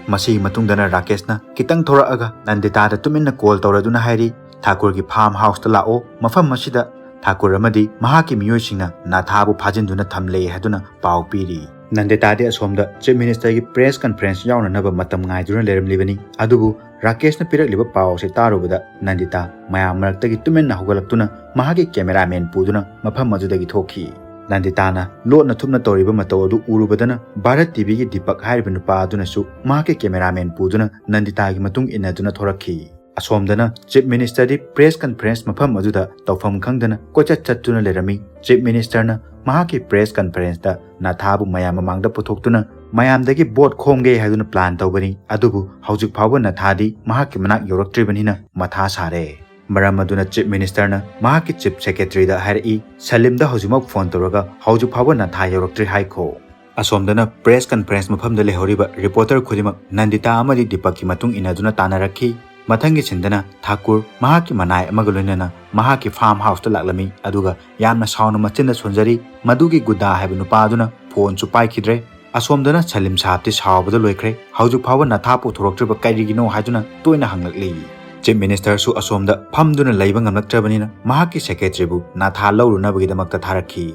ꯃꯁꯤꯒꯤ ꯃꯇꯨꯡꯗꯅ ꯔꯥꯀꯦꯁꯅ ꯈꯤꯇꯪ ꯊꯣꯔꯛꯑꯒ ꯅꯟꯗꯤꯇꯥꯗ ꯇꯨꯃꯤꯟꯅ ꯀꯣꯜ ꯇꯧꯔꯗꯨꯅ ꯍꯥꯏꯔꯤ, "ꯊꯥꯀꯨꯔꯒꯤ ꯐꯥꯔꯝ ꯍꯥꯎꯁꯇ ꯂꯥꯛꯑꯣ, ꯃꯐꯝ ꯑꯁꯤꯗ ꯊꯥꯀꯨꯔ ꯑꯃꯗꯤ ꯃꯍꯥꯛꯀꯤ ꯃꯤꯑꯣꯏꯁꯤꯡꯅ ꯅꯥꯊꯥꯕꯨ ꯐꯥꯖꯤꯟꯗꯨꯅ ꯊꯝꯂꯦ" ꯍꯥꯏꯗꯨꯅ ꯄꯥꯎ ꯄꯤꯔꯤ꯫ ꯅꯟꯗꯤꯇꯥꯗꯤ ꯑꯁꯣꯝꯗ ꯆꯤꯐ ꯃꯤꯅꯤꯁꯇꯔꯒꯤ ꯄ꯭ꯔꯦꯁ ꯀꯟꯐꯔꯦꯟꯁ ꯌꯥꯎꯅꯅꯕ ꯃꯇꯝ ꯉꯥꯏꯗꯨꯅ ꯂꯩꯔꯝꯂꯤꯕꯅꯤ꯫ ꯑꯗꯨꯕꯨ ꯔꯥꯀꯦꯁꯅ ꯄꯤꯔꯛꯂꯤꯕ ꯄꯥꯎ ꯑꯁꯤ ꯇꯥꯔꯨꯕꯗ ꯅꯟꯗꯤꯇꯥ ꯃꯌꯥꯝ ꯃꯔꯛꯇꯒꯤ ꯇꯨꯃꯤꯟꯅ ꯍꯧꯒꯠꯂꯛꯇꯨꯅ ꯃꯍꯥꯛꯀꯤ ꯀꯦꯃꯦꯔꯥꯃꯦꯟ ꯄꯨꯗꯨꯅ ꯃꯐꯝ ꯑꯗꯨꯗꯒꯤ ꯊꯣꯛꯈꯤ꯫ ꯅꯟꯗꯤꯇꯥꯅ ꯂꯣꯠꯅ ꯊꯨꯞꯅ ꯇꯧꯔꯤꯕ ꯃꯇꯧ ꯑꯗꯨ ꯎꯔꯨꯕꯗꯅ ꯚꯥꯔꯠ ꯇꯤꯚꯤꯒꯤ ꯗꯤꯄꯛ ꯍꯥꯏꯔꯤꯕ ꯅꯨꯄꯥ ꯑꯗꯨꯅꯁꯨ ꯃꯍꯥꯛꯀꯤ ꯀꯦꯃꯦꯔꯥꯃꯦꯟ ꯄꯨꯗꯨꯅ ꯅꯟꯗꯤꯇꯥꯒꯤ ꯃꯇꯨꯡ ꯏꯟꯅꯗꯨꯅ ꯊꯣꯔꯛꯈꯤ꯫ ꯑꯁꯣꯝꯗꯅ ꯆꯤꯐ ꯃꯤꯅꯤꯁꯇꯔꯗꯤ ꯄ꯭ꯔꯦꯁ ꯀꯟꯐꯔꯦꯟꯁ ꯃꯐꯝ ꯑꯗꯨꯗ ꯇꯧꯐꯝ ꯈꯪꯗꯅ ꯀꯣꯏꯆꯠ ꯆꯠꯇꯨꯅ ꯂꯩꯔꯝꯃꯤ꯫ ꯆꯤꯐ ꯃꯤꯅꯤꯁꯇꯔꯅ ꯃꯍꯥꯛꯀꯤ ꯄ꯭ꯔꯦꯁ ꯀꯟꯐꯔꯦꯟꯁꯇ ꯅꯥꯊꯥꯕꯨ ꯃꯌꯥꯝ ꯃꯃꯥꯡꯗ ꯄꯨꯊꯣꯛꯇꯨꯅ ꯃꯌꯥꯝꯗꯒꯤ ꯚꯣꯠ ꯈꯣꯝꯒꯦ ꯍꯥꯏꯗꯨꯅ ꯄ꯭ꯂꯥꯟ ꯇꯧꯕꯅꯤ꯫ ꯑꯗꯨꯕꯨ ꯍꯧꯖꯤꯛ ꯐꯥꯎꯕ ꯅꯥꯊꯥꯗꯤ ꯃꯍꯥꯛꯀꯤ ꯃꯅꯥꯛ ꯌꯧꯔꯛꯇ꯭ꯔꯤꯕꯅꯤꯅ ꯃꯊꯥ ꯁꯥꯔꯦ꯫ ꯃꯔꯝ ꯑꯗꯨꯅ ꯆꯤꯐ ꯃꯤꯅꯤꯁꯇꯔꯅ ꯃꯍꯥꯛꯀꯤ ꯆꯤꯐ ꯁꯦꯀ꯭ꯔꯦꯇꯔꯤꯗ ꯍꯥꯏꯔꯛꯏ, "ꯁꯂꯤꯝꯗ ꯍꯧꯖꯤꯛꯃꯛ ꯐꯣꯟ ꯇꯧꯔꯒ ꯍꯧꯖꯤꯛ ꯐꯥꯎꯕ ꯅꯥꯊꯥ ꯌꯧꯔꯛꯇ꯭ꯔꯤ ꯍꯥꯏꯈꯣ"꯫ ꯑꯁꯣꯝꯗꯅ ꯄ꯭ꯔꯦꯁ ꯀꯟꯐꯔꯦꯟꯁ ꯃꯐꯝꯗ ꯂꯩꯍꯧꯔꯤꯕ ꯔꯤꯄꯣꯔꯇꯔ ꯈꯨꯗꯤꯡꯃꯛ ꯅꯟꯗꯤꯇꯥ ꯑꯃꯗꯤ ꯗꯤꯄꯛꯀꯤ ꯃꯇꯨꯡ ꯏꯟꯅꯗꯨꯅ ꯇꯥꯟꯅꯔꯛꯈꯤ꯫ ꯃꯊꯪꯒꯤ ꯁꯤꯟꯗꯅ ꯊꯥꯀꯨꯔ ꯃꯍꯥꯛꯀꯤ ꯃꯅꯥꯏ ꯑꯃꯒ ꯂꯣꯏꯅꯅ ꯃꯍꯥꯛꯀꯤ ꯐꯥꯔꯝ ꯍꯥꯎꯁꯇ ꯂꯥꯛꯂꯝꯃꯤ, ꯑꯗꯨꯒ ꯌꯥꯝꯅ ꯁꯥꯎꯅ ꯃꯆꯤꯟꯗ ꯁꯣꯟꯖꯔꯤ꯫ ꯃꯗꯨꯒꯤ ꯒꯨꯗꯥ ꯍꯥꯏꯕ ꯅꯨꯄꯥ ꯑꯗꯨꯅ ꯐꯣꯟꯁꯨ ꯄꯥꯏꯈꯤꯗ꯭ꯔꯦ꯫ ꯑꯁꯣꯝꯗꯅ ꯁꯂꯤꯝ ꯁꯥꯍꯕꯇꯤ ꯁꯥꯎꯕꯗ ꯂꯣꯏꯈ꯭ꯔꯦ꯫ ꯍꯧꯖꯤꯛ ꯐꯥꯎꯕ ꯅꯥꯊꯥ ꯄꯨꯊꯣꯔꯛꯇ꯭ꯔꯤꯕ ꯀꯔꯤꯒꯤꯅꯣ ꯍꯥꯏꯗꯨꯅ ꯇꯣꯏꯅ ꯍꯪꯂꯛꯂꯤ꯫ ꯆꯤꯐ ꯃꯤꯅꯤꯁꯇꯔꯁꯨ ꯑꯁꯣꯝꯗ ꯐꯝꯗꯨꯅ ꯂꯩꯕ ꯉꯝꯂꯛꯇ꯭ꯔꯕꯅꯤꯅ ꯃꯍꯥꯛꯀꯤ ꯁꯦꯀ꯭ꯔꯦꯇꯔꯤꯕꯨ ꯅꯥꯊꯥ ꯂꯧꯔꯨꯅꯕꯒꯤꯗꯃꯛꯇ ꯊꯥꯔꯛꯈꯤ꯫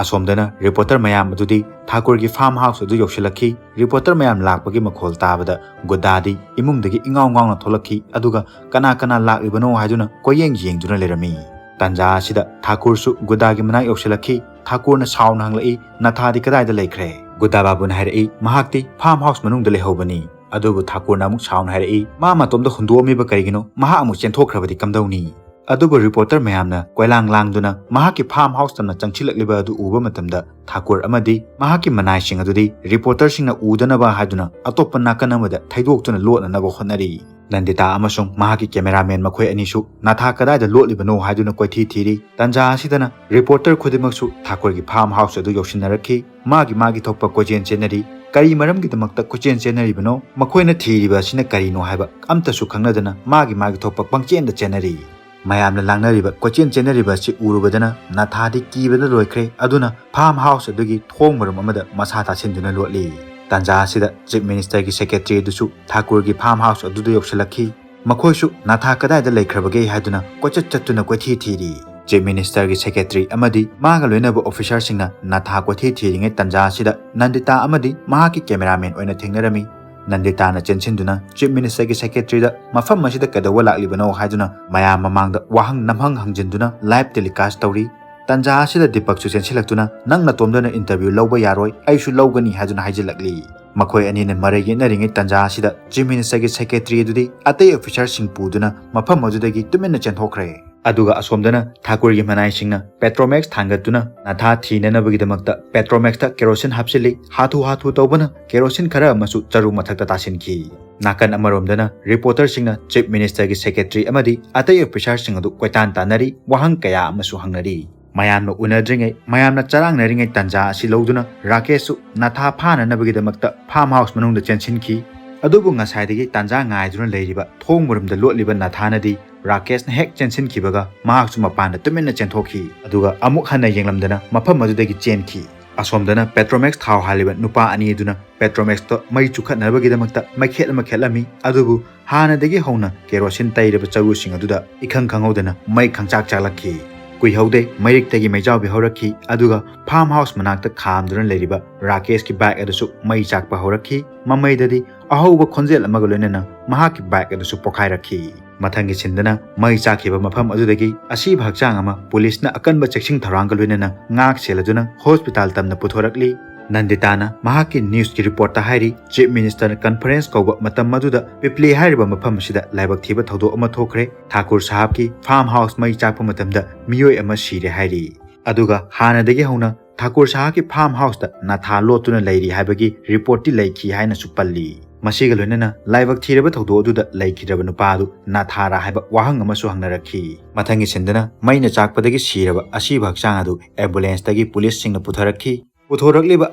ꯑꯁꯣꯝꯗꯅ ꯔꯤꯄꯣꯔꯇꯔ ꯃꯌꯥꯝ ꯑꯗꯨꯗꯤ ꯊꯥꯀꯨꯔꯒꯤ ꯐꯥꯔꯝ ꯍꯥꯎꯁ ꯑꯗꯨ ꯌꯧꯁꯤꯜꯂꯛꯈꯤ꯫ ꯔꯤꯄꯣꯔꯇꯔ ꯃꯌꯥꯝ ꯂꯥꯛꯄꯒꯤ ꯃꯈꯣꯜ ꯇꯥꯕꯗ ꯒꯨꯗꯥꯗꯤ ꯏꯃꯨꯡꯗꯒꯤ ꯏꯉꯥꯎ ꯉꯥꯎꯅ ꯊꯣꯛꯂꯛꯈꯤ, ꯑꯗꯨꯒ "ꯀꯅꯥ ꯀꯅꯥ ꯂꯥꯛꯂꯤꯕꯅꯣ?" ꯍꯥꯏꯗꯨꯅ ꯀꯣꯏꯌꯦꯡ ꯌꯦꯡꯗꯨꯅ ꯂꯩꯔꯝꯃꯤ꯫ ꯇꯥꯟꯖꯥ ꯑꯁꯤꯗ ꯊꯥꯀꯨꯔꯁꯨ ꯒꯨꯗꯥꯒꯤ ꯃꯅꯥꯛ ꯌꯧꯁꯤꯜꯂꯛꯈꯤ꯫ ꯊꯥꯀꯨꯔꯅ ꯁꯥꯎꯅ ꯍꯪꯂꯛꯏ, "ꯅꯥꯊꯥꯗꯤ ꯀꯗꯥꯏꯗ ꯂꯩꯈ꯭ꯔꯦ?" ꯒꯨꯗꯥ ꯕꯥꯕꯨꯅ ꯍꯥꯏꯔꯛꯏ, "ꯃꯍꯥꯛꯇꯤ ꯐꯥꯔꯝ ꯍꯥꯎꯁ ꯃꯅꯨꯡꯗ ꯂꯩꯍꯧꯕꯅꯤ"꯫ ꯑꯗꯨꯕꯨ ꯊꯥꯀꯨꯔꯅ ꯑꯃꯨꯛ ꯁꯥꯎꯅ ꯍꯥꯏꯔꯛꯏ, "ꯃꯥ ꯃꯇꯣꯝꯗ ꯍꯨꯟꯗꯣꯛꯑꯝꯃꯤꯕ ꯀꯔꯤꯒꯤꯅꯣ? ꯃꯍꯥꯛ ꯑꯃꯨꯛ ꯆꯦꯟꯊꯣꯛꯈ꯭ꯔꯕꯗꯤ ꯀꯝꯗꯧꯅꯤ?" ꯑꯗꯨꯕꯨ ꯔꯤꯄꯣꯔꯇꯔ ꯃꯌꯥꯝꯅ ꯀꯣꯏꯂꯥꯡ ꯂꯥꯡꯗꯨꯅ ꯃꯍꯥꯛꯀꯤ ꯐꯥꯔꯝ ꯍꯥꯎꯁ ꯇꯝꯅ ꯆꯪꯁꯤꯜꯂꯛꯂꯤꯕ ꯑꯗꯨ ꯎꯕ ꯃꯇꯝꯗ ꯊꯥꯀꯨꯔ ꯑꯃꯗꯤ ꯃꯍꯥꯛꯀꯤ ꯃꯅꯥꯏꯁꯤꯡ ꯑꯗꯨꯗꯤ ꯔꯤꯄꯣꯔꯇꯔꯁꯤꯡꯅ ꯎꯗꯅꯕ ꯍꯥꯏꯗꯨꯅ ꯑꯇꯣꯞꯄ ꯅꯥꯀꯟ ꯑꯃꯗ ꯊꯩꯗꯣꯛꯇꯨꯅ ꯂꯣꯠꯅꯅꯕ ꯍꯣꯠꯅꯔꯤ꯫ ꯅꯟꯗꯤꯇꯥ ꯑꯃꯁꯨꯡ ꯃꯍꯥꯛꯀꯤ ꯀꯦꯃꯦꯔꯥꯃꯦꯟ ꯃꯈꯣꯏ ꯑꯅꯤꯁꯨ ꯅꯥꯊꯥ ꯀꯗꯥꯏꯗ ꯂꯣꯠꯂꯤꯕꯅꯣ ꯍꯥꯏꯗꯨꯅ ꯀꯣꯏꯊꯤ ꯊꯤꯔꯤ꯫ ꯇꯥꯟꯖꯥ ꯑꯁꯤꯗꯅ ꯔꯤꯄꯣꯔꯇꯔ ꯈꯨꯗꯤꯡꯃꯛꯁꯨ ꯊꯥꯀꯨꯔꯒꯤ ꯐꯥꯔꯝ ꯍꯥꯎꯁ ꯑꯗꯨ ꯌꯧꯁꯤꯟꯅꯔꯛꯈꯤ꯫ ꯃꯥꯒꯤ ꯃꯥꯒꯤ ꯊꯣꯛꯄ ꯀꯣꯏꯆꯦꯟ ꯆꯦꯟꯅꯔꯤ꯫ ꯀꯔꯤ ꯃꯔꯝꯒꯤꯗꯃꯛꯇ ꯀꯣꯏꯆꯦꯟ ꯆꯦꯟꯅꯔꯤꯕꯅꯣ, ꯃꯈꯣꯏꯅ ꯊꯤꯔꯤꯕ ꯑꯁꯤꯅ ꯀꯔꯤꯅꯣ ꯍꯥꯏꯕ ꯑꯝꯇꯁꯨ ꯈꯪꯅꯗꯅ ꯃꯥꯒꯤ ꯃꯥꯒꯤ ꯊꯣꯛꯄ ꯄꯪꯆꯦꯟꯗ ꯆꯦꯟꯅꯔꯤ꯫ ꯃꯌꯥꯝꯅ ꯂꯥꯡꯅꯔꯤꯕ ꯀꯣꯏꯆꯦꯟ ꯆꯦꯟꯅꯔꯤꯕ ꯑꯁꯤ ꯎꯔꯨꯕꯗꯅ ꯅꯥꯊꯥꯗꯤ ꯀꯤꯕꯗ ꯂꯣꯏꯈ꯭ꯔꯦ꯫ ꯑꯗꯨꯅ farm house ꯑꯗꯨꯒꯤ ꯊꯣꯡ ꯃꯔꯨꯝ ꯑꯃꯗ ꯃꯁꯥ ꯇꯥꯁꯤꯟꯗꯨꯅ ꯂꯣꯠꯂꯤ꯫ ꯇꯥꯟꯖꯥ ꯑꯁꯤꯗ Chief Ministerꯒꯤ secretary ꯑꯗꯨꯁꯨ ꯊꯥꯀꯨꯔꯒꯤ farm house ꯑꯗꯨꯗ ꯌꯧꯁꯤꯜꯂꯛꯈꯤ꯫ ꯃꯈꯣꯏꯁꯨ ꯅꯥꯊꯥ ꯀꯗꯥꯏꯗ ꯂꯩꯈ꯭ꯔꯕꯒꯦ ꯍꯥꯏꯗꯨꯅ ꯀꯣꯏꯆꯠ ꯆꯠꯇꯨꯅ ꯀꯣꯏꯊꯤ ꯊꯤꯔꯤ꯫ Chief Ministerꯒꯤ secretary ꯑꯃꯗꯤ ꯃꯥꯒ ꯂꯣꯏꯅꯕ officerꯁꯤꯡꯅ ꯅꯥꯊꯥ ꯀꯣꯏꯊꯤ ꯊꯤꯔꯤꯉꯩ ꯇꯥꯟꯖꯥ ꯑꯁꯤꯗ ꯅꯟꯗꯤꯇꯥ ꯑꯃꯗꯤ ꯃꯍꯥꯛꯀꯤ cameraman ꯑꯣꯏꯅ ꯊꯦꯡꯅꯔꯝꯃꯤ꯫ ꯅꯟꯗꯤꯇꯥꯅ ꯆꯦꯟꯁꯤꯟꯗꯨꯅ Chief Ministerꯒꯤ secretaryꯗ ꯃꯐꯝ ꯑꯁꯤꯗ ꯀꯩꯗꯧꯕ ꯂꯥꯛꯂꯤꯕꯅꯣ ꯍꯥꯏꯗꯨꯅ ꯃꯌꯥꯝ ꯃꯃꯥꯡꯗ ꯋꯥꯍꯪ ꯅꯝꯍꯪ ꯍꯪꯖꯤꯟꯗꯨꯅ live telecast ꯇꯧꯔꯤ꯫ ꯇꯥꯟꯖꯥ ꯑꯁꯤꯗ ꯗꯤꯄꯛꯁꯨ ꯆꯦꯟꯁꯤꯜꯂꯛꯇꯨꯅ, "ꯅꯪ ꯅꯇꯣꯝꯗꯅ interview ꯂꯧꯕ ꯌꯥꯔꯣꯏ, ꯑꯩꯁꯨ ꯂꯧꯒꯅꯤ" ꯍꯥꯏꯗꯨꯅ ꯍꯥꯏꯖꯤꯜꯂꯛꯂꯤ꯫ ꯃꯈꯣꯏ ꯑꯅꯤꯅ ꯃꯔꯩ ꯌꯦꯠꯅꯔꯤꯉꯩ ꯇꯥꯟꯖꯥ ꯑꯁꯤꯗ Chief Ministerꯒꯤ secretary ꯑꯗꯨꯗꯤ ꯑꯇꯩ officerꯁꯤꯡ ꯄꯨꯗꯨꯅ ꯃꯐꯝ ꯑꯗꯨꯗꯒꯤ ꯇꯨꯃꯤꯟꯅ ꯆꯦꯟꯊꯣꯛꯈ꯭ꯔꯦ꯫ ꯑꯗꯨꯒ ꯑꯁꯣꯝꯗꯅ ꯊꯥꯀꯨꯔꯒꯤ ꯃꯅꯥꯏꯁꯤꯡꯅ Petromax ꯊꯥꯡꯒꯠꯇꯨꯅ ꯅꯥꯊꯥ ꯊꯤꯅꯅꯕꯒꯤꯗꯃꯛꯇ Petromexꯇ kerosene ꯍꯥꯞꯆꯤꯜꯂꯤ꯫ ꯍꯥꯊꯨ ꯍꯥꯊꯨ ꯇꯧꯕꯅ kerosene ꯈꯔ ꯑꯃꯁꯨ ꯆꯔꯨ ꯃꯊꯛꯇ ꯇꯥꯁꯤꯟꯈꯤ꯫ ꯅꯥꯀꯟ ꯑꯃꯔꯣꯝꯗꯅ reporterꯁꯤꯡꯅ Chief Ministerꯒꯤ secretary ꯑꯃꯗꯤ ꯑꯇꯩ officerꯁꯤꯡ ꯑꯗꯨ ꯀꯣꯏꯇꯥꯟ ꯇꯥꯟꯅꯔꯤ, ꯋꯥꯍꯪ ꯀꯌꯥ ꯑꯃꯁꯨ ꯍꯪꯅꯔꯤ꯫ ꯃꯌꯥꯝꯅ ꯎꯅꯗ꯭ꯔꯤꯉꯩ, ꯃꯌꯥꯝꯅ ꯆꯔꯥꯡꯅꯔꯤꯉꯩ ꯇꯥꯟꯖꯥ ꯑꯁꯤ ꯂꯧꯗꯨꯅ ꯔꯥꯀꯦꯁꯁꯨ ꯅꯥꯊꯥ ꯐꯥꯅꯅꯕꯒꯤꯗꯃꯛꯇ farm house ꯃꯅꯨꯡꯗ ꯆꯦꯟꯁꯤꯟꯈꯤ꯫ ꯑꯗꯨꯕꯨ ꯉꯁꯥꯏꯗꯒꯤ ꯇꯥꯟꯖꯥ ꯉꯥꯏꯗꯨꯅ ꯂꯩꯔꯤꯕ ꯊꯣꯡ ꯃꯔꯨꯝꯗ ꯂꯣꯠꯂꯤꯕ ꯅꯥꯊꯥꯅꯗꯤ ꯔꯥꯀꯦꯁꯅ ꯍꯦꯛ ꯆꯦꯟꯁꯤꯟꯈꯤꯕꯒ ꯃꯍꯥꯛꯁꯨ ꯃꯄꯥꯟꯗ ꯇꯨꯃꯤꯟꯅ ꯆꯦꯟꯊꯣꯛꯈꯤ꯫ ꯑꯗꯨꯒ ꯑꯃꯨꯛ ꯍꯟꯅ ꯌꯦꯡꯂꯝꯗꯅ ꯃꯐꯝ ꯑꯗꯨꯗꯒꯤ ꯆꯦꯟꯈꯤ꯫ ꯑꯁꯣꯝꯗꯅ Petromax ꯊꯥꯎ ꯍꯥꯜꯂꯤꯕ ꯅꯨꯄꯥ ꯑꯅꯤ ꯑꯗꯨꯅ Petromexꯇꯣ ꯃꯩ ꯆꯨꯈꯠꯅꯕꯒꯤꯗꯃꯛꯇ ꯃꯩꯈꯦꯠ ꯑꯃ ꯈꯦꯠꯂꯝꯃꯤ꯫ ꯑꯗꯨꯕꯨ ꯍꯥꯟꯅꯗꯒꯤ ꯍꯧꯅ kerosene ꯇꯩꯔꯕ ꯆꯔꯨꯁꯤꯡ ꯑꯗꯨꯗ ꯏꯈꯪ ꯈꯪꯍꯧꯗꯅ ꯃꯩ ꯈꯪꯆꯥꯛ ꯆꯥꯛꯂꯛꯈꯤ꯫ ꯀꯨꯏꯍꯧꯗꯦ, ꯃꯩꯔꯤꯛꯇꯒꯤ ꯃꯩꯖꯥꯎꯕꯤ ꯍꯧꯔꯛꯈꯤ꯫ ꯑꯗꯨꯒ farm house ꯃꯅꯥꯛꯇ ꯈꯥꯝꯗꯨꯅ ꯂꯩꯔꯤꯕ ꯔꯥꯀꯦꯁꯀꯤ bike ꯑꯗꯨꯁꯨ ꯃꯩ ꯆꯥꯛꯄ ꯍꯧꯔꯛꯈꯤ꯫ ꯃꯃꯩꯗꯗꯤ ꯑꯍꯧꯕ ꯈꯣꯟꯖꯦꯜ ꯑꯃꯒ ꯂꯣꯏꯅꯅ ꯃꯍꯥꯛꯀꯤ bike ꯑꯗꯨꯁꯨ ꯄꯣꯈꯥꯏꯔꯛꯈꯤ꯫ ꯃꯊꯪꯒꯤ ꯁꯤꯟꯗꯅ ꯃꯩ ꯆꯥꯛꯈꯤꯕ ꯃꯐꯝ ꯑꯗꯨꯗꯒꯤ ꯑꯁꯤꯕ ꯍꯛꯆꯥꯡ ꯑꯃ ꯄꯨꯂꯤꯁꯅ ꯑꯀꯟꯕ ꯆꯦꯛꯁꯤꯟ ꯊꯧꯔꯥꯡꯒ ꯂꯣꯏꯅꯅ ꯉꯥꯛ ꯁꯦꯜꯂꯗꯨꯅ hospital ꯇꯝꯅ ꯄꯨꯊꯣꯔꯛꯂꯤ꯫ ꯅꯟꯗꯤꯇꯥꯅ ꯃꯍꯥꯛꯀꯤ newsꯀꯤ reportꯇ ꯍꯥꯏꯔꯤ, Chief Minister conference ꯀꯧꯕ ꯃꯇꯝ ꯑꯗꯨꯗ ꯄꯤꯄ꯭ꯂꯤ ꯍꯥꯏꯔꯤꯕ ꯃꯐꯝ ꯑꯁꯤꯗ ꯂꯥꯏꯕꯛ ꯊꯤꯕ ꯊꯧꯗꯣꯛ ꯑꯃ ꯊꯣꯛꯈ꯭ꯔꯦ꯫ ꯊꯥꯀꯨꯔ ꯁꯥꯍꯕꯀꯤ farm house ꯃꯩ ꯆꯥꯛꯄ ꯃꯇꯝꯗ ꯃꯤꯑꯣꯏ ꯑꯃ ꯁꯤꯔꯦ ꯍꯥꯏꯔꯤ꯫ ꯑꯗꯨꯒ ꯍꯥꯟꯅꯗꯒꯤ ꯍꯧꯅ ꯊꯥꯀꯨꯔ ꯁꯥꯍꯕꯀꯤ farm houseꯇ ꯅꯥꯊꯥ ꯂꯣꯠꯇꯨꯅ ꯂꯩꯔꯤ ꯍꯥꯏꯕꯒꯤ reportꯇꯤ ꯂꯩꯈꯤ ꯍꯥꯏꯅꯁꯨ ꯄꯜꯂꯤ꯫ ꯃꯁꯤꯒ ꯂꯣꯏꯅꯅ ꯂꯥꯏꯕꯛ ꯊꯤꯔꯕ ꯊꯧꯗꯣꯛ ꯑꯗꯨꯗ ꯂꯩꯈꯤꯗ꯭ꯔꯕ ꯅꯨꯄꯥ ꯑꯗꯨ ꯅꯥꯊꯥꯔꯥ ꯍꯥꯏꯕ ꯋꯥꯍꯪ ꯑꯃꯁꯨ ꯍꯪꯅꯔꯛꯈꯤ꯫ ꯃꯊꯪꯒꯤ ꯁꯤꯟꯗꯅ ꯃꯩꯅ ꯆꯥꯛꯄꯗꯒꯤ ꯁꯤꯔꯕ ꯑꯁꯤꯕ ꯍꯛꯆꯥꯡ ꯑꯗꯨ ambulanceꯇꯒꯤ ꯄꯨꯂꯤꯁꯁꯤꯡꯅ ꯄꯨꯊꯔꯛꯈꯤ꯫ ꯄꯨꯊꯣꯔꯛꯂꯤꯕ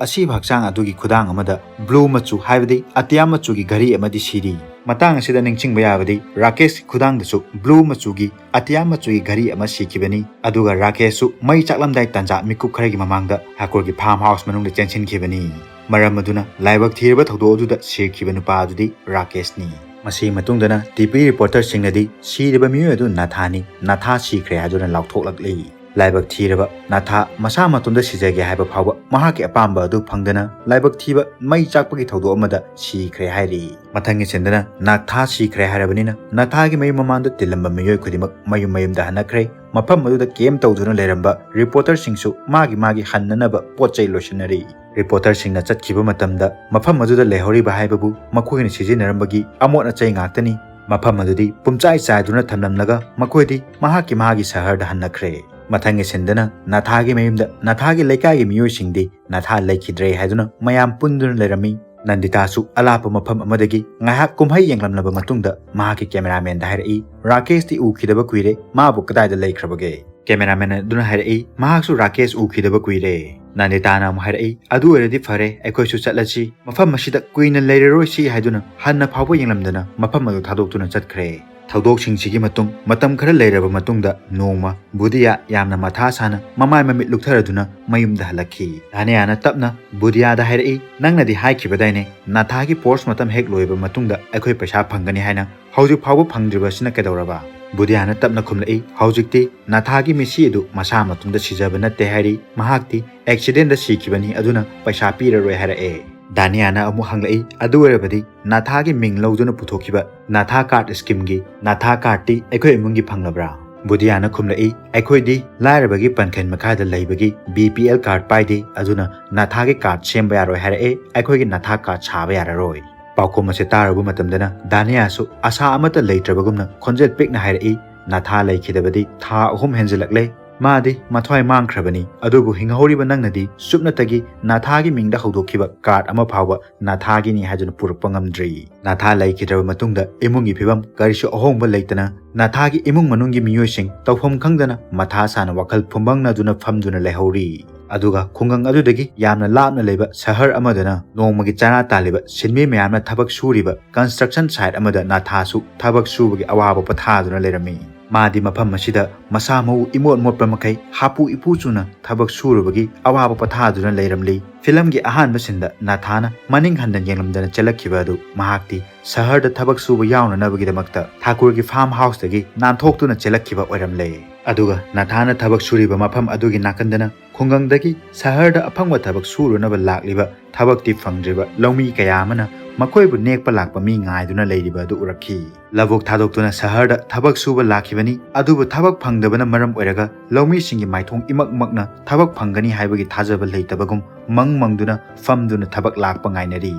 ꯑꯁꯤꯕ ꯍꯛꯆꯥꯡ ꯑꯗꯨꯒꯤ ꯈꯨꯗꯥꯡ ꯑꯃꯗ ꯕ꯭ꯂꯨ ꯃꯆꯨ, ꯍꯥꯏꯕꯗꯤ ꯑꯇꯤꯌꯥ ꯃꯆꯨꯒꯤ ꯘꯔꯤ ꯑꯃꯗꯤ ꯁꯤꯔꯤ꯫ ꯃꯇꯥꯡ ꯑꯁꯤꯗ ꯅꯤꯡꯁꯤꯡꯕ ꯌꯥꯕꯗꯤ ꯔꯥꯀꯦꯁꯀꯤ ꯈꯨꯗꯥꯡꯗꯁꯨ ꯕ꯭ꯂꯨ ꯃꯆꯨꯒꯤ ꯑꯇꯤꯌꯥ ꯃꯆꯨꯒꯤ ꯘꯔꯤ ꯑꯃ ꯁꯤꯈꯤꯕꯅꯤ꯫ ꯑꯗꯨꯒ ꯔꯥꯀꯦꯁꯁꯨ ꯃꯩ ꯆꯥꯛꯂꯝꯗꯥꯏ ꯇꯥꯟꯖꯥ ꯃꯤꯀꯨꯞ ꯈꯔꯒꯤ ꯃꯃꯥꯡꯗ ꯍꯥꯀꯨꯔꯒꯤ ꯐꯥꯔꯝ ꯍꯥꯎꯁ ꯃꯅꯨꯡꯗ ꯆꯦꯟꯁꯤꯟꯈꯤꯕꯅꯤ꯫ ꯃꯔꯝ ꯑꯗꯨꯅ ꯂꯥꯏꯕꯛ ꯊꯤꯔꯕ ꯊꯧꯗꯣꯛ ꯑꯗꯨꯗ ꯁꯤꯈꯤꯕ ꯅꯨꯄꯥ ꯑꯗꯨꯗꯤ ꯔꯥꯀꯦꯁꯅꯤ꯫ ꯃꯁꯤꯒꯤ ꯃꯇꯨꯡꯗꯅ ꯇꯤ ꯚꯤ ꯔꯤꯄꯣꯔꯇꯔꯁꯤꯡꯅꯗꯤ ꯁꯤꯔꯤꯕ ꯃꯤꯑꯣꯏ ꯑꯗꯨ ꯅꯥꯊꯥꯅꯤ, ꯅꯥꯊꯥ ꯁꯤꯈ꯭ꯔꯦ ꯍꯥꯏꯗꯨꯅ ꯂꯥꯎꯊꯣꯛꯂꯛꯂꯤ꯫ ꯂꯥꯏꯕꯛ ꯊꯤꯔꯕ ꯅꯥꯊꯥ ꯃꯁꯥ ꯃꯇꯣꯝꯇ ꯁꯤꯖꯒꯦ ꯍꯥꯏꯕ ꯐꯥꯎꯕ ꯃꯍꯥꯛꯀꯤ ꯑꯄꯥꯝꯕ ꯑꯗꯨ ꯐꯪꯗꯅ ꯂꯥꯏꯕꯛ ꯊꯤꯕ ꯃꯩ ꯆꯥꯛꯄꯒꯤ ꯊꯧꯗꯣꯛ ꯑꯃꯗ ꯁꯤꯈ꯭ꯔꯦ ꯍꯥꯏꯔꯤ꯫ ꯃꯊꯪꯒꯤ ꯁꯤꯟꯗꯅ ꯅꯥꯊꯥ ꯁꯤꯈ꯭ꯔꯦ ꯍꯥꯏꯔꯕꯅꯤꯅ ꯅꯥꯊꯥꯒꯤ ꯃꯌꯨꯝ ꯃꯃꯥꯡꯗ ꯇꯤꯜꯂꯝꯕ ꯃꯤꯑꯣꯏ ꯈꯨꯗꯤꯡꯃꯛ ꯃꯌꯨꯝ ꯃꯌꯨꯝꯗ ꯍꯟꯅꯈ꯭ꯔꯦ꯫ ꯃꯐꯝ ꯑꯗꯨꯗ ꯀꯦꯝ ꯇꯧꯗꯨꯅ ꯂꯩꯔꯝꯕ ꯔꯤꯄꯣꯔꯇꯔꯁꯤꯡꯁꯨ ꯃꯥꯒꯤ ꯃꯥꯒꯤ ꯍꯟꯅꯅꯕ ꯄꯣꯠ ꯆꯩ ꯂꯣꯏꯁꯤꯟꯅꯔꯤ꯫ ꯔꯤꯄꯣꯔꯇꯔꯁꯤꯡꯅ ꯆꯠꯈꯤꯕ ꯃꯇꯝꯗ ꯃꯐꯝ ꯑꯗꯨꯗ ꯂꯩꯍꯧꯔꯤꯕ ꯍꯥꯏꯕꯕꯨ ꯃꯈꯣꯏꯅ ꯁꯤꯖꯤꯟꯅꯔꯝꯕꯒꯤ ꯑꯃꯣꯠ ꯑꯆꯩ ꯉꯥꯛꯇꯅꯤ꯫ ꯃꯐꯝ ꯑꯗꯨꯗꯤ ꯄꯨꯝꯆꯥꯏ ꯆꯥꯏꯗꯨꯅ ꯊꯝꯂꯝꯂꯒ ꯃꯈꯣꯏꯗꯤ ꯃꯍꯥꯛꯀꯤ ꯃꯍꯥꯛꯀꯤ ꯁꯍꯔꯗ ꯍꯟꯅꯈ꯭ꯔꯦ꯫ ꯃꯊꯪꯒꯤ ꯁꯤꯟꯗꯅ ꯅꯥꯊꯥꯒꯤ ꯃꯌꯨꯝꯗ ꯅꯥꯊꯥꯒꯤ ꯂꯩꯀꯥꯏꯒꯤ ꯃꯤꯑꯣꯏꯁꯤꯡꯗꯤ ꯅꯥꯊꯥ ꯂꯩꯈꯤꯗ꯭ꯔꯦ ꯍꯥꯏꯗꯨꯅ ꯃꯌꯥꯝ ꯄꯨꯟꯗꯨꯅ ꯂꯩꯔꯝꯃꯤ꯫ ꯅꯟꯗꯤꯇꯥꯁꯨ ꯑꯂꯥꯞꯄ ꯃꯐꯝ ꯑꯃꯗꯒꯤ ꯉꯥꯏꯍꯥꯛ ꯀꯨꯝꯍꯩ ꯌꯦꯡꯂꯝꯂꯕ ꯃꯇꯨꯡꯗ ꯃꯍꯥꯛꯀꯤ ꯀꯦꯃꯦꯔꯥꯃꯦꯟꯗ ꯍꯥꯏꯔꯛꯏ, "ꯔꯥꯀꯦꯁꯇꯤ ꯎꯈꯤꯗꯕ ꯀꯨꯏꯔꯦ, ꯃꯥꯕꯨ ꯀꯗꯥꯏꯗ ꯂꯩꯈ꯭ꯔꯕꯒꯦ?" ꯀꯦꯃꯦꯔꯥꯃꯦꯟ ꯑꯗꯨꯅ ꯍꯥꯏꯔꯛꯏ, "ꯃꯍꯥꯛꯁꯨ ꯔꯥꯀꯦꯁ ꯎꯈꯤꯗꯕ ꯀꯨꯏꯔꯦ꯫" ꯅꯟꯗꯤꯇꯥꯅ ꯑꯃꯨꯛ ꯍꯥꯏꯔꯛꯏ, "ꯑꯗꯨ ꯑꯣꯏꯔꯗꯤ ꯐꯔꯦ, ꯑꯩꯈꯣꯏꯁꯨ ꯆꯠꯂꯁꯤ, ꯃꯐꯝ ꯑꯁꯤꯗ ꯀꯨꯏꯅ ꯂꯩꯔꯔꯣꯏꯁꯤ" ꯍꯥꯏꯗꯨꯅ ꯍꯟꯅ ꯐꯥꯎꯕ ꯌꯦꯡꯂꯝꯗꯅ ꯃꯐꯝ ꯑꯗꯨ ꯊꯥꯗꯣꯛꯇꯨꯅ ꯆꯠꯈ꯭ꯔꯦ꯫ ꯊꯧꯗꯣꯛꯁꯤꯡꯁꯤꯒꯤ ꯃꯇꯨꯡ ꯃꯇꯝ ꯈꯔ ꯂꯩꯔꯕ ꯃꯇꯨꯡꯗ ꯅꯣꯡꯃ ꯕꯨꯗꯤꯌꯥ ꯌꯥꯝꯅ ꯃꯊꯥ ꯁꯥꯅ ꯃꯃꯥꯏ ꯃꯃꯤꯠ ꯂꯨꯛꯊꯔꯗꯨꯅ ꯃꯌꯨꯝꯗ ꯍꯜꯂꯛꯈꯤ꯫ ꯗꯥꯅꯤꯌꯥꯅ ꯇꯞꯅ ꯕꯨꯗꯤꯌꯥꯗ ꯍꯥꯏꯔꯛꯏ, "ꯅꯪꯅꯗꯤ ꯍꯥꯏꯈꯤꯕꯗꯥꯏꯅꯦ, ꯅꯥꯊꯥꯒꯤ ꯄꯣꯔꯁ ꯃꯇꯝ ꯍꯦꯛ ꯂꯣꯏꯕ ꯃꯇꯨꯡꯗ ꯑꯩꯈꯣꯏ ꯄꯩꯁꯥ ꯐꯪꯒꯅꯤ ꯍꯥꯏꯅ, ꯍꯧꯖꯤꯛ ꯐꯥꯎꯕ ꯐꯪꯗ꯭ꯔꯤꯕ ꯑꯁꯤꯅ ꯀꯩꯗꯧꯔꯕ?" ꯕꯨꯗꯤꯌꯥꯅ ꯇꯞꯅ ꯈꯨꯝꯂꯛꯏ, "ꯍꯧꯖꯤꯛꯇꯤ ꯅꯥꯊꯥꯒꯤ ꯃꯤꯁꯤ ꯑꯗꯨ ꯃꯁꯥ ꯃꯇꯣꯝꯇ ꯁꯤꯖꯕ ꯅꯠꯇꯦ ꯍꯥꯏꯔꯤ, ꯃꯍꯥꯛꯇꯤ ꯑꯦꯛꯁꯤꯗꯦꯟꯗ ꯁꯤꯈꯤꯕꯅꯤ, ꯑꯗꯨꯅ ꯄꯩꯁꯥ ꯄꯤꯔꯔꯣꯏ" ꯍꯥꯏꯔꯛꯑꯦ꯫ ꯗꯥꯅꯤꯌꯥꯅ ꯑꯃꯨꯛ ꯍꯪꯂꯛꯏ, "ꯑꯗꯨ ꯑꯣꯏꯔꯕꯗꯤ ꯅꯥꯊꯥꯒꯤ ꯃꯤꯡ ꯂꯧꯗꯨꯅ ꯄꯨꯊꯣꯛꯈꯤꯕ ꯅꯥꯊꯥ ꯀꯥꯔꯗ ꯁ꯭ꯀꯤꯝꯒꯤ ꯅꯥꯊꯥ ꯀꯥꯔꯗꯇꯤ ꯑꯩꯈꯣꯏ ꯏꯃꯨꯡꯒꯤ ꯐꯪꯂꯕ꯭ꯔꯥ?" ꯕꯨꯗꯤꯌꯥꯅ ꯈꯨꯝꯂꯛꯏ, "ꯑꯩꯈꯣꯏꯗꯤ ꯂꯥꯏꯔꯕꯒꯤ ꯄꯟꯈꯦꯜ ꯃꯈꯥꯗ ꯂꯩꯕꯒꯤ ꯕꯤ ꯄꯤ ꯑꯦꯜ ꯀꯥꯔꯗ ꯄꯥꯏꯗꯦ, ꯑꯗꯨꯅ ꯅꯥꯊꯥꯒꯤ ꯀꯥꯔꯗ ꯁꯦꯝꯕ ꯌꯥꯔꯣꯏ ꯍꯥꯏꯔꯛꯑꯦ, ꯑꯩꯈꯣꯏꯒꯤ ꯅꯥꯊꯥ ꯀꯥꯔꯗ ꯁꯥꯕ ꯌꯥꯔꯔꯣꯏ꯫" ꯄꯥꯎꯈꯨꯝ ꯑꯁꯤ ꯇꯥꯔꯨꯕ ꯃꯇꯝꯗꯅ ꯗꯥꯅꯤꯌꯥꯁꯨ ꯑꯁꯥ ꯑꯃꯠꯇ ꯂꯩꯇ꯭ꯔꯕꯒꯨꯝꯅ ꯈꯣꯟꯖꯦꯜ ꯄꯤꯛꯅ ꯍꯥꯏꯔꯛꯏ, "ꯅꯥꯊꯥ ꯂꯩꯈꯤꯗꯕꯗꯤ ꯊꯥ ꯑꯍꯨꯝ ꯍꯦꯟꯖꯤꯜꯂꯛꯂꯦ꯫ ꯃꯥꯗꯤ ꯃꯊ꯭ꯋꯥꯏ ꯃꯥꯡꯈ꯭ꯔꯕꯅꯤ, ꯑꯗꯨꯕꯨ ꯍꯤꯡꯍꯧꯔꯤꯕ ꯅꯪꯅꯗꯤ ꯁꯨꯞꯅꯇꯒꯤ ꯅꯥꯊꯥꯒꯤ ꯃꯤꯡꯗ ꯍꯧꯗꯣꯛꯈꯤꯕ ꯀꯥꯔꯗ ꯑꯃ ꯐꯥꯎꯕ ꯅꯥꯊꯥꯒꯤꯅꯤ ꯍꯥꯏꯗꯨꯅ ꯄꯨꯔꯛꯄ ꯉꯝꯗ꯭ꯔꯤ꯫ ꯅꯥꯊꯥ ꯂꯩꯈꯤꯗ꯭ꯔꯕ ꯃꯇꯨꯡꯗ ꯏꯃꯨꯡꯒꯤ ꯐꯤꯕꯝ ꯀꯔꯤꯁꯨ ꯑꯍꯣꯡꯕ ꯂꯩꯇꯅ ꯅꯥꯊꯥꯒꯤ ꯏꯃꯨꯡ ꯃꯅꯨꯡꯒꯤ ꯃꯤꯑꯣꯏꯁꯤꯡ ꯇꯧꯐꯝ ꯈꯪꯗꯅ ꯃꯊꯥ ꯁꯥꯅ ꯋꯥꯈꯜ ꯐꯨꯝꯕꯪꯅꯗꯨꯅ ꯐꯝꯗꯨꯅ ꯂꯩꯍꯧꯔꯤ꯫" ꯑꯗꯨꯒ ꯈꯨꯡꯒꯪ ꯑꯗꯨꯗꯒꯤ ꯌꯥꯝꯅ ꯂꯥꯞꯅ ꯂꯩꯕ ꯁꯍꯔ ꯑꯃꯗꯅ ꯅꯣꯡꯃꯒꯤ ꯆꯔꯥ ꯇꯥꯜꯂꯤꯕ ꯁꯤꯟꯃꯤ ꯃꯌꯥꯝꯅ ꯊꯕꯛ ꯁꯨꯔꯤꯕ construction site ꯑꯃꯗ ꯅꯥꯊꯥꯁꯨ ꯊꯕꯛ ꯁꯨꯕꯒꯤ ꯑꯋꯥꯕ ꯄꯣꯊꯥꯗꯨꯅ ꯂꯩꯔꯝꯃꯤ꯫ ꯃꯥꯗꯤ ꯃꯐꯝ ꯑꯁꯤꯗ ꯃꯁꯥ ꯃꯎ ꯏꯃꯣꯠ ꯃꯣꯠꯄ ꯃꯈꯩ ꯍꯥꯄꯨ ꯏꯄꯨ ꯆꯨꯅ ꯊꯕꯛ ꯁꯨꯔꯨꯕꯒꯤ ꯑꯋꯥꯕ ꯄꯣꯊꯥꯗꯨꯅ ꯂꯩꯔꯝꯂꯤ꯫ ꯐꯤꯂꯝꯒꯤ ꯑꯍꯥꯟꯕ ꯁꯤꯟꯗ ꯅꯥꯊꯥꯅ ꯃꯅꯤꯡ ꯍꯟꯗ ꯌꯦꯡꯂꯝꯗꯅ ꯆꯦꯜꯂꯛꯈꯤꯕ ꯑꯗꯨ ꯃꯍꯥꯛꯇꯤ ꯁꯍꯔꯗ ꯊꯕꯛ ꯁꯨꯕ ꯌꯥꯎꯅꯅꯕꯒꯤꯗꯃꯛꯇ ꯊꯥꯀꯨꯔꯒꯤ farm houseꯇꯒꯤ ꯅꯥꯟꯊꯣꯛꯇꯨꯅ ꯆꯦꯜꯂꯛꯈꯤꯕ ꯑꯣꯏꯔꯝꯂꯦ꯫ ꯑꯗꯨꯒ ꯅꯥꯊꯥꯅ ꯊꯕꯛ ꯁꯨꯔꯤꯕ ꯃꯐꯝ ꯑꯗꯨꯒꯤ ꯅꯥꯀꯟꯗꯅ ꯈꯨꯡꯒꯪꯗꯒꯤ ꯁꯍꯔꯗ ꯑꯐꯪꯕ ꯊꯕꯛ ꯁꯨꯔꯨꯅꯕ ꯂꯥꯛꯂꯤꯕ ꯊꯕꯛꯇꯤ ꯐꯪꯗ꯭ꯔꯤꯕ ꯂꯧꯃꯤ ꯀꯌꯥ ꯑꯃꯅ ꯃꯈꯣꯏꯕꯨ ꯅꯦꯛꯄ ꯂꯥꯛꯄ ꯃꯤ ꯉꯥꯏꯗꯨꯅ ꯂꯩꯔꯤꯕ ꯑꯗꯨ ꯎꯔꯛꯈꯤ꯫ ꯂꯧꯕꯨꯛ ꯊꯥꯗꯣꯛꯇꯨꯅ ꯁꯍꯔꯗ ꯊꯕꯛ ꯁꯨꯕ ꯂꯥꯛꯈꯤꯕꯅꯤ, ꯑꯗꯨꯕꯨ ꯊꯕꯛ ꯐꯪꯗꯕꯅ ꯃꯔꯝ ꯑꯣꯏꯔꯒ ꯂꯧꯃꯤꯁꯤꯡꯒꯤ ꯃꯥꯏꯊꯣꯡ ꯏꯃꯛ ꯃꯛꯅ ꯊꯕꯛ ꯐꯪꯒꯅꯤ ꯍꯥꯏꯕꯒꯤ ꯊꯥꯖꯕ ꯂꯩꯇꯕꯒꯨꯝ ꯃꯪ ꯃꯪꯗꯨꯅ ꯐꯝꯗꯨꯅ ꯊꯕꯛ ꯂꯥꯛꯄ ꯉꯥꯏꯅꯔꯤ꯫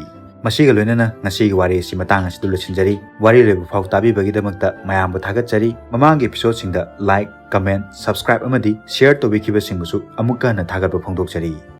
ꯃꯁꯤꯒ ꯂꯣꯏꯅꯅ ꯉꯁꯤꯒꯤ ꯋꯥꯔꯤ ꯑꯁꯤ ꯃꯇꯥꯡ ꯑꯁꯤꯗ ꯂꯣꯏꯁꯤꯟꯖꯔꯤ꯫ ꯋꯥꯔꯤ ꯂꯣꯏꯕ ꯐꯥꯎ ꯇꯥꯕꯤꯕꯒꯤꯗꯃꯛꯇ ꯃꯌꯥꯝꯕꯨ ꯊꯥꯒꯠꯆꯔꯤ꯫ ꯃꯃꯥꯡꯒꯤ episodeꯁꯤꯡꯗ like, comment, subscribe ꯑꯃꯗꯤ share ꯇꯧꯕꯤꯈꯤꯕꯁꯤꯡꯕꯨꯁꯨ ꯑꯃꯨꯛꯀ ꯍꯟꯅ ꯊꯥꯒꯠꯄ ꯐꯣꯡꯗꯣꯛꯆꯔꯤ꯫